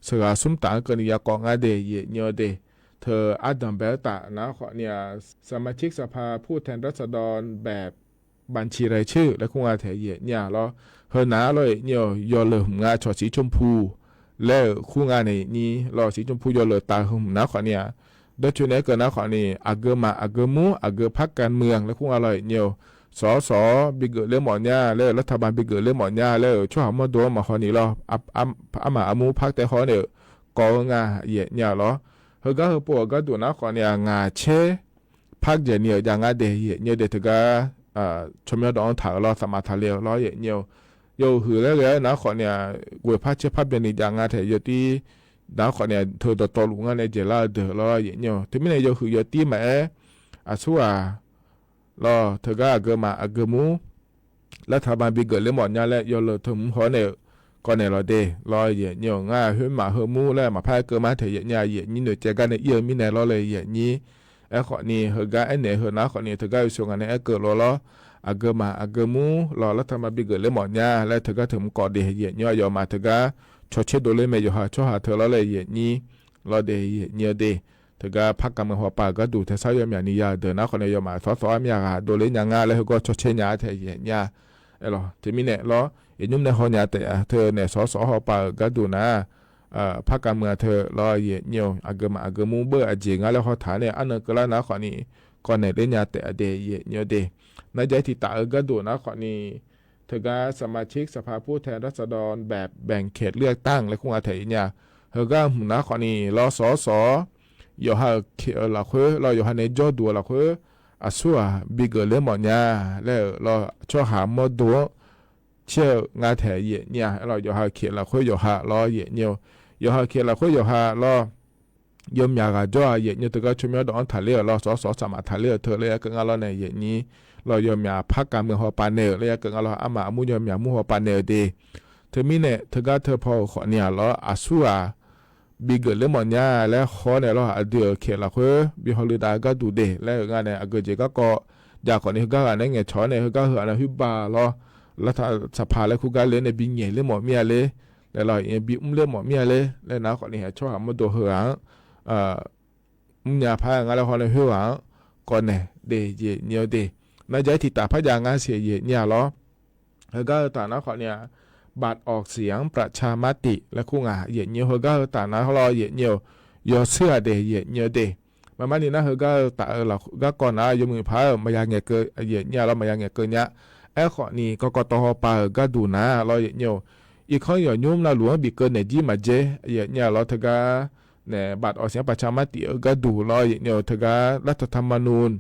xwm has xub tas kaw nws yav qom nqa dej yam nyuj dej, thawv ab dam npawv tam na qhov nias สมาชิกสภาผู้แทนราษฎรแบบ บัญชีรายชื่อ le khuj nqa tham yam nyuj los hawv na los yam nyuj yog lawv hum nqa tshom siv tsoo phu le khuj nqa ne yam nyuj los siv tsoo phu yog lawv tas hum na qhov nias dab tsi ne kaw na qhov nias a gawv mas a gawv mub a gawv phab kas mwam le khuj nqa los yam nyuj xov xov bi gawm le mom nyab le lab thas mas bi gawm le mom nyab le tshub hav muaj dua mas ho nim los a mas a mub phab tes hov ne kov nqa yam nyuj los hawv gab hawv pum gab dum na qhov nias nqa tsheb phab tes nias cas nqa dej yam nyuj dej thawv gab tshom nyab dom tham los xam mas tham le los yam nyuj yog hwm le le na qhov nias kuv phab tsheb phab tes nias cas nqa tham yog tib na qhov nias thawv dom tau lus nqa ne ces laj dawm los yam nyuj thawv mi ne yog hwm yog tib mas a xub as los thawv gab a gawv mas a gawv mub lab thas mas bi gawm le mom nyab le yog lawv thawv mub hov ne koj ne los dej los yam nyuj nqa hwv mas hawv mub le mas phab kaw mas tham yam nyuj yam nyuj nws ces gab ne yam mi ne los le yam nyuj es qhov nias hawv gab es ne hawv na qhov nias thawv gab xyoo nqa ne es kaw los los a gawv mas a gawv mub los lab thas mas bi gawm le mom nyab le thawv gab thawv mub kom dej yam nyuj yog mas thawv gab tshov tsheb dua le me yog has tshub has thawv los le yam nyuj los dej yam nyuj dej thawv gab phab kas mwam hov pas gab dum thawv xab yog me nyuj yam dawm na qhov nias yog mas xov xov me nyuj has dua le nyuj nqa le hawv gab tshov tsheb nyuj tham yam nyuj los thawv mi ne los yam nyuj ne ho nyuj tes thawv ne xov xov hov pas gab dum na phab kas mwam thawv los yam nyuj a gawv mas a gawv mub npawj a jes nqa le ho tham ne ab neeg kaw lab na qhov nias koj ne le nyuj tes dej yam nyuj dej na cav thim tas gab dum na qhov nias thawv gab สมาชิกสภาผู้แทนราษฎรแบบแบ่งเขตเลือกตั้ง le khuj nqa tham yam nyuj hawv gab hum na qhov nias los xov xov yog has khiam lam khuv los yog has ne nco dua lam khuv a xub as bi gawm le mom nyab le los tshub hav muaj dua tshiab nqa tham yam nyuj los yog has khiam lam khuv yog has los yam nyuj yog has khiam lam khuv yog has los yog me nyuj has nco yam nyuj thawv gab tshub nyab dom tham le los xov xov xam mas tham le thawv le kaw nqa los ne yam nyuj los yog me nyuj phab kas mwam hov pas ne le kaw nqa los a mas a mub yog me nyuj mub hov pas ne dej thawv mi ne thawv gab thawv phau qhov nias los a xub as bi gawm le mom nyab le hov ne los a dwm khiam lam khuv bi ho lwm das gab dum dej le nqa ne a gawv ces gab kom cas qhov nias hawv gab has ne nge tshov ne hawv gab hawv na hwb pas los lab thas phas le khuv gab le ne bi nyem le mom nyab le le los bi ub le mom nyab le le na qhov nias tshub hav muaj dua hawv mub nyuj phab nqa le ho ne hwb as koj ne dej yam nyuj dej na cav thim tas phab cas nqa xiam yam nyuj los hawv gab hawv tas na qhov nias บัตรออกเสียงประชามติ le khuj nqa yam nyuj hawv gab hawv tas na los yam nyuj yog xwb has dej yam nyuj dej mas mas li na hawv gab tas gab koj na yog mws phav mas yog nge kaw yam nyuj los mas yog nge kaw nyuj es qhov nias koj koj tau hov pas gab dum na los yam nyuj ib khob yog nyub na lus bim kaw ne jib mas jeb yam nyuj los thawv gab ne บัตรออกเสียงประชามติ gab dum los yam nyuj thawv gab lab thas tham mas nus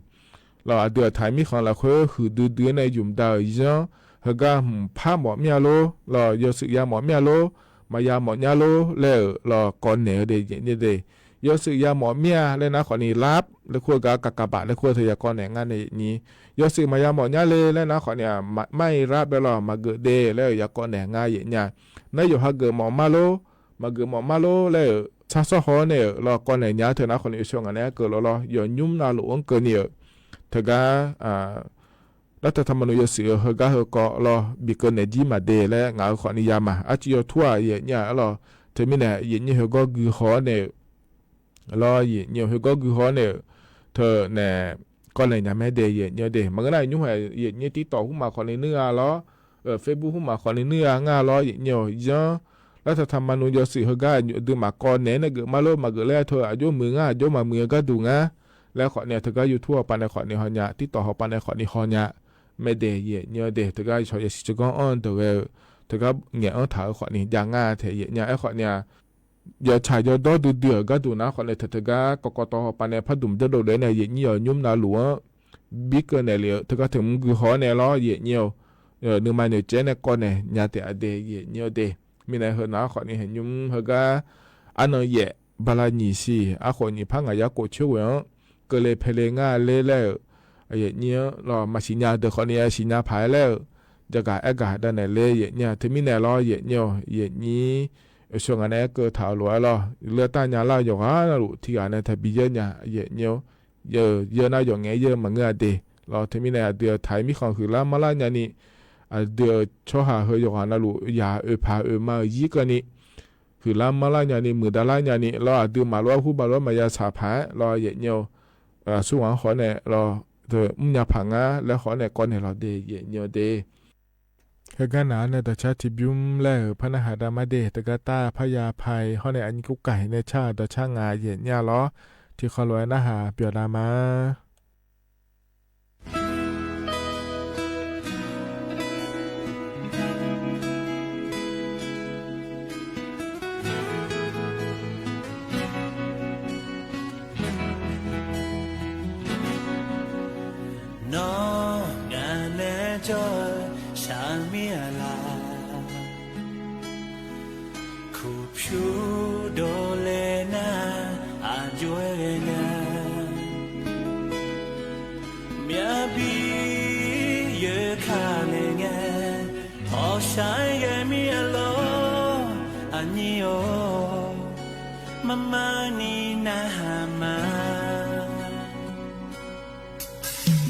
los a dwm thaiv mi qhov lam khuv hwm dw dw ne yum daws yog hawv gab hum phab mom nyab lub los yog xwm yam mom nyab lub mas yam mom nyab lub le los koj ne dej yam nyuj dej yog xwm yam mom nyab le na qhov nias lab le khuv gab kas kas pam le khuv thawv yam koj ne nqa ne yam nyuj yog xwm mas yam mom nyab le le na qhov nias maj rab le los mas gawm dej le yam koj ne nqa yam nyuj na yog has gawm mom mab lub mas gawm mom mab lub le txhab xob hov ne los koj ne nyuj thawv na qhov nias xyoo nqa ne kaw los los yog nyub na lus ua kaw nias thawv gab lab thas tham mas nus yog xwm hawv gab hawv koj los bim kaw ne jib mas dej le nqa qhov nias yam mas ab tsi yog thuaj yam nyuj los thawv mi ne yam nyuj hawv gab gw hov ne los yam nyuj hawv gab gw hov ne thawv ne koj ne nyuj me dej yam nyuj dej mas na nyub yam nyuj TikTok hub mas qhov nias nwj a los Facebook hub mas qhov nias nwj a nqa los yam nyuj yog lab thas tham mas nus yog xwm hawv gab dw mas koj ne ne gawm mab lub mas gawm le thawv a cuab mws nqa cuab mas mws gab dum nqa le qhov nias thawv gab YouTube hov pas ne qhov nias ho nyuj TikTok hov pas ne qhov nias ho nyuj me dej yam nyuj dej thawv gab tshov yam sis tsa koob ob ntawm thawv gab nyam ob tham qhov nias cas nqa tham yam nyuj es qhov nias yog tsham yog dob dw dw gab dum na qhov nias thawv thawv gab koj koj tau hov pas ne phab dum dawb dau le ne yam nyuj yog nyub na lus bim kaw ne li thawv gab thawv mub gw hov ne los yam nyuj nws mas nws tsev ne koj ne nyuj tes a dej yam nyuj dej mi ne hawv na qhov nias nyub hawv gab ab neeg yam pab laj nyim sis ab qhuam nyim phab nqa yam kaum tshiab ua kaw le phem le nqa le le yam nyuj los mas sis nyuj tes qhov nias sis nyuj phaiv le yam kas es kas da ne le yam nyuj thawv mi ne los yam nyuj yam nyuj xyoo nqa ne kaw tham lus los lwaj tag nyuj laj yog lus thim kas ne tham pis yam nyuj yam nyuj Yawg na yom ngev yawg mas nws a tes los thaum me na a twg thaiv mib qho hwm lab mab lab nya ni, a twg chob has hawm yog qhov na lus yam ua phav ua ma yib ko ni, hwm lab mab lab nya ni, mws da lab nya ni los a twg mas luab hub mas luab mas ya txham phav los yam nyuj, xub as qhov ne los mub nya pham ngab lab qhov ne koj ne los tes yam nyuj tes. Hab kab na ne tog tshab tsis pub lawm phab nab has da mab tes tog kab taj phab ya phais hov ne a nyi kub kaim ne tshaj tog tshab nga yam nyuj los tsis qhov luas nab has piam da mas. Nov nga ne coj sab miab laj, khuv phuv dua le na, a yuav le na, miab pib yawg kha le na, thov saib yawg miab loj a nyi os, maj mam ni nab has mas.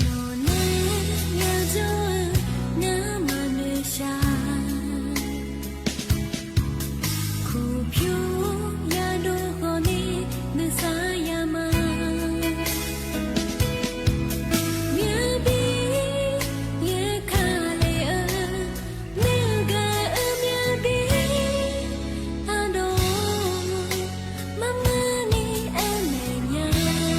Nov ne yog zoo nab mas nws sab, khuv phuv ya dua qhov ni nws xav ya mas, miab pib yawg kha le, miab ga miab pib a dua, maj mam ni a me nyuj.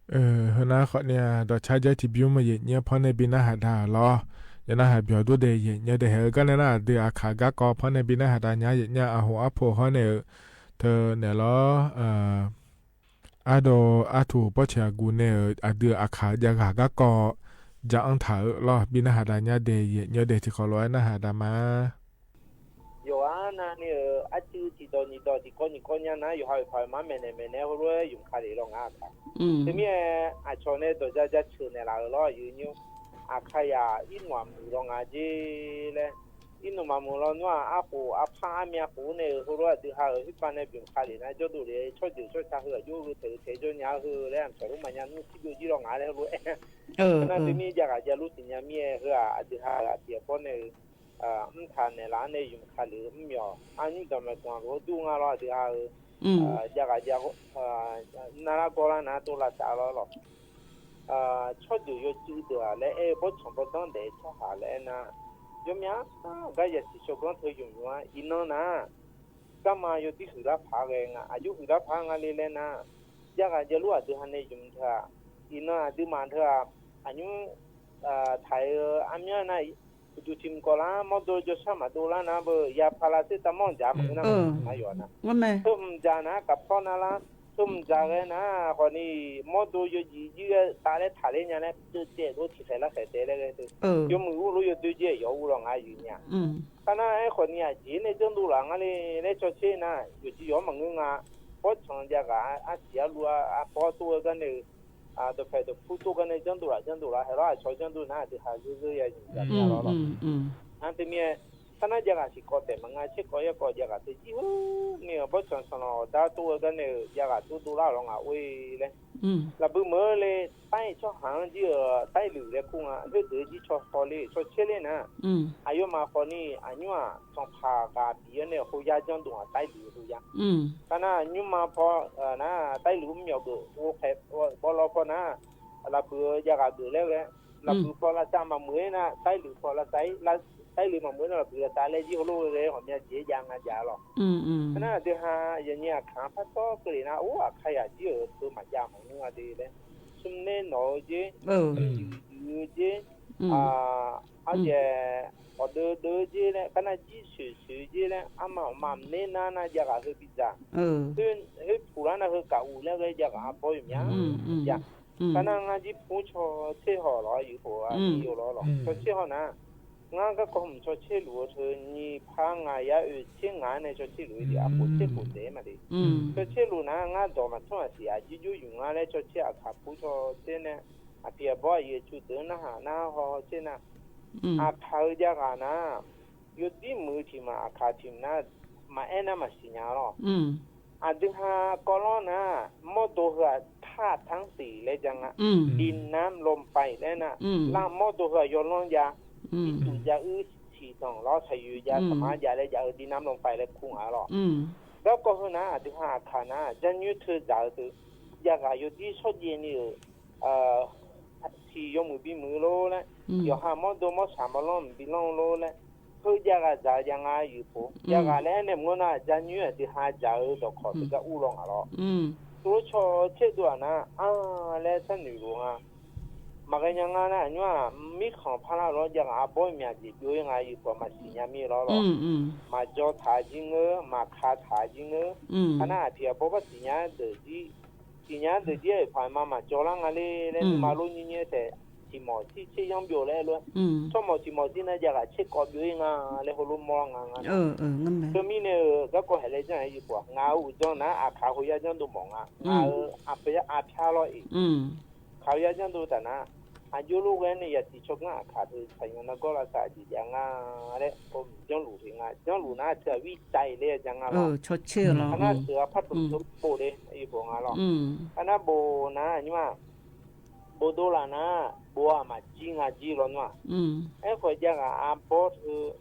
Hwv na, qhov niag dov tshab jab tsis pub mus yem nyiaj phoj nej pib nab has dag los, yog nab has piog dub de yem nyiaj de hev koj ne na, twb a khav kab ko phoj nej pib nab has dag nyab yem nyiaj a hum ab phu hov ne, thawj niam los ab dau ab thu pob tshia kuv ne, a twb a khav ya gam kab ko, ya eeb tham los pib nab has dag nyab de yem nyiaj de tsis qhov los nab has dag mas. Yog a na, ab tsi tsis dog nis dog tsis koj nis koj nyab na, yog ha pham mab me ne me ne hauv lub yus qha li los nqa khav. Twb mi a tsho ne dog ya ya tshwm ne lawm los yus nyuj a kha yam ib nuam mus los nqa ji le, ib nuam mas mus los nua ab qus ab phaj ab mia qus ne hauv lub a twb ha hib pa ne pum qha li na coj du li tshoj cwm tshoj tsa hw yuj hw thev thev coj nyab hw le thaum lub mas nyab nub tib du yij los nqa le hauv lub. Na twb mi ya qas ya lub tsis nyab mi hw a twb ha tias pob ne, mb tha ne la ne yus qha li mb yog ab nyuj dog me kuas luv duj nqa los twb ha ya qas ya na lab koj lab na tuaj la xav los los tshoj cwm yuav cw twm le es pob txhoom pob txoob ntev tshaj hav le na, yuav mia kab yam tsis xyoo koob thawj yus yuav ib no na, kab mas yuav tib hwm lab phav nqa, yuav hwm lab phav nqa li le na, ya qas ya lub a twb ha ne yus nthwv, ib no a twb mas nthwv, a nyuj thaiv ab miab na, kuv tus tsis mus kom lab mob du cov sab mas du lab na, ya pha la xwb tas mob ntsa mas na, yuav na, thawj mus ntsa na kas phob na lab, thawj mus ntsa na, qhov ni mob du yuav yim ywj tas le tham le nyab le, twb txij duab tsis qhais lab qhais tes le, yuav mus ub lub yuav twb ciaj yuav ub los nqa yus nyab. Qhov na qhov ni a civ nej coj ntuj los nqa li, nej tso tsheb na, yuav tsis yuav mas nqa, pob txhoom ya qas ab txiv ab lub, pob tuaj koj ne, tus phais tus phub tuaj koj ne coj ntuj los coj ntuj los hais los tso coj ntuj na twb ha zuj zuj ya yus los los. Twb mi, qhov na ya qas tsis koj tes mas nqa tsheb koj yog koj ya qas twb yij hwb, ni pob txhoom txhoom los dab tuaj koj ne, ya qas tuaj du lab los nqa ua le. Los pw mawv le, taij tshoj haav ncig taij lwm le kuj nqa, lwm twg yij tso ho li tso tsheb li na. A yuav mas qhov ni a nyuj txoos pha qas piv ne hauv yaj coj ntuj taij lwm hauv yaj. Qhov na nyuj mas pho na, taij lwm me nyuam gawm ua pho los pho na, los pw ya qas gawm le, los pw pho la xav mas mus na, taij lwm pho la xav, taij lwm mas mus na los pw la xav le yij hauv lub le hom nyaj civ ya nqa ya los. Qhov na twb ha yog nyiaj khav phab tob kawg li na, ub a qha yam tib yam thw mam ya mas nyuj a li le, sum neb nov ceb, yws yws ceb, ab ces qos dawb dawb ceb le, qab na cib swm swm ceb le, ab mam mam neb na na ya qas hwj pij txas, hwj phuv lab na hwj kam us le ya qas pob yus nyab ya. Qab na nqa cib pub tso tsheb ho los yus pum yus los los tso tsheb ho na, nqa kab koj mus tso tsheb lus thw nyis phab nqa yab tsheb nqa ne tso tsheb lus yus a pum tsheb pum ntev mas li. Tso tsheb lus na nqa dog mas txhob a xim a cib cub yus nqa le tso tsheb a khav pub tso tsheb ne, a phiaj pob yus tsu twv na ha na ho tsheb na, a khav ya qas na, yuav tib mws tsis mas a khav tsis na, mas eb na mas sim nyab los. A twb ha koj los na, mob du hwj thaj thab xim le caag a, di nab loo pais le na, laj mob du hwj yog loo ya, ib tug ya wb tsis toom los txhais yus ya txhais mas ya le ya di nab loo pais le khu a los. Dab koj hwj na a twb ha a khav na, ya nyuj thwj zam twg, ya qas yuav tib soj ye ni, tsis yuav mus pib mws lub le, yog ha mob du mob sam npau loo mus pib loo lub le, hwj ya qas zam ya nqa yus pum ya qas le ne mub na ya nyuj twb ha zam tom qhov twb kab ub los nqa los. Tus lub tsho tsheb dua na, a le xab nws lus na, mas qee nyab nqa na nyuaj, mib khoom phaj laj los ya qas a pob mias ces dua nqa yus pum mas xim nyab mi los los, mas co thav cib ngwb mas khav thav cib ngwb, a na a phiaj pob pab xim nyab ntawm cib, xim nyab ntawm cib phais mas mas co lab nqa le le mas lub nyiab nyiab ces tsis mos txij tsheb yeeb npias le lub, txhob mos tsis mos txij na ya qas tsheb kos npias nqa le hauv lub mob nqa nqa. Tus mi ne, kab koj hais le tseeb yus pum nqa ua txoog na a khav hauv yaj coj ntuj mos nqa, nqa a phaj los es khav yaj coj ntuj tas na, a yuav lub ua ne yam tsis tshua koob a khav twg txhais yus no koj los xav tsis ya nqa le, coob lus nqa coob lus na txhua vij txais le cas nqa los, a na txhua phaj tus txhua npaum le yus pum nqa los, a na npaum na nyuaj, npaum du las na, npaum mas ci nqa ci los nyuaj, eb qhov ya qas a pob thw,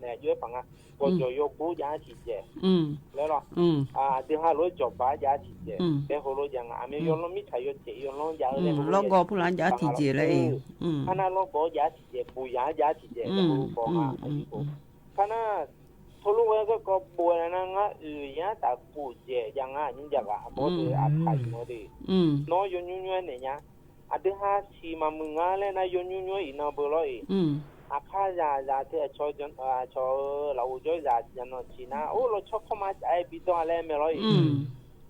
niam yuav pam nqa, kos cos yuav kub ya tsis ces, le los, twg ha luav cos pav ya tsis ces, le hauv luav ya nqa a me yuav lub mib txhais yuav cem yuav lub ya le hauv luav nqa phub lav ya tsis ces le, a na lub kos ya tsis ces npus ya ya tsis ces le hauv lub kos nqa, phab na, Thaum lub ua koj koj bua na na, nyob ua yab tas kum ces ca nyob ua yab tas kum ces a tas kum ces no yuav nyuaj nyuaj ne nyab. A twb hab xis mas mus nyob le na yuav nyuaj nyuaj ib no npaum los es, a qhab zam zam twb a, a tso los ua cov zam zam no tsis na ua los tshoj qhov mas cav pib tog le me los es,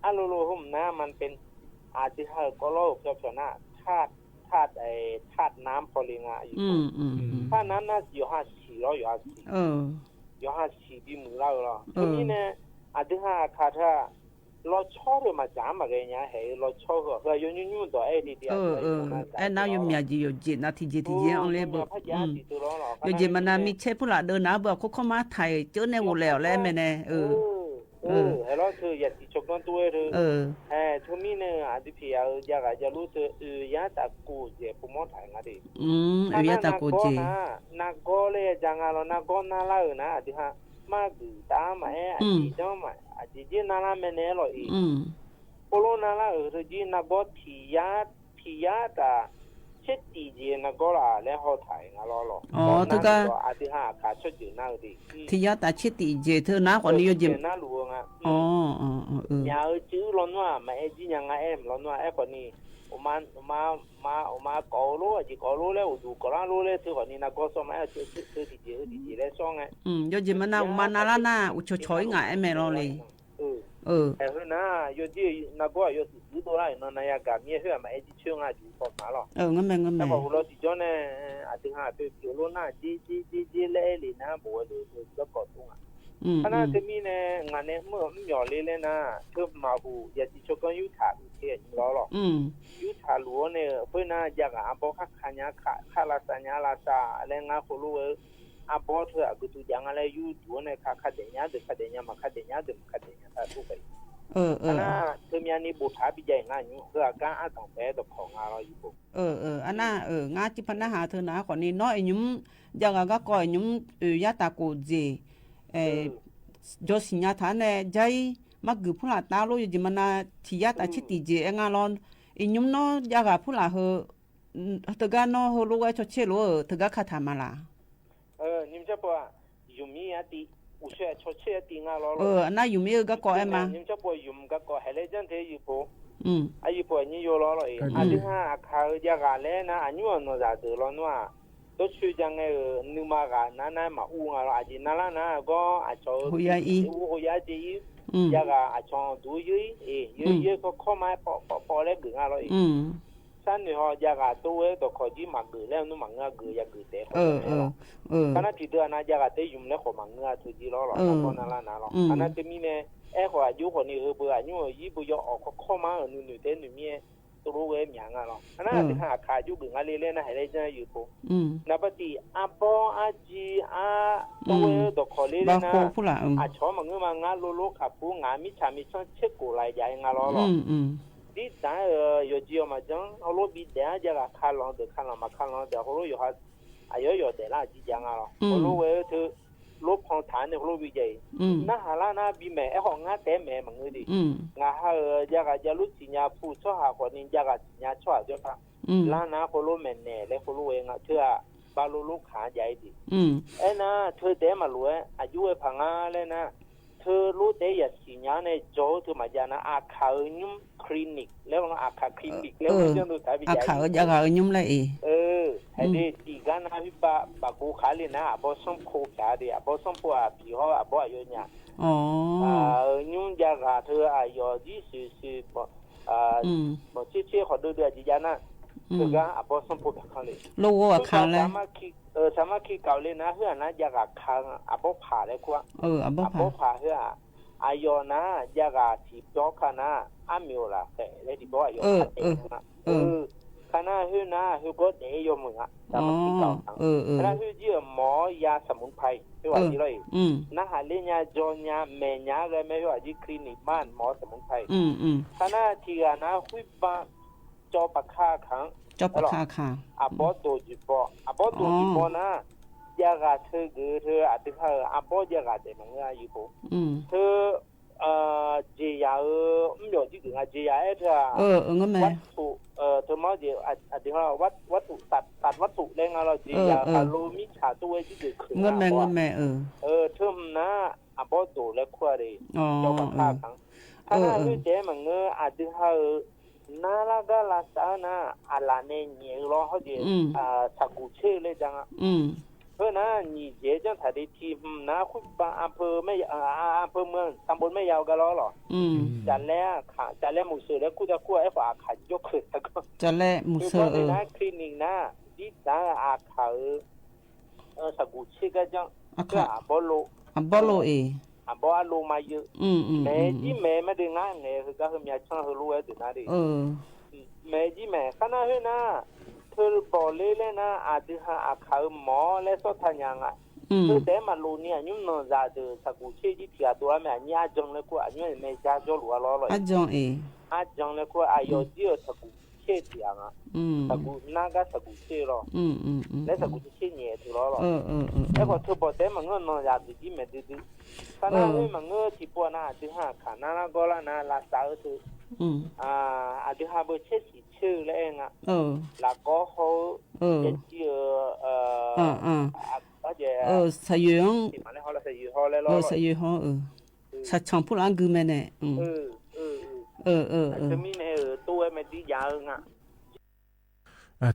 a lug lug hum na mas pes, a twb hab koj los phom phom na, thaj, thaj nab pho li na, thaj nab na yuav hab xis los yuav hab xis, yuav hab xis pib mus lawm los thaum ub ne, a twb hab a qhab thaj los tshoj rau mas cav mas ke nyab heev los tshoj hwm yuav nyuaj nyuaj tom ej li tias, nab yuav mias ces yuav cem na thim ces thim ces o le, yuav cem mas na me tsheb pub lam daws na npawg qhov qhov mas thaiv cawb nej ua le os le me ne. Hais los twb yam tsis tshua koob tuaj, hais thaum ub ne, a twb phim a ca qas ca lub twb ua yab tas kum ces puas mob thaiv na. Ua yab tas kum ces na, nab kob le ca nyob los nab kob nab lawm na, a twb hab maj kwm tab mas eb, a tsis coob mas a tsis cib nab lab me ne los es, ua lub nab lab twb cib nab kob thim yab, thim yab tas tshiab tim ces nab kob lam le hau thaiv na los los, a twb hab a qhab tshaj cwm na, thim yab tas tshiab tim ces thwb nab qhov ni yuav cem nab lus na, nyam ua tswb los nuav mas eb tib nyam nqa eb los nuav eb qhov ni ua mas kov lub ces kov lub le ua tus kov lab lub le thwb qhov ni nab kob xoj mas eb thwb tim ces thwb tim ces le xoj na. Yog ces mas na ua mas na lab na ua tshov tshov ib nqa eb me los li. Hwb na, yog tib nab kob yuav xwm xwb tuaj lawm no na yog kam me hwb mas eb tib tshwj nqa tsis pom mas los, eb qhov kuv los tsis coob ne, a twb hab peb ua lub nab cib cib cib cib le li na npaum li cov kom tub na. Qhov na twb me ne, nqa ne muaj me nyuam li le na, thwb mas hu yam tsis tshua koob yub tham ua ke los los, yub tham lus ne peb na ca qas a pob qhab qha nyab qhab la xa nyab la xa le nqa qhov lub a pob thwb a kws tug ca nqa le yub duav ne qha qha dem nyab dwm qha dem nyab mas qha dem nyab dwm mas qha dem nyab tag tub pem. Qhov na thwb me ni bus thav pib cai nqa nyuj hwb a kab ab toom peb tom khom nqa los yus pum. A na, nqa cib phab nab has thwb na qhov ni no es nyub ca qas kab ko es nyub yab tas kum ces cov xim nyas thav ne jaib mab kws phub lam tab lub yog ces mas na thim yab tas tshiab tim ces nqa los es nyub no ca qas phub lam hwb, thwb kab no hwb lub ua tso tsheb lub thwb kab qha tham mas las. Yus miv a ti, ua tso tsheb a ti nqa los los, a na yus miv kab ko mas nyub tso pua yus kab ko hais le caj nrhiav yus pum, yus pum nyi yuav los los es a twb hab a qha ca qas le na a nyuj no zam dwm los nuav, tub tswv ca nqa nws mas qas na na mas ua nqa los a ces na lab na ko a tso hu ya ib, ca qas a tso duav ywb es ywb ywb ko khob mas pom pom pom le kws nqa los es sab nwg ho ca qas tub tom khom cib mam kws le nub mam nqa kws ya kws tes qhov na tim twg na ca qas teb yus le qhov mam nqa tug cib los los na ko na lab na los a na twb me ne, eb qhov a yub qhov ni hwb pw a nyuj yib pw yog os qhov khob mas nws nws teb nws me tub lub ua miam nqa los a na twb hab a qha yub kws nqa le le na hais le caj yus pum na pab tim a pob a ci a tub tom khom le le na a tshov mas nqa mas nqa lub lub qha pub nqa mib tsham mib tshab tsheb kum lais yam nqa los los tib tag yuav tsis yog mas coob hauv lub pib dam ca qas qha los ntawm qha los mas qha los ntawm hauv lub yog a yog yog dam lab ci ca nqa los hauv lub ua thwb lub phoo thav ne hauv lub pib cai nab has lab na pib me eb qhov nqa teb me mas nqa di nqa ha ca qas ca lub txim nyas pum txhob has qhov ni ca qas txim nyas txhob has cov qha lab na hauv lub me ne le hauv lub ua nqa thwb a pab lub lub qha ca ib di eb na thwb teb mas lus a yub phav nqa le na thwb lub teb yam txim nyas ne tsaug thwb mas ca na a qha nyub clinic le a qha clinic le a qha ca qha nyub le es hais li tim kab na hib pab kuv qha li na a pob xoob phu phav di a pob xoob phu a phim ho a pob a yuav nyam nyub ca qas thwb a yog yib xwm xwm pom tsheb tsheb qhov dwb dwb a ci ca na thwb kab a pob xoob phu phav kho li lub ua kha le xav mas khi kaum li na hwb a na ca qas kha a pob phav le kuj a pob phav hwb a a yog na ca qas tsis pob kha na ab mis ua lam qem le tsis pob a yog kha tes na kha na hwb na hwb kob dev yog mws a xav mas khi kaum na hwb yij mov ya xav mus phais hwb a ci los na has li nyab zog nyab me nyab le me hwb a ci clinic mas mov xav mus phais kha na thim a na hwb pa tso pas khaj khav a pob tus tsis pom a pob tus tsis pom na ca qas thwb kws thwb a twb ha a pob ca qas tes mas nqa yus pum thwb tsis yam mb yom tib kws nqa tsis yam eb thwb a thwb mob ces a twb ha vab thum tas vab thum le nqa los tsis yam a lub mib tsham tuaj tib kws khwv thwb hwm na a pob tus le khuaj de, cov pas thaj kheev. Thaj na hwj tev mas ngwb a twg ha nab laj kab las xav na, a lam ne nyiam los hoj ces txham kuv tshej le caag. Hwj na, nyim tsev coj tham de thi hwm na, hwj pas a phaw, a phaw mw, xa npau mej yau ka los los. Cas le, cas le mus swm le kuj tag kuj eb qhov a khav coj khaws tag ko. Hwj pob ne na, clinic na, tib txav a khav txham kuv tshej kab coj, a pob lo, a pob a lo mas yws. Mev tib mev mas de na, nqe hwj kab hwj miav tshaj hwj lub wb twm na de. Mev tib mev qab na hwj na, thw pom le le na, a twg ha a khav mov le xob thaj nyas na. Hwj tev mas lus ni a nyub noog zam tus txham kuv tshej tib thim a tus me a nyi ab joog le kuj a nyub me cag coj lus los los. Ab joog le kuj a yog tib txham kuv tshej tias na, txham kuv nab kab txham kuv tshej los, le txham kuv tshej tshej nyem twg los los. Eb qhov thw pom tev mas nyub noog zam tus tib mev twg twg. Qab na hwj mas nyub thim pua na a twg ha khav nab laj kab las na las xav twg, a twg ha pw tsheb xim tshwj le na, las kob hau, ces ci, ces, xav yws ho le los, xav yws ho, xav tshee pub lab nkws me ne. Tub me tib yav na.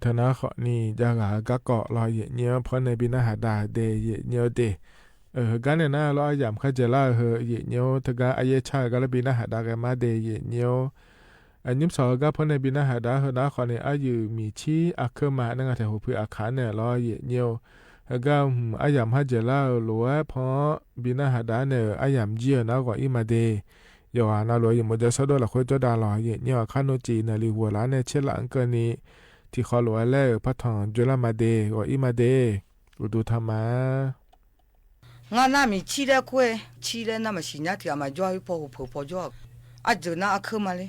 Thaum no qhov ni caj gas kab kom los yem nyiab phab neeg pib nab has das de yem nyiab tes. Hwj kab ne na los ab yam khab ces laj hwj yem nyiab thaj kab ab yeb tshaj kab lab pib nab has das qe mab de yem nyiab. Nyub xaus kab phab neeg pib nab has das hwj na qhov ni ab yws mim tshib a khwb mas neej a them huv phwj a khav ne los yem nyiab. Hwj kab ab yam khab ces laj luag phab pib nab has das ne ab yam ntsiag na qhov ib mas de. Yog no luag yem mus cov sab duab los qhuab coj das los yem nyiab khab nuj tsis na li huam lab ne tsheb lam kawg ni. Tim qhov luag le phab thoom cuab laj mas de qhov ib mas de. Kuv tus tham mas Naj naj mis tshib dab kuj tshib dab naj mas sim nyab tias mas cuab ib phau huv phwm phau cuab. Ab txwm naj ab khwb mas li.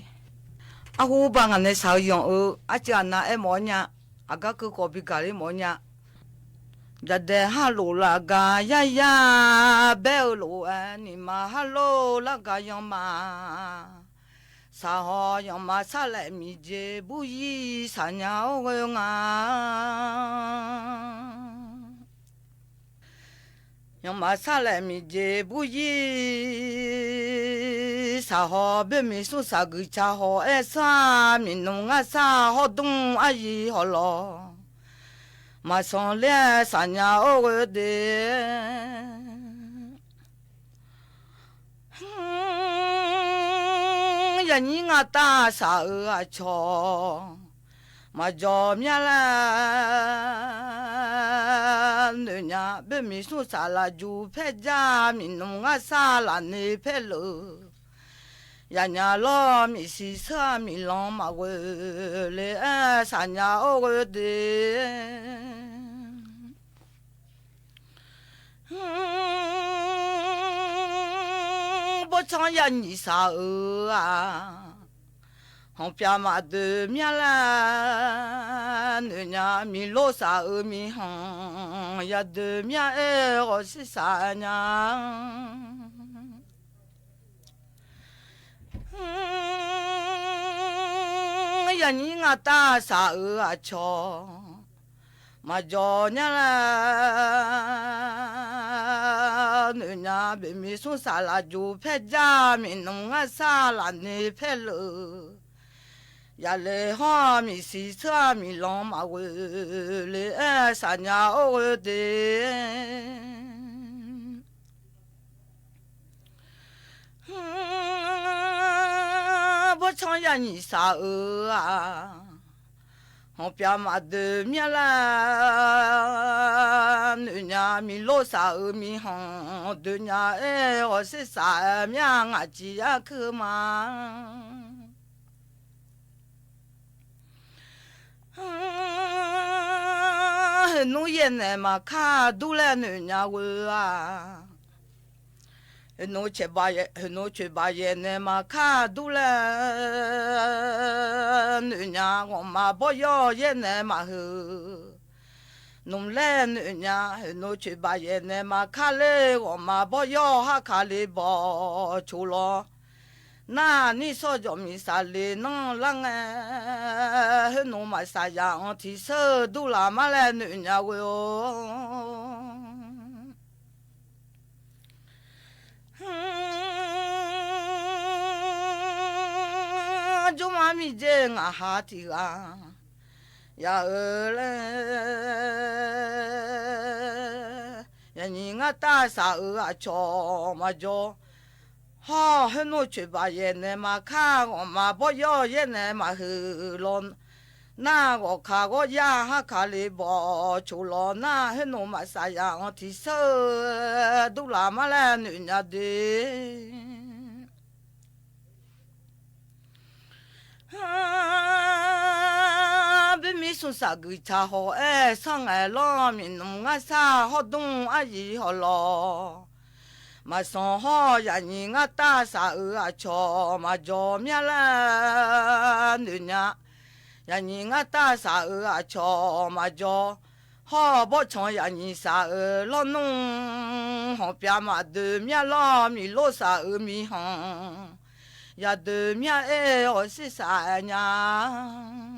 Ab huv pa nga ne xav yoos u, ab tsi a na eb mov nyam, a kab kwj kos pis kas li mov nyam. Yam des haj lus lam kas yaj yaj peb u lus nim mas haj lus lam kas yoos mas, xav ho yoos mas xaj lem mis ces pub yij xav nyab ua nga. Yoos mas xaj lem mis ces pub yij xav ho peb mis xub xav kws tsa ho eb xaj mis noog ngaj xaj ho doog ab yij ho los, mas xoom liab xav nyab ua de. Yam nyij naj tag xav u a tsho, mas yog miab laj nws nyab peb mis xub xav lam yus pheej caj mis noog ngaj xaj lam ne pheej lwm. Yam nyab loj mis xis xwb mis loos mas ua li xav nyab ua de. Puab txhoob yam nyim xav u a, hoov pias mas tws miab laj nws nyab mis loj xav u mis hoov yam tws miab ej qhov sib xav nyab. Yam nyij naj tag xav u a tsho, mas yog nyab laj nws nyab peb mis xub xav lam yus pheej caj mis noog ngaj xaj lam ne pheej lwm. Yam li ho mis xis xwb mis loos mas ua li xav nyab ua de. Puab txhoob yam nyim xav u a, hoov pias mas tws miab laj nws nyab mis loj xav u mis hoov tws nyab ej qhov sib xav miab ngam tsis yaj khwb mas. Hwm nub yej nes mas khaj dub laj nws nyab ua a, hwm nub tshwm pas yej nes mas khaj dub laj nws nyab qhov mas pob yoj yej nes mas hwm. Nub laj nws nyab hwm nub tshwm pas yej nes mas khaj li qhov mas pob yoj haj khaj li pos tshuv los. Naj nij xoj yog mis xav li noj laj nge, hwm nub mas xav yam o thim xwb dub las mab laj nws nyab ua. Ntsuj mas me ntsis nqa has tim ga, yam yam nyi nqa taj xav wb a tso mas tso, ho hwj nuj tshem pas yem ne mas khaj, os mas pob yoj yeb ne mas hwm los naj, os khav koj yaj hab khav li pos tshum los naj, hwj nuj mas xav yam os thim xawb dub las mab laj nwm nyab deb. Peb me xoo xav kws chav hov es xoj nqaim loj, me noog nqa xaj hoj doog ab yim hov los mas xoo, ho yam nyi nqa taj xav wb a tso mas tso, miab laj nwm nyab, yam nyi nqa taj xav wb a tso mas tso, ho pob tshoo yam nyi xav wb loj noog, hov piav mas dwb miab loj, me loj xav wb me hoo, yam dwb miab es os sib xav nyab.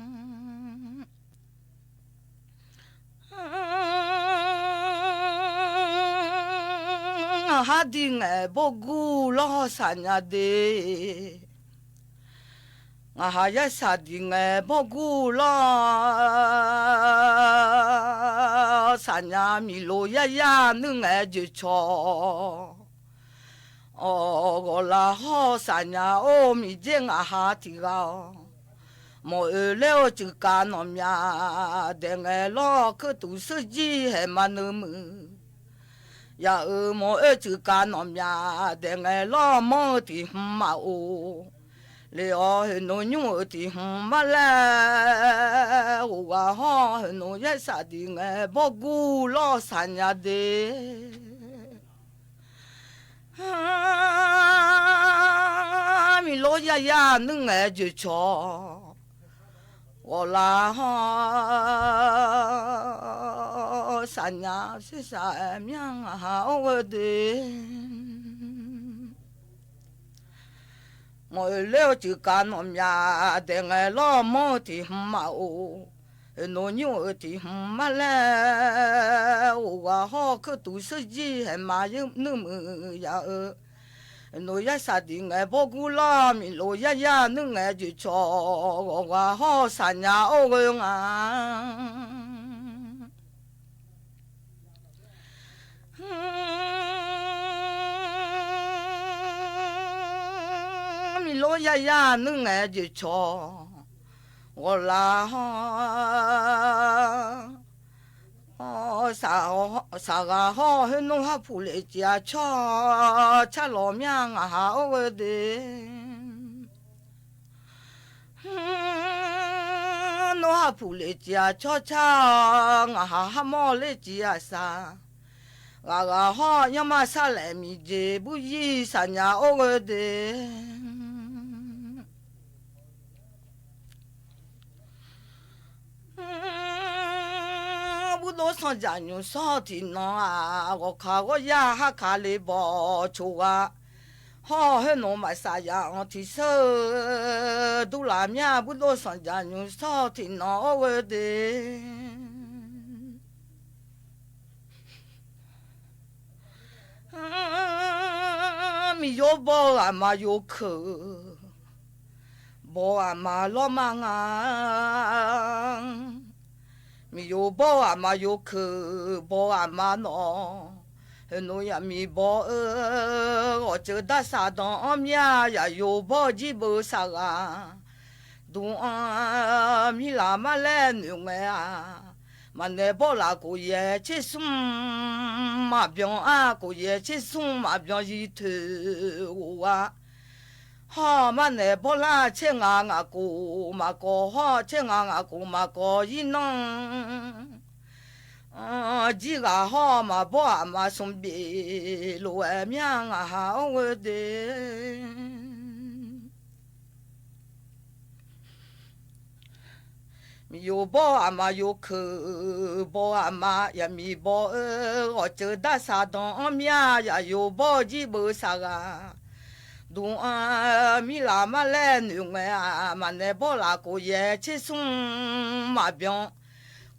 Nqa has tim nqaim pob kuj loj xav nyab deb, nqa has yaj xav tim nqaim pob kuj loj xav nyab, me loj yaj yaj nwj nqaim cws tsho, os kos las ho xav nyab, os me ntsis nqa has tim ga, mos wb lej ua tswv kav nom nyab, deb nqaim loj khwj tus xwb txij hem mas nwj mwm, yam wb mos wb tswv kav nom nyab, deb nqaim loj mob tim hwv mas u, li os hwm nus nyuj wb tim hwv mab laj, us vas ho hwm nus yaj xav tim nqaim pob kuj loj xav nyab deb. Me loj yaj yaj nwj nqaim cws tsho, kos las ho xav nyab sib xav miab nqa has ua deb. Mos wb lej ua tswv kav nom nyab, deb nqaim loj mob tim hwv mas u, hwm nus nyuj wb tim hwv mab laj, us vas ho khwj tus xwb txij hem mas nwj mwm, yam wb nus yaj xav tim nqaim pob kuj loj, me loj yaj yaj nwj nqaim cws tsho, kos vas ho xav nyab ua nqa me loj yaj yaj nwj nqaim cws tsho, kos las ho xav has ho hwj nuj hab phum li cia tshoj tshaj los miab nqa has ua deb. Nuj hab phum li cia tshoj tshaj nqa has hab mob li cia xav, has has ho nyob maj xaj lem me ntsis pub yij xav nyab ua deb. Pub dub xoo ntsa nyus xoj thim no, kos khav koj yaj hab khav li pos tshum vas, ho hwj nuj mas xav yam os thim xawb dub las miab, pub dub xoo ntsa nyus xoj thim no ua deb. Me yuav npau as mas yuav khwm, npau as mas loj maj nqa. Me yuav npau as mas yuav khwm, npau as mas no, hwm nuj yam me npau os tsawv dab xav doos ob miab, yam yuav npau ntsib npau xav has, ntu me las mab laj nwm nqaim, mas nqaim npau las kuv yam tsheb xoo mas npoo a, kuv yam tsheb xoo mas npoo yij thwm ua, ho maj nqaim npau las tsheb nqa nqa kuv mas kos ho tsheb nqa nqa kuv mas kos yij noog, ntsib has ho mas npau as mas xoo npe lug miab nqa has ua deb. Me yuav npau as mas yuav khwm, npau as mas yam me npau os tsawv dab xav doos ob miab, yam yuav npau ntsib npau xav has, ntu me las mab laj nwm nqaim, mas nqaim npau las kuv yam tsheb xoo mas npoo,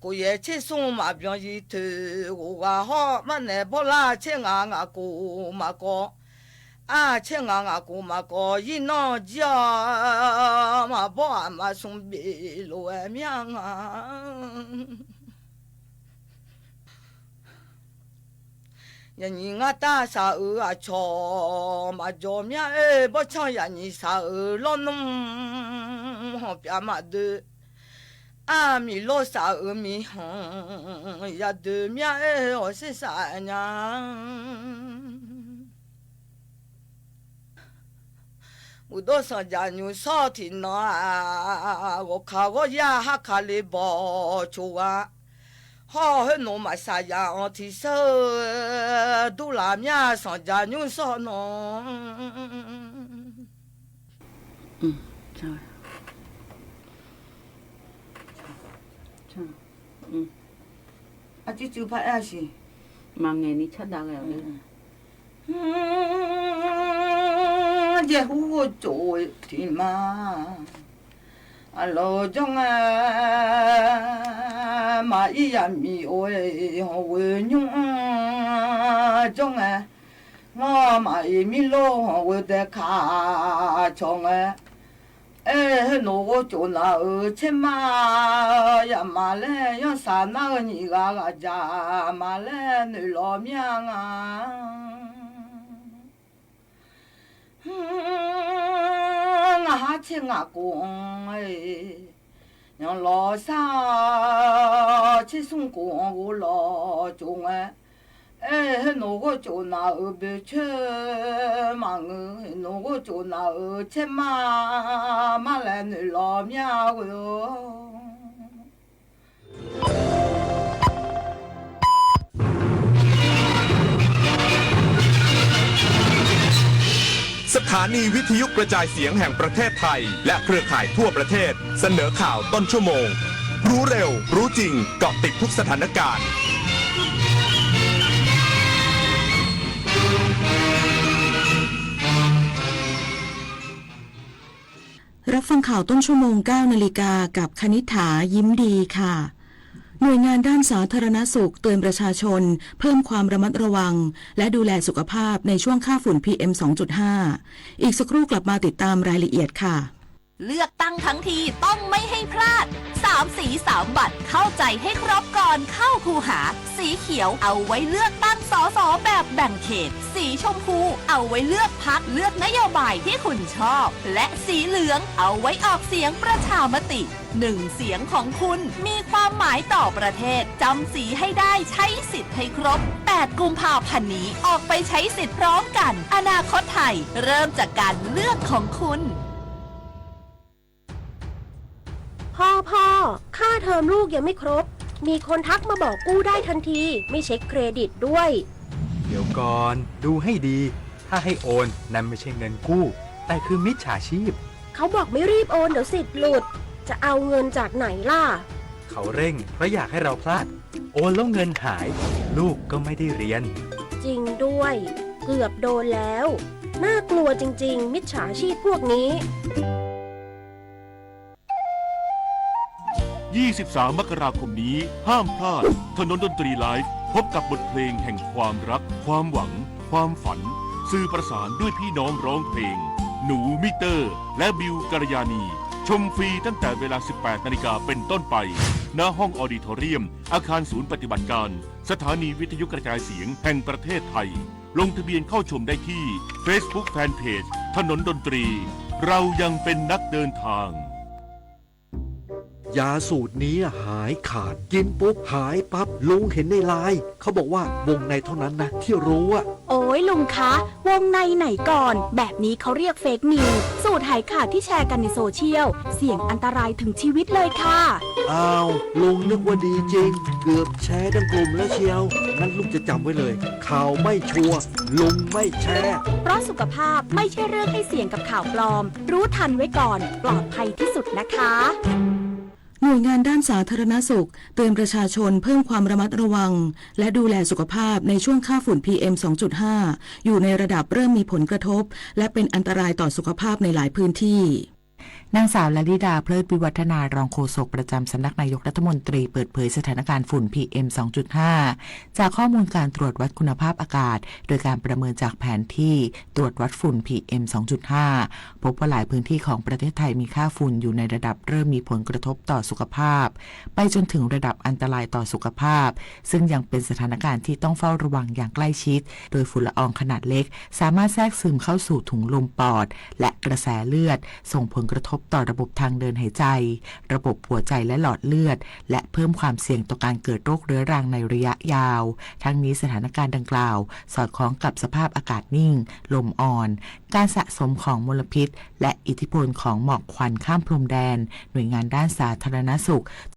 kuv yam tsheb xoo mas npoo yij thwm ua has ho maj nqaim npau las tsheb nqa nqa kuv mas kos, Ab, tsheej nqa nqa kuv mas kov yij noj nciab, mas pob am mas xoo npim lus miab nqa. Yam nyim nqa tag xav wb a tsho mas nco miab, pob tshooj yam nyim xav wb loj noog hos piav mam dwb. Ab, mis loj xav wb mis hoom yam dwb miab, hos sib xav nyab. Mus dua xeem Ncas Nyuj Soj thim no, vauv khav vauv yaj hab khav li pos tshua, hos hwj nus mam xav yam os thim sawb, dub lam nyaj xeem Ncas Nyuj Soj no. Nce hub ua caum thim mas, los coob mas ib yam mis ua hos ua nyuj coob, los mas ib mis loj hos ua tes khav tsho. Es hwj nus ua caum na wb tsheb mas, yam mas le nyob xav na nyim ga ga cas mas le nws los miab nqa. Nqa hab tsheb nqa kuv, nyob los xab tsheb xoo kuv ua los caum. Es hwj nus ua caum na wb pes tsheb mas, nws hwj nus ua caum na wb tsheb mas, mas le nws los miab wb.สถานีวิทยุกระจายเสียงแห่งประเทศไทย และเครือข่ายทั่วประเทศ เสนอข่าวต้นชั่วโมง รู้เร็ว รู้จริง เกาะติดทุกสถานการณ์ รับฟังข่าวต้นชั่วโมง เก้านาฬิกา กับคณิษฐา ยิ้มดีค่ะ หน่วยงานด้านสาธารณสุขเตือนประชาชนเพิ่มความระมัดระวัง และดูแลสุขภาพในช่วงค่าฝุ่น พีเอ็ม สองจุดห้า อีกสักครู่กลับมาติดตามรายละเอียดค่ะ เลือกตั้งทั้งทีต้องไม่ให้พลาด สามสีสามบัตร เข้าใจให้ครบก่อนเข้าคูหา สีเขียวเอาไว้เลือกตั้ง สส แบบแบ่งเขต สีชมพูเอาไว้เลือกพรรค เลือกนโยบายที่คุณชอบ และสีเหลืองเอาไว้ออกเสียงประชามติ หนึ่งเสียงของคุณมีความหมายต่อประเทศ จำสีให้ได้ ใช้สิทธิ์ให้ครบ แปดกุมภาพันธ์นี้ ออกไปใช้สิทธิ์พร้อมกัน อนาคตไทย เริ่มจากการเลือกของคุณ พ่อ พ่อ ค่าเทอมลูกยังไม่ครบ มีคนทักมาบอกกู้ได้ทันที ไม่เช็คเครดิตด้วย เดี๋ยวก่อน ดูให้ดี ถ้าให้โอน นั่นไม่ใช่เงินกู้ แต่คือมิจฉาชีพ เขาบอกไม่รีบโอน เดี๋ยวสิทธิ์หลุด จะเอาเงินจากไหนล่ะ เขาเร่ง เพราะอยากให้เราพลาด โอนแล้วเงินหาย ลูกก็ไม่ได้เรียน จริงด้วย เกือบโดนแล้ว น่ากลัวจริงๆ มิจฉาชีพพวกนี้ ยี่สิบสาม มกราคมนี้ ห้ามพลาด ถนนดนตรีไลฟ์ พบกับบทเพลงแห่งความรัก ความหวัง ความฝัน สื่อประสานด้วยพี่น้องร้องเพลง หนูมิเตอร์ และบิวกัลยาณี ชมฟรีตั้งแต่เวลา สิบแปดนาฬิกาเป็นต้นไป ณ ห้องออดิทอเรียม อาคารศูนย์ปฏิบัติการ สถานีวิทยุกระจายเสียงแห่งประเทศไทย ลงทะเบียนเข้าชมได้ที่ Facebook Fanpage ถนนดนตรี เรายังเป็นนักเดินทาง ยาสูตรนี้หายขาด กินปุ๊บหายปั๊บ ลุงเห็นในไลน์ เขาบอกว่าวงในเท่านั้นนะที่รู้อะ โอ้ยลุงคะ วงในไหนก่อน แบบนี้เขาเรียกเฟคนิวส์ สูตรหายขาดที่แชร์กันในโซเชียล เสี่ยงอันตรายถึงชีวิตเลยค่ะ อ้าว ลุงนึกว่าดีจริง เกือบแชร์ทั้งกลุ่มแล้วเชียว งั้นลูกจะจำไว้เลย ข่าวไม่ชัวร์ ลุงไม่แชร์ เพราะสุขภาพไม่ใช่เรื่องให้เสี่ยงกับข่าวปลอม รู้ทันไว้ก่อน ปลอดภัยที่สุดนะคะ หน่วยงานด้านสาธารณสุขเตือนประชาชนเพิ่มความระมัดระวัง และดูแลสุขภาพในช่วงค่าฝุ่น พีเอ็ม สองจุดห้า อยู่ในระดับเริ่มมีผลกระทบ และเป็นอันตรายต่อสุขภาพในหลายพื้นที่ นางสาว ลลิดา เพลิดวิวัฒนา รองโฆษกประจำสำนักนายกรัฐมนตรี เปิดเผยสถานการณ์ฝุ่น พีเอ็ม สองจุดห้า จากข้อมูลการตรวจวัดคุณภาพอากาศ โดยการประเมินจากแผนที่ตรวจวัดฝุ่น พีเอ็ม สองจุดห้า พบว่าหลายพื้นที่ของประเทศไทยมีค่าฝุ่นอยู่ในระดับเริ่มมีผลกระทบต่อสุขภาพ ไปจนถึงระดับอันตรายต่อสุขภาพ ซึ่งยังเป็นสถานการณ์ที่ต้องเฝ้าระวังอย่างใกล้ชิด โดยฝุ่นละอองขนาดเล็กสามารถแทรกซึมเข้าสู่ถุงลมปอด และกระแสเลือด ส่งผลกระทบต่อระบบทางเดินหายใจ ระบบหัวใจและหลอดเลือด และเพิ่มความเสี่ยงต่อการเกิดโรคเรื้อรังในระยะยาว ทั้งนี้สถานการณ์ดังกล่าว สอดคล้องกับสภาพอากาศนิ่ง ลมอ่อน การสะสมของมลพิษ และอิทธิพลของหมอกควันข้ามพรมแดน หน่วยงานด้านสาธารณสุข